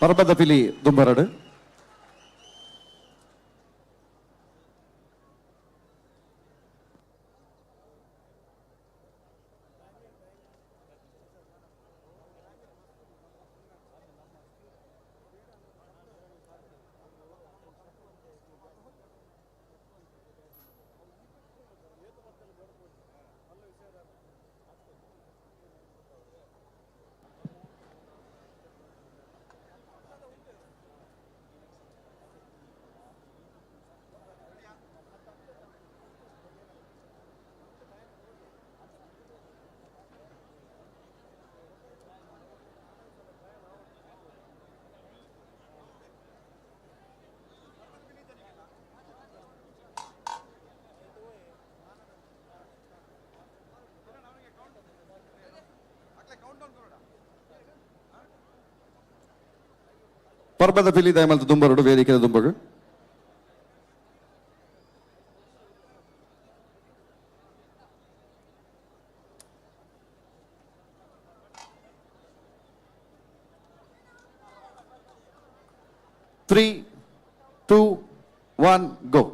ಪರ್ಬದ ಪಿಲಿ ದುಂಬರಡು. ಪರ್ಬದ ಪಿಲಿ ದಯಮಲ್ತ ದುಂಬರಡು ವೇದಿಕೆ ದುಂಬಗು. Three, two, one, go.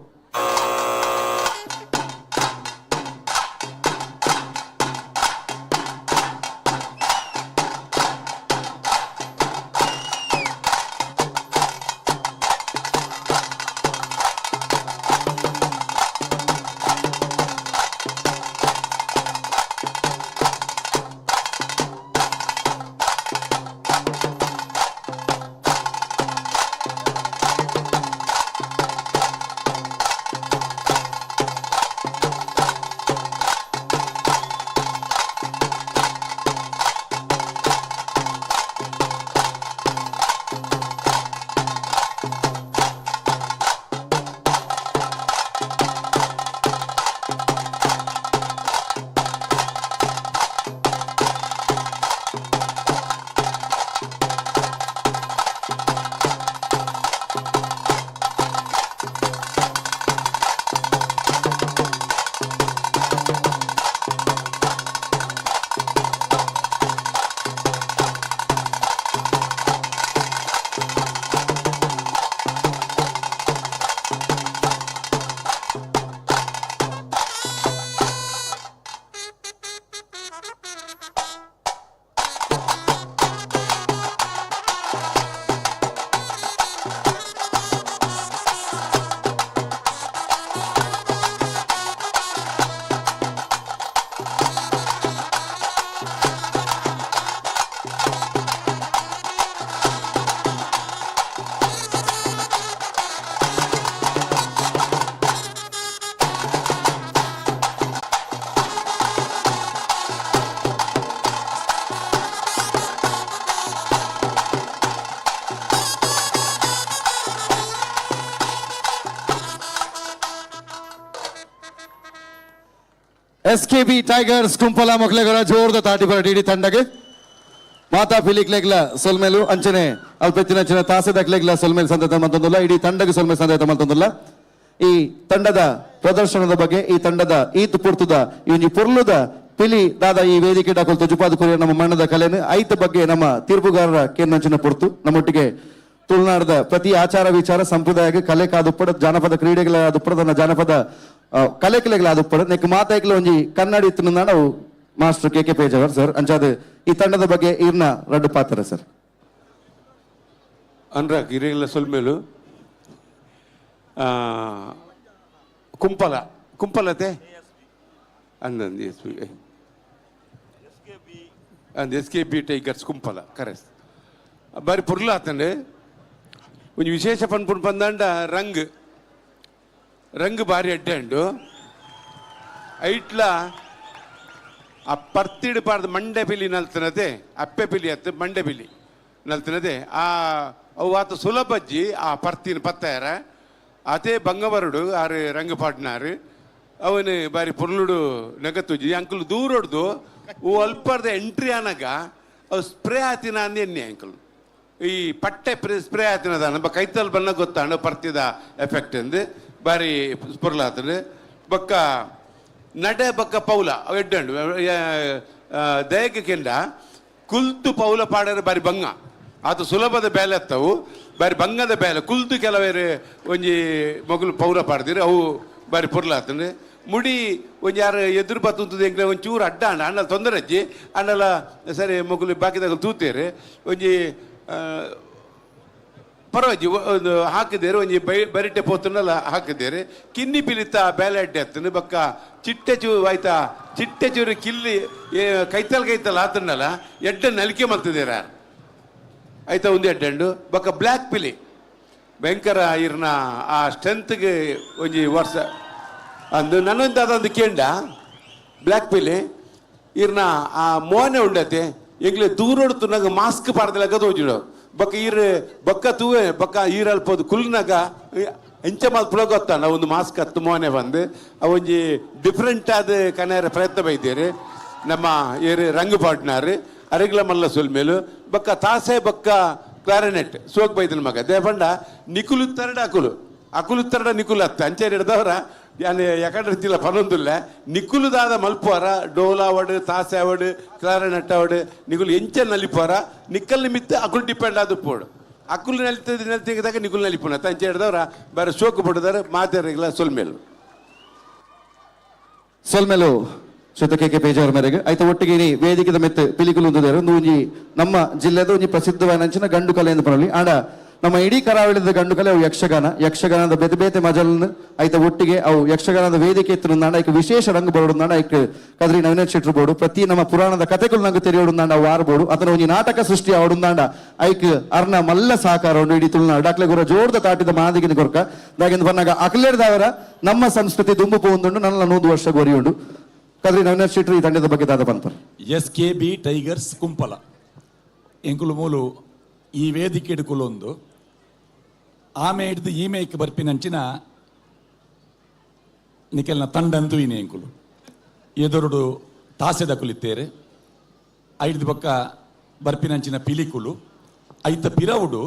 SKB Tigers Kumpala ಮೊಕ್ಲೆಗರ ಜೋರದ ತಾಟಿ ಬರ ಡಿಡಿ ತಂಡಗೆ ಮಾತಾ ಪಿಲಿಕ್ಲೆಗ್ಲ ಸೊಲ್ಮೆಲು ಅಂಚನೆ ಅಲ್ಪೆತ್ತಿನ ಅಂಚನೆ ತಾಸೆದಕ್ಲೆಗ್ಲ ಸೊಲ್ಮೇಲು ಸಂದತ ಮಲ್ತೊಂದುಲ್ಲ, ಇಡೀ ತಂಡಗೆ ಸೊಲ್ಮೆ ಸಂದತ ಮಲ್ತೊಂದುಲ್ಲ. ಈ ತಂಡದ ಪ್ರದರ್ಶನದ ಬಗ್ಗೆ, ಈ ತಂಡದ ಈತ್ ಪುರ್ತುದ ಈ ಒಂಜಿ ಪೊರ್ಲುದ ಪಿಲಿ ದಾದ ಈ ವೇದಿಕೆ ಡಾಕೊಲ್ ತುಜುಪಾದ ಕೊರಿಯ ನಮ್ಮ ಮಣ್ಣದ ಕಲೆನು ಐತ ಬಗ್ಗೆ ನಮ್ಮ ತೀರ್ಪುಗಾರರ ಕೇಂದ್ರಂಚಿನ ಪೊರ್ತು. ನಮ್ಮೊಟ್ಟಿಗೆ ತುಳುನಾಡದ ಪ್ರತಿ ಆಚಾರ ವಿಚಾರ ಸಂಪ್ರದಾಯಕ್ಕೆ ಕಲೆ ಕಾದುಪ್ಪಡ ಜಾನಪದ ಕ್ರೀಡೆಗಳ ಆದುಪ್ಪಡ ತನ್ನ ಜಾನಪದ ಕಲೆ ಕಲೆಗಳ ಆದುಪ್ಪಡ ನೆಕ್ ಮಾತಾಯ್ಕಲ ಒಂಜಿ ಕನ್ನಡಿ ಇತ್ತು ನಾವು master K K Pejavar sir. ಅಂಚಾದ ಈ ತಂಡದ ಬಗ್ಗೆ ಈರ್ನ ರಡ್ಡು ಪಾತ್ರ ಸರ್. ಅನುರಾಗ್ ಇರೆಗಳ ಸೊಲ್ಮೇಲು ಕುಂಪಲ ಕುಂಪಲತೆ ಅಂದಂದು S B and S K B Tigers Kumpala ಕರೆಸ್ ಬಾರಿ ಪೊರ್ಲು ಆತಂಡೆ. ಒಂಜಿ ವಿಶೇಷ ಪನ್ಪುಂಡು ಪಂದಾಂಡ ರಂಗ್ ರಂಗ್ ಬಾರಿ ಅಡ್ಡೆ ಉಂಡು. ಐಟ್ಲ ಆ ಪರ್ತಿಡ್ ಪಾಡ್ದು ಮಂಡೆ ಪಿಲಿ ನಲ್ತನತೆ, ಅಪ್ಪೆ ಪಿಲಿ ಅತ್ತು ಮಂಡೆ ಪಿಲಿ ನಲ್ತನತೆ. ಆ ಅವು ಆತ ಸುಲಭಜ್ಜಿ ಆ ಪರ್ತಿನ ಪತ್ತಾಯರ ಅದೇ ಬಂಗಬರುಡು ಆರು ರಂಗ ಪಾಡ್ನಾರು ಅವನು ಬಾರಿ ಪೊರ್ಲುಡು ನೆಗತ್ತುಜಿ ಅಂಕಲ್ ದೂರೊಡ್ದು ಓ ಅಲ್ಪರ್ದ ಎಂಟ್ರಿ ಆನಗ ಅವು ಸ್ಪ್ರೇ ಆತಿನ ಅಂದ್ ಎನ್ನಿ ಅಂಕಲ್ ಈ ಪಟ್ಟೆ ಸ್ಪ್ರೇ ಆತಿನದ ನಮ್ಮ ಕೈತಲ್ ಬಣ್ಣ ಗೊತ್ತಾಂಡು ಪರ್ತಿದ ಎಫೆಕ್ಟ್ ಅಂದು ಬಾರಿ ಪೊರ್ಲಾತಂಡು. ಬೊಕ್ಕ ನಡೆ ಬೊಕ್ಕ ಪೌಲ ಅವು ಎಡ್ಡಂಡು ದಯಕ್ಕೆ ಕೆಂಡ ಕುಲ್ತು ಪೌಲ ಪಾಡರೆ ಬಾರಿ ಬಂಗ. ಆತ ಸುಲಭದ ಬೇಲೆ ಅತ್ತವು ಬಾರಿ ಬಂಗದ ಬೇಲೆ ಕುಲ್ದು ಕೆಲವೇರು ಒಂಜಿ ಮಗುಲು ಪೌರ ಪಾಡ್ದಿರು ಅವು ಬಾರಿ ಪೊರ್ಲಾತಂಡು ಮುಡಿ ಒಂಜಿ ಯಾರು ಎದುರು ಬತ್ತುಂತದ ಎಂಕ್ಲೆ ಒಂಚೂರು ಚೂರು ಅಡ್ಡ ಅಂಡ ಅಣ್ಣಲ ತೊಂದರೆ ಅಜ್ಜಿ ಅಣ್ಣಲ ಸರಿ ಮಗುಲು ಬಾಕಿದಾಗ ತೂತೇರು ಒಂಜಿ ಪರವಾಗಿ ಒಂದು ಹಾಕಿದ್ದೇರು ಒಂಜಿ ಬೈ ಬರಿಟೆ ಪೋತುನಲ್ಲ ಹಾಕಿದ್ದೇರು ಕಿನ್ನಿ ಪಿಲಿತ ಬೇಲೆ ಅಡ್ಡೆ ಅತ್ತನು ಬಕ್ಕ ಚಿಟ್ಟೆ ಚೂ ಆಯ್ತಾ ಚಿಟ್ಟೆ ಚೂರು ಕಿಲ್ಲಿ ಕೈತಲ್ ಕೈತಲ್ ಆತನಲ್ಲ ಎಡ್ಡೆ ನಲಿಕೆ ಮಲ್ತಿದ್ದೀರ ಆಯ್ತಾ ಒಂದು ಎಡ್ಡೆಂಡು ಬಕ್ಕ ಬ್ಲ್ಯಾಕ್ ಪಿಲಿ ಭಯಂಕರ ಇರ್ನ ಆ ಸ್ಟ್ರೆಂತ್ಗೆ ಒಂಜಿ ವರ್ಷ ಅಂದು ನನ್ನೊಂದು ಅದೊಂದು ಕೇಂಡ ಬ್ಲ್ಯಾಕ್ ಪಿಲಿ ಇರ್ನ ಆ ಮೋನೆ ಉಂಡತೆ ಎಂಗ್ಲೆ ದೂರೊಡ್ತು ನಂಗೆ ಮಾಸ್ಕ್ ಪಾಡ್ದಲಕ್ಕ ತೋಜಿಡು ಬಕ್ಕ ಈರ್ ಬಕ್ಕ ತೂವೆ ಬಕ್ಕ ಈರಲ್ಪೋದು ಕುಲ್ನಾಗ ಎಂಚ ಮಾಲ್ ಗೊತ್ತಾನ ಒಂದು ಮಾಸ್ಕ್ ಹತ್ತು ಮೋನೆ ಬಂದು ಒಂಜಿ ಡಿಫ್ರೆಂಟ್ ಆದ ಕನೆಯರ ಪ್ರಯತ್ನ ಬೈದೇರಿ ನಮ್ಮ ಏರು ರಂಗು ಪಾಟ್ನಾರು ಅರಿಗ್ಲ ಮಲ್ಲ ಸೊಲ್ಮೇಲು ಬಕ್ಕ ತಾಸೆ ಬಕ್ಕ ಕ್ಲಾರಿನೆಟ್ ಸೋಕ್ ಬೈದನ ಮಗ ದೇಪಂಡ ನಿಕುಲು ತರಡ ಅಕುಲು ಅಕುಲು ತರಡ ನಿಕುಲು ಅತ್ತ ಅಂಚೆ ಹಿಡ್ದವರ ಯಾನ್ ಯಕಡೆ ಪನೊಂದುಲ್ಲ ನಿಕುಲುದಾದ ಮಲ್ಪುವಾರ ಡೋಲ ಅವಡು ತಾಸೆ ಅವಡು ಕ್ಲಾರಿನೆಟ್ ಅವಡು ನಿಕುಲು ಎಂಚ ನಲಿಪುವಾರ ನಿಕ್ಕಲ್ ನಿಮಿತ್ತ ಅಕುಲು ಡಿಪೆಂಡ್ ಆದ ಪೋಡು ಅಕುಲು ನೆಲ್ತದ ನೆಲ್ತಿದಾಗ ನಿಕುಲು ನಲಿಪುನ ಅಂಚೆ ಹಿಡ್ದವರ ಬೇರೆ ಸೋಕು ಪಡುದಾರ ಮಾತಾಡಿಲ್ಲ ಸೊಲ್ಮೇಲು ಸೊಲ್ಮೆಲು ಶ್ರೀತ ಕೆ ಕೆ ಪೇಜಾವರ ಮೇರೆಗೆ ಆಯ್ತ ಒಟ್ಟಿಗೆ ಇನಿ ವೇದಿಕೆದ ಮೆತ್ತು ಪಿಲಿಕುಲು ಉಂದುದೇರು ಒಂಜಿ ನಮ್ಮ ಜಿಲ್ಲೆದ ಒಂಜಿ ಪ್ರಸಿದ್ಧವಾದ ಅಂಚಿನ ಗಂಡು ಕಲೆ ಎಂದು ಪನೊಲಿ ಆಂಡ ನಮ್ಮ ಇಡೀ ಕರಾವಳಿದ ಗಂಡು ಕಲೆ ಅವು ಯಕ್ಷಗಾನ ಯಕ್ಷಗಾನದ ಬೇತೆ ಬೇತೆ ಮಜಲ್ನ ಐತ ಒಟ್ಟಿಗೆ ಅವು ಯಕ್ಷಗಾನದ ವೇದಿಕೆ ಎತ್ತುಂದಾಂಡ ಐಕ್ ವಿಶೇಷ ರಂಗು ಬರೋಡುಂದಾಂಡ ಐಕ್ ಕದ್ರಿ ನವೀನ ಶೆಟ್ರು ಬೋಡು ಪ್ರತಿ ನಮ್ಮ ಪುರಾಣದ ಕಥೆಗಳು ನಂಗೆ ತೆರೆಯೋಡುಂದಾಂಡ ಅವು ಆರ್ಬೋಡು ಅದನ್ನ ಒಂಜಿ ನಾಟಕ ಸೃಷ್ಟಿ ಆವಡುಂದಾಂಡ ಐಕ್ ಅರ್ನ ಮಲ್ಲ ಸಹಕಾರ ಉಂಡು ಇಡೀ ತುಳುನಾಡು ಡಾಕ್ಲೆ ಗುರ ಜೋರ್ದ ತಾಟಿದ ಮಾದಿಗಿನ ಕೊರ್ಕ ದಾಗೆಂದು ಬನ್ನಾಗ ಅಕ್ಲೇರ್ದವರ ನಮ್ಮ ಸಂಸ್ಕೃತಿ ದುಂಬು ಪೋಂದುಂಡು ನನ್ನ 100 ವರ್ಷ ಗೊರಿಯುಂಡು. ಕದ್ರಿ ನವೀನ ಶೆಟ್ರು ಈ ತಂಡದ ಬಗ್ಗೆ ದಾದ ಪನ್ಪರ್. S K B tigers Kumpala ಎಂಕುಲು ಮೂಲು ಈ ವೇದಿಕೆ ಹಿಡ್ಕೊಲೊಂದು ಆಮೆ ಹಿಡ್ದು ಈ ಮೇಕ್ ಬರ್ಪಿನಂಚಿನ ನಿಕೆಲ್ನ ತಂಡಂತೂ ಇನಿ ಎಂಕುಲು ಎದುರುಡು ತಾಸೆದ ಕುಲಿತ್ತೇರೆ ಐದು ಪಕ್ಕ ಬರ್ಪಿನಂಚಿನ ಪಿಲಿಕುಲು ಐತ ಪಿರವುಡು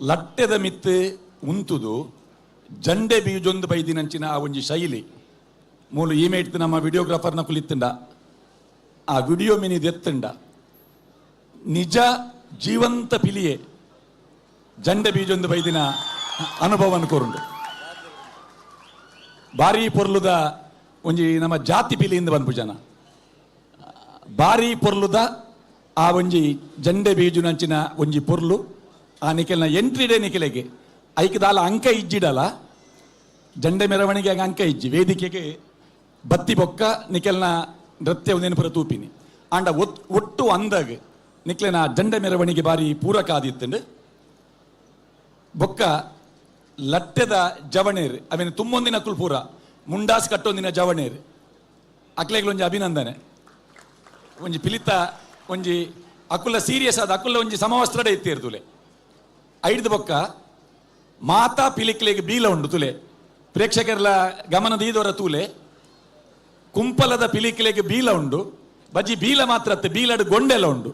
ಲಟ್ಟೆದ ಮಿತ್ತು ಉಂತುದು ಜಂಡೆ ಬೀಜೊಂದು ಬೈದಿನಂಚಿನ ಆ ಒಂಜಿ ಶೈಲಿ ಮೂಲು ಈ ಮೇಟ್ದು ನಮ್ಮ ವಿಡಿಯೋಗ್ರಾಫರ್ನ ಕುಲಿತ್ತುಂಡ ಆ ವಿಡಿಯೋ ಮಿನಿ ದೆತ್ತುಂಡ ನಿಜ ಜೀವಂತ ಪಿಲಿಯೆ ಜಂಡೆ ಬೀಜೊಂದು ಬೈದಿನ ಅನುಭವನ ಕೋರುಂಡು. ಬಾರಿ ಪೊರ್ಲುದ ಒಂಜಿ ನಮ್ಮ ಜಾತಿ ಪಿಲಿಯಿಂದ ಬಂದ್ಪು ಜನ ಬಾರಿ ಪೊರ್ಲುದ ಆ ಒಂಜಿ ಜಂಡೆ ಬೀಜುನಂಚಿನ ಒಂಜಿ ಪೊರ್ಲು ಆ ನಿಕೆಲ್ನ ಎಂಟ್ರಿ ಡೇ ನಿಕೆಲೆಗೆ ಐಕದಾಲ ಅಂಕ ಇಜ್ಜಿಡಲ ಜಂಡೆ ಮೆರವಣಿಗೆ ಅಂಕ ಇಜ್ಜಿ ವೇದಿಕೆಗೆ ಬತ್ತಿ ಬೊಕ್ಕ ನಿಕೆಲ್ನ ನೃತ್ಯ ನೆನಪುರ ತೂಪಿನಿ ಆಂಡ ಒಟ್ಟು ಅಂದಾಗ ನಿಕ್ಲೆನ ಜಂಡೆ ಮೆರವಣಿಗೆ ಬಾರಿ ಪೂರಕ ಆದಿತ್ತಂಡು. ಬೊಕ್ಕ ಲಟ್ಟೆದ ಜವಣೇರು ಅವೇನು ತುಂಬೊಂದಿನ ಕುಲ್ಪೂರ ಮುಂಡಾಸ್ ಕಟ್ಟೊಂದಿನ ಜವಣೇರು ಅಕ್ಲೆಗ್ಲೊಂಜಿ ಅಭಿನಂದನೆ ಒಂಜಿ ಪಿಲಿತ ಒಂಜಿ ಅಕುಲ ಸೀರಿಯಸ್ ಆದ ಅಕುಲ ಒಂಜಿ ಸಮವಸ್ತ್ರಡೆ ಇತ್ತೀರ್ ತುಲೆ ಐಡ್ದು ಬೊಕ್ಕ ಮಾತಾ ಪಿಲಿಕ್ಲೆಗ್ ಬೀಲ ಉಂಡು ತುಲೆ ಪ್ರೇಕ್ಷಕರ್ಲ ಗಮನ ದೀದವರ ತೂಲೆ ಕುಂಪಲದ ಪಿಲಿಕ್ಲೆಗ್ ಬೀಲ ಉಂಡು ಬಜ್ಜಿ ಬೀಲ ಮಾತ್ರ ಅತ್ತೆ ಬೀಲಡು ಗೊಂಡೆಲ ಉಂಡು.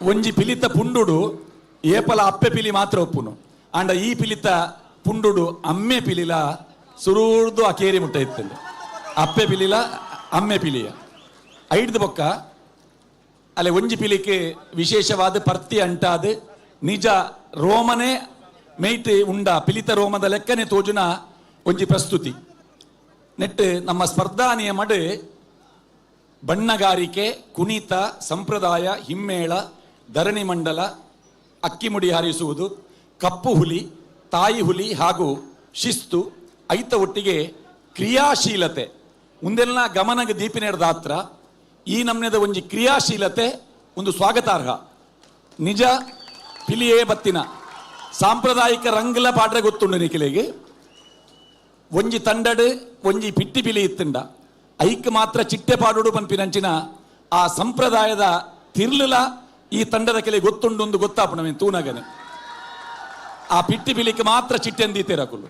ಒಂಜಿ ಪಿಲಿತ ಪುಂಡುಡು ಏಪಲ ಅಪ್ಪೆ ಪಿಲಿ ಮಾತ್ರ ಒಪ್ಪುನು ಆಂಡ ಈ ಪಿಲಿತ ಪುಂಡುಡು ಅಮ್ಮೆ ಪಿಲಿಲ ಸುರೂರ್ದು ಅಕೇರಿ ಮುಟ್ಟ ಇತ್ತಂಡು ಅಪ್ಪೆ ಪಿಲಿಲ ಅಮ್ಮೆ ಪಿಲಿಯ ಐಡ್ದು ಬೊಕ್ಕ ಅಲ್ಲೇ ಒಂಜಿ ಪಿಲಿಕೆ ವಿಶೇಷವಾದ ಪರ್ತಿ ಅಂಟಾದ ನಿಜ ರೋಮನೆ ಮೇಯ್ಟ್ ಉಂಡ ಪಿಲಿತ ರೋಮದ ಲೆಕ್ಕನೆ ತೋಜುನ ಒಂಜಿ ಪ್ರಸ್ತುತಿ ನೆಟ್ ನಮ್ಮ ಸ್ಪರ್ಧಾ ನಿಯಮಡ್ ಬಣ್ಣಗಾರಿಕೆ ಕುಣಿತ ಸಂಪ್ರದಾಯ ಹಿಮ್ಮೇಳ ಧರಣಿ ಮಂಡಲ ಅಕ್ಕಿಮುಡಿ ಹಾರಿಸುವುದು ಕಪ್ಪು ಹುಲಿ ತಾಯಿ ಹುಲಿ ಹಾಗೂ ಶಿಸ್ತು ಐತ ಒಟ್ಟಿಗೆ ಕ್ರಿಯಾಶೀಲತೆ ಮುಂದೆಲ್ಲ ಗಮನಗೆ ದೀಪಿನೆಡ್ದಾತ್ರ ಈ ನಮ್ನೆದ ಒಂಜಿ ಕ್ರಿಯಾಶೀಲತೆ ಒಂದು ಸ್ವಾಗತಾರ್ಹ ನಿಜ ಪಿಲಿಯೇ ಬತ್ತಿನ ಸಾಂಪ್ರದಾಯಿಕ ರಂಗ್ಲ ಪಾಡ್ರೆ ಗೊತ್ತುಂಡು ನಿಖಿಲಿಗೆ ಒಂಜಿ ತಂಡಡು ಒಂಜಿ ಪಿಟ್ಟಿ ಪಿಲಿ ಇತ್ತುಂಡ ಐಕ್ ಮಾತ್ರ ಚಿಟ್ಟೆ ಪಾಡುಡು ಪನ್ಪಿನಂಚಿನ ಆ ಸಂಪ್ರದಾಯದ ತಿರ್ಲುಲ ಈ ತಂಡದ ಕೆಲೆ ಗೊತ್ತುಂಡು ಒಂದು ಗೊತ್ತಾಪುಣ ತೂನಗನೆ ಆ ಪಿಟ್ಟಿ ಪಿಲಿಕ್ಕೆ ಮಾತ್ರ ಚಿಟ್ಟೆ ಅಂದೀತೇರಕುಲು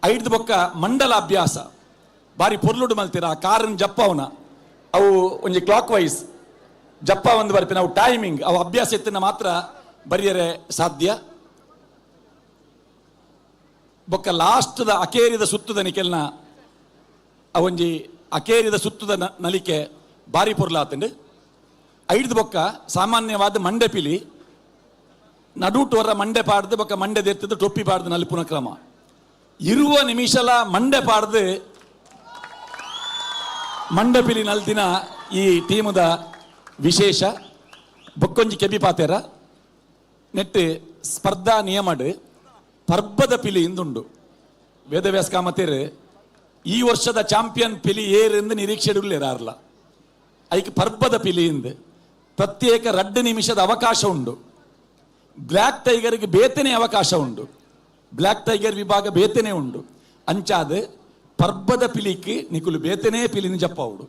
ಐಡ್ದು ಬೊಕ್ಕ ಮಂಡಲ ಅಭ್ಯಾಸ ಬಾರಿ ಪೊರ್ಲುಡು ಮಲ್ತೀರ ಆ ಕಾರನ್ ಜಪ್ಪವನ ಅವು ಒಂಜಿ ಕ್ಲಾಕ್ ವೈಸ್ ಜಪ್ಪ ಒಂದು ಬರ್ಪಿನ ಅವು ಟೈಮಿಂಗ್ ಅವು ಅಭ್ಯಾಸ ಎತ್ತಿನ ಮಾತ್ರ ಬರಿಯರೆ ಸಾಧ್ಯ. ಬೊಕ್ಕ ಲಾಸ್ಟ್ದ ಅಕೇರಿದ ಸುತ್ತದ ನಿಕೆಲ್ನ ಅವೊಂಜಿ ಅಕೇರಿದ ಸುತ್ತದ ನಲಿಕೆ ಬಾರಿ ಪೊರ್ಲಾತಂಡು. ಐದು ಬೊಕ್ಕ ಸಾಮಾನ್ಯವಾದ ಮಂಡೆ ಪಿಲಿ ನಡುಟು ವರ ಮಂಡೆ ಪಾಡ್ದು ಬೊಕ್ಕ ಮಂಡೆ ದೆತ್ತದು ಟೊಪ್ಪಿ ಪಾಡ್ದು ನಲಿಪುನ ಕ್ರಮ. 20 ನಿಮಿಷಲ ಮಂಡೆ ಪಾಡ್ದು ಮಂಡೆ ಪಿಲಿ ನಲ್ದಿನ ಈ ಟೀಮದ ವಿಶೇಷ. ಬೊಕ್ಕೊಂಜಿ ಕೆಬಿ ಪಾತೆರ ನೆಟ್ ಸ್ಪರ್ಧಾ ನಿಯಮಡ್ ಪರ್ಬದ ಪಿಲಿ ಇಂದುಂಡು. ವೇದವ್ಯಾಸ ಕಾಮತೇರು ಈ ವರ್ಷದ ಚಾಂಪಿಯನ್ ಪಿಲಿ ಏರ್ ಎಂದು ನಿರೀಕ್ಷೆ ಆರ್ಲ. ಐಕ್ ಪರ್ಬದ ಪಿಲಿ ಇಂದು ಪ್ರತ್ಯೇಕ 2 ನಿಮಿಷದ ಅವಕಾಶ ಉಂಡು. ಬ್ಲ್ಯಾಕ್ ಟೈಗರ್ಗೆ ಬೇತನೆ ಅವಕಾಶ ಉಂಡು, ಬ್ಲ್ಯಾಕ್ ಟೈಗರ್ ವಿಭಾಗ ಬೇತನೆ ಉಂಡು. ಅಂಚಾದ ಪರ್ಬದ ಪಿಲಿಕ್ ನಿಕುಲು ಬೇತನೆ ಪಿಲಿನ ಜಪ್ಪಾವುಡು.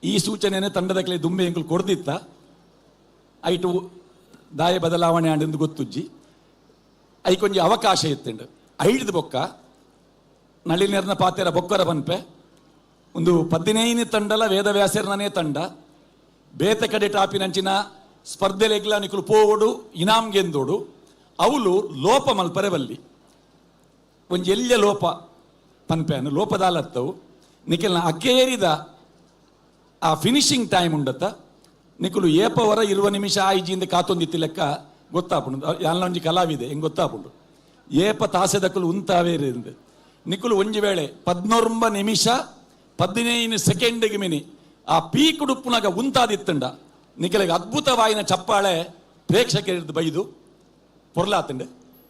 ಈ ಸೂಚನೆಯನ್ನು ತಂಡದ ಕಲೆ ದುಂಬೆ ಎಂಕುಲು ಕೊಡ್ದಿತ್ತ. ಐಟು ದಾಯ ಬದಲಾವಣೆ ಆಂಡೆಂದು ಗೊತ್ತುಜ್ಜಿ. ಐಕೊಂಜಿ ಅವಕಾಶ ಇತ್ತುಂಡು. ಐಡ್ದು ಬೊಕ್ಕ ನಳಿನೇರ್ನ ಪಾತೆರ ಬೊಕ್ಕರ ಬನ್ಪೆ ಒಂದು 15 ತಂಡಲ ವೇದವ್ಯಾಸರ್ನೇ ತಂಡ ಬೇತೆ ಕಡೆ ಟಾಪಿನಂಚಿನ ಸ್ಪರ್ಧೆಲೆಗ್ಲ ನಿಕುಲು ಪೋವೊಡು ಇನಾಮ್ ಗೆಂದೋಡು. ಅವಳು ಲೋಪ ಮಲ್ಪರೆ ಬಲ್ಲಿ ಒಂಜಿ ಎಲ್ಯ ಲೋಪ ಪನ್ಪೆನು ಲೋಪದಾಲತ್ತವು ನಿಖಲ್ನ ಅಕೇರಿದ ಆ ಫಿನಿಶಿಂಗ್ ಟೈಮ್ ಉಂಡತ್ತ ನಿಕುಲು ಏಪವರ 20 ನಿಮಿಷ ಆಯ್ಜಿಂದ ಕಾತೊಂದಿತ್ತಿ ಲೆಕ್ಕ ಗೊತ್ತಾಪುಂಡು. ಯಾನ್ ಒಂಜಿ ಕಲಾವಿದೆ ಹೆಂಗೆ ಗೊತ್ತಾಪುಂಡು. ಏಪ ತಾಸೆದಕುಲು ಉಂತಾವೇರಿಂದ ನಿಕುಲು ಒಂಜಿ ವೇಳೆ 19 ನಿಮಿಷ 15 ಸೆಕೆಂಡ್ಗೆ ಮಿನಿ ಆ ಪೀಕ್ ಉಡುಪುನಾಗ ಉಂತಾದಿತ್ತಂಡ ನಿಖಲಿಗೆ ಅದ್ಭುತವಾಯಿನ ಚಪ್ಪಾಳೆ ಪ್ರೇಕ್ಷಕರಿದ್ದು ಬೈದು ಪೊರ್ಲಾತಂಡು.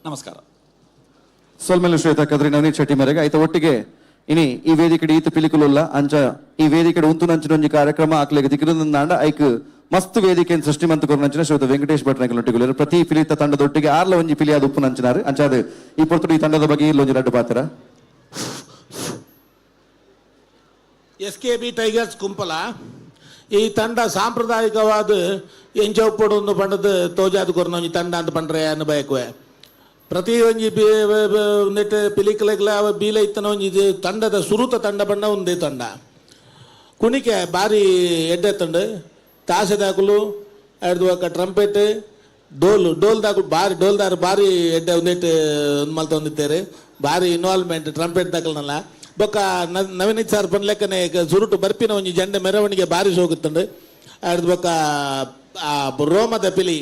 ನಮಸ್ಕಾರ. ಸೊಲ್ಮೆಲು ಶ್ವೇತಾ ಕದ್ರಿ ನವನೀತ್ ಶೆಟ್ಟಿ ಮೇರೆಗೆ ಆಯ್ತ ಒಟ್ಟಿಗೆ ಇನಿ ಈ ವೇದಿಕೆ ಈತ ಪಿಲಿಕುಲುಲ್ಲ ಅಂಚ ಈ ವೇದಿಕೆ ಉಂತು ನಂಚಿನ ಒಂಜಿ ಕಾರ್ಯಕ್ರಮ ಆಕ್ಲೆಗ್ ತಿಕ್ಕಿರುಂದಾಂಡ ಐಕ್ ಮಸ್ತ್ ವೇದಿಕೆ ಸೃಷ್ಟಿ ಮಂತ್ ಕೊರ್ನಂಚಿನ ಶ್ರೀಯುತ ವೆಂಕಟೇಶ್ ಭಟ್ ನಂಕಲೊಟ್ಟಿಗೆ ಪ್ರತಿ ಪಿಲಿತ ತಂಡದೊಟ್ಟಿಗೆ ಆರ್ಲ ಒಂಜಿ ಪಿಲಿಯಾದ ಉಪ್ಪು ನಂಚಿನಾರು. ಅಂಚಾದ ಈ ಪೊರ್ತುಡು ಈ ತಂಡದ ಬಗ್ಗೆ ಇಲ್ಲೊಂಜಿ ರಡ್ಡು ಪಾತ್ರ. SKB tigers Kumpala ಈ ತಂಡ ಸಾಂಪ್ರದಾಯಿಕವಾದ ಎಂಚೌಪಡು ಒಂದು ಪಂಡದ ತೋಜಾದ ಕೊರ್ನ ಒಂಜಿ ತಂಡ ಅಂತ ಪಂಡ್ರೆ ಅನ್ನು ಬಯಕುವೆ. ಪ್ರತಿ ಒಂಜಿ ನೆಟ್ ಪಿಲಿಕಲೆಗ್ಲ ಬೀಲ ಇತ್ತನ ಒಂಜಿ ತಂಡದ ಸುರುತ ತಂಡ ಬಣ್ಣ ಒಂದೇ ತಂಡ. ಕುಣಿಕೆ ಬಾರಿ ಎಡ್ಡೆ ತಂಡ. ತಾಸೆ ದಾಕುಲು ಅಡ್ದು ఒక ಟ್ರಂಪೆಟ್ ಡೋಲ್ ಡೋಲ್ ದಾಕುಲು ಬಾರಿ ಡೋಲ್ದಾರು ಬಾರಿ ಎಡ್ಡೆ ಒಂದೆಟ್ಟು ಮಲ್ತೊಂದಿತ್ತೇರು. ಬಾರಿ ಇನ್ವಾಲ್ವ್ಮೆಂಟ್ ಟ್ರಂಪೆಟ್ ದಾಕಲ್ನಲ್ಲ. ಬೊಕ್ಕ ನವೀನ್ ಸರ್ ಪನ್ಲೆಕ್ಕನೆ ಸುರುಟು ಬರ್ಪಿನ ಒಂಜಿ ಜಂಡೆ ಮೆರವಣಿಗೆ ಬಾರಿ ಸೋಗುತ್ತಂಡು. ಅಡ್ದು ಬೊಕ್ಕ ಆ ರೋಮದ ಪಿಲಿ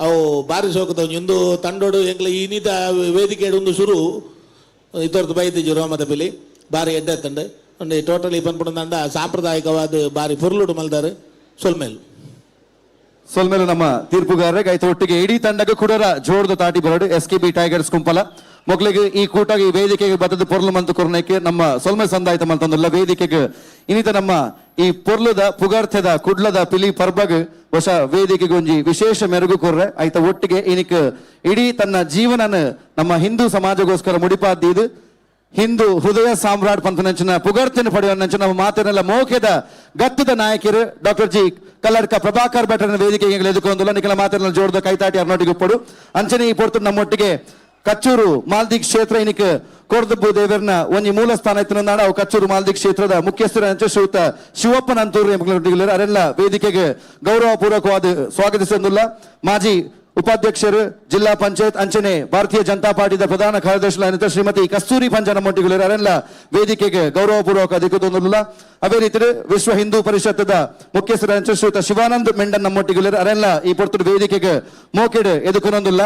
ಅವು ಬಾರಿ ಸೋಕುತ್ತ ಒಂಜಿ ಒಂದು ತಂಡೋಡು ಎಂಕ್ಲ ಇನ್ನಿತ ವೇದಿಕೆ ಒಂದು ಸುರು ಇತರದ್ದು ಬೈದಿಜ್ಜಿ ರೋಮದ ಪಿಲಿ ಬಾರಿ ಎಡ್ಡೆ ತಂಡು. ಒಂದು ಟೋಟಲಿ ಪನ್ಪುಂಡ ಸಾಂಪ್ರದಾಯಿಕವಾದ ಬಾರಿ ಪುರ್ಲುಡು ಮಲ್ದಾರು. ಸೊಲ್ಮೇಲು ಸೊಲ್ಮೇಲು ನಮ್ಮ ತೀರ್ಪುಗಾರರಿಗೆ ಆಯ್ತು ಒಟ್ಟಿಗೆ ಇಡೀ ತಂಡಕ್ಕೆ ಕುಡರ ಜೋರ್ದ ತಾಟಿ ಬರಡು SKB tigers Kumpala ಮೊಗ್ಲಿಗೆ ಈ ಕೂಟ ಈ ವೇದಿಕೆಗೆ ಬತ್ತದ ಪೊರ್ಲು ಮಂತು ಕೊರ್ನಕ್ಕೆ ನಮ್ಮ ಸೊಲ್ಮೆ ಸಂದಾಯ್ತ ಮಲ್ತೊಂದುಲ್ಲ ವೇದಿಕೆಗೆ ಇನ್ನಿತ ನಮ್ಮ ಈ ಪೊರ್ಲುದ ಪುಗಾರ್ಥದ ಕುಡ್ಲದ ಪಿಲಿ ಪರ್ಬಗ್ ಹೊಸ ವೇದಿಕೆಗೆ ಒಂಜಿ ವಿಶೇಷ ಮೆರುಗು ಕೊರ್ರೆ ಆಯ್ತ ಒಟ್ಟಿಗೆ ಇನಿಕ್ ಇಡೀ ತನ್ನ ಜೀವನನ ನಮ್ಮ ಹಿಂದೂ ಸಮಾಜಗೋಸ್ಕರ ಮುಡಿಪಾದ್ದು ಹಿಂದೂ ಹೃದಯ ಸಾಮ್ರಾಟ್ ಪಂಥನಂಚಿನ ಪುಗರ್ತಿನ ಪಡೆಯುವ ನಮ್ಮ ಮಾತಿನೆಲ್ಲ ಮೋಕೆದ ಗತ್ತದ ನಾಯಕರು ಡಾಕ್ಟರ್ ಜಿ ಕಲ್ಲಡ್ಕ ಪ್ರಭಾಕರ್ ಭಟ್ಟರನ ವೇದಿಕೆಗೆ ಎದುಕೊಂದುಲ್ಲ ನಿಖಲ ಮಾತಿನ ಜೋಡದ ಕೈತಾಟಿ ಅರ್ನೋಟಿಗೆ ಒಪ್ಪಡು. ಅಂಚನೆ ಈ ಪೊರ್ತು ನಮ್ಮೊಟ್ಟಿಗೆ ಕಚ್ಚೂರು ಮಾಲ್ದಿ ಕ್ಷೇತ್ರ ಇನಿಕ್ ಕೋರ್ದಬ್ಬು ದೇವರ್ನ ಒಂಜಿ ಮೂಲ ಸ್ಥಾನ ಇತ್ತಿನ ಅವು ಕಚ್ಚೂರು ಮಾಲ್ದಿ ಕ್ಷೇತ್ರದ ಮುಖ್ಯಸ್ಥರ ಅಂಚೆ ಶ್ರೀಯುತ ಶಿವಪ್ಪನ ಅಂತೂರು ಅರೆಲ್ಲ ವೇದಿಕೆಗೆ ಗೌರವ ಪೂರ್ವಕವಾದ ಸ್ವಾಗತಿಸೊಂದುಲ್ಲ. ಮಾಜಿ ಉಪಾಧ್ಯಕ್ಷರು ಜಿಲ್ಲಾ ಪಂಚಾಯತ್ ಅಂಚನೆ ಭಾರತೀಯ ಜನತಾ ಪಾರ್ಟಿದ ಪ್ರಧಾನ ಕಾರ್ಯದರ್ಶಿ ಶ್ರೀಮತಿ ಕಸ್ತೂರಿ ಪಂಚನಮೊಟ್ಟಿಗಳು ಅರೆಲ್ಲ ವೇದಿಕೆಗೆ ಗೌರವಪೂರ್ವಕ ದಿಕ್ಕುದೊಂದುಲ್ಲ. ಅದೇ ರೀತಿ ವಿಶ್ವ ಹಿಂದೂ ಪರಿಷತ್ತದ ಮುಖ್ಯಸ್ಥರ ಅಂಚೆ ಶ್ರೀಯುತ ಶಿವಾನಂದ್ ಮೆಂಡನ್ ನಮ್ಮೊಟ್ಟಿಗಳು ಅರೆಲ್ಲ ಈ ಪೊರ್ತುಡು ವೇದಿಕೆಗೆ ಮೋಕೆಡ್ ಎದುಕೊನೊಂದುಲ್ಲ.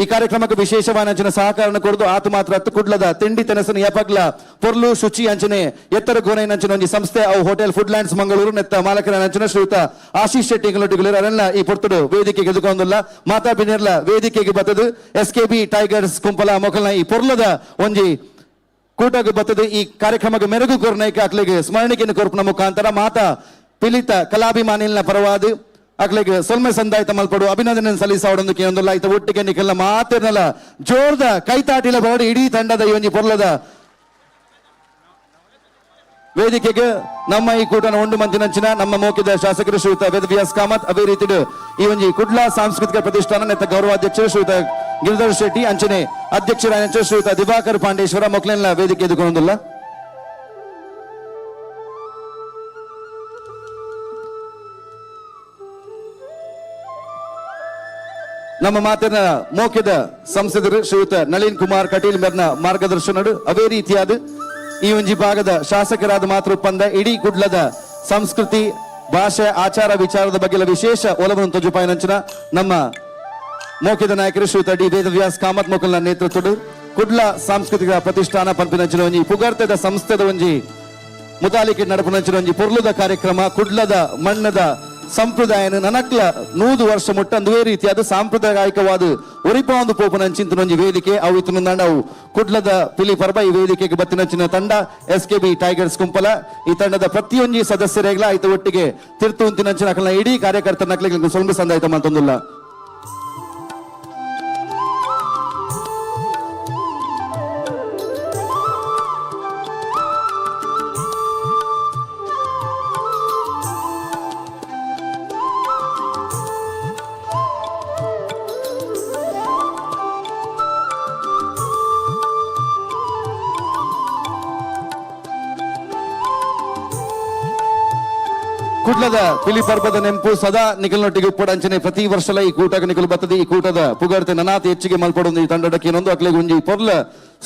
ಈ ಕಾರ್ಯಕ್ರಮಕ್ಕೆ ವಿಶೇಷವಾದ ಅಂಚಿನ ಸಹಕಾರ ಕೊಡದು ಆತು ಮಾತ್ರ ಅತ್ತು ಕುಡ್ಲದ ತಿಂಡಿ ತೆನಸನ ಯಪಗ್ಲ ಪೊರ್ಲು ಶುಚಿ ಅಂಚನೆ ಎತ್ತರ ಗೋನೈನ ಅಂಚಿನ ಒಂಜಿ ಸಂಸ್ಥೆ ಅವು hotel food lands Mangaluru ನೆತ್ತ ಮಾಲಕರ ಅಂಚಿನ ಶ್ರೀಯುತ ಆಶೀಶ್ ಶೆಟ್ಟಿ ಅರೆಲ್ಲ ಈ ಪೊರ್ತುಡು ವೇದಿಕೆಗೆ ಎದುಕೊಂದುಲ್ಲ. ಮಾತಾ ಬಿನೆರ್ಲ ವೇದಿಕೆಗೆ ಬತ್ತದು SKB tigers Kumpala ಮೊಕಲ್ನ ಈ ಪೊರ್ಲದ ಒಂಜಿ ಕೂಟಕ್ಕೆ ಬತ್ತದು ಈ ಕಾರ್ಯಕ್ರಮಕ್ಕೆ ಮೆರುಗು ಕೊರ್ನೈಕ ಅಕ್ಲೆಗೆ ಸ್ಮರಣಿಕೆಯನ್ನು ಕೊರ್ಪುನ ಮುಖಾಂತರ ಮಾತಾ ಪಿಲಿತ ಕಲಾಭಿಮಾನಿಲ್ನ ಪರವಾದ ಅಕ್ಲೆಗೆ ಸೊಲ್ಮೆ ಸಂದಾಯ್ತ ಮಲ್ಪಡು ಅಭಿನಂದನೆ ಸಲ್ಲಿಸಾವಡೊಂದು ಕೇಂದ್ರ ಆಯ್ತ ಒಟ್ಟಿಗೆ ನಿಖಲ್ನ ಮಾತಿರ್ನಲ್ಲ ಜೋರ್ದ ಕೈತಾಟಿಲ ಬರಡು ಇಡೀ ತಂಡದ ಈ ಒಂಜಿ ಪೊರ್ಲದ ವೇದಿಕೆಗೆ ನಮ್ಮ ಈ ಕೂಟನ ಉಂಡು ಮಂತಿನಂಚಿನ ನಮ್ಮ ಮೋಕಿದ ಶಾಸಕರು ಶ್ರೀಯುತ ವೇದವ್ಯಾಸ್ ಕಾಮತ್, ಅದೇ ರೀತಿ ಈ ಒಂಜಿ ಕುಡ್ಲ ಸಾಂಸ್ಕೃತಿಕ ಪ್ರತಿಷ್ಠಾನ ನೆತ್ತ ಗೌರವಾಧ್ಯಕ್ಷರು ಶ್ರೀಯುತ ಗಿರಿಧರ್ ಶೆಟ್ಟಿ, ಅಂಚನೆ ಅಧ್ಯಕ್ಷರಾದ ಶ್ರೀಯುತ ದಿವಾಕರ್ ಪಾಂಡೇಶ್ವರ ಮೊಕ್ಲೆಲ್ಲ ವೇದಿಕೆ ಎದುಕೊಂದುಲ್ಲ. ನಮ್ಮ ಮಾತಿನ ಮೋಕ್ಯದ ಸಂಸದರು ಶ್ರೀಯುತ ನಳಿನ್ ಕುಮಾರ್ ಕಟೀಲ್ ಮೆರ್ನ ಮಾರ್ಗದರ್ಶನಡು ಅವೇ ರೀತಿಯಾದ ಈ ಒಂಜಿ ಭಾಗದ ಶಾಸಕರಾದ ಮಾತೃ ಒಪ್ಪಂದ ಇಡೀ ಕುಡ್ಲದ ಸಂಸ್ಕೃತಿ, ಭಾಷೆ, ಆಚಾರ ವಿಚಾರದ ಬಗ್ಗೆ ವಿಶೇಷ ಒಲವನ್ನು ತೊಜುಪಾಯಿನಂಚಿನ ನಮ್ಮ ಮೋಕಿದ ನಾಯಕರು ಶ್ರೀಯುತ ಡಿ ವೇದವ್ಯಾಸ್ ಕಾಮತ್ ಮೊಕಲ್ನ ನೇತೃತ್ವದ ಕುಡ್ಲ ಸಾಂಸ್ಕೃತಿಕ ಪ್ರತಿಷ್ಠಾನ ಪಂಪಿನಂಚಿನ ಒಂಜಿ ಪುಗರ್ತೆದ ಸಂಸ್ಥೆದ ಒಂಜಿ ಮುತಾಲಿಕೆ ನಡಪುನಂಚಿನ ಒಂಜಿ ಪೊರ್ಲುದ ಕಾರ್ಯಕ್ರಮ. ಕುಡ್ಲದ ಮಣ್ಣದ ಸಂಪ್ರದಾಯನ ನನಕ್ಲ 100 ವರ್ಷ ಮುಟ್ಟ ಅಂದುವೇ ರೀತಿಯಾದ ಸಾಂಪ್ರದಾಯಿಕವಾದ ಒರಿಪಾಂದು ಪೋಪುನಂಚಿಂತನ ಒಂಜಿ ವೇದಿಕೆ ಅವು ಇತ್ತುನಂದಾಂಡ ಅವು ಕುಡ್ಲದ ಪಿಲಿ ಪರ್ಬ. ಈ ವೇದಿಕೆಗೆ ಬತ್ತಿನಂಚಿನ ತಂಡ S K B tigers Kumpala. ಈ ತಂಡದ ಪ್ರತಿಯೊಂಜಿ ಸದಸ್ಯರೇಗ್ಲ ಆಯ್ತು ಒಟ್ಟಿಗೆ ತಿರ್ತು ಉಂತಿನಂಚಿನ ಅಕಲ್ನ ಇಡೀ ಕಾರ್ಯಕರ್ತರ ನಕ್ಲಿಗೆ ಸೊಲ್ಮೆ ಸಂದಾಯ್ತ ಮಂತೊಂದುಲ್ಲ. ಕುಡ್ಲದ ಪಿಲಿ ಪರ್ಬದ ನೆಂಪು ಸದಾ ನಿಖಲ್ನೊಟ್ಟಿಗೆ ಉಪ್ಪುಡಂಚನೆ ಪ್ರತಿ ವರ್ಷಲ ಈ ಕೂಟಕ್ಕೆ ನಿಖಲು ಬರ್ತದೆ. ಈ ಕೂಟದ ಪುಗರ್ತೆ ನನಾತಿ ಹೆಚ್ಚಿಗೆ ಮಲ್ಪಡೊಂದು ಈ ತಂಡಕ್ಕೆ ಇನ್ನೊಂದು ಅಕ್ಲೆಗೆ ಒಂಜಿ ಪೊರ್ಲ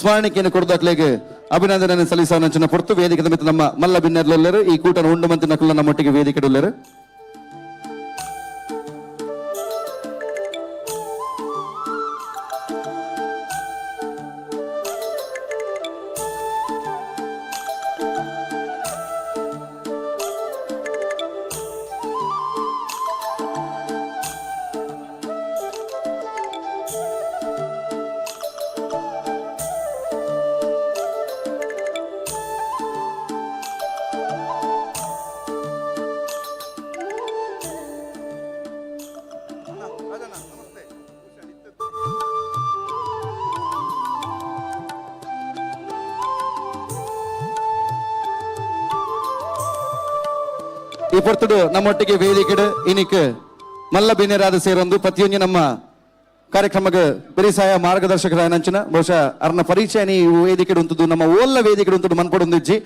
ಸ್ಮರಣಿಕೆಯನ್ನು ಕೊಡದು ಅಕ್ಲೆಗೆ ಅಭಿನಂದನೆ ಸಲ್ಲಿಸುವ ಪೊರ್ತು ವೇದಿಕೆ ಮಿತ್ತ ನಮ್ಮ ಮಲ್ಲ ಬಿನ್ನೆರ್ಲೊಲ್ಲೆರು ಈ ಕೂಟನ ಉಂಡು ಮಂತಿ ನಕುಲ ನಮ್ಮೊಟ್ಟಿಗೆ ವೇದಿಕೆ ಉಲ್ಲೆರು. ಈ ಪೊರ್ತುಡು ನಮ್ಮೊಟ್ಟಿಗೆ ವೇದಿಕೆಡು ಇನಿಕ್ ಮಲ್ಲ ಬಿನ್ನೆರಾದ ಸೇರೊಂದು ಪ್ರತಿಯೊಂದು ನಮ್ಮ ಕಾರ್ಯಕ್ರಮಕ್ಕೆ ಬೆರಿಸಾಯ ಮಾರ್ಗದರ್ಶಕರ ನಂಚಿನ ಬಹುಶಃ ಅರ್ನ ಪರಿಚಯ ಈ ವೇದಿಕೆ ಉಂಟು ನಮ್ಮ ಓಲ್ಲ ವೇದಿಕೆ ಉಂಟು ಮನ್ಪಡೊಂದಿಜ್ಜಿ.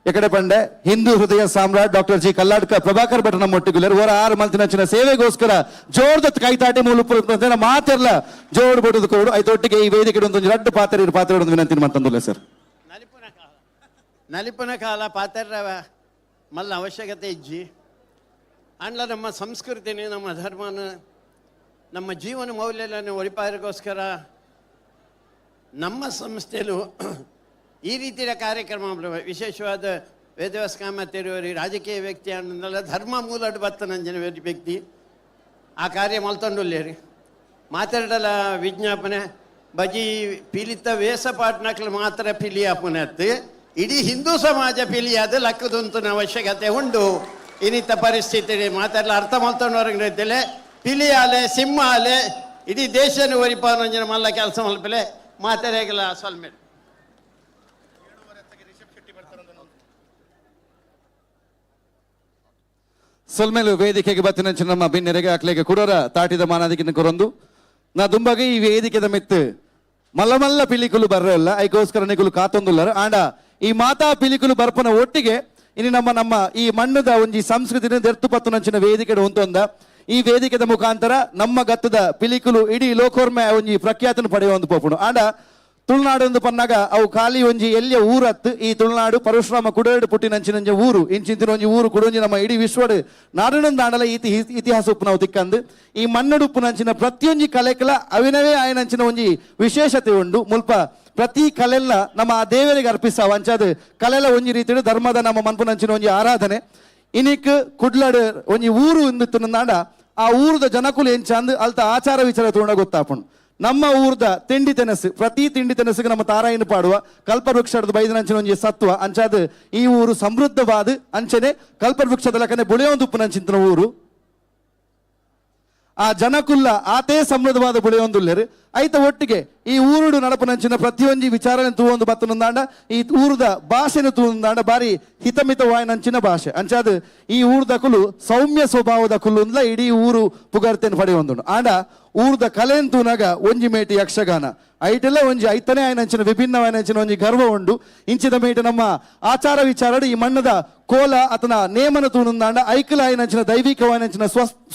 ಎಕಡೆ ಪಂಡೆ ಹಿಂದೂ ಹೃದಯ ಸಾಮ್ರಾಟ್ ಡಾಕ್ಟರ್ ಜಿ ಕಲ್ಲಾಡ್ಕ ಪ್ರಭಾಕರ್ ಭಟ್ ನಮ್ಮ ಒಟ್ಟಿಗೆ ಓರ ಆರು ಮಂತಿನಂಚಿನ ಸೇವೆಗೋಸ್ಕರ ಜೋರ್ದ ಕೈತಾಟಿ ಮೂಲ ಮಾತೆಲ್ಲ ಜೋಡ್ ಬಡದು ಕೊಡು. ಐತೊಟ್ಟಿಗೆ ಈ ವೇದಿಕೆ ಒಂದು ರಡ್ಡು ಪಾತ್ರ ಪಾತ್ರ ವಿನಂತಿ ಮಂತಂದುಲ್ಲ ಸರ್. ನಲಿಪುನ ಕಾಲ ಪಾತ್ರ ಮಲ್ಲ ಅವಶ್ಯಕತೆ ಇಜ್ಜಿ ಅಂಡ್ಲ ನಮ್ಮ ಸಂಸ್ಕೃತಿನಿ, ನಮ್ಮ ಧರ್ಮನ, ನಮ್ಮ ಜೀವನ ಮೌಲ್ಯಗಳನ್ನು ಒಳಿಪಾರಿಗೋಸ್ಕರ ನಮ್ಮ ಸಂಸ್ಥೆಯು ಈ ರೀತಿಯ ಕಾರ್ಯಕ್ರಮ ವಿಶೇಷವಾದ ವೇದವ್ಯಾಸ ಕಾಮತ್ ರಾಜಕೀಯ ವ್ಯಕ್ತಿ ಅನ್ನಲ್ಲ, ಧರ್ಮ ಮೂಲಡು ಬತ್ತನಂಜನ ವ್ಯಕ್ತಿ ಆ ಕಾರ್ಯ ಮಲ್ತೊಂಡುಲ್ಲೇರಿ ಮಾತಾಡಲ ವಿಜ್ಞಾಪನೆ ಬಜಿ ಪೀಲಿತ ವೇಸ ಪಾಟ್ನಕ್ಲು ಮಾತ್ರ ಪಿಲಿಯಾಪುನತ್ತು ಇಡೀ ಹಿಂದೂ ಸಮಾಜ ಪಿಲಿಯಾದ ಲಕ್ಕದುಂತನ ಅವಶ್ಯಕತೆ ಉಂಡು. ಇನ್ನಿತ ಪರಿಸ್ಥಿತಿ ಮಾತಾಡಲ ಅರ್ಥ ಮಲ್ತೊಂಡವರೆಗೆ ಪಿಲಿಯಾಲೆ ಸಿಂಹಾಲೆ ಇಡೀ ದೇಶನ ಒರಿಪಾನಂಜನ ಮಲ್ಲ ಕೆಲಸ ಮಲ್ಪಲೆ ಮಾತಾಡಗಲ ಸೊಲ್ಮೆ. ಸೊಲ್ಮೇಲು ವೇದಿಕೆಗೆ ಬತ್ತಿನಂಚಿನ ನಮ್ಮ ಬಿನ್ನೆರೆಗೆ ಅಕ್ಲೆಗೆ ಕುಡೋರ ತಾಟಿದ ಮಾನಾದಿಕಿನ ಕೊರೊಂದು ನಾ ದುಂಬಾಗ ಈ ವೇದಿಕೆದ ಮೆತ್ತು ಮಲ್ಲ ಮಲ್ಲ ಪಿಲಿಕುಲು ಬರ್ರಲ್ಲ ಐಕೋಸ್ಕರ ನಿಕುಲು ಕಾತೊಂದುಲ್ಲರು. ಆಂಡ ಈ ಮಾತಾ ಪಿಲಿಕುಲು ಬರ್ಪನ ಒಟ್ಟಿಗೆ ಇನಿ ನಮ್ಮ ನಮ್ಮ ಈ ಮಣ್ಣದ ಒಂಜಿ ಸಂಸ್ಕೃತಿನ ದೆರ್ತು ಪತ್ತುನಂಚಿನ ವೇದಿಕೆ ಉಂತೊಂದ ಈ ವೇದಿಕೆದ ಮುಖಾಂತರ ನಮ್ಮ ಗತ್ತದ ಪಿಲಿಕುಲು ಇಡೀ ಲೋಕೋರ್ಮೆ ಒಂಜಿ ಪ್ರಖ್ಯಾತನ ಪಡೆಯುವ ಒಂದು ಪೋಪುಂಡು. ಆಂಡ ತುಳುನಾಡು ಒಂದು ಪನ್ನಾಗ ಅವು ಖಾಲಿ ಒಂಜಿ ಎಲ್ಲಿಯ ಊರತ್ತು ಈ ತುಳುನಾಡು ಪರಶುರಾಮ ಕುಡೇಡು ಪುಟ್ಟಿನಂಚಿನಂಜ ಊರು ಇಂಚಿಂತಿನ ಒಂಜಿ ಊರು ಕುಡೊಂಜಿ ನಮ್ಮ ಇಡೀ ವಿಶ್ವಡು ನಾಡಿನೊಂದು ಇತಿಹಾಸ ಉಪ್ಪು ನಾವು ತಿಕ್ಕಂದು ಈ ಮಣ್ಣುಡುಪ್ಪುನಂಚಿನ ಪ್ರತಿಯೊಂಜಿ ಕಲೆಕಲ ಅವಿನವೇ ಆಯನಂಚಿನ ಒಂಜಿ ವಿಶೇಷತೆ ಉಂಡು. ಮುಲ್ಪ ಪ್ರತಿ ಕಲೆಲ್ಲ ನಮ್ಮ ಆ ದೇವರಿಗೆ ಅರ್ಪಿಸಾವ ಅಂಚಾದ ಕಲೆಲ ಒಂಜಿ ರೀತಿಯ ಧರ್ಮದ ನಮ್ಮ ಮನ್ಪುನಂಚಿನ ಒಂಜಿ ಆರಾಧನೆ. ಇನಿಕ್ ಕುಡ್ಲಡು ಒಂಜಿ ಊರು ಇಂದಿತ್ತು ಆ ಊರದ ಜನಕುಲು ಎಂಚಂದು ಅಲ್ತ ಆಚಾರ ವಿಚಾರ ತೋಣ ಗೊತ್ತಾಪುಂಡು. ನಮ್ಮ ಊರ್ದ ತಿಂಡಿ ತೆನಸು ಪ್ರತಿ ತಿಂಡಿ ತೆನಸುಗೆ ನಮ್ಮ ತಾರಾಯಿನ ಪಾಡುವ ಕಲ್ಪವೃಕ್ಷದ ಬೈದನಂಚಿನ ಒಂಜಿ ಸತ್ವ ಅಂಚಾದ ಈ ಊರು ಸಮೃದ್ಧವಾದ ಅಂಚನೆ ಕಲ್ಪವೃಕ್ಷದ ಲಕ್ಕನೆ ಬುಳೆಯೊಂದು ಉಪ್ಪುನಂಚಿನ ಊರು. ಆ ಜನಕುಲ್ಲ ಆತೇ ಸಮೃದ್ಧವಾದ ಬುಳೆಯೊಂದುಲ್ಲೇರು ಐತ ಒಟ್ಟಿಗೆ ಈ ಊರುಡು ನಡಪುನಂಚಿನ ಪ್ರತಿಯೊಂಜಿ ವಿಚಾರಣೆ ತೂವೊಂದು ಬತ್ತನೊಂದಾಂಡ ಈ ಊರುದ ಭಾಷೆನ ತೂವೊಂದಾಂಡ ಬಾರಿ ಹಿತಮಿತವಾಯನಂಚಿನ ಭಾಷೆ ಅಂಚಾದ ಈ ಊರ್ದ ಕುಲು ಸೌಮ್ಯ ಸ್ವಭಾವದ ಕುಲು ಅಂದ್ಲ ಇಡೀ ಊರು ಪುಗರ್ತೆನ್ ಪಡೆಯೊಂದುಂಡು. ಆಂಡ ಊರ್ದ ಕಲೆನ್ ತೂನಾಗ ಒಂಜಿ ಮೇಟಿ ಯಕ್ಷಗಾನ ಐಟೆಲ್ಲ ಒಂಜಿ ಐತನೇ ಆಯನಂಚಿನ ವಿಭಿನ್ನವಾಯನಂಚಿನ ಒಂಜಿ ಗರ್ವ ಉಂಡು. ಇಂಚಿದ ಮೇಟಿ ನಮ್ಮ ಆಚಾರ ವಿಚಾರಡು ಈ ಮಣ್ಣದ ಕೋಲ ಅತನ ನೇಮನ ತೂನುಂದಾಂಡ ಐಕಲ ಆಯನಂಚಿನ ದೈವಿಕವಾಯನಂಚಿನ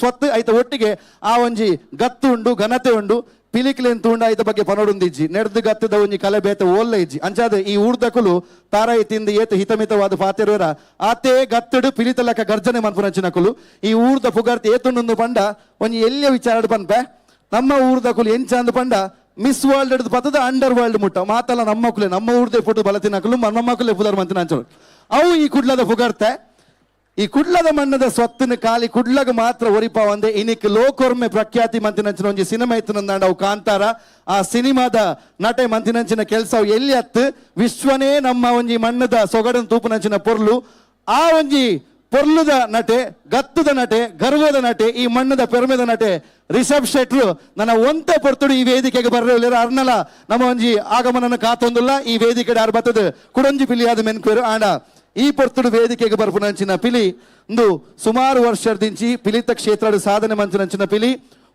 ಸ್ವತ್ತು ಐತ ಒಟ್ಟಿಗೆ ಆ ಒಂಜಿ ಗತ್ತು ಉಂಡು, ಘನತೆ ಉಂಡು. ಪಿಲಿಕ್ಲೆನ್ ತೂಂಡ ಐತ ಬಗ್ಗೆ ಪನೊಡುಂದಿಜ್ಜಿ. ನೆಡ್ದು ಗತ್ತದ ಒಂಜಿ ಕಲೆ ಬೇತೆ ಓಲ್ಲ ಇಜ್ಜಿ. ಅಂಚಾದ ಈ ಊರ್ದಕುಲು ತಾರಾಯಿ ತಿಂದು ಏತ್ ಹಿತಮಿತವಾದ ಪಾತೆರುವರ ಆತೇ ಗತ್ತಡು ಪಿಲಿತಲಕ ಗರ್ಜನೆ ಮನ್ಪುನಂಚಿನಕುಲು. ಈ ಊರ್ದ ಪುಗರ್ತಿ ಏತುಂಡು ಪಂಡ ಒಂಜಿ ಎಲ್ಲಿಯ ವಿಚಾರಡ್ ಪನ್ಪೆ. ನಮ್ಮ ಊರ್ದಕುಲು ಎಂಚಾಂದು ಪಂಡ ಮಿಸ್ ವರ್ಲ್ಡ್ ಹಿಡ್ದು ಪತ್ತದ ಅಂಡರ್ ವರ್ಲ್ಡ್ ಮುಟ್ಟ ಮಾತಲ್ಲ ನಮ್ಮಕುಲೆ, ನಮ್ಮ ಊರ್ದೇ ಫೋಟೋ ಬಲತಿನಕುಲು ನಮ್ಮಕುಲೆ ಪುದರ್ ಮಂತಿನ ಅಂಚಲು ಅವು ಈ ಕುಡ್ಲದ ಪುಗರ್ತೆ. ಈ ಕುಡ್ಲದ ಮಣ್ಣದ ಸ್ವತ್ತಿನ ಖಾಲಿ ಕುಡ್ಲಗ ಮಾತ್ರ ಒರಿಪಾವಂದೆ ಇನಿಕ್ ಲೋಕೊರ್ಮೆ ಪ್ರಖ್ಯಾತಿ ಮಂತಿನಂಚಿನ ಒಂಜಿ ಸಿನಿಮಾ ಇತ್ತು ಅವು ಕಾಂತಾರ. ಆ ಸಿನಿಮಾದ ನಟೆ ಮಂತಿನಂಚಿನ ಕೆಲಸ ಅವು ಎಲ್ಲಿ ಅತ್ತು ವಿಶ್ವನೇ ನಮ್ಮ ಒಂಜಿ ಮಣ್ಣದ ಸೊಗಡನ್ ತೂಪುನಂಚಿನ ಪೊರ್ಲು. ಆ ಒಂಜಿ ಪೊರ್ಲುದ ನಟೆ, ಗತ್ತದ ನಟೆ, ಗರ್ವದ ನಟೆ, ಈ ಮಣ್ಣದ ಪೆರ್ಮೆದ ನಟೆ ರಿಷಬ್ ಶೆಟ್ರು ನನ್ನ ಒಂತೆ ಪೊರ್ತುಡು ಈ ವೇದಿಕೆಗೆ ಬರ್ರೆ ಅರ್ನಲ ನಮ್ಮ ಒಂಜಿ ಆಗಮನನ ಕಾತೊಂದುಲ್ಲ. ಈ ವೇದಿಕೆ ಆರ್ ಬತ್ತದ ಕುಡೊಂಜಿ ಪಿಲಿಯಾದ ಮೆನ್ಕುವೆರು. ಆಂಡ ಈ ಪೊರ್ತುಡು ವೇದಿಕೆಗೆ ಬರ್ಪುನಂಚಿನ ಪಿಲಿ ಇಂದು ಸುಮಾರು ವರ್ಷದಿಂಚಿ ಪಿಲಿತ ಕ್ಷೇತ್ರದ ಸಾಧನೆ ಮಂಚಿನಂಚಿನ ಪಿಲಿ.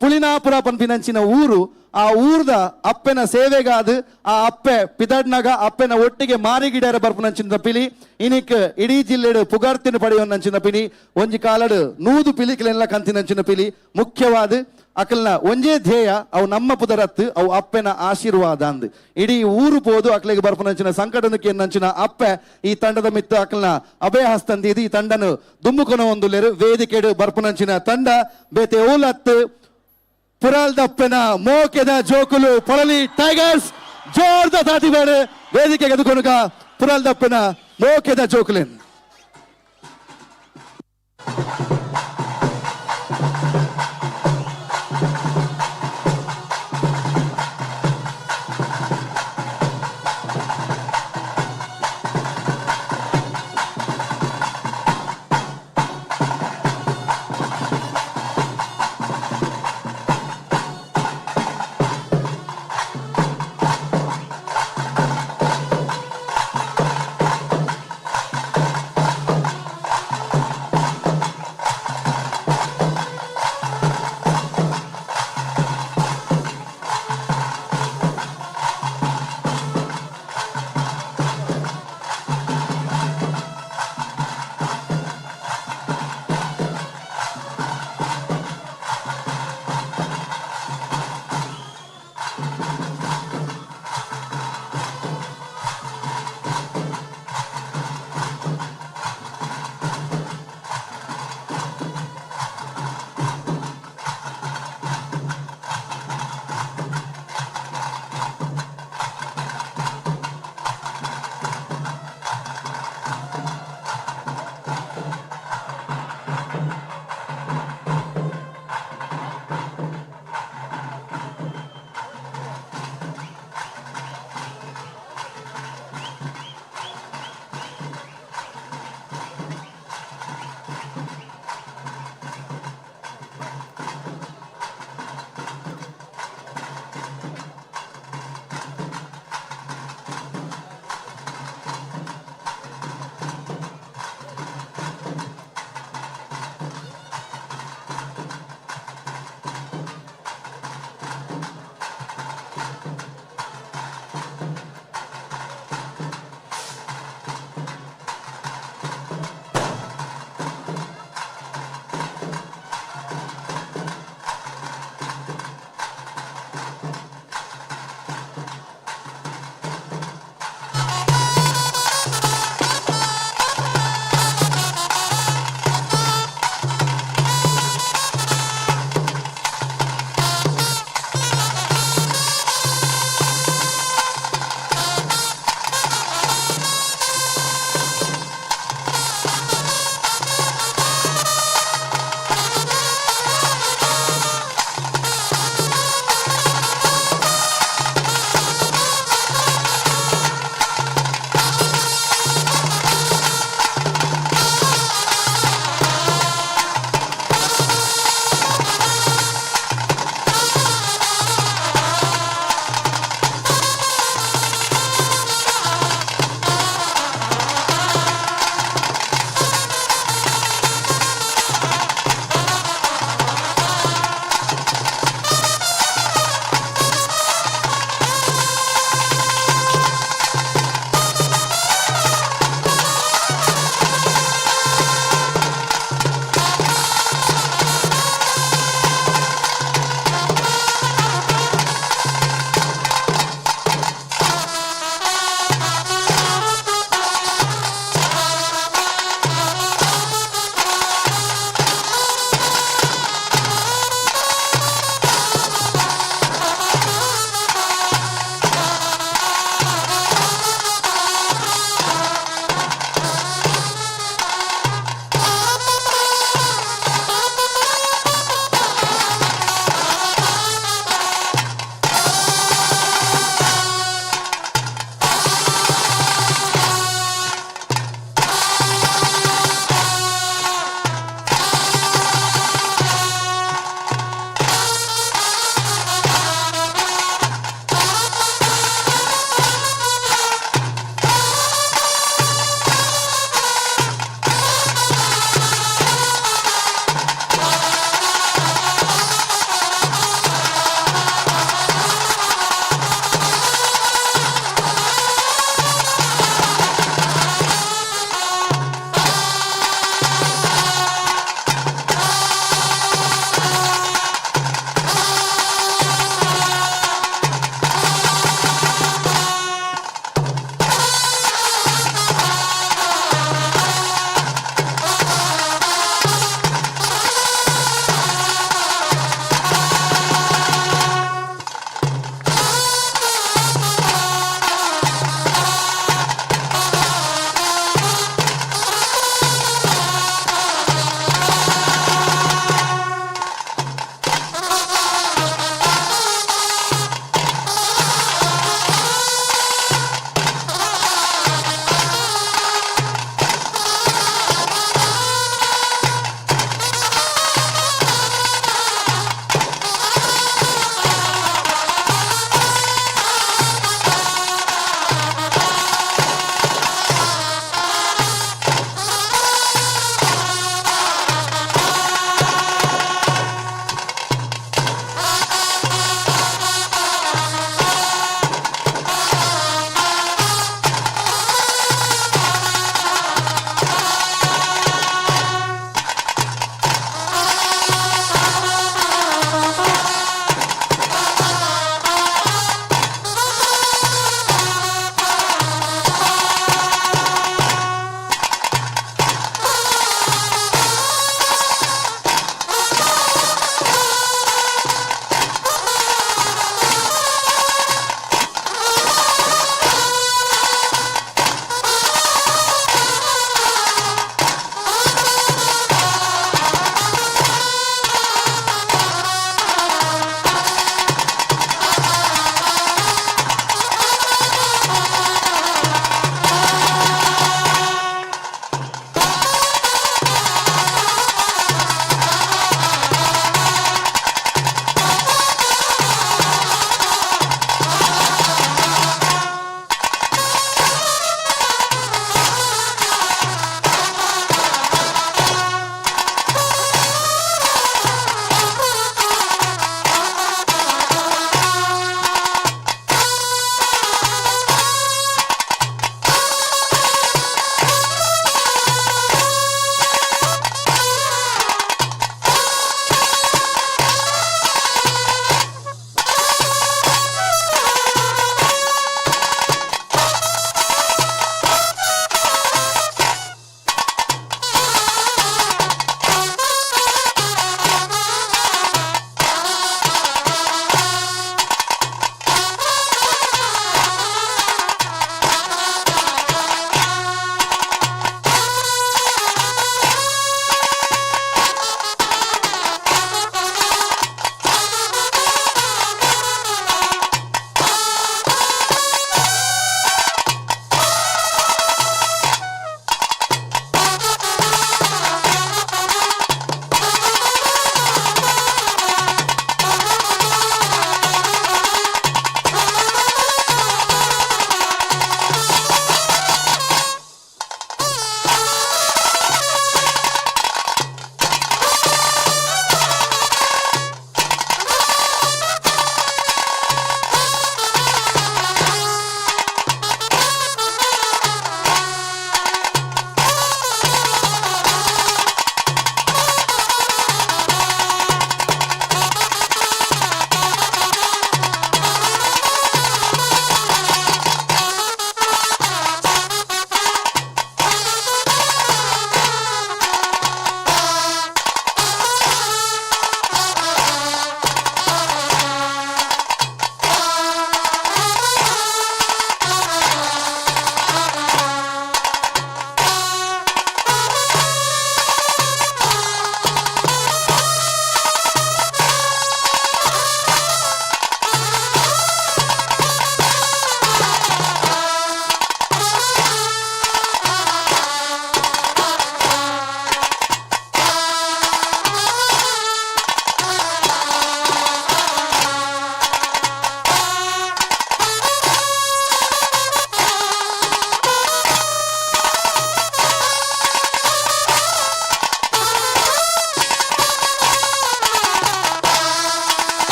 ಪುಳಿನಾಪುರ ಪನ್ಪಿನಂಚಿನ ಊರು, ಆ ಊರ್ದ ಅಪ್ಪೆನ ಸೇವೆಗಾದ ಆ ಅಪ್ಪೆ ಪಿದಡ್ನಗ ಅಪ್ಪೆನ ಒಟ್ಟಿಗೆ ಮಾರಿಗಿಡರ ಬರ್ಪುನಂಚಿನ ಪಿಲಿ. ಇನಿಕ್ ಇಡೀ ಜಿಲ್ಲೆಡು ಪುಗಾರ್ತಿನ ಪಡೆಯುವನಂಚಿನ ಪಿಲಿ. ಒಂಜಿ ಕಾಲಡು 100 ಪಿಲಿಕ್ಲೆಲ್ಲ ಕಂತಿನಂಚಿನ ಪಿಲಿ. ಮುಖ್ಯವಾದ ಅಕಲ್ನ ಒಂಜೇ ಧ್ಯೇಯ ಅವು ನಮ್ಮ ಪುದರತ್ತು ಅವು ಅಪ್ಪೆನ ಆಶೀರ್ವಾದ ಅಂದ್. ಇಡೀ ಊರು ಪೋದು ಅಕ್ಲೆಗೆ ಬರ್ಪುನಂಚಿನ ಸಂಕಟನಕ್ಕೆ ನಂಚಿನ ಅಪ್ಪೆ ಈ ತಂಡದ ಮಿತ್ತ ಅಕಲ್ನ ಅಭಯ ಹಸ್ತಂದಿದ್ದು ಈ ತಂಡನು ದುಂಬುಕೊನ ಒಂದುಲ್ಲೇರು. ವೇದಿಕೆಡು ಬರ್ಪುನಂಚಿನ ತಂಡ ಬೇತೆ ಓಲತ್ತು ಪುರಾಲ್ದಪ್ಪನ ಮೋಕೆದ ಜೋಕುಲು ಪೊಳಲಿ ಟೈಗರ್ಸ್. ಜೋರ್ದ ತಾಟಿಬೇಡ ವೇದಿಕೆಗೆ ಎದುಕೊನುಗ ಪುರಾಲ್ದಪ್ಪನ ಮೋಕೆದ ಜೋಕುಲೇನ್.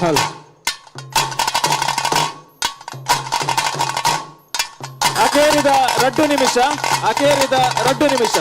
ಹಲ್. ಅಕೇರಿದ 2 ನಿಮಿಷ, ಅಕೇರಿದ 2 ನಿಮಿಷ.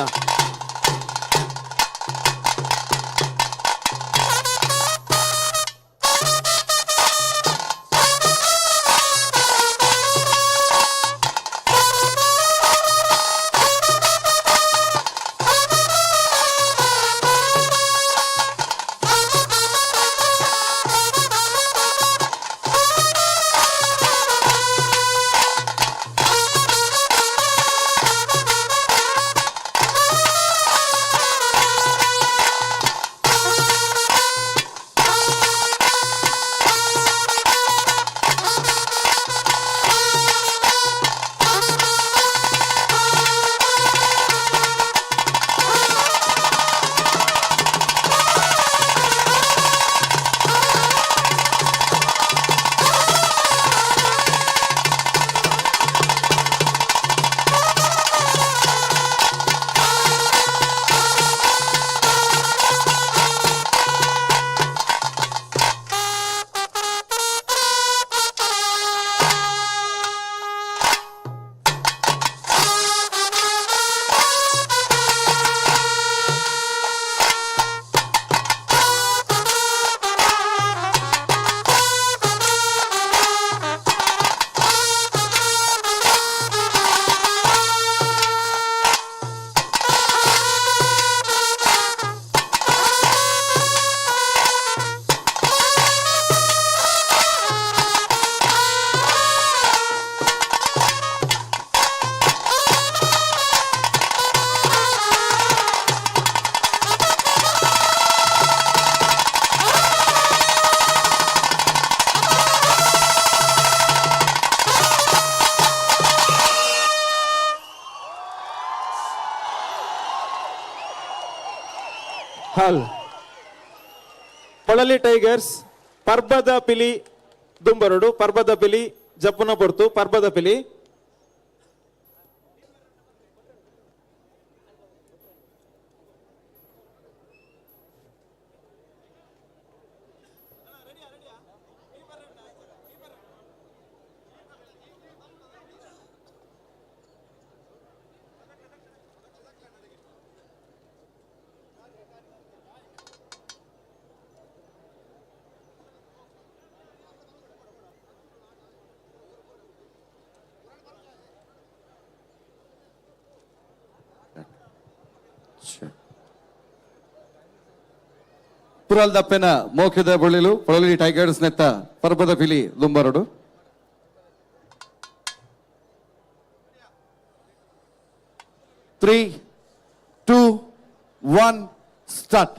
ಹಾಲ್. ಪೊಳಲಿ ಟೈಗರ್ಸ್ ಪರ್ಬದ ಪಿಲಿ ದುಂಬರಡು, ಪರ್ಬದ ಪಿಲಿ ಜಪ್ಪುನ ಪೊರ್ತು, ಪರ್ಬದ ಪಿಲಿ. ಪುರಾಲ್ ದಪ್ಪೆನ ಮೋಕ್ಷದ ಬೊಳ್ಳಿಲು ಪೊಳಲಿ ಟೈಗರ್ಸ್ ನೆತ್ತ ಪರ್ಬದ ಪಿಲಿ ದುಂಬರಡು. 3 2 1 ಸ್ಟಾರ್ಟ್.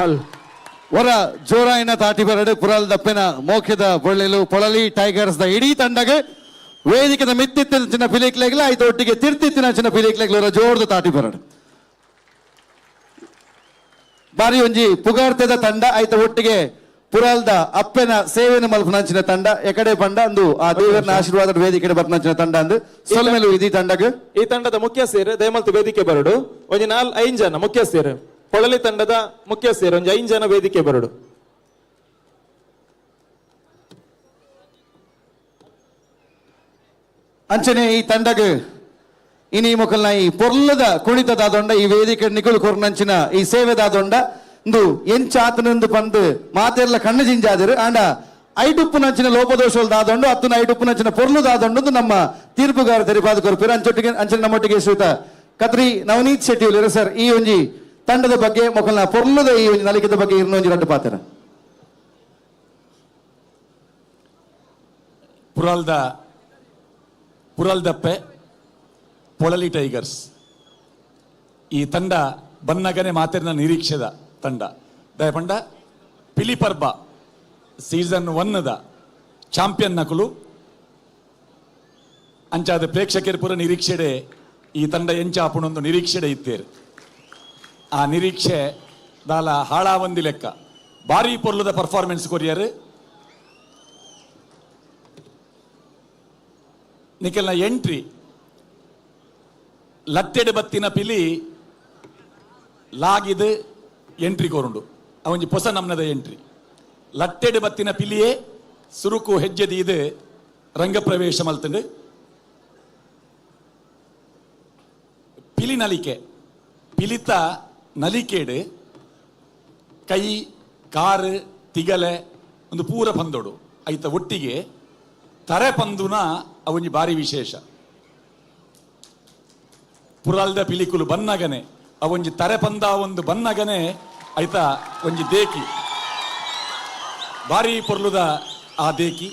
ಹಲ್. ವರ ಜೋರಾಯಿನ ತಾಟಿ ಬರಡು ಪುರಾಲ್ ದಪ್ಪೆನ ಮೋಕ್ಷದ ಬೊಳ್ಳೆಲು ಪೊಳಲಿ ಟೈಗರ್ಸ್ the ಇಡೀ ತಂಡಗೆ ವೇದಿಕೆದ ಮಿತ್ತಿತ್ತಿನ ಚಿನ್ನ ಪಿಲಿಕ್ಲೆಗ್ಲ ಆಯ್ತು ಒಟ್ಟಿಗೆ ತಿರ್ತಿತ್ತಿನ ಚಿನ್ನ ಪಿಲಿಕ್ಲೆಗ್ಲ ಜೋರ್ದ ತಾಟಿ ಬರಡು. ಬಾರಿ ಒಂಜಿ ಪುಗಾರ್ತೆದ ತಂಡ ಆಯ್ತ ಒಟ್ಟಿಗೆ ಪುರಾಲ್ದ ಅಪ್ಪೆನ ಸೇವೆನ ಮಲ್ಪನಂಚಿನ ತಂಡ ಎಕಡೆ ಬಂಡ ಅಂದು ಆ ದೇವರನ ಆಶೀರ್ವಾದ ವೇದಿಕೆ ಬರ್ನಂಚಿನ ತಂಡ ಅಂದು ಸೊಲ್ಮೆಲು ಇದೀ ತಂಡಗ್. ಈ ತಂಡದ ಮುಖ್ಯಸ್ಥರು ದಯಮಲ್ತು ವೇದಿಕೆ ಬರಡು. ಒಂಜಿ ನಾಲ್ ಐನ್ ಜನ ಮುಖ್ಯಸ್ಥರು, ಪೊಳಲಿ ತಂಡದ ಮುಖ್ಯಸ್ಥರು ಒಂಜಿ ಐನ್ ಜನ ವೇದಿಕೆ ಬರಡು. ಅಂಚನೆ ಈ ತಂಡಗ್ ಇನಿ ಮೊಕಲ್ನ ಈ ಪೊರ್ಲದ ಕುಣಿತದಾದೊಂಡ ಈ ವೇದಿಕೆ ನಿಕುಲು ಕೊರ್ನಂಚಿನ ಈ ಸೇವೆದಾದೊಂಡ ಇಂದು ಎಂಚಾತನಂದು ಪಂದು ಮಾತೆರ್ಲ ಕಣ್ಣು ಜಿಂಜಾದಿರು. ಆಂಡ ಐಡುಪ್ಪುನಂಚಿನ ಲೋಪದೋಷలు ದಾದೊಂಡು ಅತ್ತನ ಐಡುಪ್ಪುನಂಚಿನ ಪೊರ್ಲು ದಾದೊಂಡು ನಮ್ಮ ತೀರ್ಪುಗಾರ ತೆರಿಪಾದ ಕೊರ್ಪಿರು. ಅಂಚೊಟ್ಟಿಗೆ ಅಂಚನೆ ನಮ್ಮೊಟ್ಟಿಗೆ ಶ್ರೀಯುತ ಕತ್ರಿ ನವನೀತ್ ಶೆಟ್ಟಿ ಉಲ್ಲೆರ್. ಸರ್, ಈ ಒಂಜಿ ತಂಡದ ಬಗ್ಗೆ ಮೊಕಲ್ನ ಪೊರ್ಲುದ ಈ ಒಂಜಿ ನಲಿಕೆದ ಬಗ್ಗೆ ಇರ್ನ ಒಂಜಿ ರಡ್ಡು ಪಾತೆರ. ಪುರಾಲ್ದ ಪುರಲ್ದಪ್ಪೆ ಪೊಳಲಿ ಟೈಗರ್ಸ್ ಈ ತಂಡ ಬನ್ನಗನೆ ಮಾತೆರ್ನ ನಿರೀಕ್ಷೆದ ತಂಡ. ದಯಪಂಡ ಪಿಲಿಪರ್ಬ ಸೀಸನ್ ಒನ್ದ ಚಾಂಪಿಯನ್ ನಕಲು ಅಂಚಾದ ಪ್ರೇಕ್ಷಕರ ಪೂರ ನಿರೀಕ್ಷೆಡೆ ಈ ತಂಡ ಎಂಚಾಪುಣೊಂದು ನಿರೀಕ್ಷೆಡೆ ಇತ್ತೇರು. ಆ ನಿರೀಕ್ಷೆ ದಾಲ ಹಾಳಾವಂದಿ ಲೆಕ್ಕ ಭಾರಿ ಪೊರ್ಲುದ ಪರ್ಫಾರ್ಮೆನ್ಸ್ ಕೊರಿಯರ್. ನಿಖಲ್ನ ಎಂಟ್ರಿ ಲಟ್ಟೆಡ್ ಬತ್ತಿನ ಪಿಲಿ ಲಾಗಿದ್ ಎಂಟ್ರಿ ಕೋರುಂಡು. ಅವೊಂಜಿ ಪೊಸ ನಮ್ನದ ಎಂಟ್ರಿ. ಲಟ್ಟೆಡ್ ಬತ್ತಿನ ಪಿಲಿಯೇ ಸುರುಕು ಹೆಜ್ಜೆ ದೀದ್ ರಂಗಪ್ರವೇಶ ಮಲ್ತಂಡು. ಪಿಲಿ ನಲಿಕೆ, ಪಿಲಿತ ನಲಿಕೇಡು ಕೈ ಕಾರು ತಿಗಲೆ ಒಂದು ಪೂರ ಪಂದೋಡು ಐತ ಒಟ್ಟಿಗೆ ತರೆ ಪಂದುನ ಅವೊಂಜಿ ಬಾರಿ ವಿಶೇಷ. ಪುರಾಲ್ದ ಪಿಲಿಕುಲು ಬನ್ನಗನೆ ಅವೊಂಜಿ ತರೆ ಪಂದ ಒಂದು ಬನ್ನಗನೆ ಐತ ಒಂಜಿ ದೇಕಿ ಬಾರಿ ಪೊರ್ಲುದ ಆ ದೇಕಿ.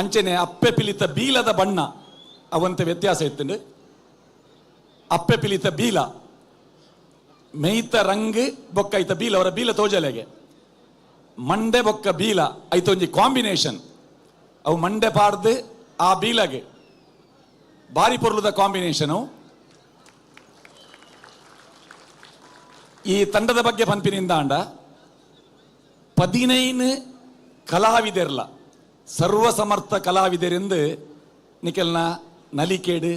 ಅಂಚನೆ ಅಪ್ಪೆ ಪಿಲಿತ ಬೀಲದ ಬಣ್ಣ ಅವಂತೆ ವ್ಯತ್ಯಾಸ ಇತ್ತಂಡು. ಅಪ್ಪೆ ಪಿಲಿತ ಬೀಲ ಮೇಯ್ತ ರಂಗ್ ಬೊಕ್ಕ ಐತ ಬೀಲ ಅವರ ಬೀಲ ತೋಜಲೆಗೆ ಮಂಡೆ ಬೊಕ್ಕ ಬೀಲ ಐತ ಒಂಜಿ ಕಾಂಬಿನೇಷನ್. ಅವು ಮಂಡೆ ಪಾಡ್ದು ಆ ಬೀಲಗೆ ಬಾರಿ ಪೊರ್ಲುದ ಕಾಂಬಿನೇಷನ್. ಈ ತಂಡದ ಬಗ್ಗೆ ಪನ್ಪಿನಿಂದ ಅಂಡ 15 ಕಲಾವಿದೆರ್ಲ ಸರ್ವಸಮರ್ಥ ಕಲಾವಿದರೆಂದು ನಿಕೆಲ್ನ ನಲಿಕೇಡು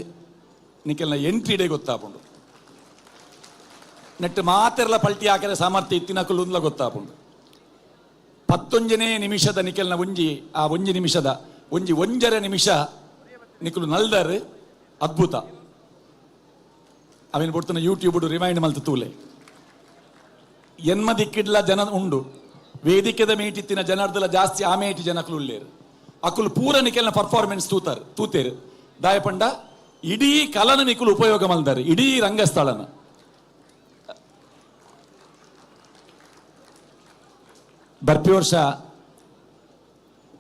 ನಿಕೆಲ್ನ ಎಂಟ್ರಿಡೆ ಗೊತ್ತಾಪುಂಡು. ನೆಟ್ಟು ಮಾತೆರ್ಲ ಪಲ್ಟಿ ಹಾಕರೆ ಸಾಮರ್ಥ್ಯ ಇತ್ತಿನಕುಲುಂದ್ಲ ಗೊತ್ತಾಪುಂಡು. 19ನೇ ನಿಮಿಷದ ನಿಕೆಲ್ನ ಒಂಜಿ ಆ ಒಂಜಿ ನಿಮಿಷದ ಒಂಜಿ ಒಂಜರೆ ನಿಮಿಷ ನಿಕುಲು ನಲ್ದರ್ ಅದ್ಭುತ. ಅವೇನು ಪೊರ್ತುನ ಯೂಟ್ಯೂಬ್ ರಿಮೈಂಡ್ ಮಲ್ತು ತೂಲೆ. ಎನ್ಮ ದಿಕ್ಕಿಡ್ಲ ಜನ ಉಂಡು, ವೇದಿಕೆದ ಮೇಟಿತ್ತಿನ ಜನರ್ದಲ ಜಾಸ್ತಿ ಆ ಮೇಟಿ ಜನಕುಲು ಉಲ್ಲೇರು. ಅಕುಲು ಪೂರ ನಿಕೆಲ್ನ ಪರ್ಫಾರ್ಮೆನ್ಸ್ ತೂತಾರ್ ತೂತೇರು. ದಾಯಪಂಡ ಇಡೀ ಕಲನ ನಿಕುಲು ಉಪಯೋಗ ಮಲ್ದಾರೆ ಇಡೀ ರಂಗಸ್ಥಳನ. ಬರ್ಪಿ ವರ್ಷ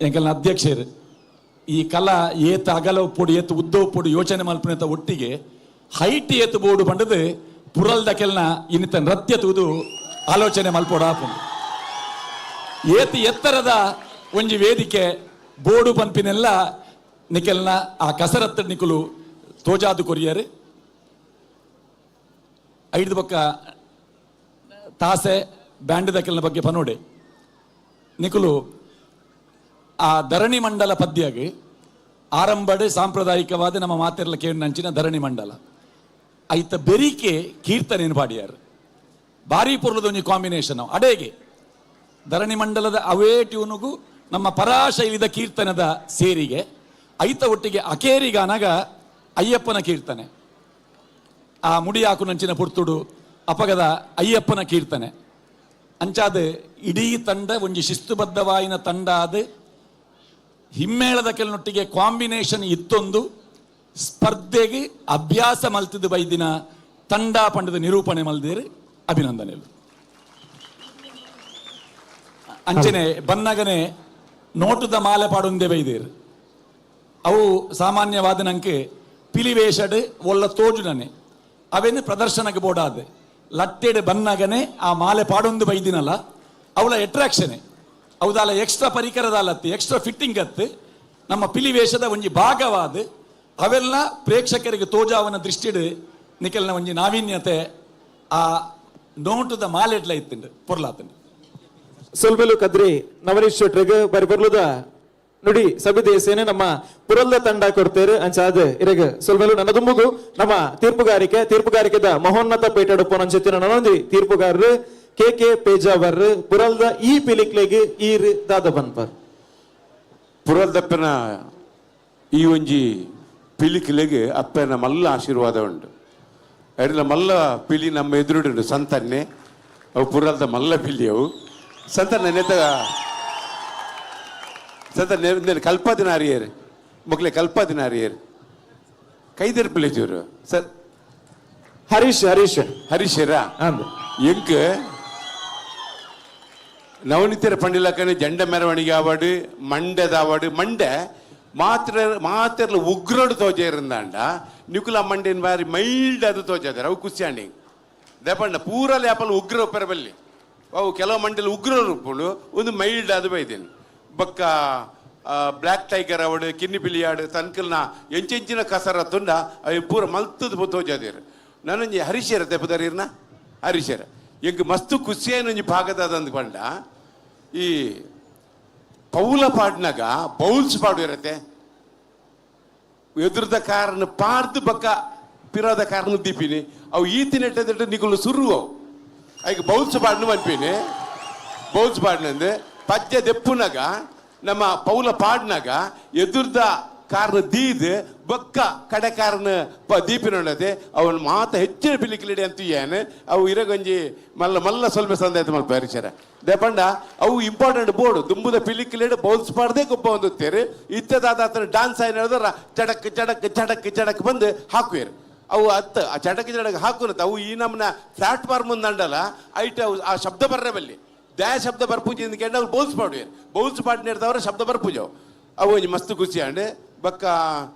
ಎಂಕಲ್ನ ಅಧ್ಯಕ್ಷರು ಈ ಕಲಾ ಏತ ಅಗಲ ಉಪ್ಪುಡು ಏತು ಉದ್ದ ಉಪ್ಪುಡು ಯೋಚನೆ ಮಲ್ಪುನೆತ ಒಟ್ಟಿಗೆ ಹೈಟ್ ಏತು ಬೋಡು ಪಂಡದು ಪುರಲ್ದ ಕೆಲ್ನ ಇನ್ನಿತ ನೃತ್ಯ ತೂದು ಆಲೋಚನೆ ಮಲ್ಪೋಡು. ಏತು ಎತ್ತರದ ಒಂಜಿ ವೇದಿಕೆ ಬೋಡು ಪನ್ಪಿನೆಲ್ಲ ನಿಕೆಲ್ನ ಆ ಕಸರತ್ತು ನಿಕುಲು ತೋಜಾದು ಕೊರಿಯರು. ಐದು ಬೊಕ್ಕ ತಾಸೆ ಬ್ಯಾಂಡ್ ದಕೆಲ್ನ ಬಗ್ಗೆ ಪನೋಡೆ ನಿಕುಲು ಆ ಧರಣಿ ಮಂಡಲ ಪದ್ಯಗೆ ಆರಂಭಡೆ ಸಾಂಪ್ರದಾಯಿಕವಾದ ನಮ್ಮ ಮಾತೆರ್ಲ ಕೇಳಿನಂಚಿನ ಧರಣಿ ಮಂಡಲ ಐತ ಬೆರಿಕೆ ಕೀರ್ತನೆಯನ್ನು ಪಾಡಿಯಾರು. ಭಾರಿ ಪೊರ್ಲದ ಒಂಜಿ ಕಾಂಬಿನೇಷನ್. ಅಡೇಗೆ ಧರಣಿ ಮಂಡಲದ ಅವೇ ಟ್ಯೂನುಗು ನಮ್ಮ ಪರಾಶೈಲಿದ ಕೀರ್ತನದ ಸೇರಿಗೆ ಐತ ಒಟ್ಟಿಗೆ ಅಕೇರಿಗಾನಾಗ ಅಯ್ಯಪ್ಪನ ಕೀರ್ತನೆ ಆ ಮುಡಿಯಾಕುನಂಚಿನ ಪುರ್ತುಡು ಅಪಗದ ಅಯ್ಯಪ್ಪನ ಕೀರ್ತನೆ ಅಂಚಾದ ಇಡೀ ತಂಡ ಒಂಜಿ ಶಿಸ್ತುಬದ್ಧವಾಯಿನ ತಂಡ ಆದ ಹಿಮ್ಮೇಳದ ಕೆಲನೊಟ್ಟಿಗೆ ಕಾಂಬಿನೇಷನ್ ಇತ್ತೊಂದು ಸ್ಪರ್ಧೆಗೆ ಅಭ್ಯಾಸ ಮಲ್ತಿದ್ದು ಬೈದಿನ ತಂಡ ಪಂಡದ ನಿರೂಪಣೆ ಮಲ್ದಿರು. ಅಭಿನಂದನೆಗಳು. ಅಂಚನೆ ಬನ್ನಗನೆ ನೋಟದ ಮಾಲೆ ಪಾಡುಂದೆ ಬೈದೇರು. ಅವು ಸಾಮಾನ್ಯವಾದ ನಂಗೆ ಪಿಲಿವೇಷಡ್ ಒಳ್ಳ ತೋಜುನನೆ ಅವೇನು ಪ್ರದರ್ಶನಕ್ಕೆ ಬೋಡಾದ ಲಟ್ಟೆಡ್ ಬನ್ನಗನೆ ಆ ಮಾಲೆ ಪಾಡೊಂದು ಬೈದಿನಲ್ಲ, ಅವಳ ಅಟ್ರಾಕ್ಷನ್ ಅವದಾಲ ಎಕ್ಸ್ಟ್ರಾ ಪರಿಕರದಾಲತ್ತು, ಎಕ್ಸ್ಟ್ರಾ ಫಿಟ್ಟಿಂಗ್ ಅತ್ತು. ನಮ್ಮ ಪಿಲಿ ವೇಷದ ಒಂಜಿ ಭಾಗವಾದ ಅವೆಲ್ಲ ಪ್ರೇಕ್ಷಕರಿಗೆ ತೋಜಾವನ ದೃಷ್ಟಿಡ್ ನಿಖಲ್ನ ಒಂಜಿ ನಾವೀನ್ಯತೆ ಆ ನೋಟದ ಮಾಲೆಡ್ಲ ಇತ್ತುಂಡು ಪೊರ್ಲಾತುಂಡು. ಸೊಲ್ಮೆಲು ಕದ್ರಿ ನವನೀಶ್ ಶೆಟ್ರಿಗೆ ಬರಿ ಬರ್ಲುದ ನುಡಿ ಸಬಿದೇಸೇನೆ ನಮ್ಮ ಪುರಲ್ದ ತಂಡ ಕೊಡ್ತೇರು ಅಂಚಾದ ಇರಗ ಸೊಲ್ಮೆಲು. ನನ್ನ ದುಂಬುಗು ನಮ್ಮ ತೀರ್ಪುಗಾರಿಕೆ ತೀರ್ಪುಗಾರಿಕೆದ ಮಹೋನ್ನತ ಪೇಟೆಡುಪ್ಪು ನಂಚೆತ್ತಿನ ನನೊಂಜಿ ತೀರ್ಪುಗಾರರು ಕೆ ಕೆ ಪೇಜಾವರ್, ಪುರಲ್ದ ಈ ಪಿಲಿಕ್ಲೆಗ್ ಈರ್ ದಾದ ಬನ್ಪರ್? ಪುರಲ್ದಪ್ಪನ ಈ ಒಂಜಿ ಪಿಲಿಕ್ಲೆಗ್ ಅಪ್ಪನ ಮಲ್ಲ ಆಶೀರ್ವಾದ ಉಂಡು. ಅರಿಲ ಮಲ್ಲ ಪಿಲಿ ನಮ್ಮ ಎದುರುಡು ಸಂತನ್ನೆ, ಅವು ಪುರಲ್ದ ಮಲ್ಲ ಪಿಲಿ. ಅವು ಸಂತನ್ನೆ ನೆತ್ತ ಸಂತ ಕಲ್ಪದಿನ ಅರಿಯರು ಮೊಕ್ಲೆ, ಕಲ್ಪದಿನ ಅರಿಯರು ಕೈದೆರ್ಪಿಲೆ ಚೂರು ಸರ್. ಹರೀಶ್, ಹರೀಶ್. ಹರೀಶರ. ಅಂದ್. ಎಂಕ್ ನವನಿತರ ಪಂಡಿಲಕ್ಕನೆ ಜಂಡ ಮೆರವಣಿಗೆ ಆವಾಡು, ಮಂಡ್ಯದ ಆವಾಡು, ಮಂಡೆ ಮಾತ್ರ ಮಾತೆರ್ಲ ಉಗ್ರಡು ತೋಜೇರಿಂದಾಂಡ ನಿಕುಲ ಮಂಡೆನ್ ಬಾರಿ ಮೈಲ್ಡ್ ಅದು ತೋಜಾದಾರೆ. ಅವು ಖುಷಿ ದೆಪಂಡ ಪೂರ ಲ್ಯಾಪಲ್ ಉಗ್ರ ಉಪ್ಪರ ಬಲ್ಲಿ. ಅವು ಕೆಲವು ಮಂಡೆಲ್ ಉಗ್ರ ಉಪ್ಪುಂಡು, ಒಂದು ಮೈಲ್ಡ್ ಅದು ಬೈದೇನೆ. ಬೊಕ್ಕ ಬ್ಲ್ಯಾಕ್ ಟೈಗರ್ ಅವಡು, ಕಿನ್ನಿ ಪಿಲಿಯಾಡು, ತನ್ಕಲ್ನ ಎಂಚೆಂಚಿನ ಕಸರತ್ತುಂಡ ಅವು ಪೂರ ಮಲ್ತದ ತೋಜಾದೇರು. ನಾನೊಂಜಿ ಹರೀಶರ ತೆಪ್ಪದಾರಿರ್ನ ಹರೀಶರ ಎಂಕ್ ಮಸ್ತ್ ಖುಷಿಯಾಯಿನ ಒಂಜಿ ಭಾಗದ ಪಂಡ ಈ ಪೌಲ ಪಾಡ್ನಾಗ ಬೌಲ್ಸ್ ಪಾಡು ಇರತ್ತೆ. ಎದುರದ ಕಾರಣ ಪಾರ್ದು ಬಕ್ಕ ಪಿರೋದ ಕಾರಣ ದೀಪಿನಿ. ಅವು ಈ ತಿನೆಟ್ಟದಿಟ್ಟು ನಿಗುಲು ಸುರು ಅವು ಐಕ್ ಬೌಲ್ಸ್ ಪಾಡ್ನು ಪನ್ಪಿನಿ. ಬೌಲ್ಸ್ ಪಾಡ್ನಂದು ಪಜ್ಜೆ ದೆಪ್ಪುನಾಗ ನಮ್ಮ ಪೌಲ ಪಾಡ್ನಾಗ ಎದುರ್ದ ಕಾರಣ ದೀದ್ ಬೊಕ್ಕ ಕಡೆ ಕಾರಣ ಪ ದೀಪಿನೊಂಡತೆ. ಅವನು ಮಾತ ಹೆಚ್ಚಿನ ಪಿಲಿಕಿಲಿಡಿ ಅಂತ ಏನು ಅವು ಇರಗೊಂಜಿ ಮಲ್ಲ ಮಲ್ಲ ಸ್ವಲ್ಪ ಸಂದಾಯ್ತು ಮಲ್ಪ ಹರಿಶರ ದೇಪಂಡ. ಅವು ಇಂಪಾರ್ಟೆಂಟ್ ಬೋರ್ಡ್ ದುಂಬುದ ಪಿಲಿಕಿಲಿಡಿ ಬೌಲ್ಸ್ ಪಾಡ್ದೆ ಗೊಬ್ಬ ಹೊಂದುತ್ತೇರು. ಇತ್ತದಾದ ಆತನ ಡಾನ್ಸ್ ಆಯ್ನ ಹೇಳಿದ್ರೆ ಚಡಕ್ ಚಡಕ್ ಚಡಕ್ ಚಡಕ್ ಬಂದು ಹಾಕುವೇರು. ಅವು ಅತ್ತ ಆ ಚಡಕ್ ಚಡಕ್ ಹಾಕುನತ್ತ ಅವು ಈ ನಮ್ಮನ್ನ ಪ್ಲಾಟ್ಫಾರ್ಮ್ ಮುಂದಂಡಲ್ಲ ಐಟ್ ಅವು ಆ ಶಬ್ದ ಬರ್ರೆ ಬಲ್ಲಿ ದ್ಯಾ ಶಬ್ದ ಬರ್ಪೂಜೆ ಕೆಂಡ ಅವ್ರು ಬೌಲ್ಸ್ ಪಾಡುವೇರು. ಬೌಲ್ಸ್ ಪಾಡಿನೇರ್ದವ್ರ ಶಬ್ದ ಬರ್ಪೂಜವು. ಅವು ಒಂಜಿ ಮಸ್ತ್ ಖುಷಿ ಆಂಡ್. ಬೊಕ್ಕ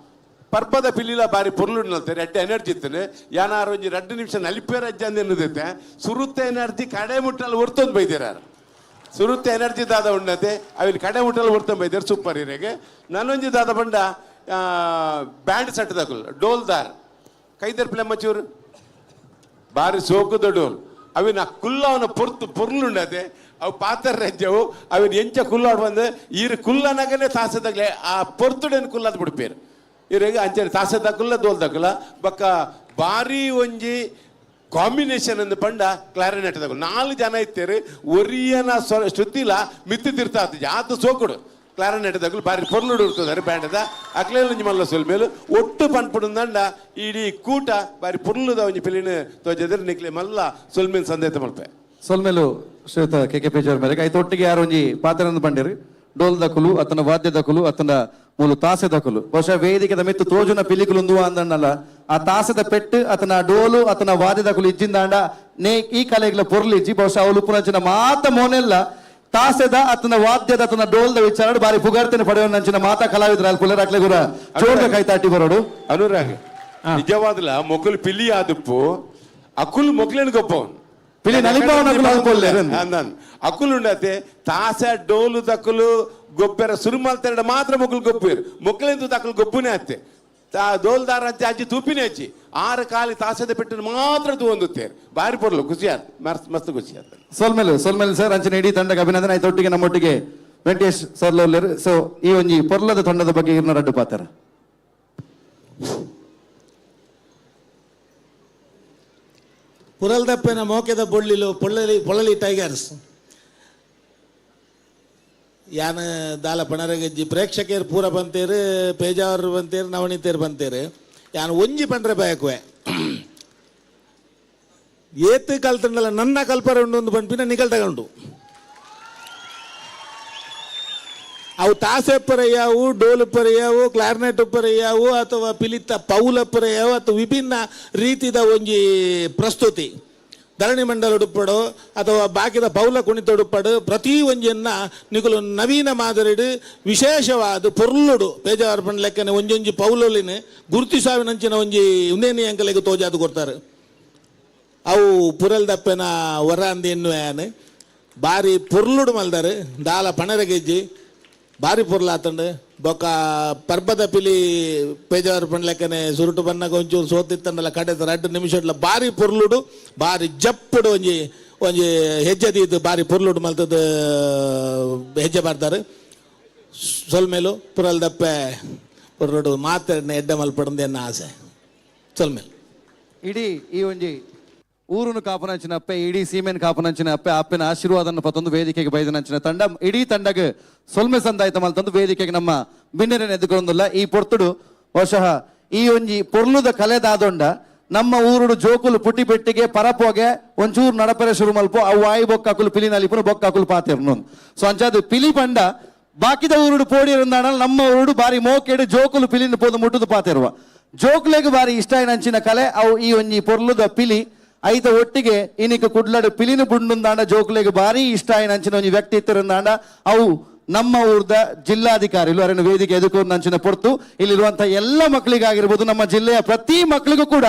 ಪರ್ಬದ ಪಿಲಿಲ ಬಾರಿ ಪೊರ್ಲು ನಲ್ತಾರೆ, ಎಡ್ಡೆ ಎನರ್ಜಿ ಇತ್ತನೆ. ಯಾನಾರು ಒಂಜಿ 2 ನಿಮಿಷ ನಲಿಪೇರ ಅಜ್ಜ ಅಂದ್ ಸುರುತ್ತ ಎನರ್ಜಿ ಕಡೆ ಮುಟ್ಟಲ್ಲಿ ಒರ್ತೊಂದು ಬೈದಿರ. ಸುರುತ್ತ ಎನರ್ಜಿ ದಾದ ಉಣ್ಣತೆ ಅವಿಲ್ ಕಡೆ ಮುಟ್ಟಲ್ಲಿ ಒರ್ತೊಂದು ಬೈದಾರ. ಸೂಪರ್ ಇರೆಗೆ. ನಾನೊಂಜಿ ದಾದ ಬಂಡ ಬ್ಯಾಂಡ್ ಸೆಟ್ ದಕುಲ್ ಡೋಲ್ದಾರ್ ಕೈದರ್ ಪ್ಲೆಮ್ಮಚೂರು ಬಾರಿ ಸೋಕುದ ಡೋಲ್. ಅವಿನ ಕುಲ್ಲ ಅವನ ಪೊರ್ತು ಪೊರ್ಲುಂಡತೆ. ಅವು ಪಾತ್ರ ರಜ್ಜವು ಅವಿನ ಎಂಚ ಕುಲ್ಲಾಡ್ ಬಂದು ಈರು ಕುಲ್ಲನಗನೆ ತಾಸದಾಗ್ಲೆ ಆ ಪೊರ್ತುಡೇನು ಕುಲ್ಲದ ಬಿಡ್ಪೇರು ಇರೆಗ್. ಅಂಚನೆ ತಾಸದಕುಲ್ಲ ದೋಲ್ದಕುಲ್ಲ. ಬೊಕ್ಕ ಬಾರಿ ಒಂಜಿ ಕಾಂಬಿನೇಷನ್ ಅಂದ್ ಪಂಡ ಕ್ಲಾರಿನೆಟ್ ದಕುಲು ನಾಲ್ ಜನ ಇತ್ತೇರು. ಒರಿಯನ ಶ್ರುತಿಲ ಮಿತ್ತು ತಿರ್ತಾತು ಜಾತ ಸೋಕುಡು. ಕ್ಲಾರಿನೆಟ್ ದಕುಲು ಬಾರಿ ಪೊರ್ಲುಡು ಇರ್ತದಾರೆ. ಬ್ಯಾಂಡದ ಅಕ್ಲೇಲ್ ಒಂಜಿ ಮಲ್ಲ ಸೊಲ್ಮೇಲು. ಒಟ್ಟು ಪನ್ಪುಡುಂದಂಡ ಇಡೀ ಕೂಟ ಬಾರಿ ಪೊರ್ಲುದ ಒಂಜಿ ಪಿಲಿನ ತೋಜದ್ರೆ ನಿಕ್ಲೆ ಮಲ್ಲ ಸೊಲ್ಮೇಲ್ ಸಂದೇತ ಮಲ್ಪೆ. ಸೊಲ್ಮೆಲು ಶ್ವೇತ ಕೆ ಕೆ ಪೇಜಾವರ್ ಮೇರೆಗೆ. ಐತ ಒಟ್ಟಿಗೆ ಯಾರು ಒಂಜಿ ಪಾತ್ರನ ಬಂಡಿರು, ಡೋಲ್ ದಕುಲು ಅತನ ವಾದ್ಯ ದಕುಲು ಅತನ ಮೂಲು ತಾಸೆ ದಕುಲು. ಬಹುಶಃ ವೇದಿಕೆದ ಮಿತ್ತು ತೋಜುನ ಪಿಲಿಕುಲು ಉಂದುವ ಅಂದಣ್ಣಲ್ಲ, ಆ ತಾಸೆದ ಪೆಟ್ಟು ಅತನ ಡೋಲು ಅತನ ವಾದ್ಯ ದಕುಲು ಇಜ್ಜಿಂದಾಂಡ ನೇ ಈ ಕಲೆಗ್ಲ ಪೊರ್ಲಿಜ್ಜಿ. ಬಹುಶಃ ಅವಳು ಉಪ್ಪುನಂಚಿನ ಮಾತ ಮೋನೆಲ್ಲ ತಾಸೆದ ಅತನ ವಾದ್ಯದ ಅತನ ಡೋಲ್ದ ವಿಚಾರ ಬಾರಿ ಪುಗಾರ್ತನೆ ಪಡೆಯುವ ಮಾತಾ ಕಲಾವಿದ್ರ ಅಲ್ಲಿ ಪುಲ್ಲರಾಕ್ಲೆ ಗುರ ಜೋರ್ದ ಕೈ ತಾಟಿ ಬರೋಡು. ಅನುರಾಗ್, ನಿಜವಾದ್ಲ ಮೊಕುಲು ಪಿಲಿ ಆದುಪ್ಪು ಅಕುಲು ಮೊಕ್ಲೇನು ಗೊಪ್ಪವನ್. ಪಿಲಿ ನಲಿಪಾವನ ಅಕುಲು ಆದುಪ್ಪೊಲ್ಲೆ. ಅಂದನ್ ಅಕುಲು ಉಂಡತೆ ತಾಸ ಡೋಲು ದಕುಲು ಗೊಬ್ಬರ ಸುರುಮಲ್ತೆರಡ ಮಾತ್ರ ಮೊಕುಲು ಗೊಪ್ಪೇರು. ಮೊಕ್ಲೆಂದು ದಕುಲು ಗೊಬ್ಬುನೇ ಅತ್ತೆ ತಾ ದೋಲ್ದಾರ ಅಂಚೆ ಅಜ್ಜಿ ತೂಪಿನೇ ಅಜ್ಜಿ ಆರು ಕಾಲಿ ತಾಸದ ಪೆಟ್ಟು ಮಾತ್ರ ತೂವೊಂದುತ್ತೇರು. ಬಾರಿ ಪೊರ್ಲು, ಖುಷಿ ಆತ್, ಮಸ್ತ್ ಮಸ್ತ್ ಖುಷಿ ಆತ್. ಸೊಲ್ಮೆಲು, ಸೊಲ್ಮೆಲು ಸರ್. ಅಂಚನೆ ಇಡೀ ತಂಡಕ್ಕೆ ಅಭಿನಂದನೆ. ಆಯ್ತು, ಒಟ್ಟಿಗೆ ನಮ್ಮೊಟ್ಟಿಗೆ ವೆಂಕಟೇಶ್ ಸರ್ ಲೋಲ್ಲೇರು. ಸೊ ಈ ಒಂಜಿ ಪೊರ್ಲದ ತಂಡದ ಬಗ್ಗೆ ಇರ್ನ ರಡ್ಡು ಪಾತ್ರ. ಪುರಲ್ದಪ್ಪನ ಮೋಕೆದ ಬೊಳ್ಳಿಲು ಪೊಳ್ಳಲಿ ಪೊಳ್ಳಲಿ ಟೈಗರ್ಸ್ ಯಾನ್ ದಾಲ ಪಣರಗಜ್ಜಿ. ಪ್ರೇಕ್ಷಕರು ಪೂರ ಬಂತೇರು, ಪೇಜಾವರು ಬಂತೇರು, ನವನಿತೇರು ಬಂತೇರು. ಯಾನ್ ಒಂಜಿ ಪಂಡ್ರೆ ಬಯಕುವೆ, ಏತ್ ಕಲ್ತಂಡಲ ನನ್ನ ಕಲ್ಪರ ಉಂಡು ಒಂದು ಪನ್ಪಿನ ನಿಕಲ್ ತಗೊಂಡು. ಅವು ತಾಸೆಪ್ಪರಯ್ಯಾವು, ಡೋಲುಪ್ಪರಯ್ಯಾವು, ಕ್ಲಾರ್ನೆಟ್ ಉಪ್ಪರಯ್ಯಾವು, ಅಥವಾ ಪಿಲಿತ ಪೌಲಪ್ಪರಯ್ಯಾವು, ಅಥವಾ ವಿಭಿನ್ನ ರೀತಿದ ಒಂಜಿ ಪ್ರಸ್ತುತಿ ಧರಣಿ ಮಂಡಲ ಉಡುಪಡು ಅಥವಾ ಬಾಕಿದ ಪೌಲ ಕುಣಿತ ಉಡುಪಡು, ಪ್ರತಿ ಒಂಜಿಯನ್ನ ನಿಕುಲು ನವೀನ ಮಾದರಿಡು ವಿಶೇಷವಾದ ಪೊರ್ಲುಡು ಪೇಜಾವರ ಪಂಡ ಲೆಕ್ಕನೆ ಒಂಜೊಂಜಿ ಪೌಲೊಲಿನ ಗುರುತಿಸಾವಿನಂಚಿನ ಒಂಜಿ ಉಂದೇನಿ ಅಂಕಲೆಗ್ ತೋಜಾದು ಕೊಡ್ತಾರೆ. ಅವು ಪುರಲ್ ದಪ್ಪೆನ ವರ ಅಂದ್ ಎನ್ನುವೆ ಬಾರಿ ಪೊರ್ಲುಡು ಮಲ್ದಾರು ದಾಲ ಪಣರಗೆಜ್ಜಿ ಬಾರಿ ಪೊರ್ಲಾತಂಡು ಬೊಕ್ಕ ಪರ್ಬದ ಪಿಲಿ ಪೇಜಾವರ್ ಪಂಡ್ಲೆಕ್ಕನೆ ಸುರುಟು ಬನ್ನಗ ಒಂಚೂರು ಸೋತಿತ್ತಂಡಲ ಕಡೆ ರಡ್ಡು ನಿಮಿಷಡ್ಲ ಬಾರಿ ಪೊರ್ಲುಡು ಬಾರಿ ಜಪ್ಪುಡು ಒಂಜಿ ಒಂಜಿ ಹೆಜ್ಜೆ ದೀದು ಬಾರಿ ಪೊರ್ಲುಡು ಮಲ್ತದ ಹೆಜ್ಜೆ ಬರ್ತಾರೆ ಸೊಲ್ಮೇಲು ಪುರಲ್ ದಪ್ಪೆ ಪೊರ್ಲುಡು ಮಾತ್ರ ಎಡ್ಡೆ ಮಲ್ಪಡಂದು ಎನ್ನ ಆಸೆ ಸೊಲ್ಮೇಲು. ಇಡೀ ಈ ಒಂಜಿ ಊರುನು ಕಾಪುನಂಚಿನ ಅಪ್ಪೆ ಇಡೀ ಸೀಮೆನ್ ಕಾಪುನಂಚಿನ ಅಪ್ಪೆ ಅಪ್ಪೆನ ಆಶೀರ್ವಾದನ ಪತ್ತೊಂದು ವೇದಿಕೆಗೆ ಬೈದನಂಚಿನ ತಂಡ ಇಡೀ ತಂಡಗ್ ಸೊಲ್ಮೆ ಸಂದಾಯ್ತ ಮಲ್ತಂದು ವೇದಿಕೆಗೆ ನಮ್ಮ ಬಿನ್ನೆರನ್ನು ಎದ್ದುಕೊಂದುಲ್ಲ. ಈ ಪೊರ್ತುಡು ಬಹುಶಃ ಈ ಒಂಜಿ ಪೊರ್ಲುದ ಕಲೆದಾದೊಂಡ ನಮ್ಮ ಊರುಡು ಜೋಕುಲು ಪುಟಿ ಪೆಟ್ಟಿಗೆ ಪರಪೋಗೆ ಒಂಚೂರು ನಡಪರೆ ಶುರು ಮಲ್ಪು ಅವು ಆಯಿ ಬೊಕ್ಕಾಕುಲು ಪಿಲಿ ನಲಿಪುನು ಬೊಕ್ಕಾಕುಲು ಪಾತೆರ್ನು. ಸೊ ಅಂಚಾದ ಪಿಲಿ ಪಂಡ ಬಾಕಿದ ಊರುಡು ಪೋಡಿರುಂದಾಣ ನಮ್ಮ ಊರುಡು ಬಾರಿ ಮೋಕೆಡು ಜೋಕುಲು ಪಿಲಿನ ಪೋದು ಮುಟ್ಟುದು ಪಾತೆರುವ ಜೋಕುಲೆಗ್ ಬಾರಿ ಇಷ್ಟ ನಂಚಿನ ಕಲೆ ಅವು ಈ ಒಂಜಿ ಪೊರ್ಲುದ ಪಿಲಿ ಐತ ಒಟ್ಟಿಗೆ ಇನಿಕ ಕುಡ್ಲಡು ಪಿಲಿನ ಬುಂಡುಂದಾಂಡ ಜೋಕುಲೆಗ್ ಬಾರಿ ಇಷ್ಟ ನಂಚಿನ ಒಂಜಿ ವ್ಯಕ್ತಿ ಇತ್ತಿರುಂದಾಂಡ ಅವು ನಮ್ಮ ಊರ್ದ ಜಿಲ್ಲಾಧಿಕಾರಿಗಳು ಅರಣ್ಯ ವೇದಿಕೆ ಎದುಕು ನಂಚಿನ ಪೊರ್ತು ಇಲ್ಲಿರುವಂತಹ ಎಲ್ಲ ಮಕ್ಕಳಿಗಾಗಿರ್ಬೋದು ನಮ್ಮ ಜಿಲ್ಲೆಯ ಪ್ರತಿ ಮಕ್ಕಳಿಗೂ ಕೂಡ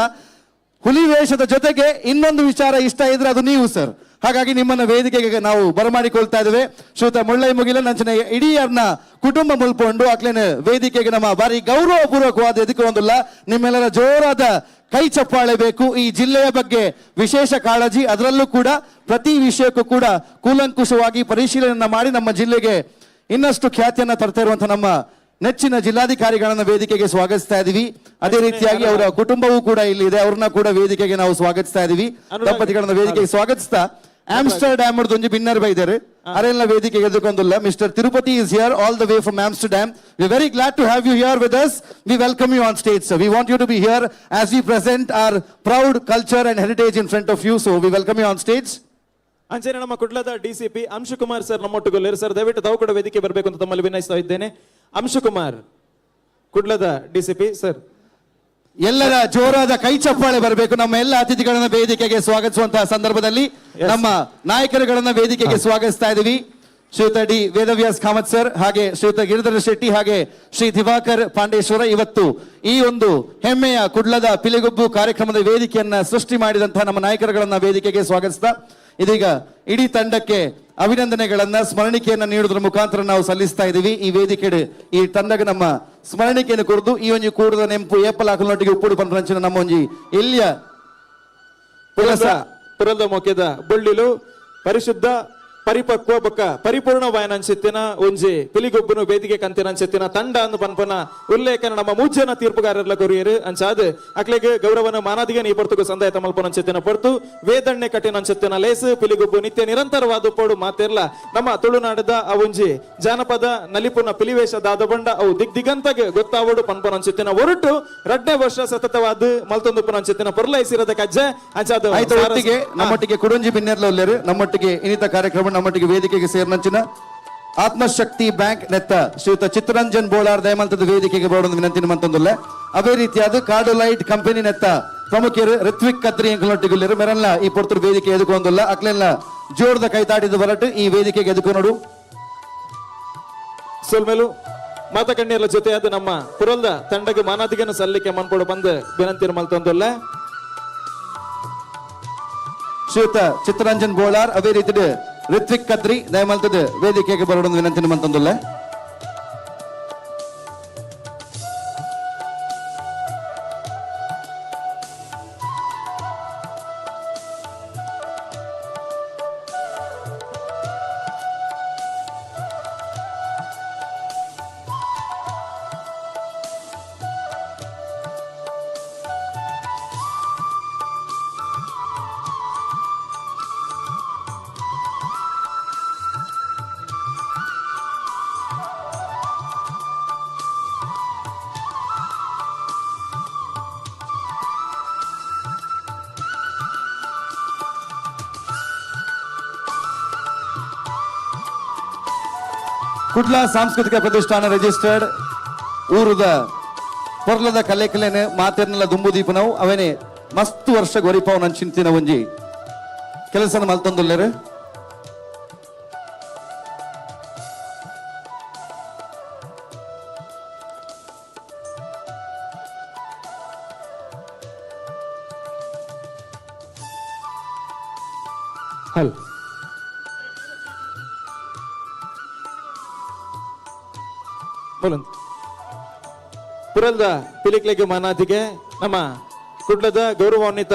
ಹುಲಿ ವೇಷದ ಜೊತೆಗೆ ಇನ್ನೊಂದು ವಿಚಾರ ಇಷ್ಟ ಇದ್ರೆ ಅದು ನೀವು ಸರ್. ಹಾಗಾಗಿ ನಿಮ್ಮನ್ನ ವೇದಿಕೆಗೆ ನಾವು ಬರಮಾಡಿಕೊಳ್ತಾ ಇದ್ದೇವೆ. ಶ್ರೀಯುತ ಮುಳ್ಳೈ ಮುಗಿಲ ನಂಚಿನ ಇಡೀ ಅವ್ರನ್ನ ಕುಟುಂಬ ಮುಲ್ಪೊಂಡು ಅಕ್ಲೇನ ವೇದಿಕೆಗೆ ನಮ್ಮ ಬಾರಿ ಗೌರವಪೂರ್ವಕವಾದ ಎದಕ್ಕೆ ಒಂದಿಲ್ಲ ನಿಮ್ಮೆಲ್ಲರ ಜೋರಾದ ಕೈ ಚಪ್ಪಾಳೆ ಬೇಕು. ಈ ಜಿಲ್ಲೆಯ ಬಗ್ಗೆ ವಿಶೇಷ ಕಾಳಜಿ, ಅದರಲ್ಲೂ ಕೂಡ ಪ್ರತಿ ವಿಷಯಕ್ಕೂ ಕೂಡ ಕೂಲಂಕುಷವಾಗಿ ಪರಿಶೀಲನೆ ಮಾಡಿ ನಮ್ಮ ಜಿಲ್ಲೆಗೆ ಇನ್ನಷ್ಟು ಖ್ಯಾತಿಯನ್ನ ತರ್ತಾ ಇರುವಂತಹ ನಮ್ಮ ನೆಚ್ಚಿನ ಜಿಲ್ಲಾಧಿಕಾರಿಗಳನ್ನ ವೇದಿಕೆಗೆ ಸ್ವಾಗತಿಸ್ತಾ ಇದೀವಿ. ಅದೇ ರೀತಿಯಾಗಿ ಅವರ ಕುಟುಂಬವೂ ಕೂಡ ಇಲ್ಲಿ ಇದೆ, ಅವ್ರನ್ನ ಕೂಡ ವೇದಿಕೆಗೆ ನಾವು ಸ್ವಾಗತಿಸ್ತಾ ಇದೀವಿ. ದಂಪತಿಗಳನ್ನ ವೇದಿಕೆಗೆ ಸ್ವಾಗತಿಸ್ತಾ ಆಮ್ಸ್ಟರ್ಡ್ಯಾಮ್ ಒಂಜಿ ಬಿನ್ನರ್ ಬೈದಾರೆ ಅರೆಲ್ಲ ವೇದಿಕೆಗೆ ಎದುಕೊಂದುಲ್ಲ. Mister Tirupati is here all the way from Amsterdam. We very glad to have you here with us. We welcome you on stage sir. We want you to be here as we present our proud culture and heritage in front of you. So we welcome you on stage. ಅಂಚನೆ ನಮ್ಮ ಕುಡ್ಲದ DCP Anshu Kumar sir ನಮ್ಮೊಟ್ಟುಗೊಲ್ಲೇರು sir, ದಯವಿಟ್ಟು ತಾವು ಕೂಡ ವೇದಿಕೆ ಬರಬೇಕು ಅಂತ ತಮ್ಮಲ್ಲಿ ವಿನಯಿಸ್ತಾ ಇದ್ದೇನೆ. ಅಂಶುಕುಮಾರ್ ಕುಡ್ಲದ ಡಿಸಿಪಿ ಸರ್. ಎಲ್ಲರ ಜೋರಾದ ಕೈ ಚಪ್ಪಾಳೆ ಬರಬೇಕು. ನಮ್ಮ ಎಲ್ಲ ಅತಿಥಿಗಳನ್ನ ವೇದಿಕೆಗೆ ಸ್ವಾಗತಿಸುವಂತಹ ಸಂದರ್ಭದಲ್ಲಿ ನಮ್ಮ ನಾಯಕರುಗಳನ್ನ ವೇದಿಕೆಗೆ ಸ್ವಾಗತಿಸ್ತಾ ಇದ್ದೀವಿ. ಶ್ರೀಯುತ ಡಿ ವೇದವ್ಯಾಸ್ ಕಾಮತ್ ಸರ್, ಹಾಗೆ ಶ್ರೀಯುತ ಗಿರಿಧರ ಶೆಟ್ಟಿ, ಹಾಗೆ ಶ್ರೀ ದಿವಾಕರ್ ಪಾಂಡೇಶ್ವರ ಇವತ್ತು ಈ ಒಂದು ಹೆಮ್ಮೆಯ ಕುಡ್ಲದ ಪಿಲಿಗೊಬ್ಬು ಕಾರ್ಯಕ್ರಮದ ವೇದಿಕೆಯನ್ನ ಸೃಷ್ಟಿ ಮಾಡಿದಂತಹ ನಮ್ಮ ನಾಯಕರುಗಳನ್ನ ವೇದಿಕೆಗೆ ಸ್ವಾಗತಿಸ್ತಾ ಇದೀಗ ಇಡೀ ತಂಡಕ್ಕೆ ಅಭಿನಂದನೆಗಳನ್ನ ಸ್ಮರಣಿಕೆಯನ್ನ ನೀಡುವುದರ ಮುಖಾಂತರ ನಾವು ಸಲ್ಲಿಸ್ತಾ ಇದ್ದೀವಿ. ಈ ವೇದಿಕೆ ಈ ತಂಡಕ್ಕೆ ನಮ್ಮ ಸ್ಮರಣಿಕೆಯನ್ನು ಕೊಡುದು ಈ ಒಂಜಿ ಕೂಡದ ನೆಂಪು ಏಪಲ್ ಹಾಕಲೊಟ್ಟಿಗೆ ಉಪ್ಪುಡು ಪಂಪಂಚಿನ ನಮ್ಮ ಒಂಜಿ ಎಲ್ಲಿಯ ಪುರದ ಮೊಕೆದ ಬೊಳ್ಳಿಲು ಪರಿಶುದ್ಧ ಪರಿಪಕ್ವ ಬೊಕ್ಕ ಪರಿಪೂರ್ಣ ವಾಯನಂಚಿತ್ತಿನ ಒಂಜಿ ಪಿಲಿಗೊಬ್ಬನು ವೇದಿಕೆ ಕಂತಿನಂಚಿತ್ತಿನ ತಂಡ ಅಂದು ಪನ್ಪನ ಉಲ್ಲೇಖನ ನಮ್ಮ ಮೂಜನ ತೀರ್ಪುಗಾರರ್ಲ ಕೊರಿಯರು ಅಂಚಾದ್ ಅಕ್ಲೆಗ್ ಗೌರವನ ಮಾನಾದಿಗೆ ನೀ ಪೊರ್ತುಗು ಸಂದಾಯ ತಮಲ್ಪನಂಚಿತ್ತಿನ ಪೊರ್ತು ವೇದಣ್ಣೆ ಕಟ್ಟಿನಂಚಿತ್ತಿನ ಲೇಸು ಪಿಲಿಗೊಬ್ಬು ನಿತ್ಯ ನಿರಂತರವಾದ ಪೋಡು ಮಾತೆರ್ಲ ನಮ್ಮ ತುಳುನಾಡದ ಆ ಒಂಜಿ ಜಾನಪದ ನಲಿಪುನ ಪಿಲಿವೇಶ ದಾದ ಬಂಡ ಅವು ದಿಗ್ ದಿಗಂತಗ್ ಗೊತ್ತಾವಡು ಪನ್ಪನಂಚಿತ್ತಿನ ಒರಟು ರಡ್ಡೆ ವರ್ಷ ಸತತವಾದ ಮಲ್ತೊಂದು ಪನಂಚಿತ್ತಿನ ಪೊರ್ಲೈಸಿರದ ಕಜ್ಜೆ ಅಂಚಾದ ಆಯ್ತು. ಒಟ್ಟಿಗೆ ನಮ್ಮೊಟ್ಟಿಗೆ ಕುಡಂಜಿ ಬಿನ್ನೆರ್ಲ ಉಲ್ಲೇರು ನಮ್ಮೊಟ್ಟಿಗೆ ಇನ್ನಿತ ಕಾರ್ಯಕ್ರಮ ನಮ್ಮೊಟ್ಟಿಗೆ ವೇದಿಕೆಗೆ ಸೇರಿನಂಚಿನ ಆತ್ಮಶಕ್ತಿ ಬ್ಯಾಂಕ್ ನೆತ್ತ ಶ್ರೀಯುತ ಚಿತ್ತರಂಜನ್ ಬೋಳಾರ್ ದಯಮಲ್ತದ ವೇದಿಕೆಗೆ ಬೋಡೊಂದು ವಿನಂತಿ ಮಂತೊಂದುಲ್ಲ. ಅದೇ ರೀತಿಯಾದ ಕಾರ್ಡು ಲೈಟ್ ಕಂಪನಿ ನೆತ್ತ ಪ್ರಮುಖರು ಋತ್ವಿಕ್ ಕತ್ರಿ ಎಂಕಲೊಟ್ಟಿಗುಲ್ಲೇರು ಮೆರಲ್ಲ ಈ ಪೊರ್ತುರು ವೇದಿಕೆ ಎದುಕೊಂದುಲ್ಲ. ಅಕ್ಲೆಲ್ಲ ಜೋರದ ಕೈ ತಾಟಿದ ಬರಟು ಈ ವೇದಿಕೆಗೆ ಎದುಕೊನೋಡು. ಸೊಲ್ಮೇಲು ಮಾತ ಕಣ್ಣೀರ್ಲ ಜೊತೆಯಾದ ನಮ್ಮ ಪುರಲ್ದ ತಂಡಗೆ ಮಾನಾದಿಗನು ಸಲ್ಲಿಕೆ ಮನ್ಪೊಡು ಬಂದು ವಿನಂತಿ ಮಲ್ತೊಂದುಲ್ಲ. ಶ್ರೀಯುತ ಚಿತ್ತರಂಜನ್ ಬೋಳಾರ್ ಅದೇ ರೀತಿ ಋತ್ವಿಕ್ ಕತ್ರಿ ದಯಮಲ್ತದ ವೇದಿಕೆಗೆ ಬರೋಡೊಂದು ವಿನಂತಿ ಮಂತೊಂದುಲ್ಲ. ಕುಡ್ಲ ಸಾಂಸ್ಕೃತಿಕ ಪ್ರತಿಷ್ಠಾನ ರಿಜಿಸ್ಟರ್ಡ್ ಊರುದ ಪೊರ್ಲದ ಕಲೆ ಕಲೆನೆ ಮಾತೆರ್ನೆಲ್ಲ ದುಂಬು ದೀಪನವು ಅವೇನೆ ಮಸ್ತ್ ವರ್ಷ ಗೊರಿಪಾವ್ ನನ್ ಚಿಂತಿನ ಒಂಜಿ ಕೆಲಸನ ಮಲ್ತೊಂದುಲ್ಲೇರು. ಹಲ್ ಮೂಲಂತ ಪುರಲ್ದ ಪಿಲಿಕ್ಲೆಗೆ ಮಾನಾದಿಗೆ ನಮ್ಮ ಕುಡ್ಲದ ಗೌರವಾನ್ವಿತ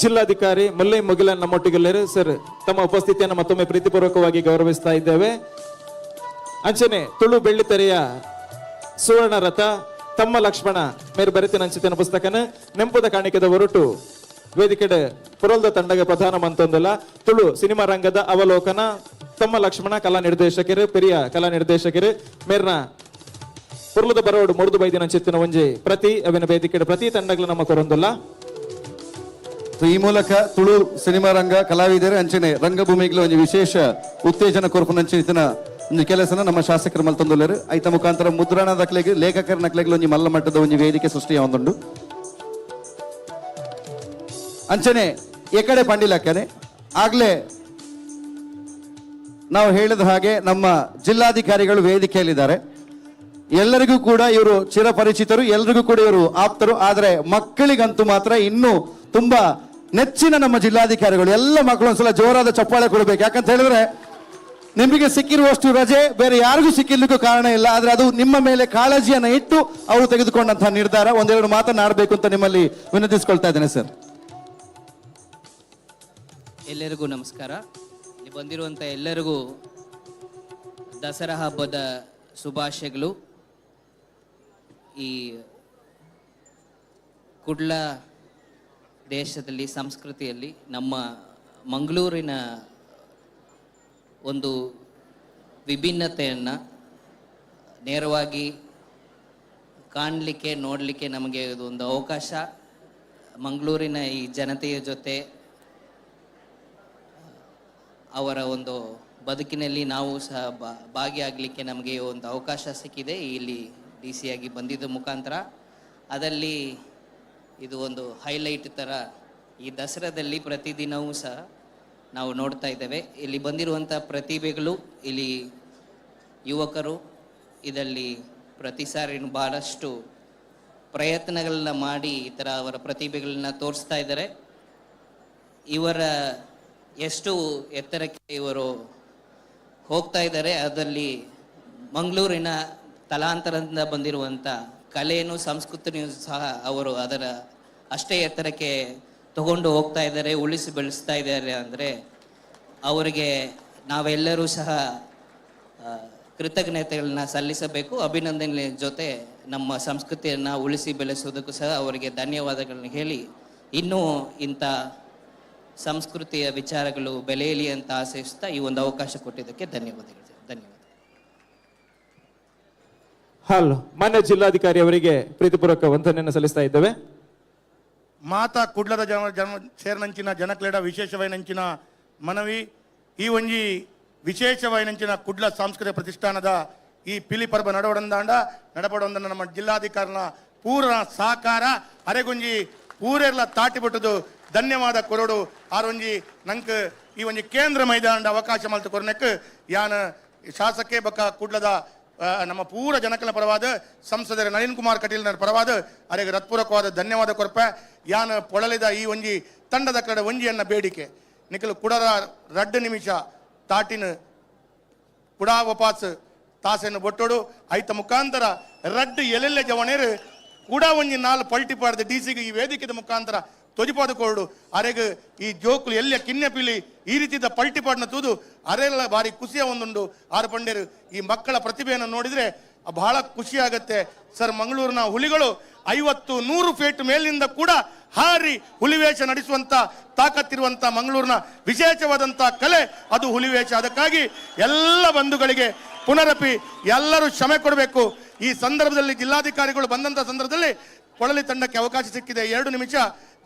ಜಿಲ್ಲಾಧಿಕಾರಿ ಮುಲ್ಲೈ ಮುಗಿಲನ್ ನಮ್ಮೊಟ್ಟಿಗೆಲ್ಲರು ಸರ್ ತಮ್ಮ ಉಪಸ್ಥಿತಿಯನ್ನು ಮತ್ತೊಮ್ಮೆ ಪ್ರೀತಿಪೂರ್ವಕವಾಗಿ ಗೌರವಿಸ್ತಾ ಇದ್ದೇವೆ. ಅಂಚನೆ ತುಳು ಬೆಳ್ಳಿತೆರೆಯ ಸುವರ್ಣ ರಥ ತಮ್ಮ ಲಕ್ಷ್ಮಣ ಮೇರು ಬರೆತಿನ ಅಂಚಿತನ ಪುಸ್ತಕನ ನೆಂಪುದ ಕಾಣಿಕೆದ ಹೊರಟು ವೇದಿಕೆಡೆ ಪುರಲ್ದ ತಂಡಗ ಪ್ರಧಾನ ಮಂತೊಂದಲ್ಲ ತುಳು ಸಿನಿಮಾ ರಂಗದ ಅವಲೋಕನ ತಮ್ಮ ಲಕ್ಷ್ಮಣ ಕಲಾ ನಿರ್ದೇಶಕರು, ಪೆರಿಯ ಕಲಾ ನಿರ್ದೇಶಕರು ಮೇರ್ನ ಪುರ್ಲದ ಬರೋಡು ಮುರಿದು ಬೈದಿನ ಚಿತ್ತಿನ ಒಂಜಿ ಪ್ರತಿ ಅವಿನ ವೇದಿಕೆಡೆ ಪ್ರತಿ ತಂಡಗಳು ನಮ್ಮ ಕೊರೊಂದುಲ್ಲ. ಸೊ ಈ ಮೂಲಕ ತುಳು ಸಿನಿಮಾ ರಂಗ ಕಲಾವಿದರು ಅಂಚನೆ ರಂಗಭೂಮಿಗೆ ಒಂದು ವಿಶೇಷ ಉತ್ತೇಜನ ಕೊರ್ಪುನಂಚಿನ ಒಂದು ಕೆಲಸನ ನಮ್ಮ ಶಾಸಕರು ಮಲ್ತೊಂದುಲ್ಲೆರ್. ಐತ ಮುಖಾಂತರ ಮುದ್ರಣ ದಾಖಲೆಗೆ, ಲೇಖಕರ ನಕ್ಲೆಗ್ ಒಂಜಿ ಮಲ್ಲ ಮಟ್ಟದ ಒಂಜಿ ವೇದಿಕೆ ಸೃಷ್ಟಿಯಾವೊಂದುಂಡು. ಅಂಚನೆ ಎಕಡೆ ಪಂಡಿಲಕ್ಕನೆ ಆಗ್ಲೇ ನಾವು ಹೇಳಿದ ಹಾಗೆ ನಮ್ಮ ಜಿಲ್ಲಾಧಿಕಾರಿಗಳು ವೇದಿಕೆಯಲ್ಲಿದ್ದಾರೆ. ಎಲ್ಲರಿಗೂ ಕೂಡ ಇವರು ಚಿರಪರಿಚಿತರು, ಎಲ್ರಿಗೂ ಕೂಡ ಇವರು ಆಪ್ತರು. ಆದರೆ ಮಕ್ಕಳಿಗಂತೂ ಮಾತ್ರ ಇನ್ನೂ ತುಂಬಾ ನೆಚ್ಚಿನ ನಮ್ಮ ಜಿಲ್ಲಾಧಿಕಾರಿಗಳು. ಎಲ್ಲ ಮಕ್ಕಳು ಒಂದ್ಸಲ ಜೋರಾದ ಚಪ್ಪಾಳೆ ಕೊಡಬೇಕು. ಯಾಕಂತ ಹೇಳಿದ್ರೆ ನಿಮಗೆ ಸಿಕ್ಕಿರುವಷ್ಟು ರಜೆ ಬೇರೆ ಯಾರಿಗೂ ಸಿಕ್ಕಿರ್ಲಿಕ್ಕೂ ಕಾರಣ ಇಲ್ಲ. ಆದ್ರೆ ಅದು ನಿಮ್ಮ ಮೇಲೆ ಕಾಳಜಿಯನ್ನು ಇಟ್ಟು ಅವರು ತೆಗೆದುಕೊಂಡಂತಹ ನಿರ್ಧಾರ. ಒಂದೆರಡು ಮಾತನಾಡಬೇಕು ಅಂತ ನಿಮ್ಮಲ್ಲಿ ವಿನಂತಿಸಿಕೊಳ್ತಾ ಇದ್ದೇನೆ ಸರ್. ಎಲ್ಲರಿಗೂ ನಮಸ್ಕಾರ. ಇಲ್ಲಿ ಬಂದಿರುವಂಥ ಎಲ್ಲರಿಗೂ ದಸರಾ ಹಬ್ಬದ ಶುಭಾಶಯಗಳು. ಈ ಕುಡ್ಲ ದೇಶದಲ್ಲಿ, ಸಂಸ್ಕೃತಿಯಲ್ಲಿ ನಮ್ಮ ಮಂಗಳೂರಿನ ಒಂದು ವಿಭಿನ್ನತೆಯನ್ನು ನೇರವಾಗಿ ಕಾಣಲಿಕ್ಕೆ, ನೋಡಲಿಕ್ಕೆ ನಮಗೆ ಇದು ಒಂದು ಅವಕಾಶ. ಮಂಗಳೂರಿನ ಈ ಜನತೆಯ ಜೊತೆ ಅವರ ಒಂದು ಬದುಕಿನಲ್ಲಿ ನಾವು ಸಹ ಭಾಗಿಯಾಗಲಿಕ್ಕೆ ನಮಗೆ ಒಂದು ಅವಕಾಶ ಸಿಕ್ಕಿದೆ ಇಲ್ಲಿ ಡಿಸಿ ಆಗಿ ಬಂದಿದ್ದ ಮುಖಾಂತರ. ಅದರಲ್ಲಿ ಇದು ಒಂದು ಹೈಲೈಟ್ ಥರ ಈ ದಸರಾದಲ್ಲಿ ಪ್ರತಿದಿನವೂ ಸಹ ನಾವು ನೋಡ್ತಾ ಇದ್ದೇವೆ. ಇಲ್ಲಿ ಬಂದಿರುವಂಥ ಪ್ರತಿಭೆಗಳು, ಇಲ್ಲಿ ಯುವಕರು ಇದರಲ್ಲಿ ಪ್ರತಿ ಸಾರಿ ಭಾಳಷ್ಟು ಪ್ರಯತ್ನಗಳನ್ನ ಮಾಡಿ ಈ ಥರ ಅವರ ಪ್ರತಿಭೆಗಳನ್ನ ತೋರಿಸ್ತಾ ಇದ್ದಾರೆ. ಇವರ ಎಷ್ಟು ಎತ್ತರಕ್ಕೆ ಇವರು ಹೋಗ್ತಾ ಇದ್ದಾರೆ, ಅದರಲ್ಲಿ ಮಂಗಳೂರಿನ ತಲಾಂತರದಿಂದ ಬಂದಿರುವಂಥ ಕಲೆಯನ್ನು, ಸಂಸ್ಕೃತಿಯನ್ನು ಸಹ ಅವರು ಅದರ ಅಷ್ಟೇ ಎತ್ತರಕ್ಕೆ ತಗೊಂಡು ಹೋಗ್ತಾ ಇದ್ದಾರೆ, ಉಳಿಸಿ ಬೆಳೆಸ್ತಾ ಇದ್ದಾರೆ. ಅಂದರೆ ಅವರಿಗೆ ನಾವೆಲ್ಲರೂ ಸಹ ಕೃತಜ್ಞತೆಗಳನ್ನ ಸಲ್ಲಿಸಬೇಕು. ಅಭಿನಂದನೆ ಜೊತೆ ನಮ್ಮ ಸಂಸ್ಕೃತಿಯನ್ನು ಉಳಿಸಿ ಬೆಳೆಸೋದಕ್ಕೂ ಸಹ ಅವರಿಗೆ ಧನ್ಯವಾದಗಳನ್ನ ಹೇಳಿ, ಇನ್ನೂ ಇಂಥ ಸಂಸ್ಕೃತಿಯ ವಿಚಾರಗಳು ಬೆಳೆಯಲಿ ಅಂತ ಆಶಿಸ್ತಾ ಈ ಒಂದು ಅವಕಾಶ ಕೊಟ್ಟಿದ್ದಕ್ಕೆ ಧನ್ಯವಾದಗಳು. ಧನ್ಯವಾದ. ಹಲೋ, ಮಾನ್ಯ ಜಿಲ್ಲಾಧಿಕಾರಿ ಅವರಿಗೆ ಪ್ರೀತಿಪೂರ್ವಕ ವಂದನೆಯನ್ನು ಸಲ್ಲಿಸ್ತಾ ಇದ್ದೇವೆ. ಮಾತಾ ಕುಡ್ಲದ ಜನ ಜನ ಸೇರ್ನಂಚಿನ ಜನಕ್ಲೆಡ ವಿಶೇಷವೈನಂಚಿನ ಮನವಿ. ಈ ಒಂಜಿ ವಿಶೇಷವೈನಂಚಿನ ಕುಡ್ಲ ಸಾಂಸ್ಕೃತಿಕ ಪ್ರತಿಷ್ಠಾನದ ಈ ಪಿಲಿ ಪರ್ಬ ನಡವಡಂದಾಂಡ ನಡಪಡೊಂದನ್ನ ನಮ್ಮ ಜಿಲ್ಲಾಧಿಕಾರಿನ ಪೂರ್ಣ ಸಹಕಾರ ಅರೆಗುಂಜಿ ಪೂರೆರ್ಲ ತಾಟಿ ಬಿಟ್ಟದು ಧನ್ಯವಾದ ಕೊರಡು. ಆರೊಂಜಿ ನಂಕ್ ಈ ಒಂಜಿ ಕೇಂದ್ರ ಮೈದಾನದ ಅವಕಾಶ ಮಲ್ತು ಕೊರನೆಕ್ ಯಾನ ಶಾಸಕೆ ಬಕ್ಕ ಕುಡ್ಲದ ನಮ್ಮ ಪೂರ ಜನಕಲ ಪರವಾದ ಸಂಸದರ ನಳಿನ್ ಕುಮಾರ್ ಕಟೀಲ್ನ ಪರವಾದ ಅರೆಗೆ ಹೃತ್ಪೂರ್ವಕವಾದ ಧನ್ಯವಾದ ಕೊರಪೆ. ಯಾನ ಪೊಳಲಿದ ಈ ಒಂಜಿ ತಂಡದ ಕಡೆ ಒಂಜಿಯನ್ನ ಬೇಡಿಕೆ, ನಿಖಲು ಕುಡರ 2 ನಿಮಿಷ ತಾಟಿನ ಕುಡಾ ವಪಾಸ್ ತಾಸೆಯನ್ನು ಬೊಟ್ಟೋಡು. ಐತ ಮುಖಾಂತರ ರಡ್ಡು ಎಲ್ಲೆಲ್ಲೆ ಜವಣೇರು ಕೂಡ ಒಂಜಿ ನಾಲ್ ಪಲ್ಟಿ ಪಾಡ್ದ ಡಿ ಸಿಗೆ ಈ ವೇದಿಕೆದ ಮುಖಾಂತರ ತೊಜಿಪಾದ ಕೊರಡು. ಅರೆಗ್ ಈ ಜೋಕುಲು ಎಲ್ಲ ಕಿನ್ನೆ ಪಿಲಿ ಈ ರೀತಿದ ಪಲ್ಟಿ ಪಾಡ್ನ ತೂದು ಅರೆಲ್ಲ ಭಾರಿ ಖುಷಿಯ ಒಂದುಂಡು. ಆರು ಪಂಡೇರು ಈ ಮಕ್ಕಳ ಪ್ರತಿಭೆಯನ್ನು ನೋಡಿದ್ರೆ ಬಹಳ ಖುಷಿ ಆಗತ್ತೆ ಸರ್. ಮಂಗಳೂರಿನ ಹುಲಿಗಳು 50-100 ಫೀಟ್ ಮೇಲಿನಿಂದ ಕೂಡ ಹಾರಿ ಹುಲಿವೇಷ ನಡೆಸುವಂತ ತಾಕತ್ತಿರುವಂತ ಮಂಗಳೂರಿನ ವಿಶೇಷವಾದಂತ ಕಲೆ ಅದು ಹುಲಿವೇಷ. ಅದಕ್ಕಾಗಿ ಎಲ್ಲ ಬಂಧುಗಳಿಗೆ ಪುನರಪಿ ಎಲ್ಲರೂ ಕ್ಷಮೆ ಕೊಡಬೇಕು. ಈ ಸಂದರ್ಭದಲ್ಲಿ ಜಿಲ್ಲಾಧಿಕಾರಿಗಳು ಬಂದಂತ ಸಂದರ್ಭದಲ್ಲಿ ಪೊಳಲಿ ತಂಡಕ್ಕೆ ಅವಕಾಶ ಸಿಕ್ಕಿದೆ. 2 ನಿಮಿಷ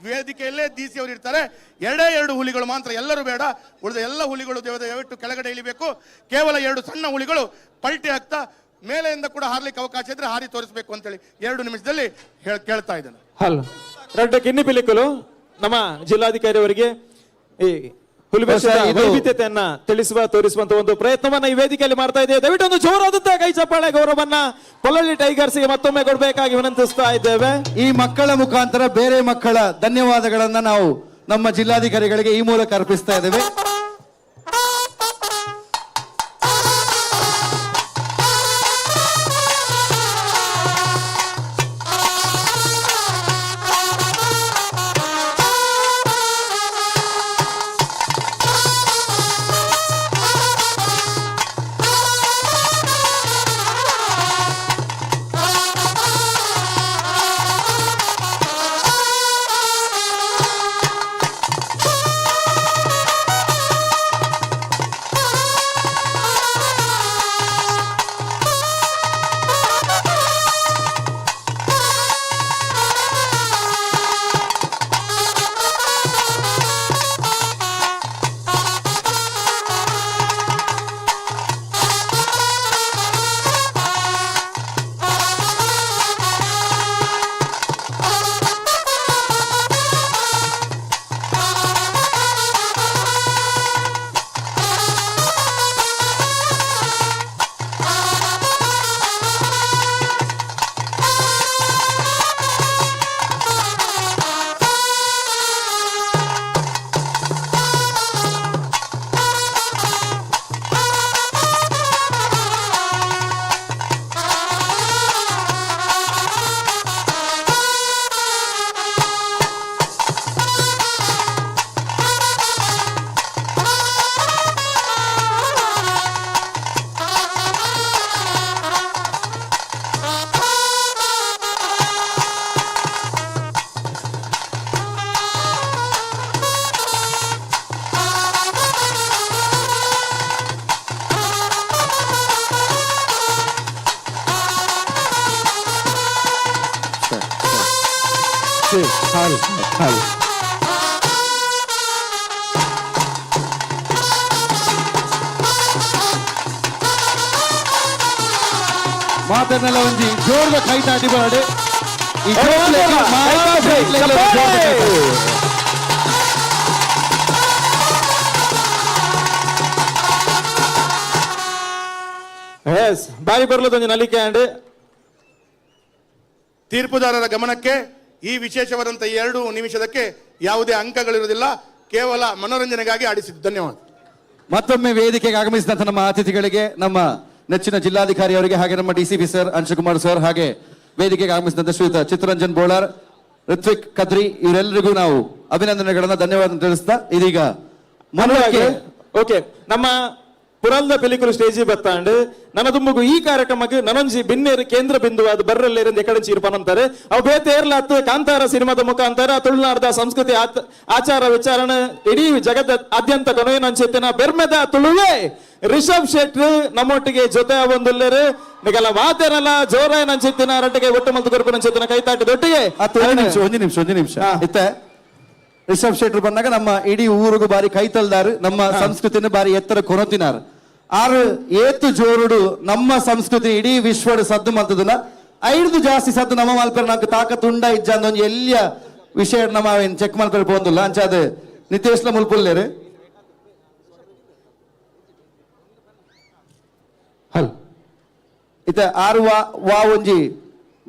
ವೇದಿಕೆಯಲ್ಲೇ ಡಿ ಸಿ ಅವರು ಇರ್ತಾರೆ. 2 ಹುಲಿಗಳು ಮಾತ್ರ, ಎಲ್ಲರೂ ಬೇಡ, ಉಳಿದ ಎಲ್ಲ ಹುಲಿಗಳು ದಯವಿಟ್ಟು ಕೆಳಗಡೆ ಇಳಿಬೇಕು. ಕೇವಲ 2 ಸಣ್ಣ ಹುಲಿಗಳು ಪಲ್ಟಿ ಹಾಕ್ತಾ ಮೇಲೆಯಿಂದ ಕೂಡ ಹಾರ್ಲಿಕ್ಕೆ ಅವಕಾಶ ಇದ್ರೆ ಹಾರಿ ತೋರಿಸಬೇಕು ಅಂತೇಳಿ 2 ನಿಮಿಷದಲ್ಲಿ ಕೇಳ್ತಾ ಇದ್ದೇನೆ. ಹಲೋ, ರಡ್ಡ ಕಿನ್ನಿ ಪಿಲಿಕುಲು ನಮ್ಮ ಜಿಲ್ಲಾಧಿಕಾರಿ ಅವರಿಗೆ ಈ ಹುಲಿವೇಷದ ಬಹುಶಃ ಇದು ವೈವಿಧ್ಯತೆಯನ್ನ ತಿಳಿಸುವ ತೋರಿಸುವಂತ ಒಂದು ಪ್ರಯತ್ನವನ್ನ ಈ ವೇದಿಕೆಯಲ್ಲಿ ಮಾಡ್ತಾ ಇದ್ದೇವೆ. ದಯವಿಟ್ಟು ಒಂದು ಜೋರಾದಂತಹ ಕೈ ಚಪ್ಪಾಳೆ ಗೌರವನ್ನ ಪೊಳಲಿ ಟೈಗರ್ಸ್ ಗೆ ಮತ್ತೊಮ್ಮೆ ಕೊಡಬೇಕಾಗಿ ವಿನಂತಿಸ್ತಾ ಇದ್ದೇವೆ. ಈ ಮಕ್ಕಳ ಮುಖಾಂತರ ಬೇರೆ ಮಕ್ಕಳ ಧನ್ಯವಾದಗಳನ್ನ ನಾವು ನಮ್ಮ ಜಿಲ್ಲಾಧಿಕಾರಿಗಳಿಗೆ ಈ ಮೂಲಕ ಅರ್ಪಿಸ್ತಾ ಇದ್ದೇವೆ. Hall hall. ಮಾತನ್ನೆಲ್ಲ ಒಂಜಿ ಜೋರ್ದ ಕೈ ತಾಟಿ ಬರಡೆ. ಈ ಜೋಕ್ಲೆಗ್ ಮಾತಾ ಜೋಕ್ಲೆಗ್ಲ ಒಂಜಿ ಜೋರ್ದ ಕೈ ತಾಟಿ. ಎಸ್, ಬಾರಿ ಬರ್ಲದೊಂಜಿ ನಲಿಕೆ ಅಂಡ್ ತೀರ್ಪುದಾರರ ಗಮನಕ್ಕೆ, ಈ ವಿಶೇಷವಾದಂಥ 2 ನಿಮಿಷದಕ್ಕೆ ಯಾವುದೇ ಅಂಕಗಳಿರುವುದಿಲ್ಲ, ಕೇವಲ ಮನೋರಂಜನೆಗಾಗಿ ಆಡಿಸಿದ್ದು. ಧನ್ಯವಾದ. ಮತ್ತೊಮ್ಮೆ ವೇದಿಕೆಗೆ ಆಗಮಿಸಿದಂತ ನಮ್ಮ ಅತಿಥಿಗಳಿಗೆ, ನಮ್ಮ ನೆಚ್ಚಿನ ಜಿಲ್ಲಾಧಿಕಾರಿ ಅವರಿಗೆ, ಹಾಗೆ ನಮ್ಮ DCP sir Anshukumar sir, ಹಾಗೆ ವೇದಿಕೆಗೆ ಆಗಮಿಸಿದಂತ ಶ್ರೀಯುತ ಚಿತ್ತರಂಜನ್ ಬೋಳಾರ್, ಋತ್ವಿಕ್ ಕದ್ರಿ, ಇವರೆಲ್ಲರಿಗೂ ನಾವು ಅಭಿನಂದನೆಗಳನ್ನ ಧನ್ಯವಾದ ತಿಳಿಸ್ತಾ ಇದೀಗ ಮುಂದಕ್ಕೆ ಓಕೆ, ನಮ್ಮ ಪುರಲ್ದ ಪಿಲಿಕುಲು ಸ್ಟೇಜ್ ಬತ್ತಾಂಡ್ ನನ್ನ ತುಂಬುಗು ಈ ಕಾರ್ಯಕ್ರಮಕ್ಕೆ ನನೊಂಜಿ ಬಿನ್ನೇರು ಕೇಂದ್ರ ಬಿಂದುವಾದ ಬರ್ರಲ್ಲೇರಿಂದ ಎಕಡೆ ಚೀರ್ಪನಂತಾರೆ. ಅವು ಬೇತೆ ಏರ್ಲಾತ್ ಕಾಂತಾರ ಸಿನಿಮಾದ ಮುಖಾಂತರ ತುಳುನಾಡದ ಸಂಸ್ಕೃತಿ ಆಚಾರ ವಿಚಾರಣೆ ಇಡೀ ಜಗದ ಆದ್ಯಂತ ಕೊನೆಯಂಚಿತ್ತಿನ ಬೆರ್ಮೆದ ತುಳುವೆ ರಿಷಬ್ ಶೆಟ್ಟಿ ನಮ್ಮೊಟ್ಟಿಗೆ ಜೊತೆ ಒಂದುಲ್ಲೇರು. ನಿಗಲ ಮಾತೇನಲ್ಲ ಜೋರಾಯ ನಂಚಿತ್ತಿನ ರಟ್ಟಿಗೆ ಒಟ್ಟು ಮಲ್ತು ಕೊರಪು ನಂಚಿತ್ತಿನ ಕೈತಾಟಿ ದೊಟ್ಟಿಗೆ. ಅತ್ತು ಒಂದು ನಿಮಿಷ, ಒಂದು ನಿಮಿಷ, ಒಂದು ನಿಮಿಷ. ಇತ್ತೆ ರಿಷಬ್ ಶೆಟ್ಟರ್ ಬಂದಾಗ ನಮ್ಮ ಇಡೀ ಊರಿಗೂ ಬಾರಿ ಕೈ ತಲ್ದಾರು, ನಮ್ಮ ಸಂಸ್ಕೃತಿನ ಬಾರಿ ಎತ್ತರ ಕೊನತಿನಾರು. ಆರು ಏತು ಜೋರುಡು ನಮ್ಮ ಸಂಸ್ಕೃತಿ ಇಡೀ ವಿಶ್ವಡು ಸದ್ದು ಮಂತದನ್ನ ಐದು ಜಾಸ್ತಿ ಸದ್ದು ನಮ್ಮ ಮಲ್ಪೆರ್ ನಂಗೆ ತಾಕತ್ ಉಂಡ ಇಜ್ಜ ಒಂಜಿ ಎಲ್ಲಿಯ ವಿಷಯ ನಮ್ಮ ಚೆಕ್ ಮಲ್ಪೆರ್ ಪೋಂದುಲ್ಲ. ಅಂಚಾದ ನಿತೇಶ್ಲ ಮುಲ್ಪುಲ್ಲೇರು. ಹಲ್ ಇತ್ತೆ ಆರು ವಾ ವಾ ಒಂಜಿ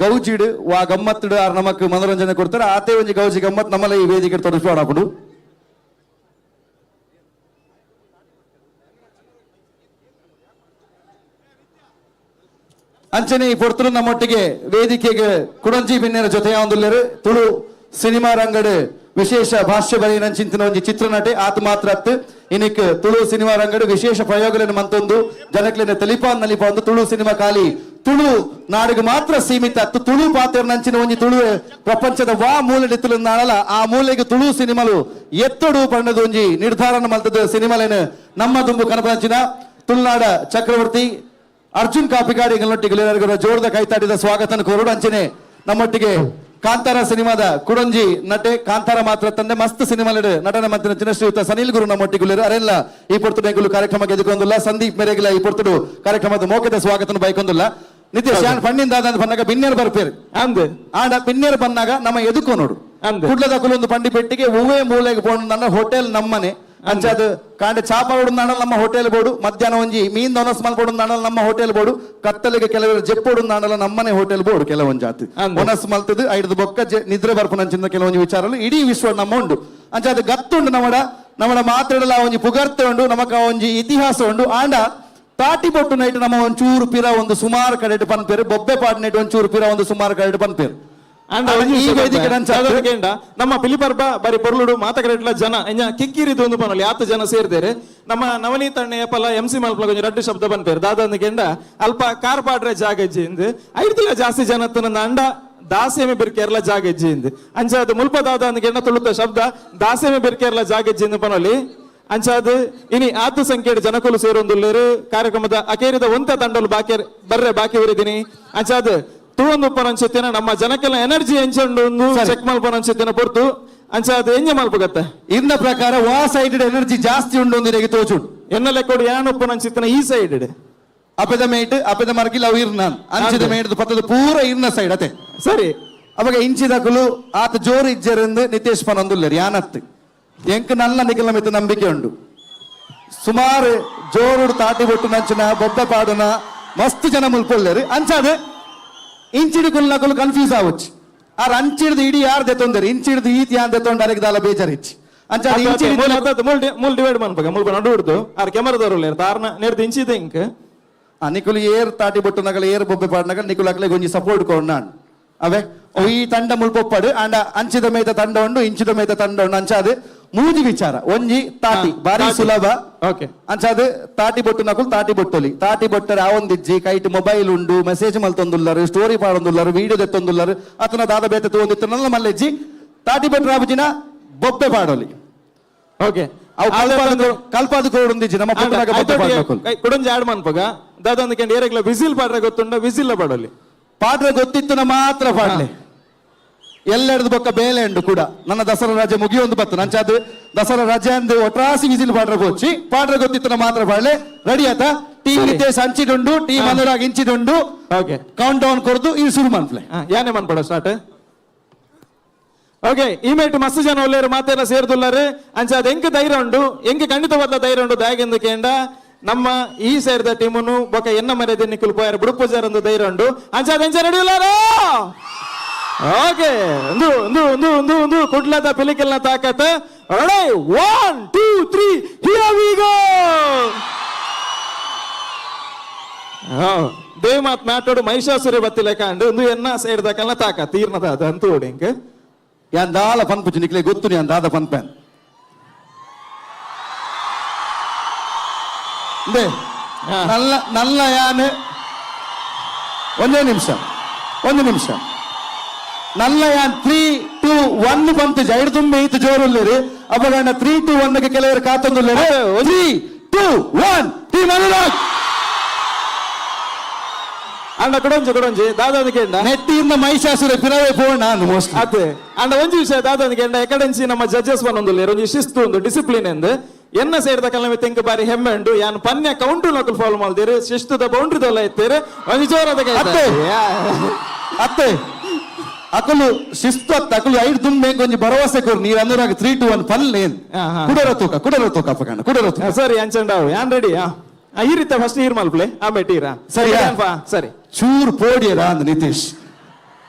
ಗೌಜಿಡು ವಾ ಗಮ್ಮತ್ತುಡು ಆರು ನಮಕ್ ಮನೋರಂಜನೆ ಕೊಡ್ತಾರೆ. ಆತೆ ಒಂಜಿ ಗೌಜಿ ಗಮ್ಮತ್ ನಮ್ಮಲ್ಲ ಈ ವೇದಿಕೆ ತೊಡಗಿಸ್ಬೋಡಾಪುಡು. ಅಂಚನೆ ಈ ಪೊರ್ತುಲು ನಮ್ಮೊಟ್ಟಿಗೆ ವೇದಿಕೆಗೆ ಕುಡಂಜಿ ಬಿನ್ನೆರ ಜೊತೆಯ ಒಂದುಲ್ಲೇರು ತುಳು ಸಿನಿಮಾ ರಂಗಡು ವಿಶೇಷ ಭಾಷ್ಯ ಬರೆಯಿನ ಚಿಂತನ ಒಂಜಿ ಚಿತ್ರನಟೆ ಆತ ಮಾತ್ರ ಅತ್ತು ಇನಿಕ್ ತುಳು ಸಿನಿಮಾ ರಂಗಡು ವಿಶೇಷ ಪ್ರಯೋಗಗಳನ್ನು ಮಂತೊಂದು ಜನಕ್ಲೆನ ತೆಲಿಪಾನ್ ನಲಿಪ ಒಂದು ತುಳು ಸಿನಿಮಾ ಖಾಲಿ ತುಳು ನಾಡಿಗೆ ಮಾತ್ರ ಸೀಮಿತ ಅತ್ತು ತುಳು ಪಾತ್ರ ನಂಚಿನ ಒಂಜಿ ತುಳು ಪ್ರಪಂಚದ ವಾ ಮೂಲೆ ತುಳು ನಾಡಲ ಆ ಮೂಲೆಗೆ ತುಳು ಸಿನಿಮಾಲು ಎತ್ತಡು ಪಣ್ಣದ ಒಂಜಿ ನಿರ್ಧಾರನ ಮಲ್ತದ ಸಿನಿಮಾಲೇನು ನಮ್ಮ ದುಂಬು ಕನಪಂಚಿನ ತುಳುನಾಡ ಚಕ್ರವರ್ತಿ ಅರ್ಜುನ್ ಕಾಪಿಕಾಡಿ ಎಂಗಳೊಟ್ಟಿಗೆ ಜೋರದ ಕೈತಾಟಿದ ಸ್ವಾಗತ ಕೋರೋಡು. ಅಂಚನೆ ನಮ್ಮೊಟ್ಟಿಗೆ ಕಾಂತಾರ ಸಿನಿಮಾದ ಕುಡಂಜಿ ನಟೆ, ಕಾಂತಾರ ಮಾತ್ರ ತಂದೆ ಮಸ್ತ್ ಸಿನಿಮಾ ನಟನೆ ಮಂತ್ರಿ ಶ್ರೀಯುತ ಸನಿಲ್ ಗುರು ನಮ್ಮೊಟ್ಟಿಗೆ ಅರೆಲ್ಲ ಈ ಪೊರ್ತುಡು ಎಂಕುಲು ಕಾರ್ಯಕ್ರಮಕ್ಕೆ ಎದುಕೊಂದುಲ್ಲ. ಸಂದೀಪ್ ಮೇರೆಗಿಲ್ಲ ಈ ಪೊರ್ತುಡು ಕಾರ್ಯಕ್ರಮದ ಮೋಕದ ಸ್ವಾಗತನ ಬೈಕೊಂದುಲ್ಲ. ನಿತೇಶ್ ಯಾನ್ ಪಣ್ಣಿಂದ ಪನ್ನಾಗ ಬಿನ್ನೇರು ಬರ್ಪೇರು ಅಂದ್ ಆಂಡ ಬಿನ್ನೇರು ಬಂದಾಗ ನಮ್ಮ ಎದುಕೋ ನೋಡು ಅಂದ್. ಕುಡ್ಲದ ಕುಲೊಂದು ಪಂಡಿ ಪೆಟ್ಟಿಗೆ ಹೂವೇ ಮೂಲೆಗೆ ಪೋಣ ಹೋಟೆಲ್ ನಮ್ಮನೆ ಅಂಚಾದ ಕಾಂಡ ಚಾಪ ನಮ್ಮ ಹೋಟೆಲ್ ಬೋರ್ಡು, ಮಧ್ಯಾಹ್ನ ಒಂಜಿ ಮೀನ್ ದೊನಸ್ ಮಲ್ಪೊಡು ನಮ್ಮ ಹೋಟೆಲ್ ಬೋರ್ಡು, ಕತ್ತಲಿಗೆ ಕೆಲವರು ಜೆಪ್ಪೊಡು ನಮ್ಮನೆ ಹೋಟೆಲ್ ಬೋರ್ಡು ಕೆಲವೊಂದು ಜಾತಿ ಅಂದ್. ಒನಸ್ ಮಲ್ತದು ಐಡ್ದು ಬೊಕ್ಕ ನಿದ್ರೆ ಬರ್ಪುನಂಚಿನ ಕೆಲವೊಂದು ವಿಚಾರలు ಇಡೀ ವಿಶ್ವ ನಮ್ಮ ಉಂಡು. ಅಂಚಾದ ಗತ್ತುಂಡು ನಮ್ಮಡ ನಮ್ಮಡ ಮಾತಾಡಲ ಒಂಜಿ ಪುಗರ್ತೆ ಉಂಡು, ನಮಕ ಒಂಜಿ ಇತಿಹಾಸ ಉಂಡು. ಆಂಡ ತಾಟಿ ಬೊಟ್ಟು ನೈಟ್ ನಮ್ಮ ಒಂಚೂರು ಪಿರ ಒಂದು ಸುಮಾರು ಕಡೆ ಪನ್ಪೇರು, ಬೊಬ್ಬೆ ಪಾಡ್ ನೈಟ್ ಒಂಚೂರು ಪಿರ ಒಂದು ಸುಮಾರು ಕಡೆ ಪನ್ಪೇರು. ಅಂಡ ಆಂಡ ಒಂಜಿ ಈ ವಿಷಯ ವೇದಿಕೆ ಗೊತ್ತಾ? ನಂಚ ದಾದ ಕೇಂಡ, ನಮ್ಮ ಪಿಲಿಪರ್ಬ ಬಾರಿ ಪೊರ್ಲುಡು ಮಾತಕರೆಟ್ಲ ಜನ ಇಂಜ ಕಿಕ್ಕಿರಿದು ಒಂದು ಪನೊಲಿ ಆತ ಜನ ಸೇರ್ದೇರೆ. ನಮ್ಮ ನವನೀತ ಅಣ್ಣಯ್ಯ ಪಲ ಎಂ ಸಿ ಮಲ್ಪಲ ಒಂಜಿ ರಡ್ಡು ಶಬ್ದ ಪನ್ಪೇರು. ದಾದ ಅಂದ್ ಕೇಂಡ ಅಲ್ಪ ಕಾರ್ ಪಾಡ್ರೆ ಜಾಗ ಇಜ್ಜಿ ಇಂದ್ ಐಡ್ತಿಲ ಜಾಸ್ತಿ ಜನ ತನ್ನ ಅಂಡ ದಾಸೇಮೆ ಬಿರ್ಕೇರ್ಲ ಜಾಗ ಇಜ್ಜಿ ಇಂದ್ ಅಂಚಾದ ಮುಲ್ಪ ದಾದ ಅಂದ್ ಕೇಂಡ ತುಳುತ ಶಬ್ದ ದಾಸೇಮೆ ಬಿರ್ಕೇರ್ಲ ಜಾಗ ಇಜ್ಜಿ ಇಂದ್ ಪನೊಲಿ. ಅಂಚಾದ ಇನಿ ಆತು ಸಂಖ್ಯೆಡ್ ಜನಕುಲು ಸೇರೊಂದುಲ್ಲೇರು ಕಾರ್ಯಕ್ರಮದ ಅಕೇರಿದ ಒಂತ ತಂಡಲು ಬಾಕಿ ಬರ್ರೆ ಬಾಕಿ ಊರಿದ್ದೀನಿ. ಅಂಚಾದ ತೂವೊಂದು ಉಪ್ಪನಂಚಿತ್ತಿನ ನಮ್ಮ ಜನಕ್ಕೆಲ್ಲ ಎನರ್ಜಿ ಎಂಚುಂಡು ಒಂದು ಚೆಕ್ ಮಲ್ಪನಂಚಿತ್ತಿನ ಪೊರ್ತು ಅಂಚಾದ ಎಂಜ ಮಲ್ಪಗತ್ತೆ. ಇನ್ನ ಪ್ರಕಾರ ವಾ ಸೈಡ್ ಎನರ್ಜಿ ಜಾಸ್ತಿ ಉಂಡು ಒಂದು ಇರೆಗೆ ತೋಚುಂಡು. ಎನ್ನ ಲೆಕ್ಕೋಡು ಯಾನ್ ಉಪ್ಪನಂಚಿತ್ತಿನ ಈ ಸೈಡ್ ಅಪೆದ ಮೇಟ್ ಅಪೆದ ಮರ್ಗಿಲ್ ಅವು ಇರ್ನಾನ್ ಅಂಚಿದ ಅಂದೆ. ಮೇಟ್ ಪತ್ತದ ಪೂರ ಇರ್ನ ಸೈಡ್ ಅತೆ. ಸರಿ. ಅವಾಗ ಇಂಚಿದಕುಲು ಆತ ಜೋರು ಇಜ್ಜರಿಂದ ನಿತೇಶ್ ಪನೊಂದುಲ್ಲೇರು ಯಾನತ್ತು ಎಂಕ್ ನಲ್ಲ ನಿಖಲ ಮಿತ್ತ ನಂಬಿಕೆ ಉಂಡು. ಸುಮಾರು ಜೋರುಡು ತಾಟಿ ಬೊಟ್ಟು ನಂಚಿನ ಬೊಬ್ಬೆ ಪಾಡುನ ಮಸ್ತ್ ಜನ ಮುಲ್ಪೊಲ್ಲೇರು. ಅಂಚಾದ ಇಂಚಿಡು ಕುಲ್ನಕುಲು ಕನ್ಫ್ಯೂಸ್ ಆವಚ್ಚು. ಆರ್ ಅಂಚಿಡ್ದು ಇಡೀ ಯಾರು ದೆತ್ತೊಂದರು ಇಂಚಿಡ್ದು ಈತ್ ಯಾನ್ ದೆತ್ತೊಂಡು ಅರೆಗ್ ದಾಲ ಬೇಜಾರಿಚ್ಚಿ ಅಂಚಾದ ಇಂಚಿಡ್ ಮೂಲ್ ಡಿವೈಡ್ ಮನ್ಪಗ ಮುಲ್ಪ ನಡು ಹಿಡ್ದು ಆರ್ ಕೆಮರದವರು ತಾರ್ನ ನೇರ್ದು ಇಂಚಿದ ಇಂಕ್. ನಿಕುಲು ಏರ್ ತಾಟಿ ಬೊಟ್ಟು ನಗಲ ಏರ್ ಬೊಬ್ಬೆ ಪಾಡ್ನಗಲ ನಿಕುಲು ಅಕ್ಲೆ ಒಂಜಿ ಸಪೋರ್ಟ್ ಕೊರ್ನಾನ್ ಅವೇ ಈ ತಂಡ ಮುಲ್ಪೊಪ್ಪಡು. ಅಂಡ ಅಂಚಿದ ಮೇತ ತಂಡ ಉಂಡು ಇಂಚಿದ ಮೇತ ತಂಡ ಉಂಡು. ಅಂಚಾದ ಮೂಜಿ ವಿಚಾರ ಒಂಜಿ ತಾಟಿ ಬಾರಿ ಸುಲಭ. ಅಂಚಾದ ತಾಟಿ ಬೊಟ್ಟು ನಕುಲು ತಾಟಿ ಬೊಟ್ಟೊಲಿ ತಾಟಿ ಬೊಟ್ಟರೆ ಆವೊಂದಿಜ್ಜಿ ಕೈಟ್ ಮೊಬೈಲ್ ಉಂಡು ಮೆಸೇಜ್ ಮಲ್ತೊಂದುಲ್ಲರು ಸ್ಟೋರಿ ಪಾಡೊಂದುಲ್ಲರು ವಿಡಿಯೋ ದೆತ್ತೊಂದುಲ್ಲರು ಅತನ ದಾದ ಬೇತೆ ತೂವೊಂದಿತ್ತು ನಲ್ಲ ಮಲ್ಲೆಜ್ಜಿ ತಾಟಿ ಬೊಟ್ಟು ರಾಬುಜಿನ ಬೊಬ್ಬೆ ಪಾಡೊಲಿ. ಅವು ಕಲ್ಪಾದ ಕೋಡುಂದಿಜ್ಜಿ ನಮ್ಮ ಪುಟ್ಟನಾಗ ಬೊಬ್ಬೆ ಪಾಡ್ನಕುಲು. ಕುಡೊಂಜಿ ಆಡ್ ಮನ್ಪಗ ದಾದ ಅಂದ್ಕೊಂಡು ಏರೆಗ್ಲ ವಿಸಿಲ್ ಪಾಡ್ರೆ ಗೊತ್ತುಂಡ ವಿಸಿಲ್ ಪಾಡೊಲಿ ಪಾಡ್ರೆ ಗೊತ್ತಿತ್ತು ಮಾತ್ರ ಪಾಡ್ಲೆ. ಎಲ್ಲೆಡ್ದು ಬೊಕ್ಕ ಬೇಲೆ ಉಂಡು ಕೂಡ. ನನ್ನ ದಸರಾ ರಜೆ ಮುಗಿಯೊಂದು ಬತ್ತು ನಂಚಾದ್ ದಸರಾ ರಜೆ ಅಂದು ಒಟ್ರಾಸಿ ವಿಸಿಲ್ ಪಾಡ್ರ ಪೋಚಿ ಪಾಡ್ರ ಗೊತ್ತಿತ್ತು ಮಾತ್ರ ಪಾಡ್ಲೆ. ರೆಡಿ ಆತ? ಟೀಮ್ ನಿತೇಶ್ ಅಂಚಿಡುಂಡು, ಟೀಮ್ ಅನುರಾಗ್ ಇಂಚಿಡುಂಡು. ಓಕೆ. ಕೌಂಟ್ ಡೌನ್ ಕೊರ್ದು ಈ ಶುರು ಮನ್ಪ್ಲೆ. ಯಾನೆ ಮನ್ಪಡ ಸ್ಟಾರ್ಟ್. ಓಕೆ, ಈ ಮೇಟ್ ಮಸ್ತ್ ಜನ ಒಲ್ಲೇರು ಮಾತೆಲ್ಲ ಸೇರ್ದುಲ್ಲಾರು. ಅಂಚ ಅದು ಎಂಕ್ ಧೈರ್ಯ ಉಂಡು, ಎಂಕ್ ಖಂಡಿತವಾದ ಧೈರ್ಯ ಉಂಡು. ದಾಯೆಂದು ಕೇಂಡ ನಮ್ಮ ಈ ಸೇರಿದ ಟೀಮನ್ನು ಬೊಕ ಎನ್ನ ಮರ್ಯಾದೆ ನಿಕ್ಕುಲು ಪೋಯಾರ ಬುಡುಪೂಜಾರ್ ಒಂದು ಧೈರ್ಯ ಉಂಡು. ಅಂಚ ಅದು ಎಂಚ ರೆಡಿ ಉಲ್ಲಾರ? ಓಕೆ, ಒಂದು ಒಂದು ಒಂದು ಒಂದು ಒಂದು ಕುಡ್ಲದ ಪಿಲಿಕೆಲ್ನ ತಾಕತ್. Ready, 1 2 3, here we go. Dev ಮಾತ್ ಮ್ಯಾಟೋಡು ಮಹಿಷಾಸುರ ಬತ್ತಿಲ್ಲ ಕಾಂಡು ಒಂದು ಎನ್ನ ಸೇರಿದ ಕಲ್ನ ತಾಕ ತೀರ್ನದ ಅದು ಅಂತೂ ಇಂಕ್ ಯಾನ್ ದಾಲ ಪನ್ಪುಚಿ ನಿಕ್ಲೆ ಗೊತ್ತು ಯಾನ್ ದಾದ ಪನ್ಪೆನ್. ನಲ್ಲ ನಲ್ಲ ಯಾನ್ ಒಂದೇ ನಿಮಿಷ, ಒಂದು ನಿಮಿಷ. ನಲ್ಲ ಯಾನ್ 3 2 1 ಬಂತು ಜೈಡ್ ತುಂಬಿ ಇತ್ತು ಜೋರುಲ್ಲೇರಿ. ಅವಾಗ 3 2 1 ಕೆಲವರು ಕಾತೊಂದುಲ್ಲೇರಿ. 3 2 1 ಟೀಮ್ ಅನುರಾಗ್. ಅಂಡ ಕೊಡೊಂಜಿ ಕೊಡೊಂಜಿ ದಾದಾದ ಕೇಂಡ ನೆಟ್ಟಿಯಿಂದ ಮಹಿಷಾಸುರ ಪಿರವೇ ಪೋಣ ಮೋಸ್ಟ್ ಅತ್ತೆ. ಅಂಡ ಒಂಜಿ ವಿಷಯ ದಾದಾದ ಕೇಂಡ ಎಕಡೆಂಚಿ ನಮ್ಮ ಜಡ್ಜಸ್ ಬಂದೊಂದುಲ್ಲೇರು ಒಂಜಿ ಶಿಸ್ತು ಒಂದು ಡಿಸಿಪ್ಲಿನ್ ಎಂದು ಎನ್ನ ಸೇರಿದ ಕಲಮೆ ತೆಂಕು ಬಾರಿ ಹೆಮ್ಮೆ ಉಂಡು. ಯಾನ್ ಪನ್ಯ ಕೌಂಟು ನಕಲ್ ಫಾಲೋ ಮಾಡ್ತೀರಿ, ಶಿಸ್ತುದ ಬೌಂಡ್ರಿ ದೊಲ್ಲ ಇತ್ತೀರಿ ಒಂಜಿ ಜೋರದ. ಅತ್ತೆ. ಅತ್ತೆ ಅಕಲು ಶಿಸ್ತು ಅತ್ತ ಅಕಲು ಐದು ತುಂಬೆ ಒಂಜಿ ಭರವಸೆ ಕೊರು ನೀರು ಅನುರಾಗ್ 3 2 1 ಫಲ್ ಏನ್. ಹಾ, ಹಾ. ಕುಡರ ತೂಕ, ಕುಡರ ತೂಕ ಅಪ್ಪಕಂಡ ಕುಡರ ತೂಕ. ಸರಿ ಅಂಚಂಡಾವು ಯಾನ್ ರೆಡಿ. ಈ ರೀತ ಫಸ್ಟ್ ನೀರ್ ಮಲ್ಪ್ಲೆ ಆಮೇಲೆ ಟೀರಾ. ಸರಿಯಾ? ಸರಿ. ಚೂರ್ ಪೋಡಿಯರ ಅಂದ್ ನಿತೀಶ್.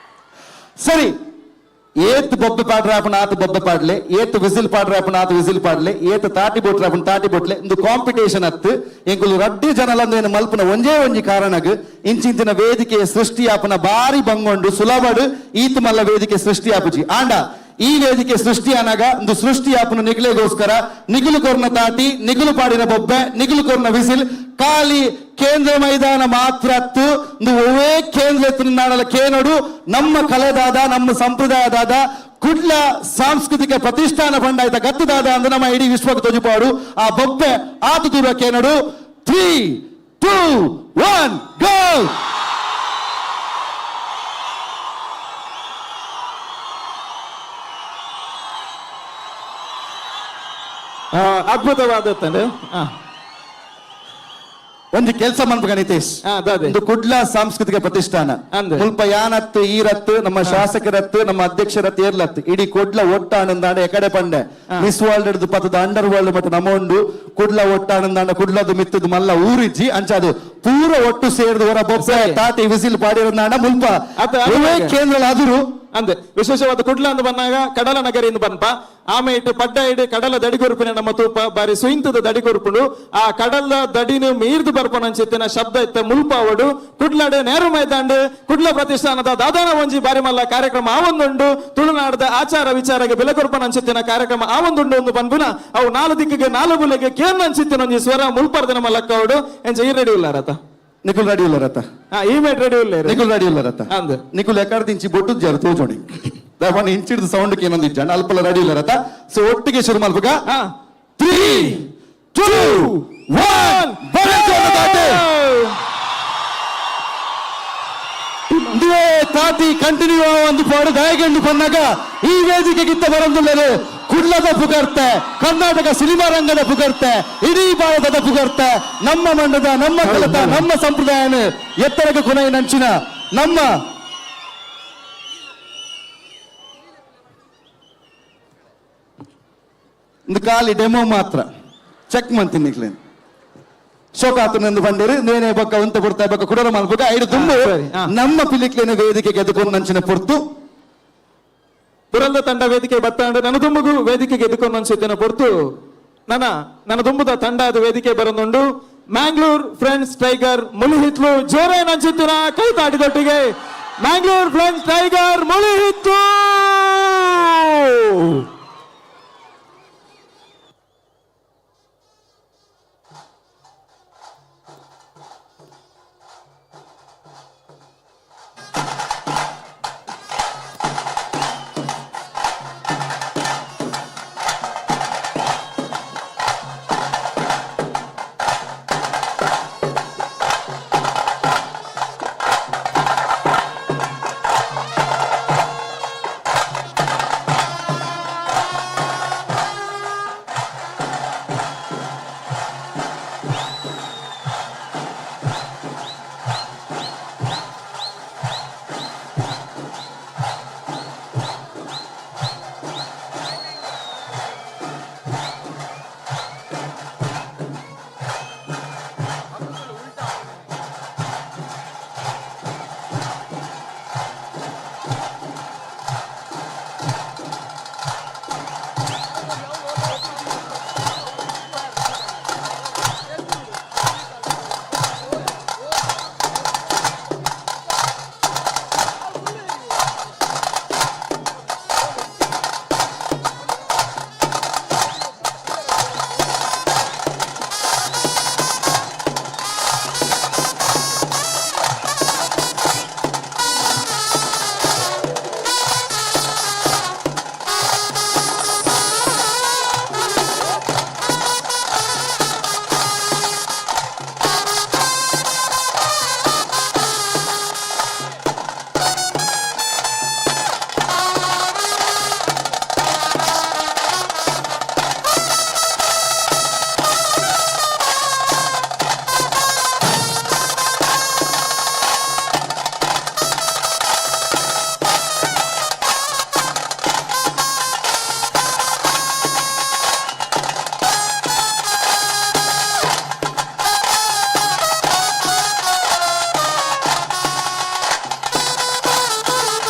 ಸರಿ, ಏತ್ ಬೊಬ್ಬೆ ಪಾಡ್ರಾಪಣ ಆತ ಬೊಬ್ಬೆ ಪಾಡ್ಲೆ, ಏತ್ ವಿಸಿಲ್ ಪಾಡ್ರಾಪಣ ಆತ ವಿಸಿಲ್ ಪಾಡ್ಲೆ, ಏತ್ ತಾಟಿ ಬೊಟ್ರಾಪಣ ತಾಟಿ ಬೊಟ್ಲೆ. ಇಂದು ಕಾಂಪಿಟೇಷನ್ ಅತ್ತು ಎಂಕುಲು ರಡ್ಡಿ ಜನಲಂದು ಮಲ್ಪನ ಒಂಜೇ ಒಂಜಿ ಕಾರಣಗ್ ಇಂಚಿಂಚಿನ ವೇದಿಕೆ ಸೃಷ್ಟಿ ಆಪನ ಬಾರಿ ಬಂಗೊಂಡು ಸುಲಭಡು ಈತ್ ಮಲ್ಲ ವೇದಿಕೆ ಸೃಷ್ಟಿ ಆಪುಜಿ. ಆಂಡ ಈ ವೇದಿಕೆ ಸೃಷ್ಟಿ ಆನಾಗ ಒಂದು ಸೃಷ್ಟಿ ಆಪನ ನಿಗಲೆಗೋಸ್ಕರ ನಿಗುಲು ಕೊರ್ನ ತಾಟಿ, ನಿಗುಲು ಪಾಡಿನ ಬೊಬ್ಬೆ, ನಿಗುಲು ಕೊರ್ನ ವಿಸಿಲ್ ಖಾಲಿ ಕೇಂದ್ರ ಮೈದಾನ ಮಾತ್ರ ಅತ್ತು ಒಂದು ಒವೇ ಕೇಂದ್ರ ನಾಡಲ ಕೇನೋಡು ನಮ್ಮ ಕಲೆದಾದ ನಮ್ಮ ಸಂಪ್ರದಾಯದಾದ ಕುಡ್ಲ ಸಾಂಸ್ಕೃತಿಕ ಪ್ರತಿಷ್ಠಾನ ಪಂಡಾಯ್ತ ಗತ್ತುದಾದ ಅಂದ್ರೆ ನಮ್ಮ ಇಡೀ ವಿಶ್ವಕ್ಕೆ ತೊಜುಪಾಡು ಆ ಬೊಬ್ಬೆ ಆತು ದೂರ ಕೇನೋಡು. 3 2 1 ಗೋ. ಅದ್ಭುತವಾದ ಒಂದು ಕೆಲಸ ಮನ್ಪುಗ ನಿತೇಶ್. ಒಂದು ಕುಡ್ಲ ಸಾಂಸ್ಕೃತಿಕ ಪ್ರತಿಷ್ಠಾನ ಮುಲ್ಪ ಯಾನತ್ತು ಈರತ್ತು ನಮ್ಮ ಶಾಸಕರತ್ತು ನಮ್ಮ ಅಧ್ಯಕ್ಷರತ್ತು ಏರ್ಲತ್ತು ಇಡೀ ಕುಡ್ಲ ಒಟ್ಟಾನಂದಾಂಡ ಎಕಡೆ ಪಂಡೆ ಮಿಸ್ ವರ್ಲ್ಡ್ ಹಿಡಿದು ಪತ್ತದ ಅಂಡರ್ ವರ್ಲ್ಡ್ ಮತ್ತು ನಮ್ಮ ಉಂಡು ಕುಡ್ಲ ಒಟ್ಟಾನಂದಾಂಡ ಕುಡ್ಲದ ಮಿತ್ತದ ಮಲ್ಲ ಊರಿಜ್ಜಿ ಅಂಚಾದು ಪೂರ ಒಟ್ಟು ಸೇರಿದ ಹೊರ ಬೊಬ್ಬೆ ತಾಟಿ ವಿಸಿಲ್ ಪಾಡಿರಂದಾಂಡ ಮುಲ್ಪ ಕೇಂದ್ರ ಅದುರು ಅಂದೆ ವಿಶೇಷವಾದ ಕುಡ್ಲ ಅಂದ್ ಬಂದಾಗ ಕಡಲ ನಗರಿ ಬನ್ಪ ಆಮೆ ಇಟ್ಟು ಪಡ್ಡ ಇಡು ಕಡಲ ದಡಿಗೊರುಪಿನ ನಮ್ಮ ತೂಪ ಬಾರಿ ಸುಯಿಂತದ ದಡಿಗೊರುಪುಂಡು ಆ ಕಡಲ ದಡಿನ ಮೀರ್ದು ಬರ್ಪನಂಚಿತ್ತಿನ ಶಬ್ದ ಇತ್ತ ಮುಲ್ಪಾವಡು ಕುಡ್ಲಡೆ ನೇರು ಮೈದಾಂಡು ಕುಡ್ಲ ಪ್ರತಿಷ್ಠಾನದ ದಾದಾನ ಒಂಜಿ ಬಾರಿ ಮಲ್ಲ ಕಾರ್ಯಕ್ರಮ ಆ ಒಂದುಂಡು ತುಳುನಾಡದ ಆಚಾರ ವಿಚಾರಕ್ಕೆ ಬೆಲೆ ಕೊರ್ಪನಂಚಿತ್ತಿನ ಕಾರ್ಯಕ್ರಮ ಆ ಒಂದುಂಡು ಒಂದು ಪನ್ಪುನ ಅವು ನಾಲು ದಿಕ್ಕಿಗೆ ನಾಲು ಬುಲೆಗೆ ಕೇನ್ ಅಂಚಿತ್ತಿನ ಒಂಜಿ ಸ್ವರ ಮುಲ್ಪರ್ದಿನ ಮಲ್ಲಕ್ಕವಡು ಎಂಚ ಈ ರೆಡಿ ಇಲ್ಲ ರಥ ನಿಖುಲ್ ರೆಡಿ ಇಲ್ಲ ರಥ. ಈ ಮೇಟ್ ರೆಡಿ ಇಲ್ಲ. ನಿಖುಲ್ ರೆಡಿ ಇಲ್ಲ ರಥ. ಅಂದ್. ನಿಖುಲ್ ಎಕಡ್ದಿಂಚಿ ಇಂಚಿ ಬೊಟ್ಟು ಜರ ತೋಜೋಣಿ ದಾಪನ ಇಂಚಿಡ್ದು ಸೌಂಡ್ ಏನೊಂದು ಇಜ್ಜಾಂಡ ಅಲ್ಪಲ ರೆಡಿ ಇಲ್ಲ ರಥ. ಸೊ ಒಟ್ಟಿಗೆ ಶುರು ಮಲ್ಪುಗ. 3 2 1 ತಾತಿ ಕಂಟಿನ್ಯೂ ಒಂದು ಪಾಡು ದಾಯಗೆಂಡು ಬಂದಾಗ ಈ ವೇದಿಕೆಗಿಂತ ಬರಂದುಳ್ಳದು ಕುಡ್ಲದ ಪುಗರ್ತೆ, ಕರ್ನಾಟಕ ಸಿನಿಮಾ ರಂಗದ ಪುಗರ್ತೆ, ಇಡೀ ಭಾರತದ ಪುಗರ್ತೆ, ನಮ್ಮ ಮಂಡದ ನಮ್ಮ ಕಲತ ನಮ್ಮ ಸಂಪ್ರದಾಯನ ಎತ್ತರಕ್ಕೆ ಕೊನೆಯ ನಂಚಿನ ನಮ್ಮ ಒಂದು ಖಾಲಿ ಡೆಮೋ ಮಾತ್ರ ಚೆಕ್ ಮಂತೀನಿ ನಿಕ್ಲೇನು ಶೋಕಾತನೆಂದು ಬಂದಿರಿ ನೇನೆ ಬೊಕ್ಕ ಉಂತ ಪುರ್ತ ಬೊಕ್ಕ ಕುಡರ ಮಲ್ಪುಗ ಐಡು ತುಂಬು ನಮ್ಮ ಪಿಲಿಕ್ಲೇನ ವೇದಿಕೆಗೆ ಎದುಕೊಂಡು ನಂಚಿನ ಪೊರ್ತು ಪುರಂದ ತಂಡ ವೇದಿಕೆ ಬತ್ತಾಂಡ ನನ್ನ ದುಂಬುಗು ವೇದಿಕೆಗೆ ಎದುಕೊಂಡು ಅನ್ಸುತ್ತೇನೆ ಪೊರ್ತು ನನ್ನ ನನ್ನ ದುಂಬುದ ತಂಡ ಅದು ವೇದಿಕೆ ಬರನುಂಡು ಮ್ಯಾಂಗ್ಳೂರ್ ಫ್ರೆಂಡ್ಸ್ ಟೈಗರ್ ಮುಳಿಹಿತ್ಲು ಜೋರೇ ನಂಚುತ್ತಿನ ಕೈ ತಾಟಿದೊಟ್ಟಿಗೆ ಮ್ಯಾಂಗ್ಳೂರ್ ಫ್ರೆಂಡ್ಸ್ ಟೈಗರ್ ಮುಳಿಹಿತ್ಲು.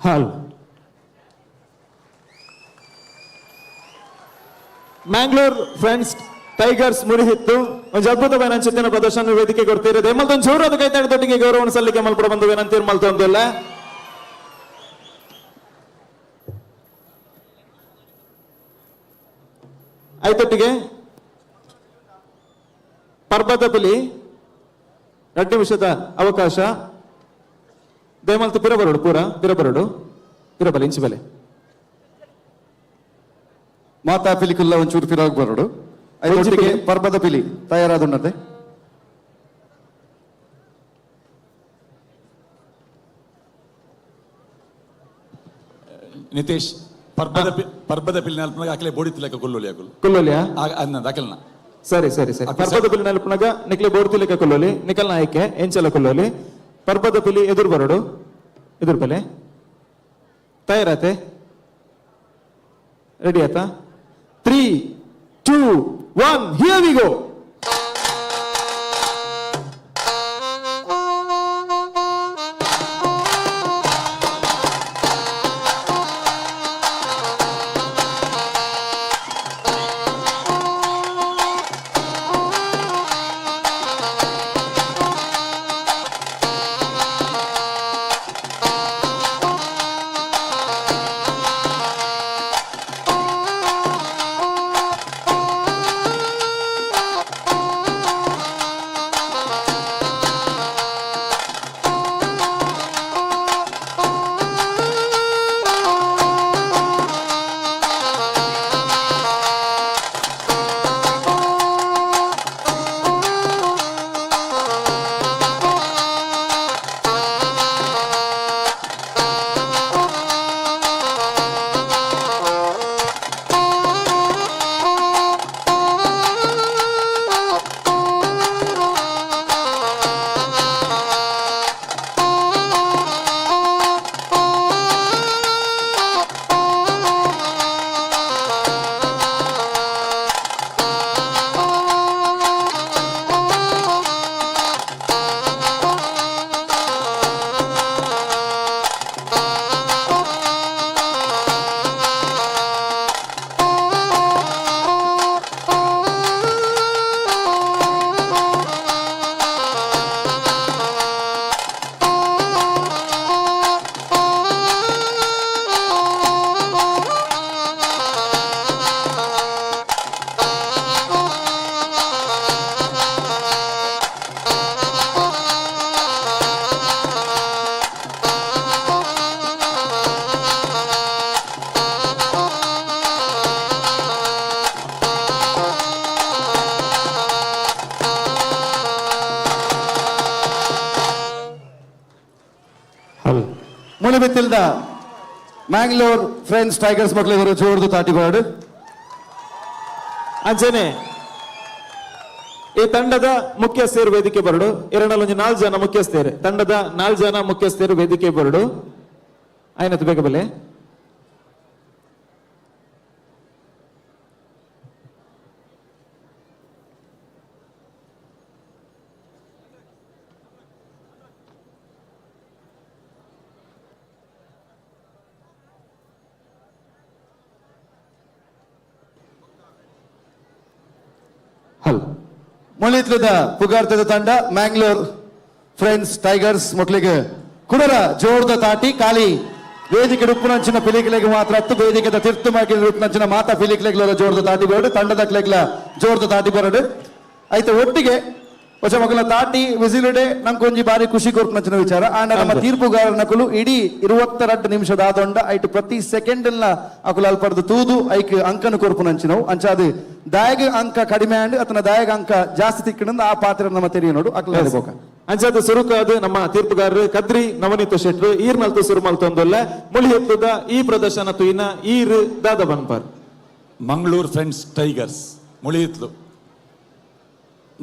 ಹಾಲ್ ಮ್ಯಾಂಗ್ಳೂರ್ ಫ್ರೆಂಡ್ಸ್ ಟೈಗರ್ಸ್ ಮುರಿಹಿತ್ತು ಒಂದು ಅದ್ಭುತವಾದ ಚಿತ್ತಿನ ಪ್ರದರ್ಶನ ವೇದಿಕೆ ಕೊಡ್ತಿರೋದು ಎಮ್ಮಲ್ತೊಂದು ಜೋರಾದ ಕೈತಾಡಿ ಗೌರವವನ್ನು ಸಲ್ಲಿಕೆ ಮಲ್ಪಡ ಬಂದು ಏನಂತ ಮಲ್ತೊಂದಿಲ್ಲ. ಐತೊಟ್ಟಿಗೆ ಪರ್ಬದ ಪಿಲಿ 2 ನಿಮಿಷದ ಅವಕಾಶ. ದಯಮಲ್ತು ಪಿರಬರೋಡು ಪೂರ ಪಿರಬರೋಡು ಪಿರಬಲೆ ಇಂಚು ಬಲೆ ಮಾತಾ ಪಿಲಿಕುಲ್ಲ ಒಂಚೂರು ಪಿರಾಗ್ ಬರೋಡು. ಐತೊಟ್ಟಿಗೆ ಪರ್ಬದ ಪಿಲಿ ತಯಾರಾದುಂಡತೆ. ನಿತೇಶ್ ಪರ್ಬದ ಪರ್ಬದ ಪಿಲಿ ನಲ್ಪನಾಗ ಅಕಲೆ ಬೋಡಿ ತಿಲಕ ಕೊಲ್ಲೊಲಿ ಅಕುಲು. ಕೊಲ್ಲೊಲಿಯಾ? ಅನ್ನ ಅಕಲ್ನ. ಸರಿ ಸರಿ ಸರಿ. ಪರ್ಬದ ಪಿಲಿ ನಲ್ಪನಾಗ ನಿಕ್ಲೆ ಬೋಡಿ ತಿಲಕ ಕೊಲ್ಲೊಲಿ, ನಿಕಲ್ನ ಆಯ್ಕೆ ಎಂಚಲ ಕೊಲ್ಲೊಲಿ. ಪರ್ಬದ ಪಿಲಿ ಎದುರು ಬರೋಡು, ಎದುರು ಬಲೆ ತಯಾರಾತೆ, ರೆಡಿ ಆತಾ? 3 2 1 here we go. ಮುಳಿಬಿತ್ತಿಲ್ದ ಮ್ಯಾಂಗ್ಳೂರ್ ಫ್ರೆಂಡ್ಸ್ ಟೈಗರ್ಸ್ ಮಕ್ಕಳಿಗೆ ಜೋರ್ದು ತಾಟಿ ಬಾಡು. ಅಂಚನೆ ಈ ತಂಡದ ಮುಖ್ಯಸ್ಥರು ವೇದಿಕೆ ಬರಡು. ಎರಡಲ್ಲೊಂದು 4 ಜನ ಮುಖ್ಯಸ್ಥರು, ತಂಡದ 4 ಜನ ಮುಖ್ಯಸ್ಥರು ವೇದಿಕೆ ಬರಡು. ಆಯ್ನತ್ತು ಬೇಗ ಬಲೆ. ಮುಳಿತ್ಲದ ಪುಗಾರ್ತದ ತಂಡ ಮ್ಯಾಂಗ್ಳೂರ್ ಫ್ರೆಂಡ್ಸ್ ಟೈಗರ್ಸ್ ಮಕ್ಕಳಿಗೆ ಕುಡರ ಜೋರ್ದ ತಾಟಿ. ಖಾಲಿ ವೇದಿಕೆ ಉಪ್ಪುನಂಚಿನ ಪಿಲಿಕಲೆಗೆ ಮಾತ್ರ ಹತ್ತು ವೇದಿಕೆದ ತಿರ್ತು ಮಾಕಿನ ಉಪ್ಪುನಂಚಿನ ಮಾತಾ ಪಿಲಿಕಲೆಗ್ಲ ಜೋರ್ದ ತಾಟಿ ಬರಡು, ತಂಡದ ಕ್ಲೆಗ್ಲ ಜೋರ್ದ ತಾಟಿ ಬರಡು. ಆಯ್ತು ಒಟ್ಟಿಗೆ ಹೊಸ ಮಕ್ಕಳ ತಾಟಿ ವಿಸಿಲುಡೆ ನಂಗೊಂಜಿ ಬಾರಿ ಖುಷಿ ಕೊರ್ಪುನಂಚಿನ ವಿಚಾರ. ಆಂಡ ನಮ್ಮ ತೀರ್ಪುಗಾರನ ನಕಲು ಇಡೀ 22 ನಿಮಿಷದ ಆದೊಂಡ ಐಟು ಪ್ರತಿ ಸೆಕೆಂಡ್ ಅಕುಲು ಅಲ್ಪರ್ದು ತೂದು ಐಕ್ ಅಂಕನು ಕೊರ್ಪುನಂಚಿನವು. ಅಂಚಾದ ದಾಯಗ ಅಂಕ ಕಡಿಮೆ ಆಂಡ್ ಅತನ ದಾಯಗ ಅಂಕ ಜಾಸ್ತಿ ತಿಕ್ಕಣಂದು ಆ ಪಾತ್ರ ನಮ್ಮ ತೆರಿಯ ನೋಡು ಅಕುಲು ಬೋಕ. ಅಂಚಾದ ಸುರುಕಾದ ನಮ್ಮ ತೀರ್ಪುಗಾರರು ಕದ್ರಿ ನವನೀತ ಶೆಟ್ರು ಈರ್ ಮಲ್ತು ಸುರು ಮಲ್ತೊಂದೊಲ್ಲ ಮುಳಿ ಎತ್ತುದ ಈ ಪ್ರದರ್ಶನ ತುಯಿನ ಈರ್ ದಾದ ಬನ್ಪಾರ್. ಮಂಗಳೂರು ಫ್ರೆಂಡ್ಸ್ ಟೈಗರ್ಸ್ ಮುಳಿಯಿತ್ಲು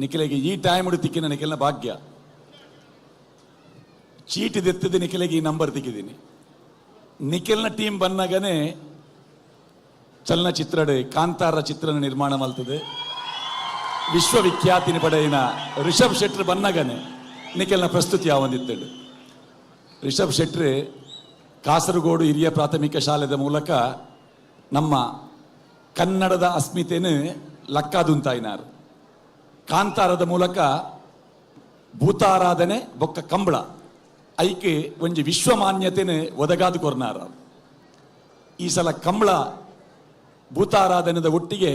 ನಿಖಿಲೆಗೆ ಈ ಟೈಮ್ ತಿಕ್ಕಿನ ನಿಖಿಲ್ನ ಭಾಗ್ಯ. ಚೀಟಿ ದೆತ್ತದೆ ನಿಖಿಲೆಗೆ ಈ ನಂಬರ್ ತಿಕ್ಕಿದ್ದೀನಿ. ನಿಖಿಲ್ನ ಟೀಮ್ ಬಂದಾಗನೇ ಚಲನಚಿತ್ರಡೆ ಕಾಂತಾರ ಚಿತ್ರನ ನಿರ್ಮಾಣ ಮಾಡ್ತದೆ. ವಿಶ್ವವಿಖ್ಯಾತಿನ ಪಡೆಯಿನ ರಿಷಬ್ ಶೆಟ್ರ್ ಬನ್ನಗನೆ ನಿಖಿಲ್ನ ಪ್ರಸ್ತುತಿ ಯಾವಂದಿತ್ತಳು. ರಿಷಬ್ ಶೆಟ್ರ್ ಕಾಸರಗೋಡು ಹಿರಿಯ ಪ್ರಾಥಮಿಕ ಶಾಲೆದ ಮೂಲಕ ನಮ್ಮ ಕನ್ನಡದ ಅಸ್ಮಿತೆನು ಲಕ್ಕಾದುಂತಾಯಿನಾರ್. ಕಾಂತಾರದ ಮೂಲಕ ಭೂತಾರಾಧನೆ ಬೊಕ್ಕ ಕಂಬಳ ಐಕೆ ಒಂಜಿ ವಿಶ್ವಮಾನ್ಯತೆನು ಒದಗಾದು ಕೊರ್ನಾರ. ಈ ಸಲ ಕಂಬಳ ಭೂತಾರಾಧನೆದ ಒಟ್ಟಿಗೆ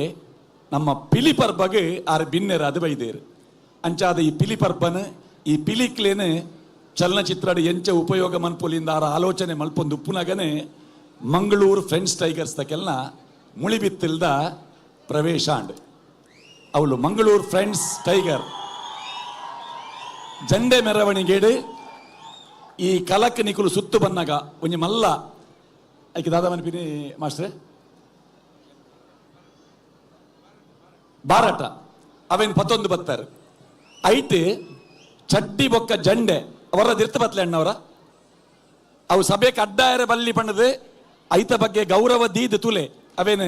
ನಮ್ಮ ಪಿಲಿಪರ್ಬಗ್ ಆರ್ ಬಿನ್ನೆರಾದ ಬೈದೇರು. ಅಂಚಾದ ಈ ಪಿಲಿಪರ್ಬನ್ ಈ ಪಿಲಿಕ್ಲೇನು ಚಲನಚಿತ್ರದ ಎಂಚ ಉಪಯೋಗ ಮನ್ಪುಲಿಂದ ಆರ ಆಲೋಚನೆ ಮಲ್ಪೊಂದು ಉಪ್ಪುನಗನೆ ಮಂಗಳೂರು ಫ್ರೆಂಡ್ಸ್ ಟೈಗರ್ಸ್ ತಕೆಲ್ನ ಮುಳಿಬಿತ್ತಿಲ್ದ ಪ್ರವೇಶ ಅಂಡ್ ಅವಳು ಮಂಗಳೂರು ಫ್ರೆಂಡ್ಸ್ ಟೈಗರ್ ಜಂಡೆ ಮೆರವಣಿಗೆಡು ಈ ಕಲಕ್ ನಿಕುಲು ಸುತ್ತು ಬನ್ನಗ ಒಂಜಿ ಮಲ್ಲ ಐಕೆ ದಾದಾ ಮನ್ಪಿನಿ ಮಾಸ್ಟ್ರೆ ಬಾರಾಟ ಅವೇನು ಪತ್ತೊಂದು ಬತ್ತಾರೆ. ಐಟ್ ಚಡ್ಡಿ ಬೊಕ್ಕ ಜಂಡೆ ಅವರ ದಿರ್ತ ಬತ್ಲೆ ಅಣ್ಣವರ ಅವು ಸಭೆಗೆ ಅಡ್ಡಾಯರ ಬಲ್ಲಿ ಪಣ್ಣದು ಐತ ಬಗ್ಗೆ ಗೌರವ ದೀದ್ ತುಲೆ ಅವೇನು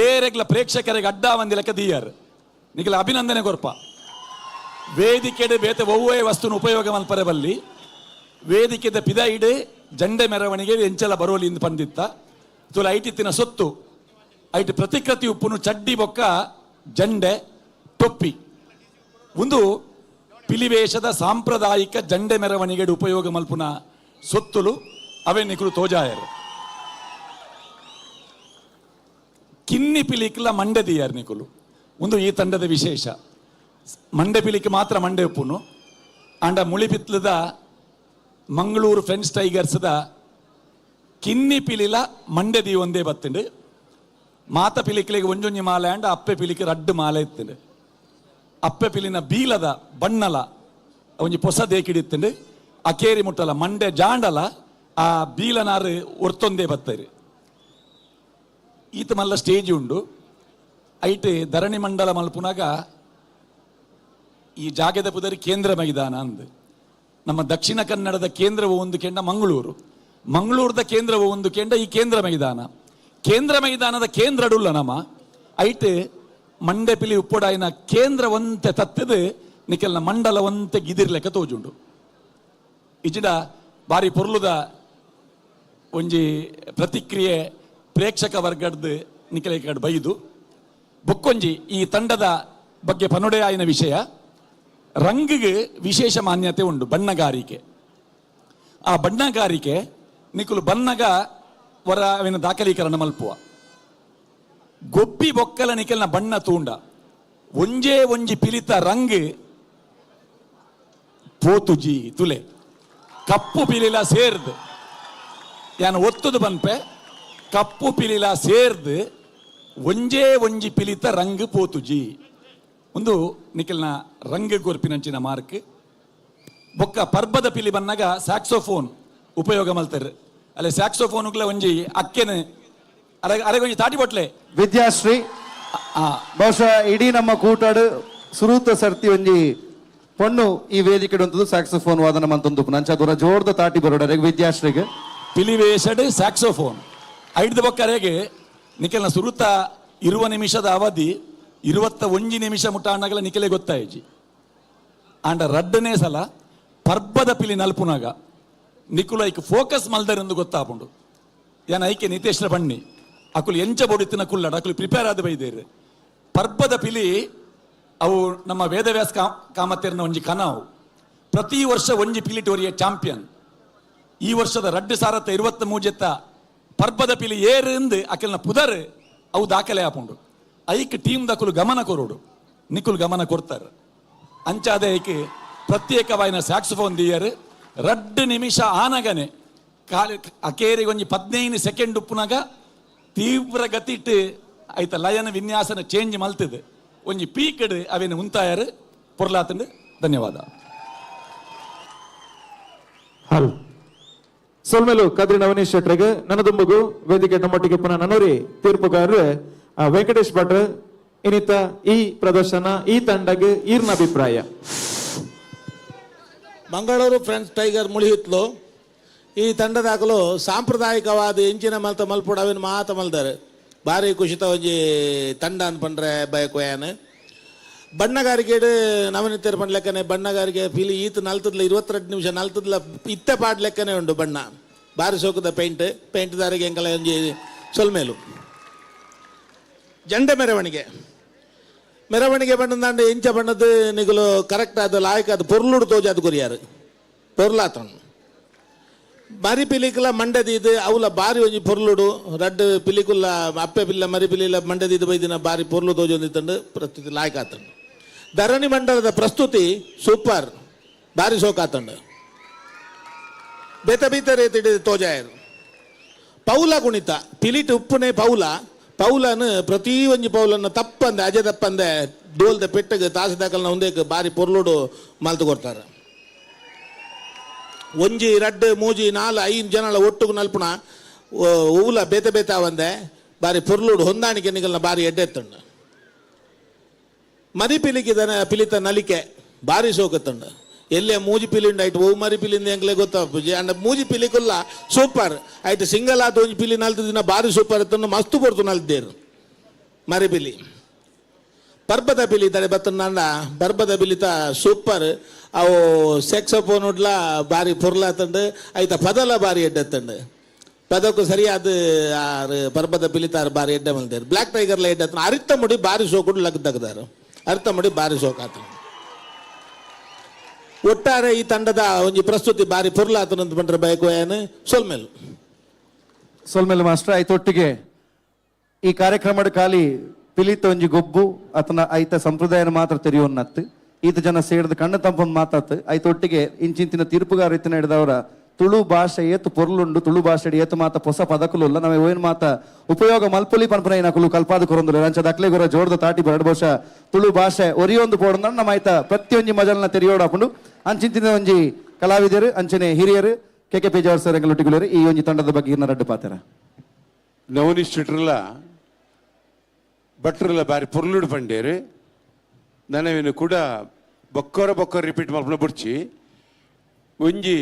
ಏರೆಗ್ಲ ಪ್ರೇಕ್ಷಕರಿಗೆ ಅಡ್ಡ ಒಂದಿ ಲೆಕ್ಕ ದೀಯಾರ್. ನಿಗಲ ಅಭಿನಂದನೆ ಕೊರ್ಪ. ವೇದಿಕೆಡು ಬೇತೆ ಒವ್ವೇ ವಸ್ತುನ ಉಪಯೋಗ ಮಲ್ಪರೆ ಬಲ್ಲಿ ವೇದಿಕೆದ ಪಿದಾಯಿಡು ಜಂಡೆ ಮೆರವಣಿಗೆ ಎಂಚಲ ಬರೋಲಿ ಇಂದು ಪಂದಿತ್ತ ತುಲ ಐಟಿತ್ತಿನ ಸೊತ್ತು ಐಟ್ ಪ್ರತಿಕೃತಿ ಉಪ್ಪುನು ಚಡ್ಡಿ ಬೊಕ್ಕ ಜಂಡೆ ಟೊಪ್ಪಿ ಒಂದು ಪಿಲಿವೇಶದ ಸಾಂಪ್ರದಾಯಿಕ ಜಂಡೆ ಮೆರವಣಿಗೆ ಉಪಯೋಗ ಮಲ್ಪುನ ಸೊತ್ತುಲು ಅವೇ ನಿಕುಲು ತೋಜಾಯರು. ಕಿನ್ನಿ ಪಿಲಿಕ್ಲ ಮಂಡೆ ದಿಯಾರ್ ನಿಕುಲು ಒಂದು ಈ ತಂಡದ ವಿಶೇಷ. ಮಂಡೆ ಪಿಲಿಕ್ ಮಾತ್ರ ಮಂಡೆ ಉಪ್ಪುನು ಆಂಡ ಮುಳಿಪಿತ್ಲದ ಮಂಗಳೂರು ಫ್ರೆಂಡ್ಸ್ ಟೈಗರ್ಸ್ದ ಕಿನ್ನಿ ಪಿಲಿಲ ಮಂಡೆ the ಒಂದೇ ಬತ್ತುಂಡು. ಮಾತ ಪಿಲಿಕ್ಲಿಗೆ ಒಂಜೊಂಜಿ ಮಾಲೆ ಆಂಡ ಅಪ್ಪೆ ಪಿಲಿಕ್ ರಡ್ಡು ಮಾಲೆ ಇತ್ತುಂಡು. ಅಪ್ಪೆ ಪಿಲಿನ ಬೀಲದ ಬಣ್ಣಲ ಒಂಜಿ ಪೊಸ ದೇಕಿಡಿತ್ತುಂಡು. ಅಕೇರಿ ಮುಟ್ಟಲ ಮಂಡೆ ಜಾಂಡಲ ಆ ಬೀಲನಾರು ಒರ್ತೊಂದೇ ಬತ್ತರು. ಈತ ಮಲ್ಲ ಸ್ಟೇಜ್ ಉಂಡು. ಐಟ್ ಧರಣಿ ಮಂಡಲ ಮಲ್ಪುನಾಗ ಈ ಜಾಗದ ಪುದರಿ ಕೇಂದ್ರ ಮೈದಾನ ಅಂದ್. ನಮ್ಮ ದಕ್ಷಿಣ ಕನ್ನಡದ ಕೇಂದ್ರವು ಒಂದು ಕೆಂಡ ಮಂಗಳೂರು, ಮಂಗಳೂರದ ಕೇಂದ್ರವು ಒಂದು ಕೆಂಡ ಈ ಕೇಂದ್ರ ಮೈದಾನ. ಕೇಂದ್ರ ಮೈದಾನದ ಕೇಂದ್ರಡುಲ್ಲ ನಮ್ಮ ಐಟ್ ಮಂಡೆ ಪಿಲಿ ಉಪ್ಪೊಡಾಯಿನ ಕೇಂದ್ರವಂತೆ ತತ್ತದು ನಿಕೆಲ್ನ ಮಂಡಲವಂತೆ ಗಿದಿರ್ಲೆಕ್ಕ ತೋಜುಂಡು. ಇಜಿಡ ಬಾರಿ ಪೊರ್ಲುದ ಒಂಜಿ ಪ್ರತಿಕ್ರಿಯೆ ಪ್ರೇಕ್ಷಕ ವರ್ಗಡ್ದು ನಿಕೆಲ ಕಡೆ ಬೈದು. ಬೊಕ್ಕೊಂಜಿ ಈ ತಂಡದ ಬಗ್ಗೆ ಪನುಡೆಯಾಯಿನ ವಿಷಯ, ರಂಗಿಗೆ ವಿಶೇಷ ಮಾನ್ಯತೆ ಉಂಡು ಬಣ್ಣಗಾರಿಕೆ. ಆ ಬಣ್ಣಗಾರಿಕೆ ನಿಕುಲು ಬನ್ನಗ ವರ ಅವಿನ ದಾಖಲೀಕರಣ ಮಲ್ಪುವ ಗೊಬ್ಬಿ ಬೊಕ್ಕಲ ನಿಕೆಲ್ನ ಬಣ್ಣ ತೂಂಡ ಒಂಜೇ ಒಂಜಿ ಪಿಲಿತ ರಂಗ್ ಪೋತುಜಿ ತುಲೆ ಕಪ್ಪು ಪಿಲಿಲ ಸೇರ್ದು ಯಾನ್ ಒತ್ತುದು ಬನ್ಪೆ ಕಪ್ಪು ಪಿಲಿಲ ಸೇರ್ದು ಒಂಜೇ ಒಂಜಿ ಪಿಲಿತ ರಂಗ್ ಪೋತುಜಿ. ಒಂದು ನಿಖಲ್ನ ರಂಗ್ ಕೊರ್ಪಿನಂಚಿನ ಮಾರ್ಕ್. ಬೊಕ್ಕ ಪರ್ಬದ ಪಿಲಿ ಬನ್ನಗ ಸ್ಯಾಕ್ಸೋಫೋನ್ ಉಪಯೋಗ ಮಲ್ತಾರೆ. ಅಲ್ಲೇ ಸ್ಯಾಕ್ಸೋಫೋನ್ಗಳ ಒಂಜಿ ಅಕ್ಕೆನ ಅರೆ ಅರೆ ಒಂಜಿ ತಾಟಿ ಬೊಟ್ಲೆ. ವಿದ್ಯಾಶ್ರೀ ಬಹುಶಃ ಇಡೀ ನಮ್ಮ ಕೂಟಾಡು ಸುರೂತ ಸರ್ತಿ ಒಂಜಿ ಪೊಣ್ಣು ಈ ವೇದಿಕೆ ಉಂಟು ಸ್ಯಾಕ್ಸೋಫೋನ್ ವಾದನ ಮಂತೊಂದು ನಂಚ ದೂರ ಜೋರ್ದ ತಾಟಿ ಬರೋಡರೆ ವಿದ್ಯಾಶ್ರೀಗೆ. ಪಿಲಿವೇಶಡ್ ಸ್ಯಾಕ್ಸೋಫೋನ್ ಐಡ್ದ ಬೊಕ್ಕರೆಗೆ ನಿಖಲ್ನ ಸುರುತ ಇರುವ ನಿಮಿಷದ ಅವಧಿ 21 ನಿಮಿಷ ಮುಟ್ಟ ಅಣ್ಣಗಲ ನಿಖಲೆ ಗೊತ್ತಾಯಿಜಿ. ಆಂಡ ರಡ್ಡನೇ ಸಲ ಪರ್ಬದ ಪಿಲಿ ನಲ್ಪುನಾಗ ನಿಕುಲು ಐಕ್ ಫೋಕಸ್ ಮಲ್ದರೆಂದು ಗೊತ್ತಾಪುಂಡು. ಏನ ಐಕೆ ನಿತೇಶ್ರ ಬಣ್ಣಿ ಅಕುಲು ಎಂಚ ಬೊಡಿತಿನ ಕುಲ್ಲಡ ಅಕುಲು ಪ್ರಿಪೇರ್ ಆದ ಬೈದೇರು. ಪರ್ಬದ ಪಿಲಿ ಅವು ನಮ್ಮ ವೇದವ್ಯಾಸ ಕಾಮತ್ತೇರ್ನ ಒಂಜಿ ಕನವು. ಪ್ರತಿ ವರ್ಷ ಒಂಜಿ ಪಿಲಿಟೋರಿಯ ಚಾಂಪಿಯನ್. ಈ ವರ್ಷದ ರಡ್ಡು ಸಾರತ್ತ ಇರುವತ್ತ ಮೂಜೆತ್ತ ಪರ್ಬದ ಪಿಲಿ ಏರಿಂದು ಅಕೆಲ್ನ ಪುದರ್ ಅವು ದಾಖಲೆ ಆಪುಂಡು. ಐಕ್ ಟೀಮ್ ದಕುಲು ಗಮನ ಕೊರೋಡು, ನಿಕುಲು ಗಮನ ಕೊಡ್ತಾರೆ. ಅಂಚಾದ ಐಕ್ ಪ್ರತ್ಯೇಕವಾಯಿನ ಸ್ಯಾಕ್ಸೋಫೋನ್ ದಿಯರ್. ರಡ್ಡು ನಿಮಿಷ ಆನಗನೆ ಕಾಲಿ ಅಕೇರಿಗೆ ಒಂಜಿ 15 ಸೆಕೆಂಡ್ ಉಪ್ಪುನಾಗ ತೀವ್ರ ಗತಿಟ್ ಐತ ಲಯನ ವಿನ್ಯಾಸನ ಚೇಂಜ್ ಮಲ್ತದೆ ಒಂಜಿ ಪೀಕಡ್ ಅವೇನು ಉಂತಾಯರು ಪೊರ್ಲಾತಂಡು. ಧನ್ಯವಾದ. ಹಲ್ ಸೊಲ್ಮೆಲು ಕದ್ರಿ ನವನೀಶ್ ಶೆಟ್ರಿಗೆ. ನನದುಂಬಗು ವೇದಿಕೆ ನಮ್ಮೊಟ್ಟಿಗೆ ಪುನಃ ನನೋರಿ ತೀರ್ಪುಗಾರರು ವೆಂಕಟೇಶ್ ಭಟ್. ಇನ್ನಿತ ಈ ಪ್ರದರ್ಶನ ಈ ತಂಡಗೆ ಈರ್ನ ಅಭಿಪ್ರಾಯ. ಮಂಗಳೂರು ಫ್ರೆಂಡ್ಸ್ ಟೈಗರ್ ಮುಳಿಹಿತ್ಲು ಈ ತಂಡದಾಗಲು ಸಾಂಪ್ರದಾಯಿಕವಾದ ಎಂಚಿನ ಮಲ್ತ ಮಲ್ಪುಡ ಅವಿನ ಮಾತ ಮಲ್ದಾರೆ. ಭಾರಿ ಖುಷಿತ ಒಂಜಿ ತಂಡ ಅನ್ಪಂಡ್ರೆ ಬಯಕೋಯಾನ. ಬಣ್ಣಗಾರಿಕೆಡ್ ನವನಿತ್ಯರ್ ಪಂಡ್ ಲೆಕ್ಕನೆ ಬಣ್ಣಗಾರಿಕೆ ಫೀಲಿ ಈತ ನಲ್ತದ್ಲ 22 ನಿಮಿಷ ನಲ್ತದ್ಲ ಇತ್ತೆ ಪಾಡ್ ಲೆಕ್ಕನೆ ಉಂಡು ಬಣ್ಣ. ಬಾರಿ ಸೋಕದ ಪೇಂಟ್ ಪೇಂಟ್ದಾರಿಗೆ ಎಂಕಲ ಒಂಜಿ ಸೊಲ್ಮೇಲು. ಜಂಡೆ ಮೆರವಣಿಗೆ ಮೆರವಣಿಗೆ ಬಣ್ಣದಾಂಡ ಇಂಚ ಬಣ್ಣದ ನಿಗುಲು ಕರೆಕ್ಟ್ ಆದ ಲಾಯಕ್ ಅದು ಪೊರ್ಲುಡು ತೋಜಾದ ಕೊರಿಯಾರು ಪೊರ್ಲಾತನು. ಮರಿ ಪಿಲಿಕುಲ ಮಂಡದೀದು ಅವಲ ಬಾರಿ ಒಂಜಿ ಪೊರ್ಲುಡು ರಡ್ಡ್ ಪಿಲಿಕುಲ್ಲ ಅಪ್ಪೆ ಪಿಲ್ಲ ಮರಿ ಪಿಲಿಲ ಮಂಡದೀದು ಬೈದಿನ ಬಾರಿ ಪೊರ್ಲು ತೋಜೊಂದಿತ್ತಂಡು ಪ್ರಸ್ತುತಿ ಲಾಯಕಾತಂಡು. ಧರಣಿ ಮಂಡಲದ ಪ್ರಸ್ತುತಿ ಸೂಪರ್ ಬಾರಿ ಸೋಕಾತಂಡು. ಬೇತ ಬೇತ ರೀತಿ ತೋಜಾಯರು. ಪೌಲ ಕುಣಿತ ಪಿಲಿಟ್ ಉಪ್ಪುನೆ ಪೌಲ ಪೌಲನು ಪ್ರತಿ ಒಂಜಿ ಪೌಲನ್ನು ತಪ್ಪಂದೆ ಅಜೆ ತಪ್ಪಂದೆ ಡೋಲ್ದ ಪೆಟ್ಟಗೆ ತಾಸು ದಾಕಲ್ನ ಒಂದೇಕ್ ಬಾರಿ ಪೊರ್ಲುಡು ಮಲ್ತು ಕೊಡ್ತಾರೆ. ಒಂಜಿ ರಡ್ಡ್ ಮೂಜಿ ನಾಲ್ ಐದು ಜನಲ ಒಟ್ಟುಗು ನಲ್ಪುಣ ಊಲ ಬೇತೆ ಬೇತೆ ಅವಂದೆ ಬಾರಿ ಪೊರ್ಲುಡು ಹೊಂದಾಣಿಕೆ ನಿಗಲ್ನ ಬಾರಿ ಎಡ್ಡೆತ್ತಂಡು. ಮರಿ ಪಿಲಿಕಿದನ ಪಿಲಿತ ನಲಿಕೆ ಬಾರಿ ಸೋಕತ್ತಂಡು. ಎಲ್ಲೇ ಮೂಜಿ ಪಿಲಿಂಡ ಐಟ್ ಓ ಮರಿ ಪಿಲಿಂದ ಎಂಕ್ಲೆ ಗೊತ್ತಾಪುಜಿ ಅಂಡ ಮೂಜಿ ಪಿಲಿಕುಲ್ಲ ಸೂಪರ್ ಐಟ್ ಸಿಂಗಲ್ ಆದ ಒಂಜಿ ಪಿಲಿ ನಲ್ತು ದಿನ ಬಾರಿ ಸೂಪರ್ ಇತ್ತಂಡು ಮಸ್ತು ಪೊರ್ತು ನಲ್ತೇರು ಮರಿ ಪಿಲಿ. ಪರ್ಬದ ಪಿಲಿ ತಡೆ ಬತ್ತಂಡ ಪರ್ಬದ ಪಿಲಿತ ಸೂಪರ್ ಅವು ಸೆಕ್ಸೋಫೋನ್ ಬಾರಿ ಪೊರ್ಲಾತಂಡು ಐತ ಪದಲ ಬಾರಿ ಎಡ್ಡೆತ್ತಂಡು. ಪದಕ್ಕೂ ಸರಿಯಾದ ಆರು ಪರ್ಬದ ಪಿಲಿತಾರು ಬಾರಿ ಎಡ್ಡೆ ಮಲ್ತೇರು. ಬ್ಲ್ಯಾಕ್ ಟೈಗರ್ಲ ಎಡ್ಡೆ ಅರಿತ ಮುಡಿ ಬಾರಿ ಸೋಕುಡು ಲಗ್ ತಗದಾರು ಅರಿತ ಮುಡಿ ಬಾರಿ ಸೋಕಾತ. ಒಟ್ಟಾರೆ ಈ ತಂಡದ ಒಂಜಿ ಪ್ರಸ್ತುತಿ ಬಾರಿ ಪೊರ್ಲಾತನಂತ ಪಂಡ್ರೆ ಬಯಕು ಏನು ಸೊಲ್ಮೇಲು. ಸೊಲ್ಮೇಲು ಮಾಸ್ಟರ್. ಆಯ್ತೊಟ್ಟಿಗೆ ಈ ಕಾರ್ಯಕ್ರಮದ ಖಾಲಿ ಪಿಲಿತ ಒಂಜಿ ಗೊಬ್ಬು ಅತನ ಐತ ಸಂಪ್ರದಾಯನ ಮಾತ್ರ ತೆರೆಯೋನ್ನತ್ತು ಈತ ಜನ ಸೇರ್ದು ಕಣ್ಣು ತಂಪೊಂದು ಮಾತಾತು ಐತೊಟ್ಟಿಗೆ ಇಂಚಿಂಚಿನ ತೀರ್ಪುಗಾರ ಇತ್ತಿನ ಹಿಡಿದವರ ತುಳು ಭಾಷೆ ಏತು ಪೊರ್ಲುಂಡು ತುಳು ಭಾಷೆ ಏತು ಮಾತ ಹೊಸ ಪದಕುಲುಲ್ಲ ನಾವೇ ಏನು ಮಾತ ಉಪಯೋಗ ಮಲ್ಪೊಲಿ ಪನ್ಪುನ ನಕುಲು ಕಲ್ಪಾದ ಕೊರೊಂದುಲ್ಲ ರಂಚ ದಕ್ಲೆ ಗುರ ಜೋರ್ದ ತಾಟಿ ಬರಡ್ ಬಹುಶಃ ತುಳು ಭಾಷೆ ಒರಿಯೊಂದು ಪೋಡಂದ ನಮ್ಮ ಆಯ್ತ ಪ್ರತಿಯೊಂಜಿ ಮಜಲ್ನ ತೆರಿಯೋಡಾಪುಂಡು. ಅಂಚಿಂಚಿನ ಒಂಜಿ ಕಲಾವಿದರು ಅಂಚನೆ ಹಿರಿಯರು ಕೆ ಕೆ ಪೇಜಾವರ್ ಸರ್ ಎಂಗಲೊಟ್ಟಿಗುಲೇರು ಈ ಒಂಜಿ ತಂಡದ ಬಗ್ಗೆ ಇನ್ನ ರಡ್ಡು ಪಾತೆರ. ನವನಿಷ್ಠರಲ್ಲ ಭಟ್ರಲ್ಲ ಬಾರಿ ಪೊರ್ಲುಡು ಪಂಡೇರು ನನವೇನು ಕೂಡ ಬೊಕ್ಕೊರ ಬೊಕ್ಕೊರ ರಿಪೀಟ್ ಮಲ್ಪನ ಬುಡ್ಚಿ ಒಂಜಿ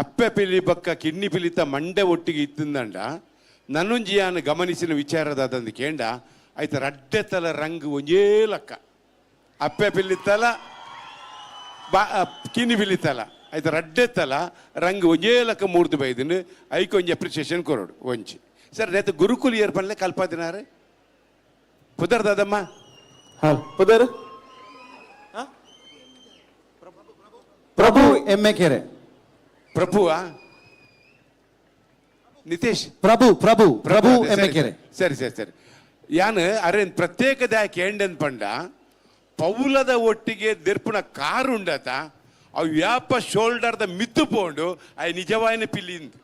ಅಪ್ಪೆ ಪಿಲಿ ಬಕ್ಕ ಕಿನ್ನಿ ಪಿಲಿತ ಮಂಡೆ ಒಟ್ಟಿಗೆ ಇತ್ತಿಂದಂಡ ನನ್ನೊಂಜಿ ಯಾನು ಗಮನಿಸಿನ ವಿಚಾರದಾದಂದು ಕೇಂಡ ಆಯ್ತ ರಡ್ಡೆ ತಲ ರಂಗು ಒಂಜೇ ಲಕ್ಕ ಅಪ್ಪೆ ಪಿಲಿತಲ ಬಾ ಕಿನ್ನಿ ಪಿಲಿತಲ ಆಯ್ತ ರಡ್ಡೆ ತಲ ರಂಗು ಒಂಜೇ ಲಕ್ಕ ಮೂರ್ತಿ ಬೈದಿನ ಐಕ್ ಒಂಜಿ ಅಪ್ರಿಸಿಯೇಷನ್ ಕೊರೋಡು ಒಂಜಿ ಸರ್ ನೇತ ಗುರುಕುಲ್ ಏರ್ಪನ್ಲೆ ಕಲ್ಪಾದಿನಾರು ಪುದರ್ ದಾದಮ್ಮ ಪುದರ್ ಪ್ರಭು ಎಮ್ಮೆ ಕೆರೆ ಪ್ರಭುವಾ ನಿತೇಶ್ ಪ್ರಭು ಪ್ರಭು ಪ್ರಭು ಎಮ್ಮೆ ಕೆರೆ ಸರಿ ಸರಿ ಸರಿ ಯಾನ್ ಅರೆ ಪ್ರತ್ಯೇಕದ ಕೇಂಡನ್ ಪಂಡ ಪೌಲದ ಒಟ್ಟಿಗೆ ದೆರ್ಪುನ ಕಾರು ಉಂಡತ ಅವು ವ್ಯಾಪ ಶೋಲ್ಡರ್ದ ಮಿತ್ತು ಪೋಂಡು ಅಯ್ ನಿಜವಾಯಿನ ಪಿಲ್ಲಿಂದು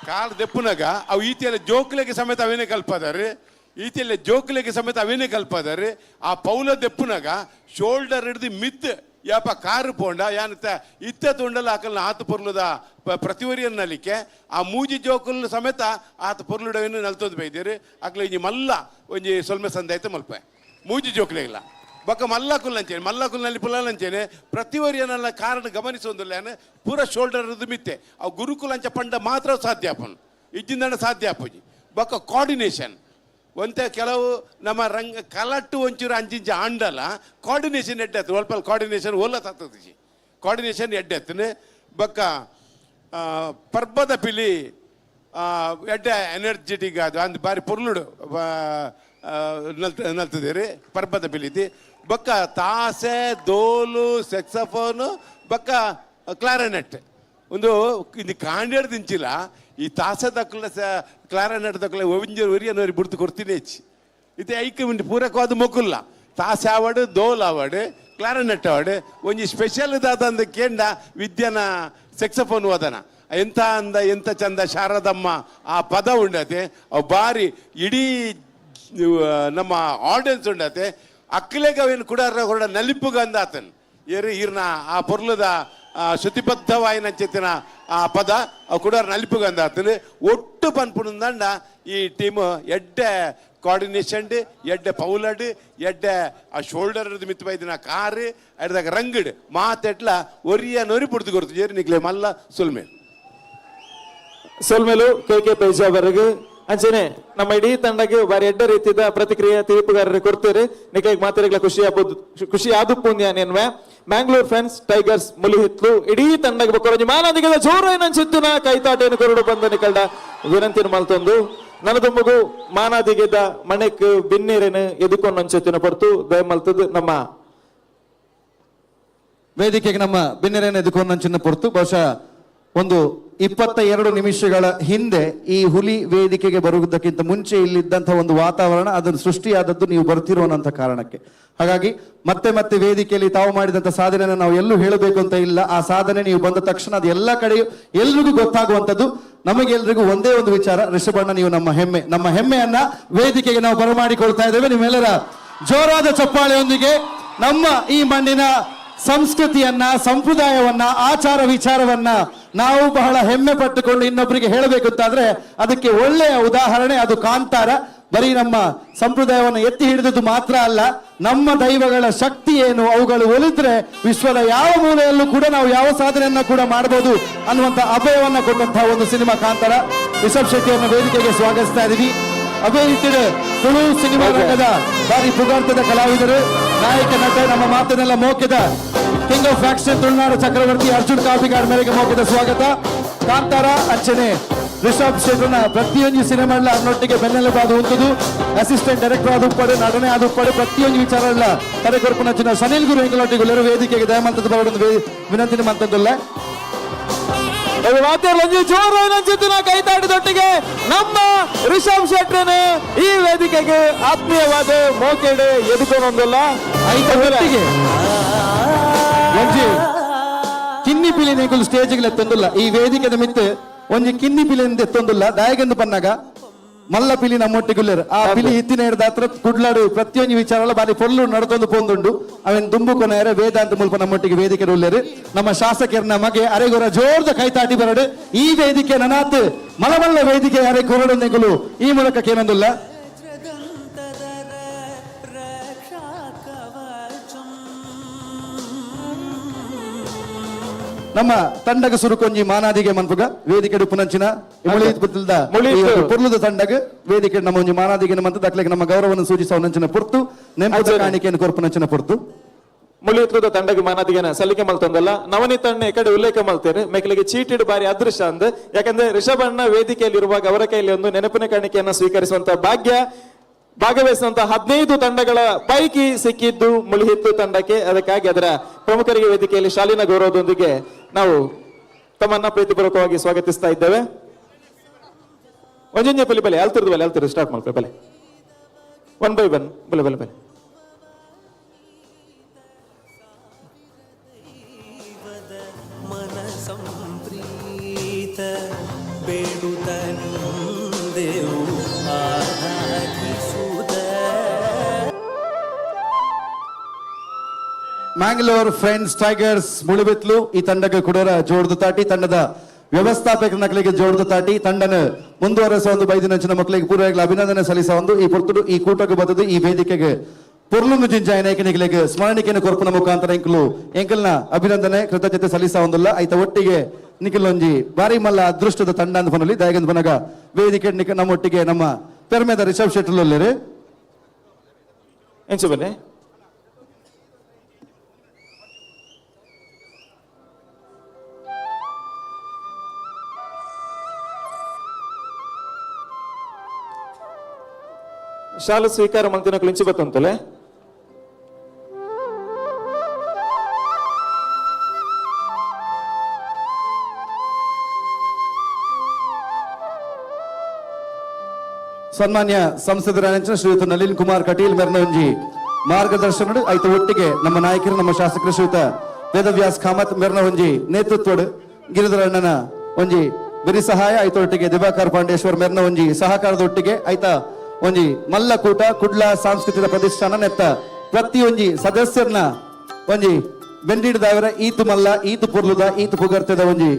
ಕಾರ್ ದೆಪ್ಪುನಾಗ ಅವು ಈತಿಯಲ್ಲ ಜೋಕ್ಲೆಗೆ ಸಮೇತ ಅವೇನೇ ಕಲ್ಪದಾರೆ ಈತಿಯಲ್ಲ ಜೋಕ್ಲೆಗೆ ಸಮೇತ ಅವೇನೇ ಕಲ್ಪದಾರೆ ಆ ಪೌಲ ದೆಪ್ಪುನಾಗ ಶೋಲ್ಡರ್ ಹಿಡ್ದು ಮಿತ್ ಯಾಪ ಕಾರು ಪೋಂಡ ಯಾನತ್ತ ಇತ್ತ ತುಂಡಲ ಆಕಲ್ನ ಆತ ಪೊರ್ಲುದ ಪ್ರತಿವರಿಯನ್ನ ನಲಿಕೆ ಆ ಮೂಜಿ ಜೋಕುಲ್ ಸಮೇತ ಆತ ಪೊರ್ಲುಡವೇನು ನಲ್ತೊಂದು ಬೈದೇರು ಅಕ್ಲ ಒಂಜಿ ಮಲ್ಲ ಒಂಜಿ ಸೊಲ್ಮೆ ಸಂದಾಯ್ತ ಮಲ್ಪೆ ಮೂಜಿ ಜೋಕ್ಲೆ ಇಲ್ಲ ಬೊಕ್ಕ ಮಲ್ಲ ಕುಲ್ ಅಂಚೇನೆ ಮಲ್ಲ ಕುಲ್ನಲ್ಲಿ ಪುಲ್ಲಂಚೇನೆ ಪ್ರತಿವರಿಯನ್ನೆಲ್ಲ ಕಾರಣ ಗಮನಿಸೊಂದಿಲ್ಲ ಪೂರ ಶೋಲ್ಡರ್ ಮಿತ್ತೆ ಅವು ಗುರುಕುಲ ಅಂಚ ಪಂಡ ಮಾತ್ರ ಸಾಧ್ಯ ಆಪನು ಇಜ್ಜಿಂದಣ ಸಾಧ್ಯ ಆಪುಜಿ ಬೊಕ್ಕ ಕೋಆರ್ಡಿನೇಷನ್ ಒಂತೆ ಕೆಲವು ನಮ್ಮ ರಂಗ ಕಲಟ್ಟು ಒಂಚೂರು ಅಂಚಿಂಚ ಆಂಡಲ ಕೋಆರ್ಡಿನೇಷನ್ ಎಡ್ಡೆ ಒಲ್ಪ ಕೋಆರ್ಡಿನೇಷನ್ ಓಲ ತತ್ತದಿಜಿ ಕೋಆರ್ಡಿನೇಷನ್ ಎಡ್ಡೆ ಬೊಕ್ಕ ಪರ್ಬದ ಪಿಲಿ ಎಡ್ಡೆ ಎನರ್ಜೆಟಿಕ್ ಅದು ಅಂದ್ ಬಾರಿ ಪೊರ್ಲುಡು ನಲ್ತದೇರಿ ಪರ್ಬದ ಪಿಲಿತಿ ಬೊಕ್ಕ ತಾಸೆ ದೋಲು ಸೆಕ್ಸಫೋನು ಬೊಕ್ಕ ಕ್ಲಾರನೆಟ್ ಒಂದು ಇದು ಕಾಂಡೇಡ್ ದಿಂಚಿಲ್ಲ ಈ ತಾಸೆ ದಕ್ಕಲ ಕ್ಲಾರನೆಟ್ ದಕ್ಕಲ ಒವಿಂಜರ್ ಒರಿಯನವರಿ ಬುಡ್ತು ಕೊಡ್ತೀನಿ ಹೆಚ್ಚಿ ಇತ್ತೆ ಐಕ್ ಉಂಟು ಪೂರಕವಾದ ಮೊಕ್ಕುಲ್ಲ ತಾಸೆ ಆವಡು ದೋಲ್ ಆವಡು ಕ್ಲಾರನೆಟ್ ಆವಡು ಒಂಜಿ ಸ್ಪೆಷಲ್ ದಾದಂದು ಕೇಂಡ ವಿದ್ಯನ ಸೆಕ್ಸಫೋನ್ ವಾದನ ಎಂಥ ಅಂದ ಎಂಥ ಚಂದ ಶಾರದಮ್ಮ ಆ ಪದ ಉಂಡತೆ ಅವು ಬಾರಿ ಇಡೀ ನಮ್ಮ ಆಡಿಯನ್ಸ್ ಉಂಡತೆ ಅಕ್ಕಲೆಗೆ ಅವೇನು ಕೂಡ ಹೊರಡ ನಲಿಪುಗಂದ ಆತನ್ ಏರು ಈರ್ನ ಆ ಪೊರ್ಲದ ಶ್ರುತಿಬದ್ಧವಾಯಿನಂಚಿತ್ತಿನ ಆ ಪದ ಅವು ಕೂಡ ನಲಿಪುಗಂದ ಆತನ್ ಒಟ್ಟು ಪನ್ಪುನಂದಂಡ ಈ ಟೀಮ್ ಎಡ್ಡೆ ಕೋಆರ್ಡಿನೇಷನ್ ಎಡ್ಡೆ ಪೌಲಡ್ ಎಡ್ಡೆ ಆ ಶೋಲ್ಡರ್ ಮಿತ್ತು ಬೈದಿನ ಕಾರ್ ಎಡ್ದಾಗ ರಂಗಡ್ ಮಾತೆಟ್ಲ ಒರಿಯ ನೊರಿ ಪುಡ್ದು ಕೊಡ್ತು ಜೇರಿ ನಿಕ್ಲೆ ಮಲ್ಲ ಸುಲ್ಮೇಲ್. ಸೊಲ್ಮೆಲು ಕೆ ಕೆ ಪೈಜಾವರೆಗೆ. ಅಂಚನೆ ನಮ್ಮ ಇಡೀ ತಂಡಕ್ಕೆ ಬಾರಿ ಎಡ್ಡ ರೀತಿಯ ಪ್ರತಿಕ್ರಿಯೆ ತೀರ್ಪುಗಾರರು ಕೊಡ್ತಾರೆ. ನಿಕ್ಲೆಗ್ ಮಾತೆರೆಗ್ಲ ಖುಷಿ ಆಗ್ಬೋದು, ಖುಷಿ ಆದುಪ್ಪುಂದ್ಯ ನೆನ್ವೆ. Mangalore friends tigers Mulihitlu ಇಡೀ ತಂಡಗೆ ಬೊಕ್ಕ ಮಾನಾದಿಗದ ಜೋರಾಯಿನ ಚಿತ್ತುನ ಕೈತಾಟೆಯನ್ನು ಕೊರಡು ಬಂದ ನಿಕಲ್ಡ ವಿನಂತಿನ ಮಲ್ತೊಂದು ನನದುಂಬುಗು ಮಾನಾದಿಗೆದ ಮಣೆಕ್ ಬಿನ್ನೇರೇನು ಎದುಕೊಂಡಂಚೆತ್ತಿನ ಪೊರ್ತು ದಯಮಲ್ತದ್ದು ನಮ್ಮ ವೇದಿಕೆಗೆ ನಮ್ಮ ಬಿನ್ನೆರೇನು ಎದುಕೊಂಡಂಚಿನ ಪೊರ್ತು. ಬಹುಶಃ ಒಂದು 22 ನಿಮಿಷಗಳ ಹಿಂದೆ ಈ ಹುಲಿ ವೇದಿಕೆಗೆ ಬರುವುದಕ್ಕಿಂತ ಮುಂಚೆ ಇಲ್ಲಿದ್ದಂತಹ ಒಂದು ವಾತಾವರಣ ಅದನ್ನು ಸೃಷ್ಟಿಯಾದದ್ದು ನೀವು ಬರ್ತಿರುವಂತ ಕಾರಣಕ್ಕೆ. ಹಾಗಾಗಿ ಮತ್ತೆ ಮತ್ತೆ ವೇದಿಕೆಯಲ್ಲಿ ತಾವು ಮಾಡಿದಂಥ ಸಾಧನೆಯನ್ನು ನಾವು ಎಲ್ಲೂ ಹೇಳಬೇಕು ಅಂತ ಇಲ್ಲ. ಆ ಸಾಧನೆ ನೀವು ಬಂದ ತಕ್ಷಣ ಅದು ಎಲ್ಲ ಕಡೆಯೂ ಎಲ್ರಿಗೂ ಗೊತ್ತಾಗುವಂಥದ್ದು. ನಮಗೆಲ್ರಿಗೂ ಒಂದೇ ಒಂದು ವಿಚಾರ, ರಿಷಭಣ್ಣ ನೀವು ನಮ್ಮ ಹೆಮ್ಮೆ, ನಮ್ಮ ಹೆಮ್ಮೆಯನ್ನ ವೇದಿಕೆಗೆ ನಾವು ಬರಮಾಡಿಕೊಳ್ತಾ ಇದ್ದೇವೆ. ನಿಮ್ಮೆಲ್ಲರ ಜೋರಾದ ಚಪ್ಪಾಳೆಯೊಂದಿಗೆ ನಮ್ಮ ಈ ಮಣ್ಣಿನ ಸಂಸ್ಕೃತಿಯನ್ನ, ಸಂಪ್ರದಾಯವನ್ನ, ಆಚಾರ ವಿಚಾರವನ್ನ ನಾವು ಬಹಳ ಹೆಮ್ಮೆ ಪಟ್ಟುಕೊಂಡು ಇನ್ನೊಬ್ಬರಿಗೆ ಹೇಳಬೇಕು ಅಂತಾದ್ರೆ ಅದಕ್ಕೆ ಒಳ್ಳೆಯ ಉದಾಹರಣೆ ಅದು ಕಾಂತಾರ. ಬರೀ ನಮ್ಮ ಸಂಪ್ರದಾಯವನ್ನು ಎತ್ತಿ ಹಿಡಿದದ್ದು ಮಾತ್ರ ಅಲ್ಲ, ನಮ್ಮ ದೈವಗಳ ಶಕ್ತಿ ಏನು, ಅವುಗಳು ಒಲಿದ್ರೆ ವಿಶ್ವದ ಯಾವ ಮೂಲೆಯಲ್ಲೂ ಕೂಡ ನಾವು ಯಾವ ಸಾಧನೆಯನ್ನ ಕೂಡ ಮಾಡಬಹುದು ಅನ್ನುವಂಥ ಅಭಯವನ್ನ ಕೊಟ್ಟಂತಹ ಒಂದು ಸಿನಿಮಾ ಕಾಂತಾರ. ರಿಷಬ್ ಶೆಟ್ಟಿ ಅವರನ್ನ ವೇದಿಕೆಗೆ ಸ್ವಾಗತಿಸ್ತಾ ಇದೀವಿ. ಅದೇ ರೀತಿ ತುಳು ಸಿನಿಮಾ ರಂಗದ ಭಾರಿ ಪುಗಾರ್ತದ ಕಲಾವಿದರು, ನಾಯಕ ನಟ, ನಮ್ಮ ಮಾತನ್ನೆಲ್ಲ ಮೋಕೆದ king of action Tulunadu Chakravarthy Arjun Kapikad ಮೇರೆಗೆ ಮೋಕೆದ ಸ್ವಾಗತ. ಕಾಂತಾರ ಅರ್ಚನೆ ರಿಷಬ್ ಶೆಟ್ಟರ್ನ ಪ್ರತಿಯೊಂದು ಸಿನಿಮಾ ಅನ್ನೊಟ್ಟಿಗೆ ಬೆನ್ನೆಲುಬಾದ ಉಂಟುದು. ಅಸಿಸ್ಟೆಂಟ್ ಡೈರೆಕ್ಟರ್ ಆದ ಉಪ್ಪಡು, ನಟನೆ ಆದ ಉಪ್ಪಡು, ಪ್ರತಿಯೊಂದು ವಿಚಾರ ಎಲ್ಲ ತಲೆಕೊರ್ಪುನಂಚಿನ ಸನಿಲ್ ಗುರು ಹೆಂಗಳೊಟ್ಟಿಗೆ ವೇದಿಕೆಗೆ ದಯಮಂತದ ಬರೋದು ವಿನಂತಿನ ಮಂತದ್ದಲ್ಲ. ಕೈತಾಟದೊಟ್ಟಿಗೆ ನಮ್ಮ ರಿಷಬ್ ಶೆಟ್ಟರ್ನ ಈ ವೇದಿಕೆಗೆ ಆತ್ಮೀಯವಾದ ಮೋಕೆಡೆ ಎದುಕೊಂಡೊಂದಲ್ಲ. ಒಟ್ಟಿಗೆ ಒಂಜಿ ಕಿನ್ನಿ ಪಿಲಿ ನಿಕುಲು ಸ್ಟೇಜ್ಗೆ ಎತ್ತೊಂದುಲ್ಲ. ಈ ವೇದಿಕೆದ ಮಿತ್ತು ಒಂಜಿ ಕಿನ್ನಿ ಪಿಲಿ ಎತ್ತೊಂದುಲ್ಲ. ದಾಯಗೆಂದು ಪನ್ನಾಗ ಮಲ್ಲ ಪಿಲಿ ನಮ್ಮೊಟ್ಟಿಗುಲ್ಲೇರು. ಆ ಪಿಲಿ ಇತ್ತಿನ ಹಿಡ್ದಾತ್ರ ಕುಡ್ಲಾಡು ಪ್ರತಿಯೊಂದು ವಿಚಾರ ಬಾರಿ ಪೊಲ್ಲು ನಡತೊಂದು ಪೊಂದುಂಡು. ಅವೆನ್ ದುಂಬು ಕೊನೆಯರೆ ವೇದಾಂತ ಮುಲ್ಪ ನಮ್ಮೊಟ್ಟಿಗೆ ವೇದಿಕೆ ಉಲ್ಲೇರು. ನಮ್ಮ ಶಾಸಕರನ್ನ ಮಗೆ ಅರೆಗೊರ ಜೋರ್ದ ಕೈತಾಟಿ ಬರಡು. ಈ ವೇದಿಕೆ ನನಾತ್ ಮಲಮಲ್ಲ ವೇದಿಕೆ ಅರೆ ಕೊರಡು ನಿಕುಲು ಈ ಮೂಲಕ ಕೇನೊಂದುಲ್ಲ. ನಮ್ಮ ತಂಡಗ ಸುರುಕೊಂಜಿ ಮಾನಾದಿಗೆ ಮನ್ಪುಗ ವೇದಿಕೆ ಪುನಂಚಿನ ಪೊರ್ಲುದ ತಂಡಗ ವೇದಿಕೆ ನಮ್ಮ ಒಂಜಿ ಮಾನಾದಿಗೆ ಮಂತ ದಕ್ಲೆಗೆ ನಮ್ಮ ಗೌರವವನ್ನು ಸೂಚಿಸುವ ನಂಚಿನ ಪುರ್ತು ನೆಂಪುದ ಕಾಣಿಕೆಯನ್ನು ಕೊರ್ಪುನಂಚಿನ ಪುರ್ತು. ಮುಳಿಯುತ್ತದ ತಂಡಗ ಮಾನಾದಿಗೆನ ಸಲ್ಲಿಕೆ ಮಲ್ತೊಂದಲ್ಲ. ನವನೀತ ಅಣ್ಣ ಈ ಕಡೆ ಉಲ್ಲೇಖ ಮಲ್ತೇನೆ ಮೇಕಲಿಗೆ ಚೀಟಿಡು ಬಾರಿ ಅದೃಷ್ಟ ಅಂದ್. ಯಾಕಂದ್ರೆ ರಿಷಬ್ ಅಣ್ಣ ವೇದಿಕೆಯಲ್ಲಿರುವಾಗ ಅವರ ಕೈಯಲ್ಲಿ ಒಂದು ನೆನಪಿನ ಕಾಣಿಕೆಯನ್ನು ಸ್ವೀಕರಿಸುವಂತ ಭಾಗ್ಯ ಭಾಗವಹಿಸುವಂತಹ 15 ತಂಡಗಳ ಪೈಕಿ ಸಿಕ್ಕಿದ್ದು ಮುಳಿಹಿತ್ತು ತಂಡಕ್ಕೆ. ಅದಕ್ಕಾಗಿ ಅದರ ಪ್ರಮುಖರಿಗೆ ವೇದಿಕೆಯಲ್ಲಿ ಶಾಲೀನ ಗೌರವದೊಂದಿಗೆ ನಾವು ತಮ್ಮನ್ನ ಪ್ರೀತಿಪೂರ್ವಕವಾಗಿ ಸ್ವಾಗತಿಸ್ತಾ ಇದ್ದೇವೆ. ಒಂಜೊಂಜೆ ಪಲಿ ಬಲೆ ಅಲ್ತಿರ್ದು ಬಲೆ ಅಲ್ತಿರ್ದು ಸ್ಟಾರ್ಟ್ ಮಾಡ್ಬೇಕು ಬಲೆ one by one ಬಲೆ ಬಲೆ ಬಲೆ. ಮ್ಯಾಂಗ್ಳೂರ್ ಫ್ರೆಂಡ್ಸ್ ಟೈಗರ್ಸ್ ಮುಳುಬಿತ್ಲು ಈ ತಂಡಕ್ಕೆ ಕುಡೋರ ಜೋಡ್ದು ತಾಟಿ, ತಂಡದ ವ್ಯವಸ್ಥಾಪಕರ ನಕಲಿಗೆ ಜೋಡ್ದು ತಾಟಿ, ತಂಡನ ಮುಂದುವರೆಸುವ ಒಂದು ಬೈದಿನಂಚಿನ ಮಕ್ಕಳಿಗೆ ಪೂರ್ವಗಳ ಅಭಿನಂದನೆ ಸಲ್ಲಿಸುವ ಒಂದು ಈ ಪೊರ್ತುಡು ಈ ಕೂಟಕ್ಕೆ ಬದದು ಈ ವೇದಿಕೆಗೆ ಪೊರ್ಲುಂದು ಜಿಂಜಾಯ ನಾಯಕನಿಗಳಿಗೆ ಸ್ಮರಣಿಕೆಯನ್ನು ಕೊರ್ಪುನ ಮುಖಾಂತರ ಎಂಕಲು ಎಂಕಲ್ನ ಅಭಿನಂದನೆ ಕೃತಜ್ಞತೆ ಸಲ್ಲಿಸ ಒಂದಲ್ಲ. ಐತ ಒಟ್ಟಿಗೆ ನಿಖಿಲೊಂಜಿ ಬಾರಿ ಮಲ್ಲ ಅದೃಷ್ಟದ ತಂಡ ಅಂತ ಪನೊಲಿ. ದಯಗಂದ ಪನಗ ವೇದಿಕೆ ನಮ್ಮೊಟ್ಟಿಗೆ ನಮ್ಮ ಪೆರ್ಮೆದ ರಿಷಬ್ ಶೆಟ್ಟರ್ ಎಂಚು ಬನ್ನಿ. ಶಾಲು ಸ್ವೀಕಾರ ಮಂತಿನ ಇಂಚು ಬತ್ತಂತಲೆ. ಸನ್ಮಾನ್ಯ ಸಂಸದರ ಶ್ರೀಯುತ ನಳಿನ್ ಕುಮಾರ್ ಕಟೀಲ್ ಮೆರ್ನೊಂಜಿ ಮಾರ್ಗದರ್ಶನ ಐತ ಒಟ್ಟಿಗೆ ನಮ್ಮ ನಾಯಕರು ನಮ್ಮ ಶಾಸಕರು ಶ್ರೀಯುತ ವೇದವ್ಯಾಸ್ ಕಾಮತ್ ಮೆರ್ನೊಂಜಿ ನೇತೃತ್ವಡು ಗಿರಿಧರಣ್ಣನ ಒಂಜಿ ಬಿರಿ ಸಹಾಯ ಐತ ಒಟ್ಟಿಗೆ ದಿವಾಕರ್ ಪಾಂಡೇಶ್ವರ್ ಮೆರ್ನ ಒಂಜಿ ಸಹಕಾರದ ಒಟ್ಟಿಗೆ ಐತ ಒಂಜಿ ಮಲ್ಲಕೂಟ ಕುಡ್ಲ ಸಾಂಸ್ಕೃತಿಕ ಪ್ರತಿಷ್ಠಾನ ನೆತ್ತ ಪ್ರತಿಯೊಂಜಿ ಸದಸ್ಯರ್ನ ಒಂಜಿ ಬೆಂಡಿಡ್ದಾವರ ಈತು ಮಲ್ಲ ಈತು ಪುರ್ಲುದ ಈತು ಪುಗರ್ತದ ಒಂಜಿ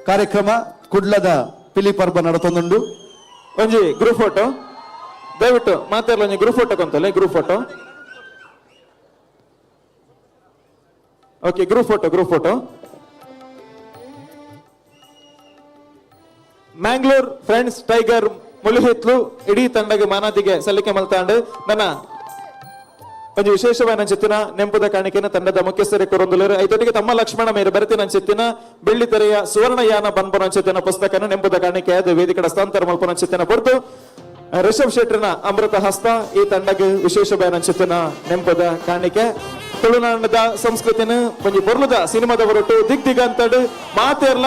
ಕಾರ್ಯಕ್ರಮ ಕುಡ್ಲದ ಪಿಲಿ ಪರ್ಬ ನಡತೊಂದುಂಡು. ಒಂಜಿ ಗ್ರೂಪ್ ಫೋಟೋ ದಯವಿಟ್ಟು ಮಾತಾಡಲ ಒಂಜಿ ಗ್ರೂಪ್ ಫೋಟೋ ಕೊಂತಲೆ group photo. Okay, group photo, group photo. Mangalore friends tiger Mulihitlu ಇಡೀ ತಂಡಗೆ ಮಾನಾದಿಗೆ ಸಲ್ಲಿಕೆ ಮಲ್ತಾಂಡು. ನನ್ನ ಒಂಜಿ ವಿಶೇಷವಾದ ನಂಚೆತ್ತಿನ ನೆಂಪುದ ಕಾಣಿಕೆನ ತಂಡದ ಮುಖ್ಯಸ್ಥರೇ ಕೊರೊಂದುಲ್ಲೆರ್. ಐತೊಟ್ಟಿಗೆ ತಮ್ಮ ಲಕ್ಷ್ಮಣ ಮೇರು ಬರೆತಿನ ಅಂಚೆತ್ತಿನ ಬೆಳ್ಳಿತೆರೆಯ ಸುವರ್ಣಯಾನ ಪನ್ಪುನ ಅಂಚೆತ್ತಿನ ಪುಸ್ತಕನ ನೆಂಪುದ ಕಾಣಿಕೆ ಆದ್ ವೇದಿಕೆಡ್ ಹಸ್ತಾಂತರ ಮಲ್ಪುನ ಅಂಚೆತ್ತಿನ ಪೊರ್ತು. ರಿಷಬ್ ಶೆಟ್ಟರ್ನ ಅಮೃತ ಹಸ್ತ ಈ ತಂಡಗ್ ವಿಶೇಷ ಅಂಚೆತ್ತಿನ ನೆಂಪುದ ಕಾಣಿಕೆ. ತುಳುನಾಡದ ಸಂಸ್ಕೃತಿನ ಒಂಜಿ ಪೊರ್ಲುದ ಸಿನಿಮಾದ ಹೊರಟು ದಿಗ್ ದಿಗಂತಡ್ ಮಾತೆರ್ಲ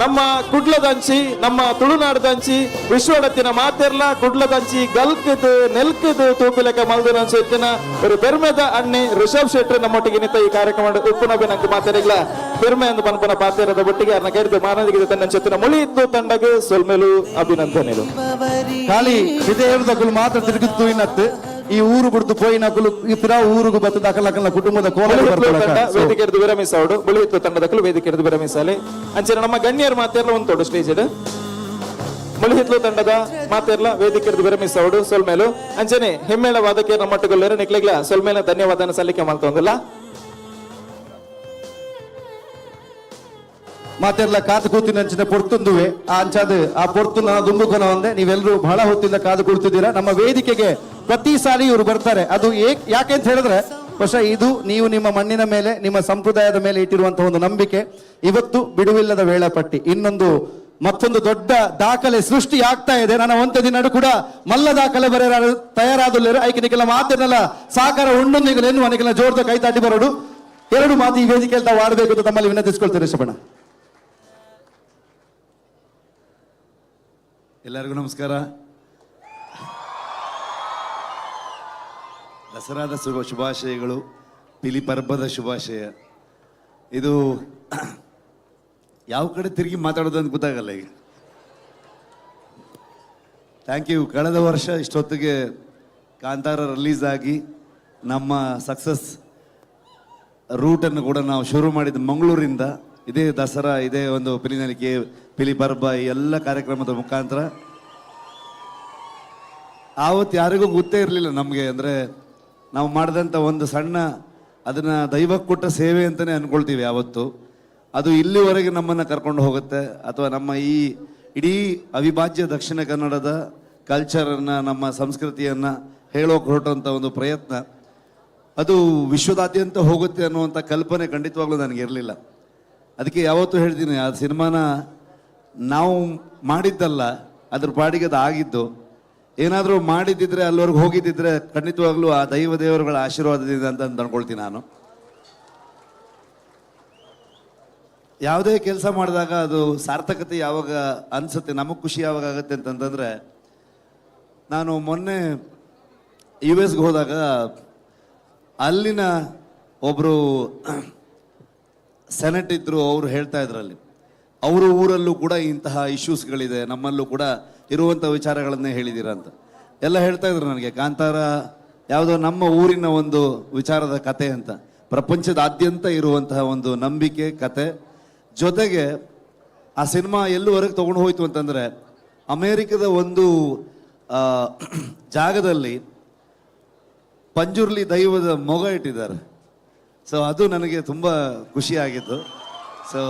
ನಮ್ಮ ಕುಡ್ಲದಂಚಿ, ನಮ್ಮ ತುಳುನಾಡದಂಚಿ, ವಿಶ್ವಡತ್ತಿನ ಮಾತೆರ್ಲ ಕುಡ್ಲದಂಚಿ ಗಲ್ಕದ್ ನೆಲ್ಕದ್ ತೂಪಿಲೆಕ ಮಲ್ದಿನ ಅಂಚೆತ್ತಿನ ಒಂದು ಪೆರ್ಮೆದ ಅಣ್ಣೆ ರಿಷಬ್ ಶೆಟ್ಟರ್ ನಮ್ಮೊಟ್ಟಿಗೆ ನಿತ್ತ ಈ ಕಾರ್ಯಕ್ರಮ ಉಪ್ಪುನ ನಂಗೆ ಮಾತೆರೆಗ್ಲ ಪೆರ್ಮೆ ಅಂದ್ ಪನ್ಪುನ ಪಾತೆರದ ಒಟ್ಟಿಗೆ ಅರ್ನ ಕೈರ್ದು ಮಾನದಿಗೆ ತನ್ನ ಅಂಚೆತ್ತಿನ ಮುಳಿಯಿತ್ತು ತಂಡಗ್ ಸೊಲ್ಮೆಲು ಅಭಿನಂದನೆಲು. ಖಾಲಿ ವಿದೇಹದಕುಲು ಮಾತ್ರ ತಿರುಗುತ್ತು ಇನ್ನತ್ತು ಈ ಊರು ಬಿಡ್ದು ಪೋಯಿನಕುಲು ಈ ಪಿರಾ ಊರುಗು ಬತ್ತದ ಅಕಲ ಕುಟುಂಬದ ಕೋಲ ಬುಳಿಹಿತ್ಲು ತಂಡ ವೇದಿಕೆ ವಿರಮಿಸಾವಡು. ಬುಳಿಹಿತ್ಲು ತಂಡದಕುಲು ವೇದಿಕೆ ವಿರಮಿಸಾಲೆ. ಅಂಚನೆ ನಮ್ಮ ಗಣ್ಯರು ಮಾತೆರ್ಲ ಉಂತೋಡು ಸ್ಟೇಜ್. ಮುಳಿಹಿತ್ಲು ತಂಡದ ಮಾತೆರ್ಲ ವೇದಿಕೆ ವಿರಮಿಸಾವಡು ಸೊಲ್ಮೇಲು. ಅಂಚನೆ ಹಿಮ್ಮೇಳ ವಾದಕ್ಕೆ ನಮ್ಮೊಟ್ಟುಗೊಲ್ಲೆರ್ ನಿಕ್ಲೆಗ್ಲ ಸೊಲ್ಮೇಲ ಧನ್ಯವಾದನ ಸಲ್ಲಿಕೆ ಮಾಡ್ತೊಂದಿಲ್ಲ. ಮಾತೆರ್ಲ ಕಾದು ಕೂತಿನ ಅಂಚಿನ ಪೊರ್ತುಂದುವೆ ಆ ಅಂಚಾದ ಆ ಪೊರ್ತು ನನ್ನ ದುಂಬುಕೊನ ಒಂದೆ. ನೀವೆಲ್ಲರೂ ಬಹಳ ಹೊತ್ತಿಂದ ಕಾದು ಕುಳಿತಿದ್ದೀರಾ. ನಮ್ಮ ವೇದಿಕೆಗೆ ಪ್ರತಿ ಸಾರಿ ಇವರು ಬರ್ತಾರೆ. ಅದು ಯಾಕೆ ಅಂತ ಹೇಳಿದ್ರೆ, ಬಹುಶಃ ಇದು ನೀವು ನಿಮ್ಮ ಮಣ್ಣಿನ ಮೇಲೆ, ನಿಮ್ಮ ಸಂಪ್ರದಾಯದ ಮೇಲೆ ಇಟ್ಟಿರುವಂತಹ ಒಂದು ನಂಬಿಕೆ. ಇವತ್ತು ಬಿಡುವಿಲ್ಲದ ವೇಳಾಪಟ್ಟಿ ಇನ್ನೊಂದು ಮತ್ತೊಂದು ದೊಡ್ಡ ದಾಖಲೆ ಸೃಷ್ಟಿ ಆಗ್ತಾ ಇದೆ. ನನ್ನ ಒಂತೆ ದಿನ ಕೂಡ ಮಲ್ಲ ದಾಖಲೆ ಬರೆಯ ತಯಾರಾದುಲ್ಲೇರು. ಐಕೆ ಮಾತಿನಲ್ಲ ಸಾಕಾರ ಉಂಡೊಂದಿಗೆ ಅನಿಕೆಲ್ಲ ಜೋರ್ದ ಕೈ ತಾಟಿ ಬರೋಡು. ಎರಡು ಮಾತು ಈ ವೇದಿಕೆಯಲ್ಲಿ ತಾವು ಆಡಬೇಕು ಅಂತ ತಮ್ಮಲ್ಲಿ ವಿನಂತಿಸ್ಕೊಳ್ತೇನೆ ರಿಷಭಣ್ಣ. ಎಲ್ಲರಿಗೂ ನಮಸ್ಕಾರ. ದಸರಾದ ಶುಭಾಶಯಗಳು, ಪಿಲಿ ಪರ್ಬದ ಶುಭಾಶಯ. ಇದು ಯಾವ ಕಡೆ ತಿರುಗಿ ಮಾತಾಡೋದು ಅಂತ ಗೊತ್ತಾಗಲ್ಲ ಈಗ. Thank you. ಕಳೆದ ವರ್ಷ ಇಷ್ಟೊತ್ತಿಗೆ ಕಾಂತಾರ ರಿಲೀಸ್ ಆಗಿ ನಮ್ಮ ಸಕ್ಸಸ್ ರೂಟನ್ನು ಕೂಡ ನಾವು ಶುರು ಮಾಡಿದ್ದು ಮಂಗಳೂರಿಂದ. ಇದೇ ದಸರಾ, ಇದೇ ಒಂದು ಪಿಲಿನಲಿಕೆ, ಪಿಲಿ ಪರ್ಬ, ಈ ಎಲ್ಲ ಕಾರ್ಯಕ್ರಮದ ಮುಖಾಂತರ. ಆವತ್ತು ಯಾರಿಗೂ ಗೊತ್ತೇ ಇರಲಿಲ್ಲ ನಮಗೆ. ಅಂದರೆ ನಾವು ಮಾಡಿದಂಥ ಒಂದು ಸಣ್ಣ ಅದನ್ನು ದೈವಕ್ಕೆ ಕೊಟ್ಟ ಸೇವೆ ಅಂತಲೇ ಅಂದ್ಕೊಳ್ತೀವಿ ಯಾವತ್ತು. ಅದು ಇಲ್ಲಿವರೆಗೆ ನಮ್ಮನ್ನು ಕರ್ಕೊಂಡು ಹೋಗುತ್ತೆ. ಅಥವಾ ನಮ್ಮ ಈ ಇಡೀ ಅವಿಭಾಜ್ಯ ದಕ್ಷಿಣ ಕನ್ನಡದ ಕಲ್ಚರನ್ನು, ನಮ್ಮ ಸಂಸ್ಕೃತಿಯನ್ನು ಹೇಳೋಕೆ ಹೊರಟಂಥ ಒಂದು ಪ್ರಯತ್ನ ಅದು ವಿಶ್ವದಾದ್ಯಂತ ಹೋಗುತ್ತೆ ಅನ್ನುವಂಥ ಕಲ್ಪನೆ ಖಂಡಿತವಾಗ್ಲೂ ನನಗಿರಲಿಲ್ಲ. ಅದಕ್ಕೆ ಯಾವತ್ತೂ ಹೇಳ್ತೀನಿ, ಆ ಸಿನಿಮಾನ ನಾವು ಮಾಡಿದ್ದಲ್ಲ, ಅದ್ರ ಪಾಡಿಗೆ ಅದು ಆಗಿದ್ದು. ಏನಾದರೂ ಮಾಡಿದ್ದಿದ್ರೆ, ಅಲ್ಲಿವರೆಗೆ ಹೋಗಿದ್ದಿದ್ರೆ ಖಂಡಿತವಾಗ್ಲೂ ಆ ದೈವ ದೇವರುಗಳ ಆಶೀರ್ವಾದದಿಂದ ಅಂತ ಅಂದ್ಕೊಳ್ತೀನಿ ನಾನು. ಯಾವುದೇ ಕೆಲಸ ಮಾಡಿದಾಗ ಅದು ಸಾರ್ಥಕತೆ ಯಾವಾಗ ಅನಿಸುತ್ತೆ, ನಮಗೆ ಖುಷಿ ಯಾವಾಗ ಆಗುತ್ತೆ ಅಂತಂತಂದರೆ, ನಾನು ಮೊನ್ನೆ you ಎಸ್ಗೆ ಹೋದಾಗ ಅಲ್ಲಿನ ಒಬ್ಬರು ಸೆನೆಟ್ ಇದ್ದರು, ಅವರು ಹೇಳ್ತಾ ಇದ್ರು ಅಲ್ಲಿ ಅವರ ಊರಲ್ಲೂ ಕೂಡ ಇಂತಹ ಇಶ್ಯೂಸ್ಗಳಿದೆ, ನಮ್ಮಲ್ಲೂ ಕೂಡ ಇರುವಂಥ ವಿಚಾರಗಳನ್ನೇ ಹೇಳಿದ್ದೀರಾ ಅಂತ ಎಲ್ಲ ಹೇಳ್ತಾ ಇದ್ರು ನನಗೆ. ಕಾಂತಾರ ಯಾವುದೋ ನಮ್ಮ ಊರಿನ ಒಂದು ವಿಚಾರದ ಕತೆ ಅಂತ, ಪ್ರಪಂಚದಾದ್ಯಂತ ಇರುವಂತಹ ಒಂದು ನಂಬಿಕೆ ಕತೆ. ಜೊತೆಗೆ ಆ ಸಿನಿಮಾ ಎಲ್ಲಿವರೆಗೆ ತೊಗೊಂಡು ಹೋಯ್ತು ಅಂತಂದರೆ, ಅಮೇರಿಕದ ಒಂದು ಜಾಗದಲ್ಲಿ ಪಂಜುರ್ಲಿ ದೈವದ ಮೊಗ ಇಟ್ಟಿದ್ದಾರೆ. ಸೊ ಅದು ನನಗೆ ತುಂಬ ಖುಷಿಯಾಗಿತ್ತು. ಸೊ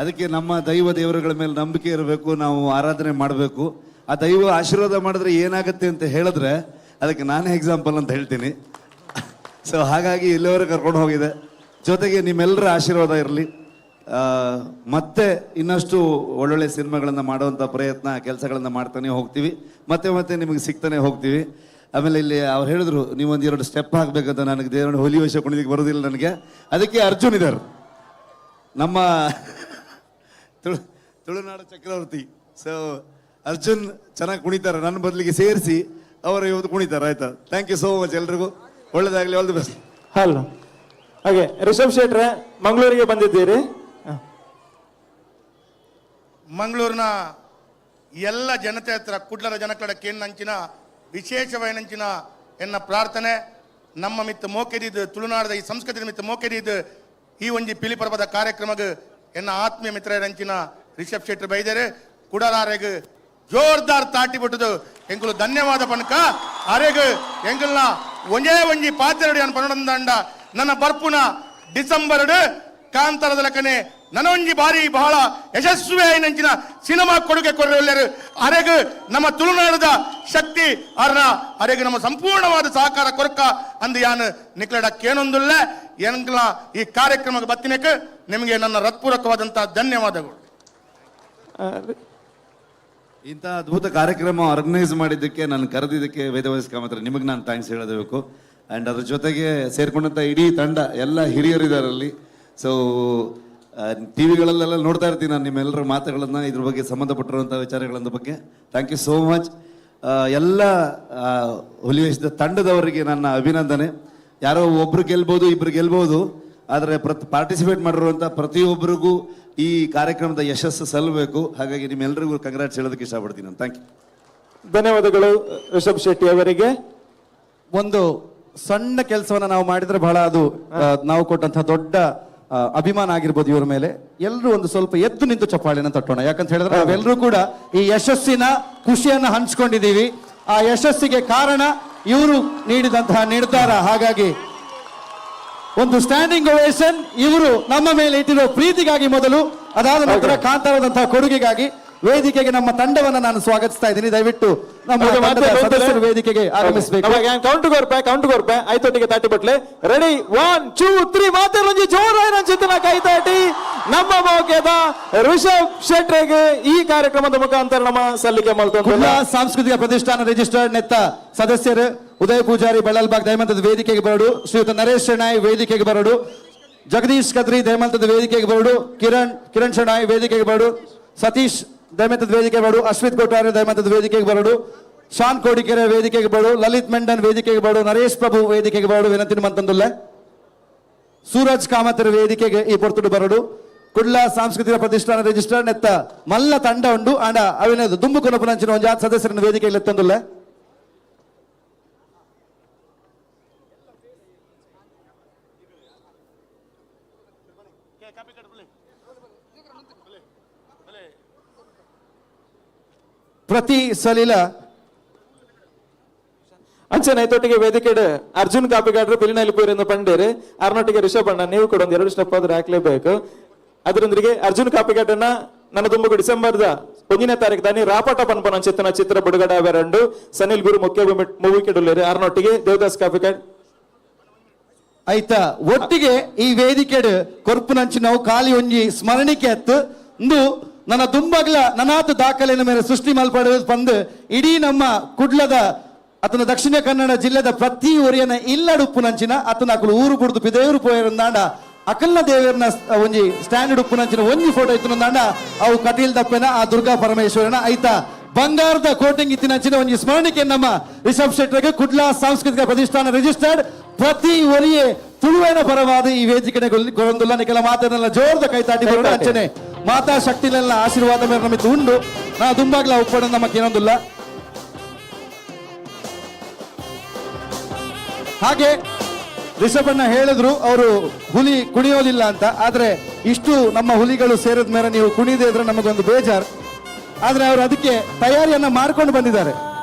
ಅದಕ್ಕೆ ನಮ್ಮ ದೈವ ದೇವರುಗಳ ಮೇಲೆ ನಂಬಿಕೆ ಇರಬೇಕು, ನಾವು ಆರಾಧನೆ ಮಾಡಬೇಕು. ಆ ದೈವ ಆಶೀರ್ವಾದ ಮಾಡಿದ್ರೆ ಏನಾಗುತ್ತೆ ಅಂತ ಹೇಳಿದ್ರೆ ಅದಕ್ಕೆ ನಾನೇ ಎಕ್ಸಾಂಪಲ್ ಅಂತ ಹೇಳ್ತೀನಿ. ಸೊ ಹಾಗಾಗಿ ಇಲ್ಲಿವರೆಗೆ ಕರ್ಕೊಂಡು ಹೋಗಿದೆ. ಜೊತೆಗೆ ನಿಮ್ಮೆಲ್ಲರ ಆಶೀರ್ವಾದ ಇರಲಿ. ಮತ್ತೆ ಇನ್ನಷ್ಟು ಒಳ್ಳೊಳ್ಳೆ ಸಿನಿಮಾಗಳನ್ನು ಮಾಡುವಂಥ ಪ್ರಯತ್ನ, ಕೆಲಸಗಳನ್ನು ಮಾಡ್ತಾನೆ ಹೋಗ್ತೀವಿ. ಮತ್ತೆ ಮತ್ತೆ ನಿಮಗೆ ಸಿಗ್ತಾನೆ ಹೋಗ್ತೀವಿ. ಆಮೇಲೆ ಇಲ್ಲಿ ಅವ್ರು ಹೇಳಿದ್ರು, ನೀವೊಂದು ಎರಡು ಸ್ಟೆಪ್ ಹಾಕ್ಬೇಕಂತ. ನನಗೆ ದೇವರನ್ನ ಹುಲಿ ವೇಷ ಕುಣಿಲಿಕ್ಕೆ ಬರೋದಿಲ್ಲ ನನಗೆ. ಅದಕ್ಕೆ ಅರ್ಜುನ್ ಇದ್ದಾರೆ, ನಮ್ಮ ತುಳುನಾಡು ಚಕ್ರವರ್ತಿ. ಸೊ ಅರ್ಜುನ್ ಚೆನ್ನಾಗಿ ಕುಣಿತಾರೆ, ನನ್ನ ಬದಲಿಗೆ ಸೇರಿಸಿ ಅವರು ಇವತ್ತು ಕುಣಿತಾರೆ. ಆಯ್ತಾ? Thank you so much, ಎಲ್ರಿಗೂ ಒಳ್ಳೇದಾಗಲಿ, all the best. Hello, ಹಾಗೆ ರಿಷಬ್ ಶೆಟ್ರೆ, ಮಂಗಳೂರಿಗೆ ಬಂದಿದ್ದೀರಿ. ಮಂಗಳೂರಿನ ಎಲ್ಲ ಜನತೆ ಹತ್ರ, ಕುಡ್ಲದ ಜನಕಡ ಕೇಂದ್ರ ವಿಶೇಷವೈನಂಚಿನ ಎನ್ನ ಪ್ರಾರ್ಥನೆ. ನಮ್ಮ ಮಿತ್ತ ಮೋಕೆದಿದ್ದು, ತುಳುನಾಡದ ಈ ಸಂಸ್ಕೃತಿ ಮಿತ್ತ ಮೋಕೆದಿದ್ದು ಈ ಒಂಜಿ ಪಿಲಿ ಪರ್ಬದ ಕಾರ್ಯಕ್ರಮಗ್ ಎನ್ನ ಆತ್ಮೀಯ ಮಿತ್ರರಂಚಿನ ರಿಷಬ್ ಶೆಟ್ಟಿ ಬೈದರೆ ಕುಡಲಾರೆಗ್ ಜೋರ್ದಾರ್ ತಾಟಿ ಬಿಟ್ಟದು ಎಂಕುಲು ಧನ್ಯವಾದ ಪಣಕ. ಅರೆಗ್ ಎಂಕಲ್ನ ಒಂಜೇ ಒಂಜಿ ಪಾತ್ರಡಿ ಅನ್ ಪನ್ನೊಂದಂಡ ನನ್ನ ಬರ್ಪುನ ಡಿಸೆಂಬರ್ ಕಾಂತಾರದ ಲೆಕ್ಕನೆ ನನೊಂಜಿ ಬಾರಿ ಬಹಳ ಯಶಸ್ವಿ ಆಯಿನಂಚಿನ ಸಿನಿಮಾ ಕೊಡುಗೆ ಕೊರೊಲ್ಲೆರು. ಅರೆಗ್ ನಮ್ಮ ತುಳುನಾಡದ ಶಕ್ತಿ ಅರ್ನ ಅರೆಗ್ ನಮ್ಮ ಸಂಪೂರ್ಣವಾದ ಸಹಕಾರ ಕೊರಕ ಅಂದು ಯಾನ್ ನಿಕ್ಲೆಡ ಕೇನೊಂದುಲ್ಲ. ಎಂಕ್ಲ ಈ ಕಾರ್ಯಕ್ರಮಕ್ಕೆ ಬತ್ತಿನಕ್ಕೆ ನಿಮಗೆ ನನ್ನ ಹೃತ್ಪೂರ್ವಕವಾದಂತಹ ಧನ್ಯವಾದಗಳು. ಇಂಥ ಅದ್ಭುತ ಕಾರ್ಯಕ್ರಮ ಆರ್ಗನೈಸ್ ಮಾಡಿದ್ದಕ್ಕೆ, ನಾನು ಕರೆದಿದ್ದಕ್ಕೆ ವೇದವ್ಯಾಸ್ ಕಾಮತ್ರ ನಿಮಗೆ ನಾನು thanks ಹೇಳಬೇಕು. ಆ್ಯಂಡ್ ಅದ್ರ ಜೊತೆಗೆ ಸೇರ್ಕೊಂಡಂಥ ಇಡೀ ತಂಡ, ಎಲ್ಲ ಹಿರಿಯರಿದ್ದಾರೆ ಅಲ್ಲಿ. ಸೊ ಟಿವಿಗಳಲ್ಲೆಲ್ಲ ನೋಡ್ತಾ ಇರ್ತೀನಿ ನಾನು ನಿಮ್ಮೆಲ್ಲರ ಮಾತುಗಳನ್ನು, ಇದ್ರ ಬಗ್ಗೆ ಸಂಬಂಧಪಟ್ಟಿರುವಂಥ ವಿಚಾರಗಳ ಬಗ್ಗೆ. Thank you so much. ಎಲ್ಲ ಹುಲಿವೇಷದ ತಂಡದವರಿಗೆ ನನ್ನ ಅಭಿನಂದನೆ. ಯಾರೋ ಒಬ್ರು ಗೆಲ್ಬೋದು, ಇಬ್ರು ಗೆಲ್ಬೋದು, ಆದರೆ ಪಾರ್ಟಿಸಿಪೇಟ್ ಮಾಡಿರುವಂಥ ಪ್ರತಿಯೊಬ್ಬರಿಗೂ ಈ ಕಾರ್ಯಕ್ರಮದ ಯಶಸ್ಸು ಸಲ್ಲಬೇಕು. ಹಾಗಾಗಿ ನಿಮ್ಮೆಲ್ಲರಿಗೂ ಕಂಗ್ರಾಟ್ಸ್ ಹೇಳೋದಕ್ಕೆ ಇಷ್ಟಪಡ್ತೀನಿ ನಾನು. Thank you. ಧನ್ಯವಾದಗಳು ರಿಷಬ್ ಶೆಟ್ಟಿ ಅವರಿಗೆ. ಒಂದು ಸಣ್ಣ ಕೆಲಸವನ್ನ ನಾವು ಮಾಡಿದ್ರೆ ಬಹಳ ಅದು ನಾವು ಕೊಟ್ಟಂತಹ ದೊಡ್ಡ ಅಭಿಮಾನ ಆಗಿರ್ಬೋದು ಇವರ ಮೇಲೆ. ಎಲ್ಲರೂ ಒಂದು ಸ್ವಲ್ಪ ಎದ್ದು ನಿಂತು ಚಪ್ಪಾಳೆನ ತಟ್ಟೋಣ. ಯಾಕಂತ ಹೇಳಿದ್ರೆ ನಾವೆಲ್ಲರೂ ಕೂಡ ಈ ಯಶಸ್ಸಿನ ಖುಷಿಯನ್ನ ಹಂಚ್ಕೊಂಡಿದ್ದೀವಿ. ಆ ಯಶಸ್ಸಿಗೆ ಕಾರಣ ಇವರು ನೀಡಿದಂತಹ ನಿರ್ಧಾರ. ಹಾಗಾಗಿ ಒಂದು ಸ್ಟ್ಯಾಂಡಿಂಗ್ ಒವೇಷನ್ ಇವರು ನಮ್ಮ ಮೇಲೆ ಇಟ್ಟಿರೋ ಪ್ರೀತಿಗಾಗಿ ಮೊದಲು, ಅದಾದ ನಂತರ ಕಾಂತಾರದಂತಹ ಕೊಡುಗೆಗಾಗಿ ವೇದಿಕೆಗೆ ನಮ್ಮ ತಂಡವನ್ನ ನಾನು ಸ್ವಾಗತಿಸ್ತಾ ಇದ್ದೀನಿ. ದಯವಿಟ್ಟು ನಮ್ಮ ತಂಡದ ಸದಸ್ಯರು ವೇದಿಕೆಗೆ ಆಗಮಿಸಬೇಕು. ಕೌಂಟ್ ಕೊರ್ಪೆ, ಕೌಂಟ್ ಕೊರ್ಪೆ, ಐತೊಟ್ಟಿಗೆ ತಾಟಿ ಬಟ್ಲೆ. ರೆಡಿ, 1 2 3. ಮಾತಾಡೊಂಜಿ ಜೋರಾಯಿನ ಚಿತ್ತನ ಕೈತಾಟಿ ನಮ್ಮ ಮೌಕ್ಯದ ರಿಷಬ್ ಶೆಟ್ರಿಗೆ ಈ ಕಾರ್ಯಕ್ರಮದ ಮುಖಾಂತರ ನಮ್ಮ ಸಲ್ಲಿಕೆ ಕುಡ್ಲ ಮಾಡ್ಕೊಂಡು ಸಾಂಸ್ಕೃತಿಕ ಪ್ರತಿಷ್ಠಾನ ರಿಜಿಸ್ಟರ್ಡ್ ನೆತ್ತ ಸದಸ್ಯರು ಉದಯ ಪೂಜಾರಿ ಬೆಳ್ಳಲ್ಬಾಗ್ ದಯಮಂತದ ವೇದಿಕೆಗೆ ಬರಡು, ಶ್ರೀಯುತ ನರೇಶ್ ಶೆಣಾಯ್ ವೇದಿಕೆಗೆ ಬರಡು, ಜಗದೀಶ್ ಕದ್ರಿ ದಯಮಂತದ ವೇದಿಕೆಗೆ ಬರಡು, ಕಿರಣ್ ಕಿರಣ್ ಶೆಣಾಯ್ ವೇದಿಕೆಗೆ ಬರಡು, ಸತೀಶ್ ದಯಮಂತದ ವೇದಿಕೆ ಬರಡು, ಅಶ್ವಿತ್ ಕೊಟ್ಟಾರೆ ದಯಮಂತದ ವೇದಿಕೆಗೆ ಬರಡು, ಶಾನ್ ಕೋಡಿಕೆರೆ ವೇದಿಕೆಗೆ ಬರಡು, ಲಲಿತ್ ಮೆಂಡನ್ ವೇದಿಕೆಗೆ ಬರಡು, ನರೇಶ್ ಪ್ರಭು ವೇದಿಕೆಗೆ ಬರಡು, ವಿನಂತಿ ಮಂತಂದುಲ್ಲ ಸೂರಜ್ ಕಾಮತರ ವೇದಿಕೆಗೆ ಈ ಪೊರ್ತುಡು ಬರಡು. ಕುಡ್ಲ ಸಾಂಸ್ಕೃತಿಕ ಪ್ರತಿಷ್ಠಾನ ರಿಜಿಸ್ಟರ್ ನೆತ್ತ ಮಲ್ಲ ತಂಡ ಉಂಡು. ಆಂಡ ಅವಿನ ದುಂಬು ಕೊನಪುನಂಚಿನ ಒಂಜಾತ್ ಸದಸ್ಯರನ್ನು ವೇದಿಕೆಗೆ ಎತ್ತೊಂದುಲ್ಲ. ಪ್ರತಿ ಸಲಿಲ ಅಂಚನೆ ಐತೊಟ್ಟಿಗೆ ವೇದಿಕೆಡ್ ಅರ್ಜುನ್ ಕಾಪಿಗಾಡ್ರು ಪಿಲಿನಲ್ಲಿ ಪೂರಿಂದ ಪಂಡೇರು ಅರ್ನೊಟ್ಟಿಗೆ ರಿಷಬ್ ಅಣ್ಣ ನೀವು ಕೂಡ ಒಂದು 2 ಸ್ಟೆಪ್ ಆದ್ರೆ ಹಾಕ್ಲೇಬೇಕು. ಅದರೊಂದಿಗೆ ಅರ್ಜುನ್ ಕಾಪಿಗಾಟನ್ನ ನನ್ನ ದುಂಬಗು ಡಿಸೆಂಬರ್ದ 1ನೇ ತಾರೀಕು ದಾನಿ ರಾಪಟ ಪನ್ಪನ ಚಿತ್ತನ ಚಿತ್ರ ಬಿಡುಗಡೆ ಅವರಂಡು ಸನಿಲ್ ಗುರು ಮುಖ್ಯ ಮೂವಿಕೆಡುಲ್ಲೇರು ಅರ್ನೊಟ್ಟಿಗೆ ದೇವದಾಸ್ ಕಾಪಿಕಾಡ್. ಆಯ್ತಾ ಒಟ್ಟಿಗೆ ಈ ವೇದಿಕೆಡ್ ಕೊರ್ಪುನಂಚಿನವು ಖಾಲಿ ಒಂಜಿ ಸ್ಮರಣಿಕೆ ಅತ್ತು ಇಂದು ನನ್ನ ದುಂಬಗ್ಲ ನನಾತ ದಾಖಲೆಯ ಮೇಲೆ ಸೃಷ್ಟಿ ಮಲ್ಪಡುವುದು ಬಂದು ಇಡೀ ನಮ್ಮ ಕುಡ್ಲದ ಅತನ ದಕ್ಷಿಣ ಕನ್ನಡ ಜಿಲ್ಲೆದ ಪ್ರತಿ ಊರಿನ ಇಲ್ಲಡುಪ್ಪುನಂಚಿನ ಅತನ ಅಕುಲು ಊರು ಬುಡ್ದು ಪಿದೇವರು ಪೋಯರಂದಾಂಡ ಅಕಲ್ನ ದೇವರನ ಒಂಜಿ ಸ್ಟ್ಯಾಂಡರ್ಡ್ ಉಪ್ಪುನಂಚಿನ ಒಂಜಿ ಫೋಟೋ ಇತ್ತು ಅವು ಕಟೀಲ್ ದಪ್ಪೆನ ಆ ದುರ್ಗಾ ಪರಮೇಶ್ವರನ ಐತಾ ಬಂಗಾರದ ಕೋಟಿಂಗ್ ಇತ್ತಿನಂಚಿನ ಒಂಜಿ ಸ್ಮರಣಿಕೆ ನಮ್ಮ ರಿಷಬ್ ಶೆಟ್ಟರ್ಗೆ ಕುಡ್ಲ ಸಾಂಸ್ಕೃತಿಕ ಪ್ರತಿಷ್ಠಾನ ರಿಜಿಸ್ಟರ್ಡ್ ಪ್ರತಿ ಒರಿಯೇ ತುಳುವೇನ ಪರವಾದ ಈ ವೇದಿಕೆ ಕೊರೊಂದುಲ್ಲ. ನಿಕೆಲ ಮಾತನ್ನೆಲ್ಲ ಜೋರದ ಕೈತಾಟಿ ಬರೋಣ. ಅಂಚನೆ ಮಾತಾ ಶಕ್ತಿಲೆಲ್ಲ ಆಶೀರ್ವಾದ ಮೇಲೆ ನಮಗೆ ಉಂಡು. ನಾ ದುಂಬಾಗ್ಲ ಉಪ್ಪಡ ನಮಗೆ ಏನೊಂದಿಲ್ಲ. ಹಾಗೆ ರಿಷಭಣ್ಣ ಹೇಳಿದ್ರು ಅವರು ಹುಲಿ ಕುಣಿಯೋದಿಲ್ಲ ಅಂತ. ಆದ್ರೆ ಇಷ್ಟು ನಮ್ಮ ಹುಲಿಗಳು ಸೇರಿದ ಮೇಲೆ ನೀವು ಕುಣಿದೇ ಇದ್ರೆ ನಮಗೊಂದು ಬೇಜಾರ್. ಆದ್ರೆ ಅವರು ಅದಕ್ಕೆ ತಯಾರಿಯನ್ನ ಮಾಡ್ಕೊಂಡು ಬಂದಿದ್ದಾರೆ.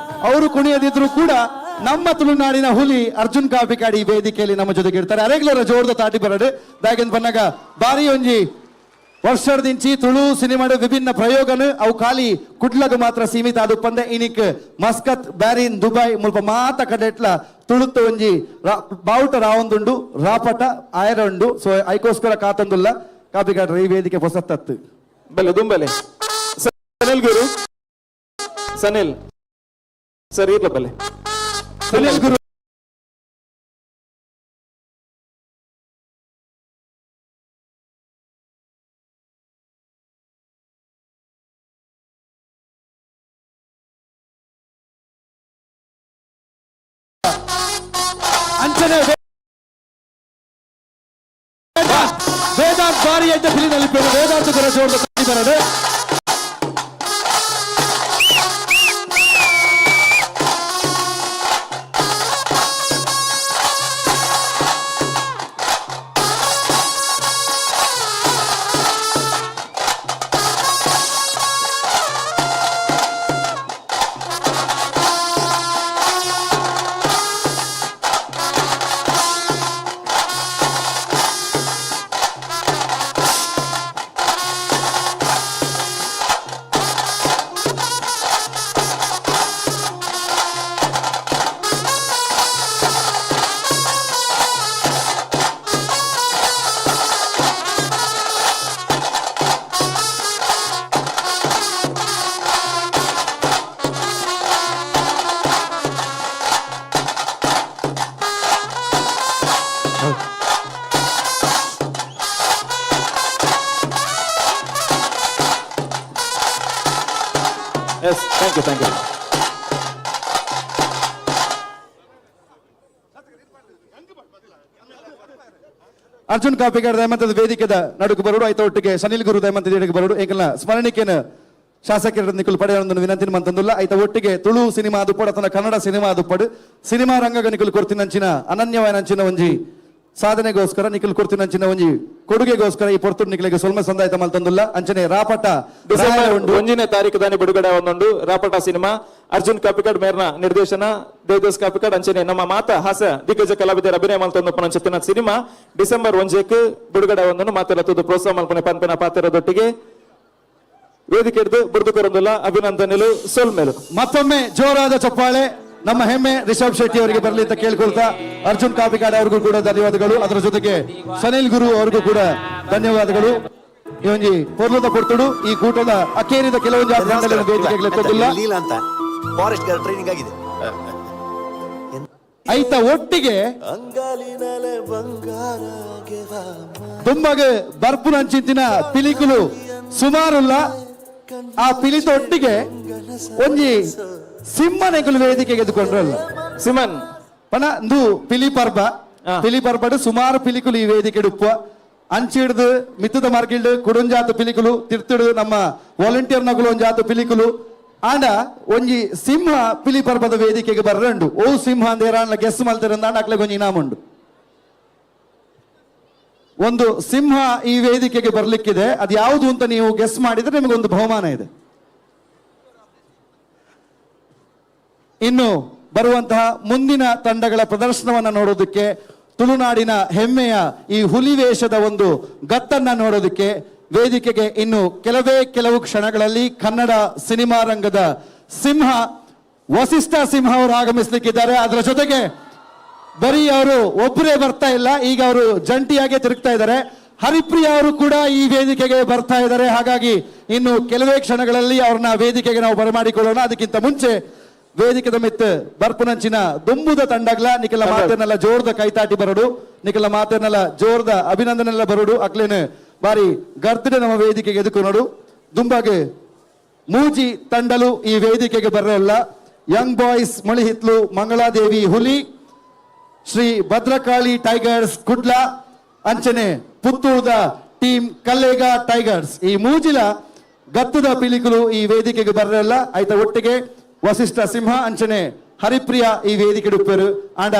ಅವರು ಕುಣಿಯದಿದ್ರು ಕೂಡ ನಮ್ಮ ತುಳುನಾಡಿನ ಹುಲಿ ಅರ್ಜುನ್ ಕಾಪಿಕಾಡಿ ಈ ವೇದಿಕೆಯಲ್ಲಿ ನಮ್ಮ ಜೊತೆಗೆ ಇರ್ತಾರೆ. ಅರೆಗ್ಲರ ಜೋರದ ತಾಟಿ ಬರಡು ದಾಗಿಂದ ಬಂದಾಗ ಬಾರಿ ಒಂಜಿ ವರ್ಷದಿಂಚಿ ತುಳು ಸಿನಿಮಾದ ವಿಭಿನ್ನ ಪ್ರಯೋಗನು ಅವು ಖಾಲಿ ಕುಡ್ಲಗ ಮಾತ್ರ ಸೀಮಿತ ಆದುಪ್ಪಂದೆ ಇನಿಕ್ ಮಸ್ಕತ್ ಬ್ಯಾರಿನ್ ದುಬೈ ಮುಲ್ಪ ಮಾತ ಕಡೆಟ್ಲ ತುಳುತ್ತ ಒಂಜಿ ಬಾವುಟ ರಾವೊಂದುಂಡು ರಾಪಟ ಆಯರ ಉಂಡು. ಸೊ ಐಕೋಸ್ಕರ ಕಾತಂದುಲ್ಲ ಕಾಪಿಕಾಡ್ರೆ ಈ ವೇದಿಕೆ ಹೊಸತ್ತತ್ತು. ಬಲೆ ದುಂಬಲೆ ಸನಿಲ್ ಗುರು ಸನಿಲ್ ಸರ್ ಇರ್ಲ ಬಲೆ ಸುನಿಲ್ ಗುರು ಅಂಚನೆ ವೇದಾಂತ್ ಬಾರಿ ಎಡ್ಡ ಫಿಲಿನಲ್ಲಿ ವೇದಾಂತ ಗುರು ಜೋರದ ತಾಟಿ ಬರಡು. Yes, thank you, thank you. Arjun Kapikad ದಯಮಂತದ ವೇದಿಕೆದ ನಡುಕು ಬರೋಡು ಆಯ್ತ ಒಟ್ಟಿಗೆ ಸನಿಲ್ ಗುರು ದಯಮಂತದ ಎಡೆಗೆ ಬರೋಡು ಏಕಲ್ಲ ಸ್ಮರಣಿಕೆನ ಶಾಸಕರ ನಿಕುಲ್ ಪಡೆಯೊಂದನ್ನು ವಿನಂತಿ ಮಂತಂದುಲ್ಲ. ಆಯ್ತ ಒಟ್ಟಿಗೆ ತುಳು ಸಿನಿಮಾ ದುಪ್ಪಡು ಅಥವಾ ಕನ್ನಡ ಸಿನಿಮಾ ದುಪ್ಪಡು ಸಿನಿಮಾ ರಂಗಗ ನಿಕುಲ್ ಕೊರ್ತಿನಂಚಿನ ಅನನ್ಯವಾಯನಂಚಿನ ಒಂಜಿ ಸಾಧನೆಗೋಸ್ಕರ ನಿಖಿಲ್ ಕೊರ್ತಿನಂಚಿನ ಒಂಜಿ ಕೊಡುಗೆಗೋಸ್ಕರ ಈ ಪೊರ್ತುಡು ನಿಖಿಲಿಗೆ ಸೊಲ್ಮೆ ಸಂದಾಯ್ತ ಮಲ್ತಂದುಲ್ಲ. ಅಂಚನೆ ರಾಪಟ ಡಿಸೆಂಬರ್ 1ನೇ ತಾರೀಕು ದಾನಿ ಬಿಡುಗಡೆ ಒಂದೊಂದು ರಾಪಟ ಸಿನಿಮಾ ಅರ್ಜುನ್ ಕಾಪಿಕಾಡ್ ಮೇರ್ನ ನಿರ್ದೇಶನ, ದೇವದಾಸ್ ಕಾಪಿಕಾಡ್ ಅಂಚನೆ ನಮ್ಮ ಮಾತ ಹಾಸ ದಿಗ್ಗಜ ಕಲಾವಿದರ ಅಭಿನಯ ಮಲ್ತೊಂದು ಪನಂಚಿತ್ತಿನ ಸಿನಿಮಾ ಡಿಸೆಂಬರ್ 1ಕ್ಕೆ ಬಿಡುಗಡೆ ಒಂದೊಂದು ಮಾತೆಲ್ಲ ತುದು ಪ್ರೋತ್ಸಾಹ ಮಲ್ಪನೆ ಪನ್ಪನ ಪಾತ್ರದೊಟ್ಟಿಗೆ ವೇದಿಕೆ ಹಿಡಿದು ಬುರ್ದು ಕೊರೊಂದುಲ್ಲ. ಅಭಿನಂದನೆಲು ಸೊಲ್ಮೆಲು. ಮತ್ತೊಮ್ಮೆ ಜೋರಾದ ಚಪ್ಪಾಳೆ ನಮ್ಮ ಹೆಮ್ಮೆ ರಿಷಬ್ ಶೆಟ್ಟಿ ಅವರಿಗೆ ಬರಲಿ ಅಂತ ಕೇಳ್ಕೊಳ್ತಾ ಅರ್ಜುನ್ ಕಾಪಿಕಾಡ್ ಅವ್ರಿಗೂ ಕೂಡ ಧನ್ಯವಾದಗಳು. ಅದರ ಜೊತೆಗೆ ಸನಿಲ್ ಗುರು ಅವ್ರಿಗೂ ಕೂಡ ಧನ್ಯವಾದಗಳು. ಈ ಒಂಜಿ ಪೊರ್ಲುದ ಪೊರ್ತುಡು ಈ ಕೂಟದ ಅಕೇರಿದ ಕೆಲವೊಂದು ಆಟಗಾರರನ್ನು ವೇದಿಕೆಗೆ ಎತ್ತೊಂದಿಲ್ಲ. ಲೀಲಾ ಅಂತ ಫಾರೆಸ್ಟ್ ಗಾರ್ಡ್ ಟ್ರೈನಿಂಗ್ ಆಗಿದೆ. ಐತ ಒಟ್ಟಿಗೆ ತುಂಬಗೆ ಬರ್ಪುನಂಚಿನ ಪಿಲಿಕುಲು ಸುಮಾರುಲ್ಲ. ಆ ಪಿಲಿತ ಒಟ್ಟಿಗೆ ಒಂಜಿ ಸಿಂಹನೆಗುಲು ವೇದಿಕೆಗೆ ಎದುಕೊಂಡ್ರಲ್ಲ ಸಿಮನ್ ಪಣ ಇಂದು ಪಿಲಿ ಪರ್ಬ. ಪಿಲಿ ಪರ್ಬಡ್ ಸುಮಾರು ಪಿಲಿಕುಲು ಈ ವೇದಿಕೆ ಉಪ್ಪ ಅಂಚಿಡ್ದು ಮಿತ್ತದ ಮಾರ್ಗಿಲ್ಡ್ ಕುಡುಂಜಾತ ಪಿಲಿಕುಲು ತಿರ್ತಿಡು ನಮ್ಮ ವಾಲಂಟಿಯರ್ ನಗುಲು ಒಂಜಾತ ಪಿಲಿಕುಲು ಆಂಡ ಒಂಜಿ ಸಿಂಹ ಪಿಲಿ ಪರ್ಬದ ವೇದಿಕೆಗೆ ಬರ್ರಂಡು. ಓ ಸಿಂಹ ಅಂದೇರಾಂಡ್ಲ ಗೆಸ್ ಮಲ್ತಿರಂದಾಂಡ ಅಕ್ಲೆಗ್ ಒಂಜಿ ಇನಾಮುಂಡು. ಒಂದು ಸಿಂಹ ಈ ವೇದಿಕೆಗೆ ಬರ್ಲಿಕ್ಕಿದೆ, ಅದು ಯಾವುದು ಅಂತ ನೀವು ಗೆಸ್ ಮಾಡಿದ್ರೆ ನಿಮಗೊಂದು ಬಹುಮಾನ ಇದೆ. ಇನ್ನು ಬರುವಂತಹ ಮುಂದಿನ ತಂಡಗಳ ಪ್ರದರ್ಶನವನ್ನ ನೋಡೋದಕ್ಕೆ, ತುಳುನಾಡಿನ ಹೆಮ್ಮೆಯ ಈ ಹುಲಿ ವೇಷದ ಒಂದು ಗತ್ತನ್ನ ನೋಡೋದಕ್ಕೆ ವೇದಿಕೆಗೆ ಇನ್ನು ಕೆಲವೇ ಕೆಲವು ಕ್ಷಣಗಳಲ್ಲಿ ಕನ್ನಡ ಸಿನಿಮಾ ರಂಗದ ಸಿಂಹ ವಸಿಷ್ಠ ಸಿಂಹ ಅವರು ಆಗಮಿಸಲಿಕ್ಕಿದ್ದಾರೆ. ಅದರ ಜೊತೆಗೆ ಬರೀ ಅವರು ಒಬ್ಬರೇ ಬರ್ತಾ ಇಲ್ಲ, ಈಗ ಅವರು ಜಂಟಿಯಾಗಿ ತಿರುಗ್ತಾ ಇದ್ದಾರೆ. ಹರಿಪ್ರಿಯ ಅವರು ಕೂಡ ಈ ವೇದಿಕೆಗೆ ಬರ್ತಾ ಇದ್ದಾರೆ. ಹಾಗಾಗಿ ಇನ್ನು ಕೆಲವೇ ಕ್ಷಣಗಳಲ್ಲಿ ಅವ್ರನ್ನ ವೇದಿಕೆಗೆ ನಾವು ಬರಮಾಡಿಕೊಳ್ಳೋಣ. ಅದಕ್ಕಿಂತ ಮುಂಚೆ ವೇದಿಕೆದ ಮಿತ್ ಬರ್ಪುನಂಚಿನ ದುಂಬುದ ತಂಡಗ್ಲ ನಿಖಲ ಮಾತೇನೆಲ್ಲ ಜೋರ್ದ ಕೈತಾಟಿ ಬರಡು, ನಿಖಲ ಮಾತೇನೆಲ್ಲ ಜೋರ್ದ ಅಭಿನಂದನೆಲ್ಲ ಬರಡು. ಅಕ್ಲೇನು ಬಾರಿ ಗರ್ದನೆ ನಮ್ಮ ವೇದಿಕೆಗೆ ಎದುಕು ನೋಡು. ದುಂಬಾಗೆ ಮೂಜಿ ತಂಡಲು ಈ ವೇದಿಕೆಗೆ ಬರಲ್ಲ. ಯಂಗ್ ಬಾಯ್ಸ್ ಮಳಿಹಿತ್ಲು, ಮಂಗಳಾದೇವಿ ಹುಲಿ, ಶ್ರೀ ಭದ್ರಕಾಳಿ ಟೈಗರ್ಸ್ ಕುಡ್ಲ, ಅಂಚನೆ ಪುತ್ತೂರದ ಟೀಮ್ ಕಲ್ಲೇಗ ಟೈಗರ್ಸ್. ಈ ಮೂಜಿಲ ಗತ್ತದ ಪಿಲಿಕುಲು ಈ ವೇದಿಕೆಗೆ ಬರಲ್ಲ. ಆಯ್ತ ಒಟ್ಟಿಗೆ ವಸಿಷ್ಠ ಸಿಂಹ ಅಂಚನೆ ಹರಿಪ್ರಿಯ ಈ ವೇದಿಕೆ ಉಪ್ಪೇರು. ಆಂಡ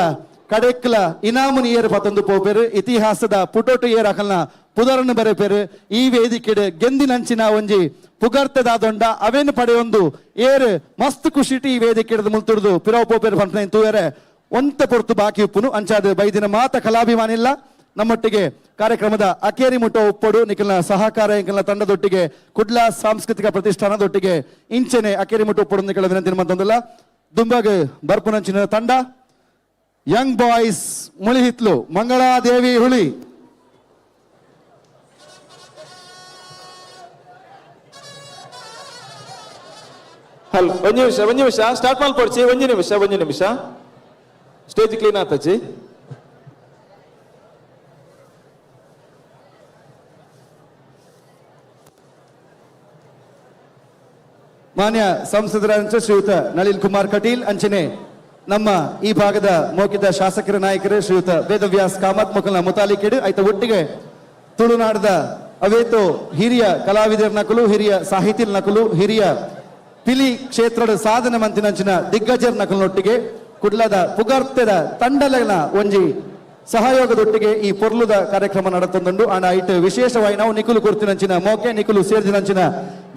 ಕಡೆಕ್ಲ ಇನಾಮುನ್ ಏರ್ ಪತ್ತೊಂದು ಪೋಪೇರು, ಇತಿಹಾಸದ ಪುಟೋಟು ಏರ್ ಅಕಲ್ನ ಪುದರನ್ನು ಬರೆಪೇರು. ಈ ವೇದಿಕೆಡ್ ಗೆಂದಿನಂಚಿನ ಒಂಜಿ ಪುಗರ್ತದಾದೊಂಡ ಅವೇನು ಪಡೆಯೊಂದು ಏರ್ ಮಸ್ತ್ ಖುಷಿಟಿ ಈ ವೇದಿಕೆ ಮುಲ್ತುಡ್ದು ಪಿರವ್ ಪೋಪೇರು ಪಂಪನೆ ತೂಯರೆ ಒಂತ ಪೊರ್ತು ಬಾಕಿ ಉಪ್ಪುನು. ಅಂಚಾದ ಬೈದಿನ ಮಾತ ಕಲಾಭಿಮಾನಿಲ್ಲ ನಮ್ಮೊಟ್ಟಿಗೆ ಕಾರ್ಯಕ್ರಮದ ಅಕೇರಿ ಮುಟ್ಟ ಉಪ್ಪಡು ನಿಖಲ್ನ ಸಹಕಾರ ಎಂಕಲ್ನ ತಂಡದೊಟ್ಟಿಗೆ ಕುಡ್ಲ ಸಾಂಸ್ಕೃತಿಕ ಪ್ರತಿಷ್ಠಾನದೊಟ್ಟಿಗೆ ಇಂಚೆನೆ ಅಕೇರಿ ಮುಟ್ಟ ಉಪ್ಪಡು ನಿಖಲ ವಿನಂತಿ ಮಂತಂದಿಲ್ಲ. ದುಂಬಾಗ್ ಬರ್ಪುನಂಚಿನ ತಂಡ ಯಂಗ್ ಬಾಯ್ಸ್ ಮುಳಿಹಿತ್ಲು, ಮಂಗಳಾದೇವಿ ಹುಳಿ. ಹಲೋ, ಒಂಜಿ ನಿಮಿಷ, ಒಂಜಿ ನಿಮಿಷ, ಸ್ಟಾರ್ಟ್ ಮಲ್ಪೊಡ್ಚಿ, ಒಂಜಿ ನಿಮಿಷ, ಒಂಜಿ ನಿಮಿಷ, ಸ್ಟೇಜ್ ಕ್ಲೀನ್ ಆತಚಿ. ಮಾನ್ಯ ಸಂಸದರಾದ ಶ್ರೀಯುತ ನಳಿನ್ ಕುಮಾರ್ ಕಟೀಲ್ ಅಂಚನೆ ನಮ್ಮ ಈ ಭಾಗದ ಮೌಖಿತ ಶಾಸಕರ ನಾಯಕರು ಶ್ರೀಯುತ ವೇದವ್ಯಾಸ್ ಕಾಮತ್ ಮೊಕಲ್ನ ಮುತಾಲಿಕೆಡು ಆಯ್ತ ಒಟ್ಟಿಗೆ ತುಳುನಾಡದ ಅವೇತೋ ಹಿರಿಯ ಕಲಾವಿದರ ನಕಲು, ಹಿರಿಯ ಸಾಹಿತಿಲ್ ನಕಲು, ಹಿರಿಯ ಪಿಲಿ ಕ್ಷೇತ್ರದ ಸಾಧನೆ ಮಂತಿನಂಚಿನ ದಿಗ್ಗಜರ ನಕಲಿನೊಟ್ಟಿಗೆ ಕುಡ್ಲದ ಪುಗರ್ತೆದ ತಂಡಲನ ಒಂಜಿ ಸಹಯೋಗದೊಟ್ಟಿಗೆ ಈ ಪೊರ್ಲುದ ಕಾರ್ಯಕ್ರಮ ನಡತೊಂದುಂಡು. ಆಂಡ ಐಟ್ ವಿಶೇಷವಾಗಿ ನಾವು ನಿಕುಲು ಕೊರ್ತಿನಂಚಿನ ಮೋಕೆ, ನಿಕುಲು ಸೇರ್ದಿನಂಚಿನ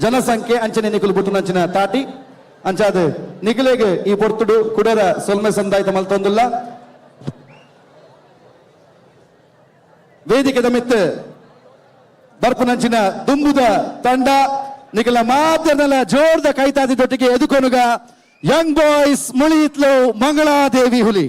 ಜನಸಂಖ್ಯೆ, ಅಂಚನೆ ನಿಕುಲು ಬುಟ್ಟುನಂಚಿನ ತಾಟಿ ಅಂಚಾದ ನಿಕುಲೆಗ್ ಈ ಪೊರ್ತುಡು ಕುಡರ ಸೊಲ್ಮೆ ಸಂದಾಯ್ತ ಮಲ್ತೊಂದುಲ್ಲ. ವೇದಿಕೆದ ಮಿತ್ ಬರ್ಪುನಂಚಿನ ದುಂಬುದ ತಂಡ ನಿಕಲ ಮಾತನೆಲ್ಲ ಜೋರ್ದ ಕೈತಾದಿದೊಟ್ಟಿಗೆ ಎದುಕೊನುಗ ಯಂಗ್ ಬಾಯ್ಸ್ ಮುಳಿಯಿತ್ಲು, ಮಂಗಳಾದೇವಿ ಹುಲಿ.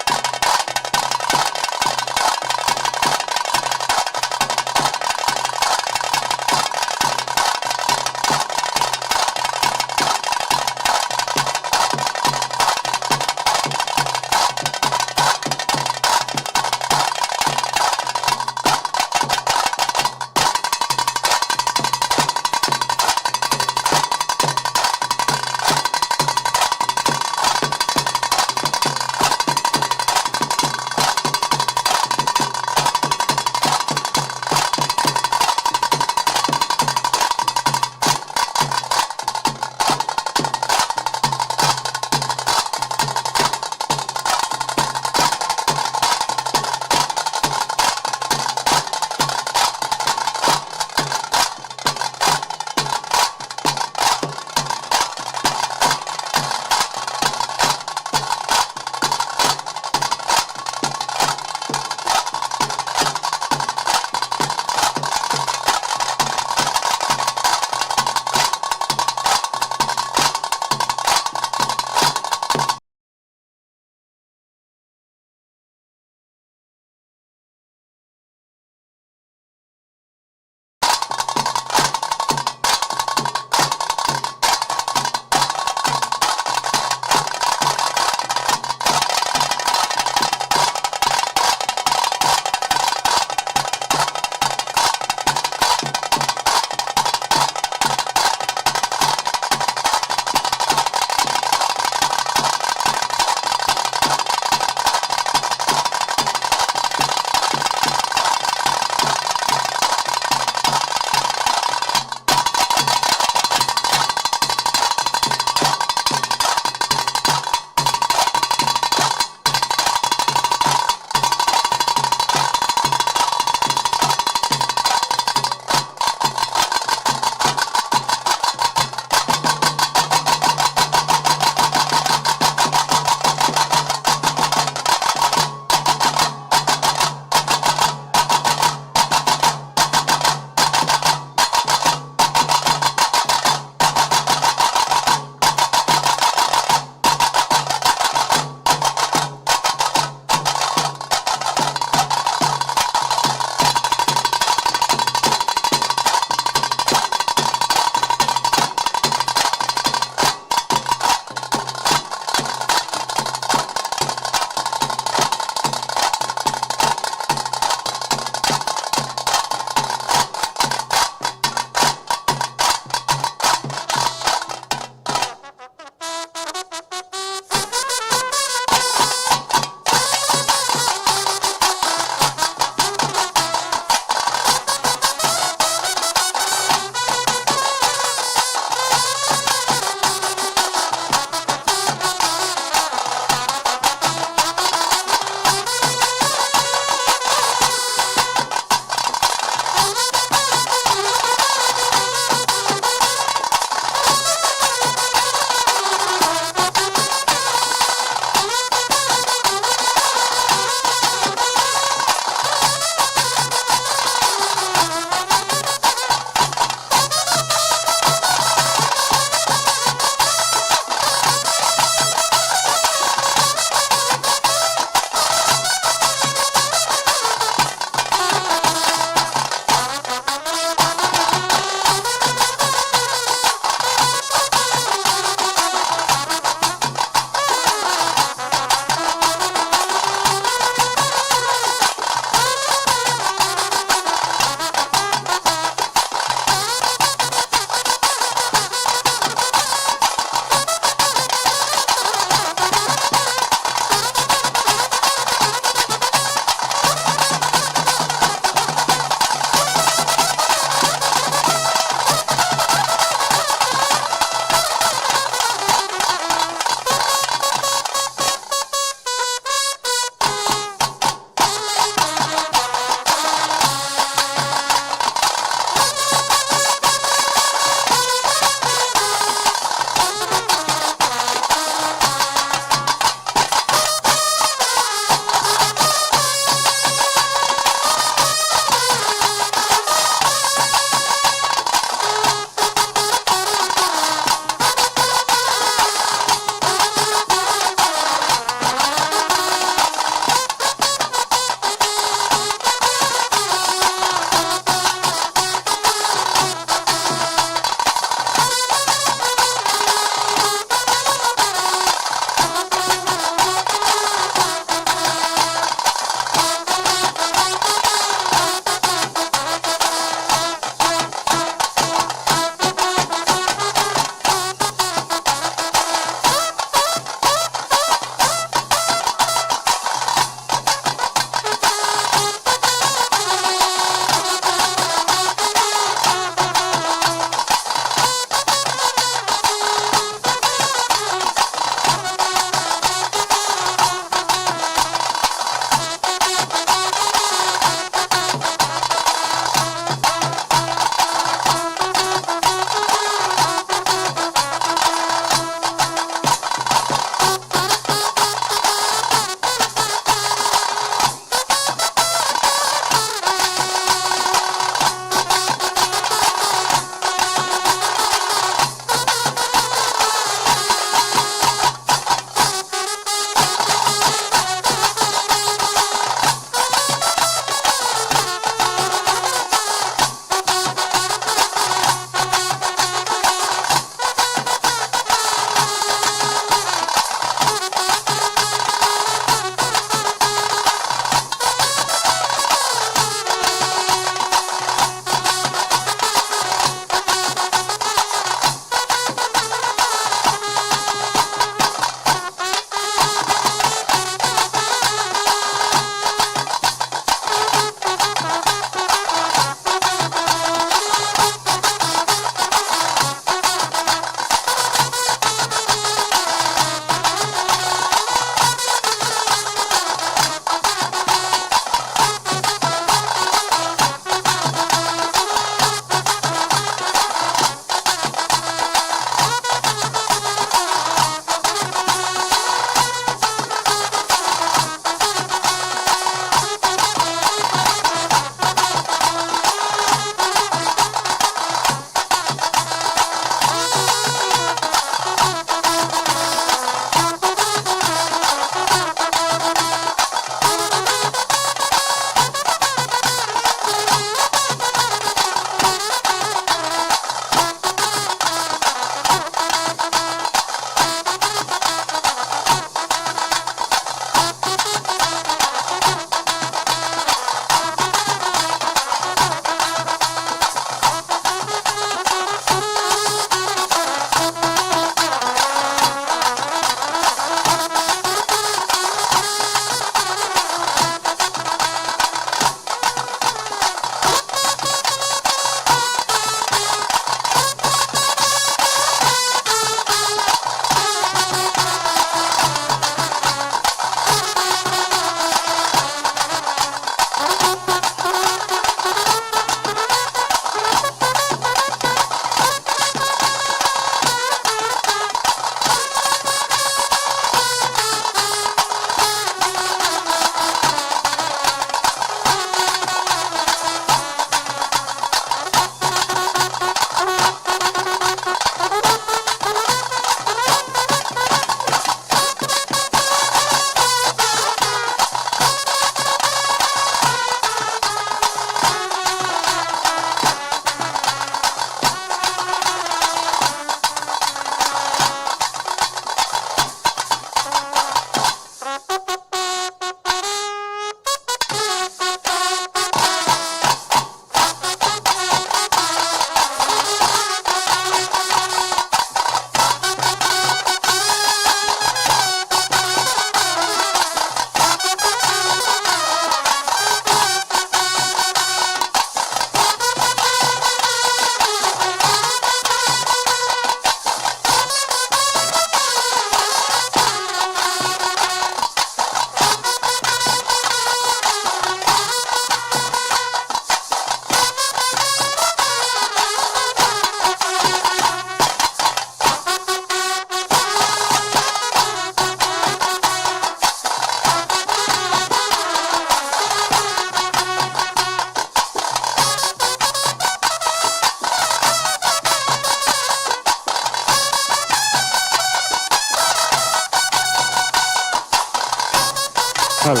ಹಲ್.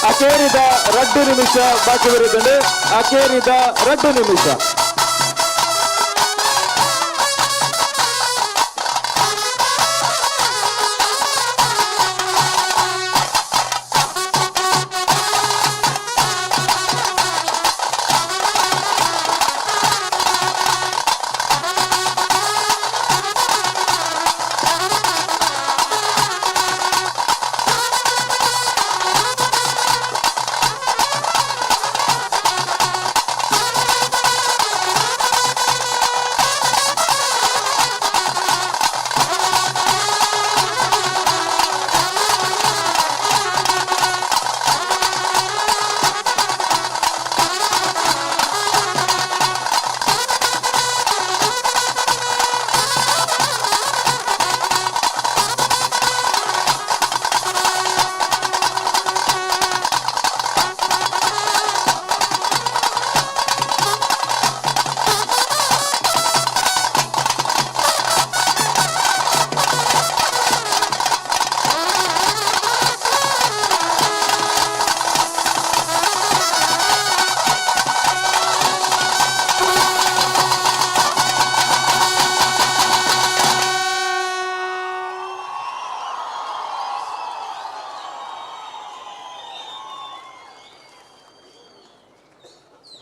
ಅಕೇರಿದ 2 ನಿಮಿಷ ಬಾಕಿ ಬರುತ್ತಂಡು. ಅಕೇರಿದ 2 ನಿಮಿಷ.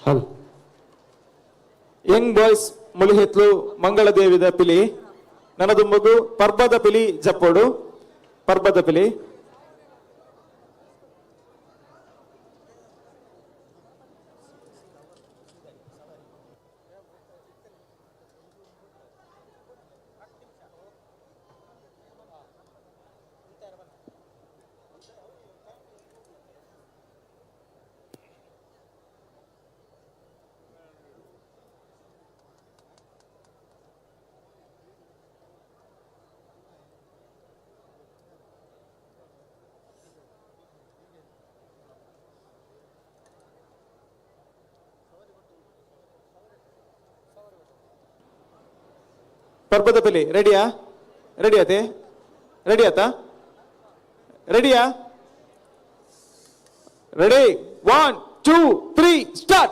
ಹಲ್. ಯಂಗ್ ಬಾಯ್ಸ್ ಮುಳಿಹಿತ್ಲು ಮಂಗಳದೇವಿದ ಪಿಲಿ. ನನದುಂಬಗು ಪರ್ಬದ ಪಿಲಿ ಜಪ್ಪೋಡು. ಪರ್ಬದ ಪಿಲಿ. ಪರ್ಬದ ಪಿಲಿ ರೆಡಿಯಾ? ರೆಡಿ ಆತೆ? ರೆಡಿ ಆತಾ? ರೆಡಿಯಾ? Ready, 1, 2, 3, start.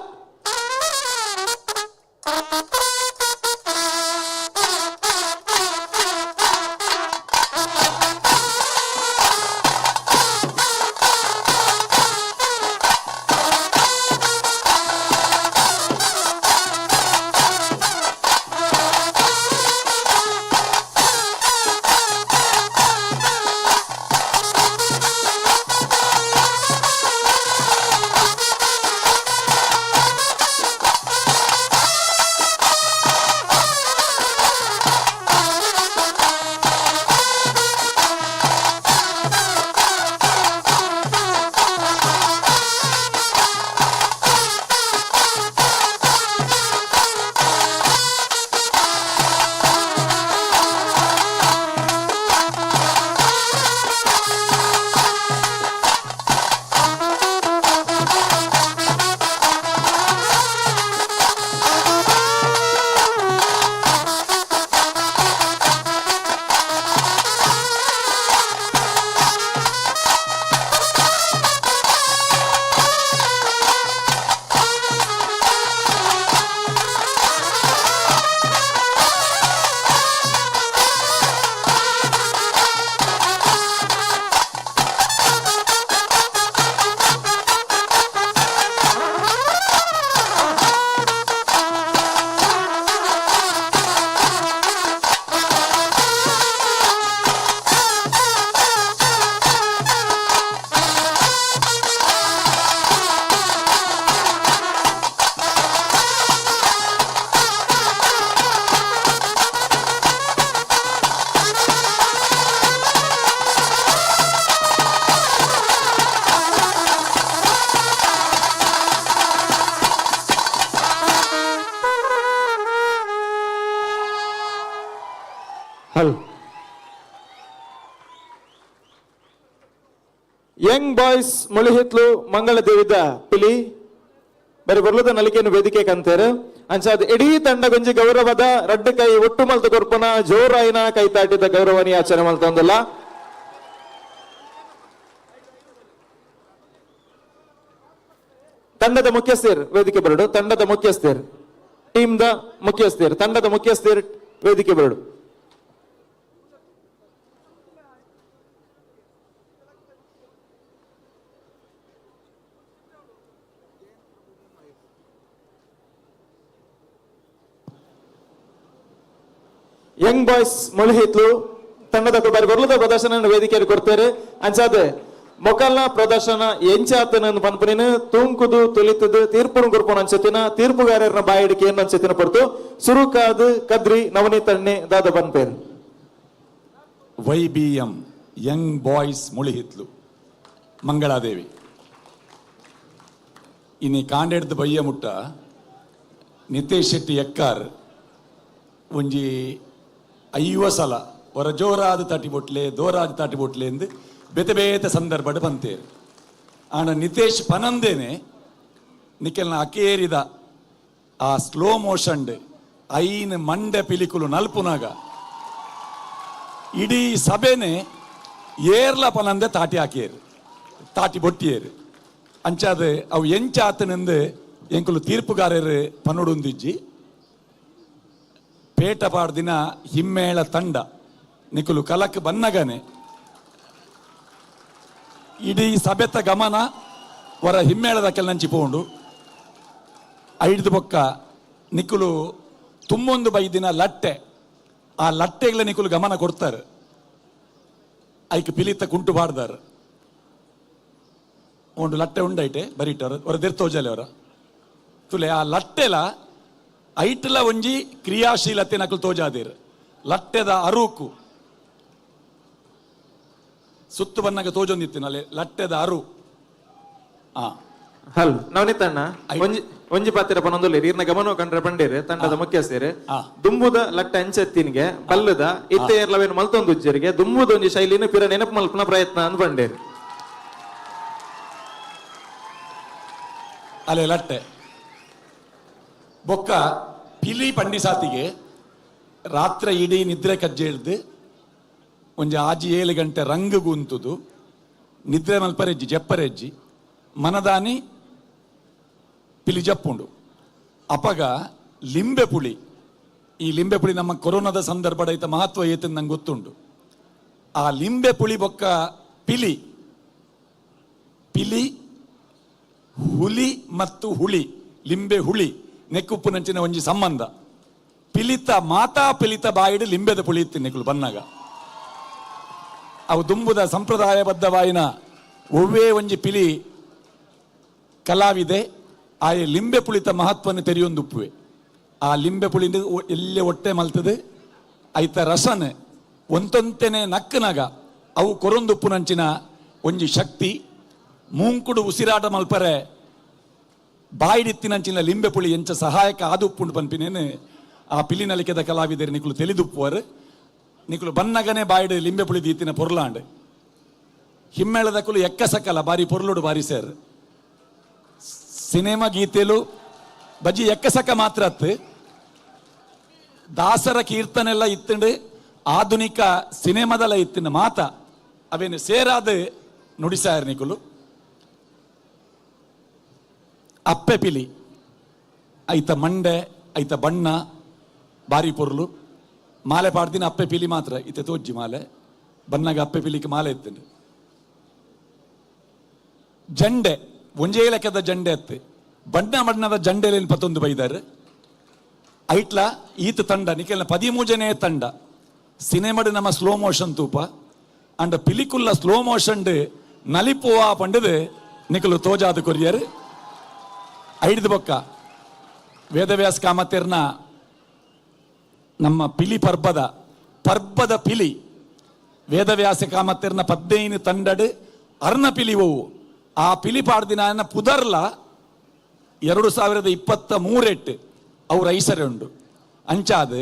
ಹಲ್. ಯಂಗ್ ಬಾಯ್ಸ್ ಮುಳಿಹಿತ್ಲು ಮಂಗಳದೇವಿದ ಪಿಲಿ ಬರಿ ಬರ್ಲದ ನಲಿಕೆಯನ್ನು ವೇದಿಕೆ ಕಂತೇರು. ಅಂಚಾದ್ ಇಡೀ ತಂಡಗೊಂಜಿ ಗೌರವದ ರಡ್ಡು ಕೈ ಒಟ್ಟು ಮಲ್ತು ಕೊರ್ಪುನ ಜೋರಾಯಿನ ಕೈ ತಾಟಿದ ಗೌರವನಿ ಆಚರಣೆ ಮಲ್ತೊಂದುಲ್ಲ. ತಂಡದ ಮುಖ್ಯಸ್ಥರು ವೇದಿಕೆ ಬರಡು, ತಂಡದ ಮುಖ್ಯಸ್ಥರು, ಟೀಮ್ the ಮುಖ್ಯಸ್ಥರು, ತಂಡದ ಮುಖ್ಯಸ್ಥರು ವೇದಿಕೆ ಬರಡು. ಯಂಗ್ ಬಾಯ್ಸ್ ಮೊಳಹಿತ್ಲು ತಂಡದ ಬಾರಿ ಬರಲದ ಪ್ರದರ್ಶನ ವೇದಿಕೆಯಲ್ಲಿ ಕೊಡ್ತಾರೆ. ಅಂಚಾದ ಮೊಕಲ್ನ ಪ್ರದರ್ಶನ ಎಂಚಾತನ ಪನ್ಪುನಿನ ತೂಂಕುದು ತುಲಿತದು ತೀರ್ಪುನು ಕೊರ್ಪುನ ಅನ್ಸತಿನ ತೀರ್ಪುಗಾರರನ್ನ ಬಾಯಿಡಿಕೆ ಏನು ಅನ್ಸತಿನ ಪಡ್ತು ಸುರುಕಾದು ಕದ್ರಿ ನವನೀತಣ್ಣೆ ದಾದ ಪನ್ಪೇರು. YBM Young Boys Mulihitlu Mangaladevi ಇನಿ ಕಾಂಡೆಡ್ದು ಬಯ್ಯ ಮುಟ್ಟ ನಿತೇಶ್ ಶೆಟ್ಟಿ ಎಕ್ಕಾರ್ ಒಂಜಿ 50 ಸಲ ಹೊರ ಜೋರಾದ ತಾಟಿ ಬೊಟ್ಲೆ ದೋರಾದ ತಾಟಿ ಬೊಟ್ಲೆ ಎಂದು ಬೇತೆ ಬೇತೆ ಸಂದರ್ಭಡ್ ಬಂತೇರು. ಆಂಡ ನಿತೇಶ್ ಪನಂದೇನೆ ನಿಕೆಲ್ನ ಅಕೇರಿದ ಆ ಸ್ಲೋ ಮೋಷನ್ಡ್ ಐನ್ ಮಂಡೆ ಪಿಲಿಕುಲು ನಲ್ಪುನಾಗ ಇಡೀ ಸಭೆನೆ ಏರ್ಲ ಪನಂದೆ ತಾಟಿ ಹಾಕಿಯರು ತಾಟಿ ಬೊಟ್ಟಿಯರು. ಅಂಚಾದ ಅವು ಎಂಚಾತನೆಂದು ಎಂಕುಲು ತೀರ್ಪುಗಾರರು ಪನುಡುಂದಿಜ್ಜಿ. ಪೇಟ ಪಾಡ್ದಿನ ಹಿಮ್ಮೇಳ ತಂಡ ನಿಕುಲು ಕಲಕ್ ಬನ್ನಗನೆ ಇಡೀ ಸಭೆತ ಗಮನ ವರ ಹಿಮ್ಮೇಳದ ಕೆಲ ಪೋಂಡು ಐಡ್ದು ಬೊಕ್ಕ ನಿಕುಲು ತುಮ್ಮೊಂದು ಬೈದಿನ ಲಟ್ಟೆ ಆ ಲಟ್ಟೆಗಳ ನಿಕುಲು ಗಮನ ಕೊಡ್ತಾರೆ. ಐಕ್ ಪಿಲಿತ ಕುಂಟು ಪಾಡ್ದಾರ ಒಂದು ಲಟ್ಟೆ ಉಂಡೈಟೆ ಬರೀಟವ್ರ ಹೊರ ದಿರ್ತೋಜಲೆ ಅವರ ತುಲೆ ಆ ಲಟ್ಟೆಲ ಐಟ್ಲ ಒಂಜಿ ಕ್ರಿಯಾಶೀಲತೆ ನಕಲು ತೋಜಾದಿರ್. ಲಟ್ಟೆದ ಅರುಕು ಸುತ್ತು ಬನ್ನಗ ತೋಜೊಂದಿತ್ತಿನಲ್ಲಿ ಲಟ್ಟೆದ ಅರು. ಹಲ್ ನವನೀತಣ್ಣ ಒಂಜಿ ಒಂಜಿ ಪಾತ್ರ ಪನೊಂದುಲ್ಲೆ ನೀರ್ನ ಗಮನ ಕಂಡ್ರೆ ಪಂಡೇರು ತಂಡದ ಮುಖ್ಯಸ್ಥರು ದುಂಬುದ ಲಟ್ಟೆ ಅಂಚೆತ್ತಿನ್ಗೆ ಬಲ್ಲದ ಇತ್ತೆ ಏರ್ಲವೇನು ಮಲ್ತೊಂದು ಉಜ್ಜರಿಗೆ ದುಂಬುದ ಒಂಜಿ ಶೈಲಿನ ಪಿರ ನೆನಪು ಮಲ್ಪನ ಪ್ರಯತ್ನ ಅಂದ್ ಪಂಡೇರು. ಅಲೆ ಲಟ್ಟೆ ಬೊಕ್ಕ ಪಿಲಿ ಪಂಡಿಸಾತಿಗೆ ರಾತ್ರಿ ಇಡೀ ನಿದ್ರೆ ಕಜ್ಜೆ ಹಿಡ್ದು ಒಂಜಿ ಆಜಿ 7 ಗಂಟೆ ರಂಗು ಗುಂತುದು ನಿದ್ರೆ ಮಲ್ಪರೆಜ್ಜಿ ಜಪ್ಪರೆಜ್ಜಿ ಮನದಾನಿ ಪಿಲಿ ಜಪ್ಪುಂಡು. ಅಪಗ ಲಿಂಬೆ ಪುಳಿ, ಈ ಲಿಂಬೆ ಪುಳಿ ನಮ್ಮ ಕೊರೋನಾದ ಸಂದರ್ಭ ಐತ ಮಹತ್ವ ಏತಂದು ನಂಗೆ ಗೊತ್ತುಂಡು. ಆ ಲಿಂಬೆ ಪುಳಿ ಬೊಕ್ಕ ಪಿಲಿ, ಪಿಲಿ ಹುಲಿ ಮತ್ತು ಹುಳಿ, ಲಿಂಬೆ ಹುಳಿ ನೆಕ್ಕುಪ್ಪುನಂಚಿನ ಒಂಜಿ ಸಂಬಂಧ. ಪಿಲಿತ ಮಾತಾ ಪಿಲಿತ ಬಾಯಿಡು ಲಿಂಬೆದ ಪುಳಿ ಇತ್ತು ನೆಕ್ಕುಲು ಬನ್ನಾಗ. ಅವು ದುಂಬುದ ಸಂಪ್ರದಾಯಬದ್ಧವಾಯಿನ ಒವ್ವೇ ಒಂಜಿ ಪಿಲಿ ಕಲಾವಿದೆ ಆ ಲಿಂಬೆ ಪುಳಿತ ಮಹತ್ವವನ್ನು ತೆರೆಯೊಂದುಪ್ಪುವೆ. ಆ ಲಿಂಬೆ ಪುಳಿಂದ ಎಲ್ಲೆ ಹೊಟ್ಟೆ ಮಲ್ತದೆ ಐತ ರಸನೆ ಒಂತೊಂತೆನೆ ನಕ್ಕನಾಗ ಅವು ಕೊರೊಂದುಪ್ಪುನಂಚಿನ ಒಂಜಿ ಶಕ್ತಿ. ಮೂಂಕುಡು ಉಸಿರಾಟ ಮಲ್ಪರೆ ಬಾಯಿಡಿತ್ತಿನಂಚಿನ ಲಿಂಬೆ ಪುಳಿ ಎಂಚ ಸಹಾಯಕ ಆದುಪ್ಪುಂಡು ಪನ್ಪಿನೇನು ಆ ಪಿಲಿನಲಿಕೆದ ಕಲಾವಿದರು ನಿಕುಲು ತೆಲಿದುಪ್ಪುವರು. ನಿಕುಲು ಬನ್ನಗನೆ ಬಾಯಿಡು ಲಿಂಬೆ ಪುಳಿ ದೀತಿನ ಪೊರ್ಲಾಂಡ್ ಹಿಮ್ಮೇಳದಕುಲು ಎಕ್ಕಸಕಲ ಬಾರಿ ಪೊರ್ಲುಡು ಬಾರಿ ಸೇರ್ ಸಿನಿಮಾ ಗೀತೆಲು ಬಜಿ ಎಕ್ಕಸಕ ಮಾತ್ರ ಅತ್ತು ದಾಸರ ಕೀರ್ತನೆಲ್ಲ ಇತ್ತಂಡು ಆಧುನಿಕ ಸಿನಿಮಾದಲ್ಲ ಇತ್ತಿನ ಮಾತ ಅವೇನು ಸೇರಾದ ನುಡಿಸಾಯರ್ ನಿಕುಲು. ಅಪ್ಪೆ ಪಿಲಿ ಐತ ಮಂಡೆ ಐತ ಬಣ್ಣ ಬಾರಿ ಪೊರ್ಲು ಮಾಲೆ ಪಾಡ್ದಿನ ಅಪ್ಪೆ ಪಿಲಿ ಮಾತ್ರ ಇತ್ತೆ ತೋಜ್ಜಿ ಮಾಲೆ ಬಣ್ಣಗ ಅಪ್ಪೆ ಪಿಲಿಗೆ ಮಾಲೆ ಇತ್ತಂಡು. ಜಂಡೆ ಒಂಜೇ ಲೆಕ್ಕದ ಜಂಡೆ ಅತ್ತೆ ಬಣ್ಣ ಬಣ್ಣದ ಜಂಡೆಲೇನು ಪತ್ತೊಂದು ಬೈದಾರೆ. ಐಟ್ಲ ಈತ ತಂಡ ನಿಕೆಲ್ನ 13ನೇ ತಂಡ ಸಿನಿಮಾಡು ನಮ್ಮ ಸ್ಲೋ ಮೋಷನ್ ತೂಪ ಅಂಡ ಪಿಲಿಕುಲ್ಲ ಸ್ಲೋ ಮೋಷನ್ ನಲಿಪುವ ಪಂಡದು ನಿಕಲು ತೋಜಾದ ಕೊರಿಯರ್. ಐಡ್ದು ಬೊಕ್ಕ ವೇದವ್ಯಾಸ ಕಾಮತಿರ್ನ ನಮ್ಮ ಪಿಲಿ ಪರ್ಬದ ಪರ್ಬದ ಪಿಲಿ ವೇದವ್ಯಾಸ ಕಾಮತಿರ್ನ 15 ತಂಡಡು ಅರ್ನ ಪಿಲಿ ಓವು ಆ ಪಿಲಿ ಪಾಡ್ದಿನ ಪುದರ್ಲ 2023 ಅವ್ರ ಐಸರೆ ಉಂಡು. ಅಂಚಾದ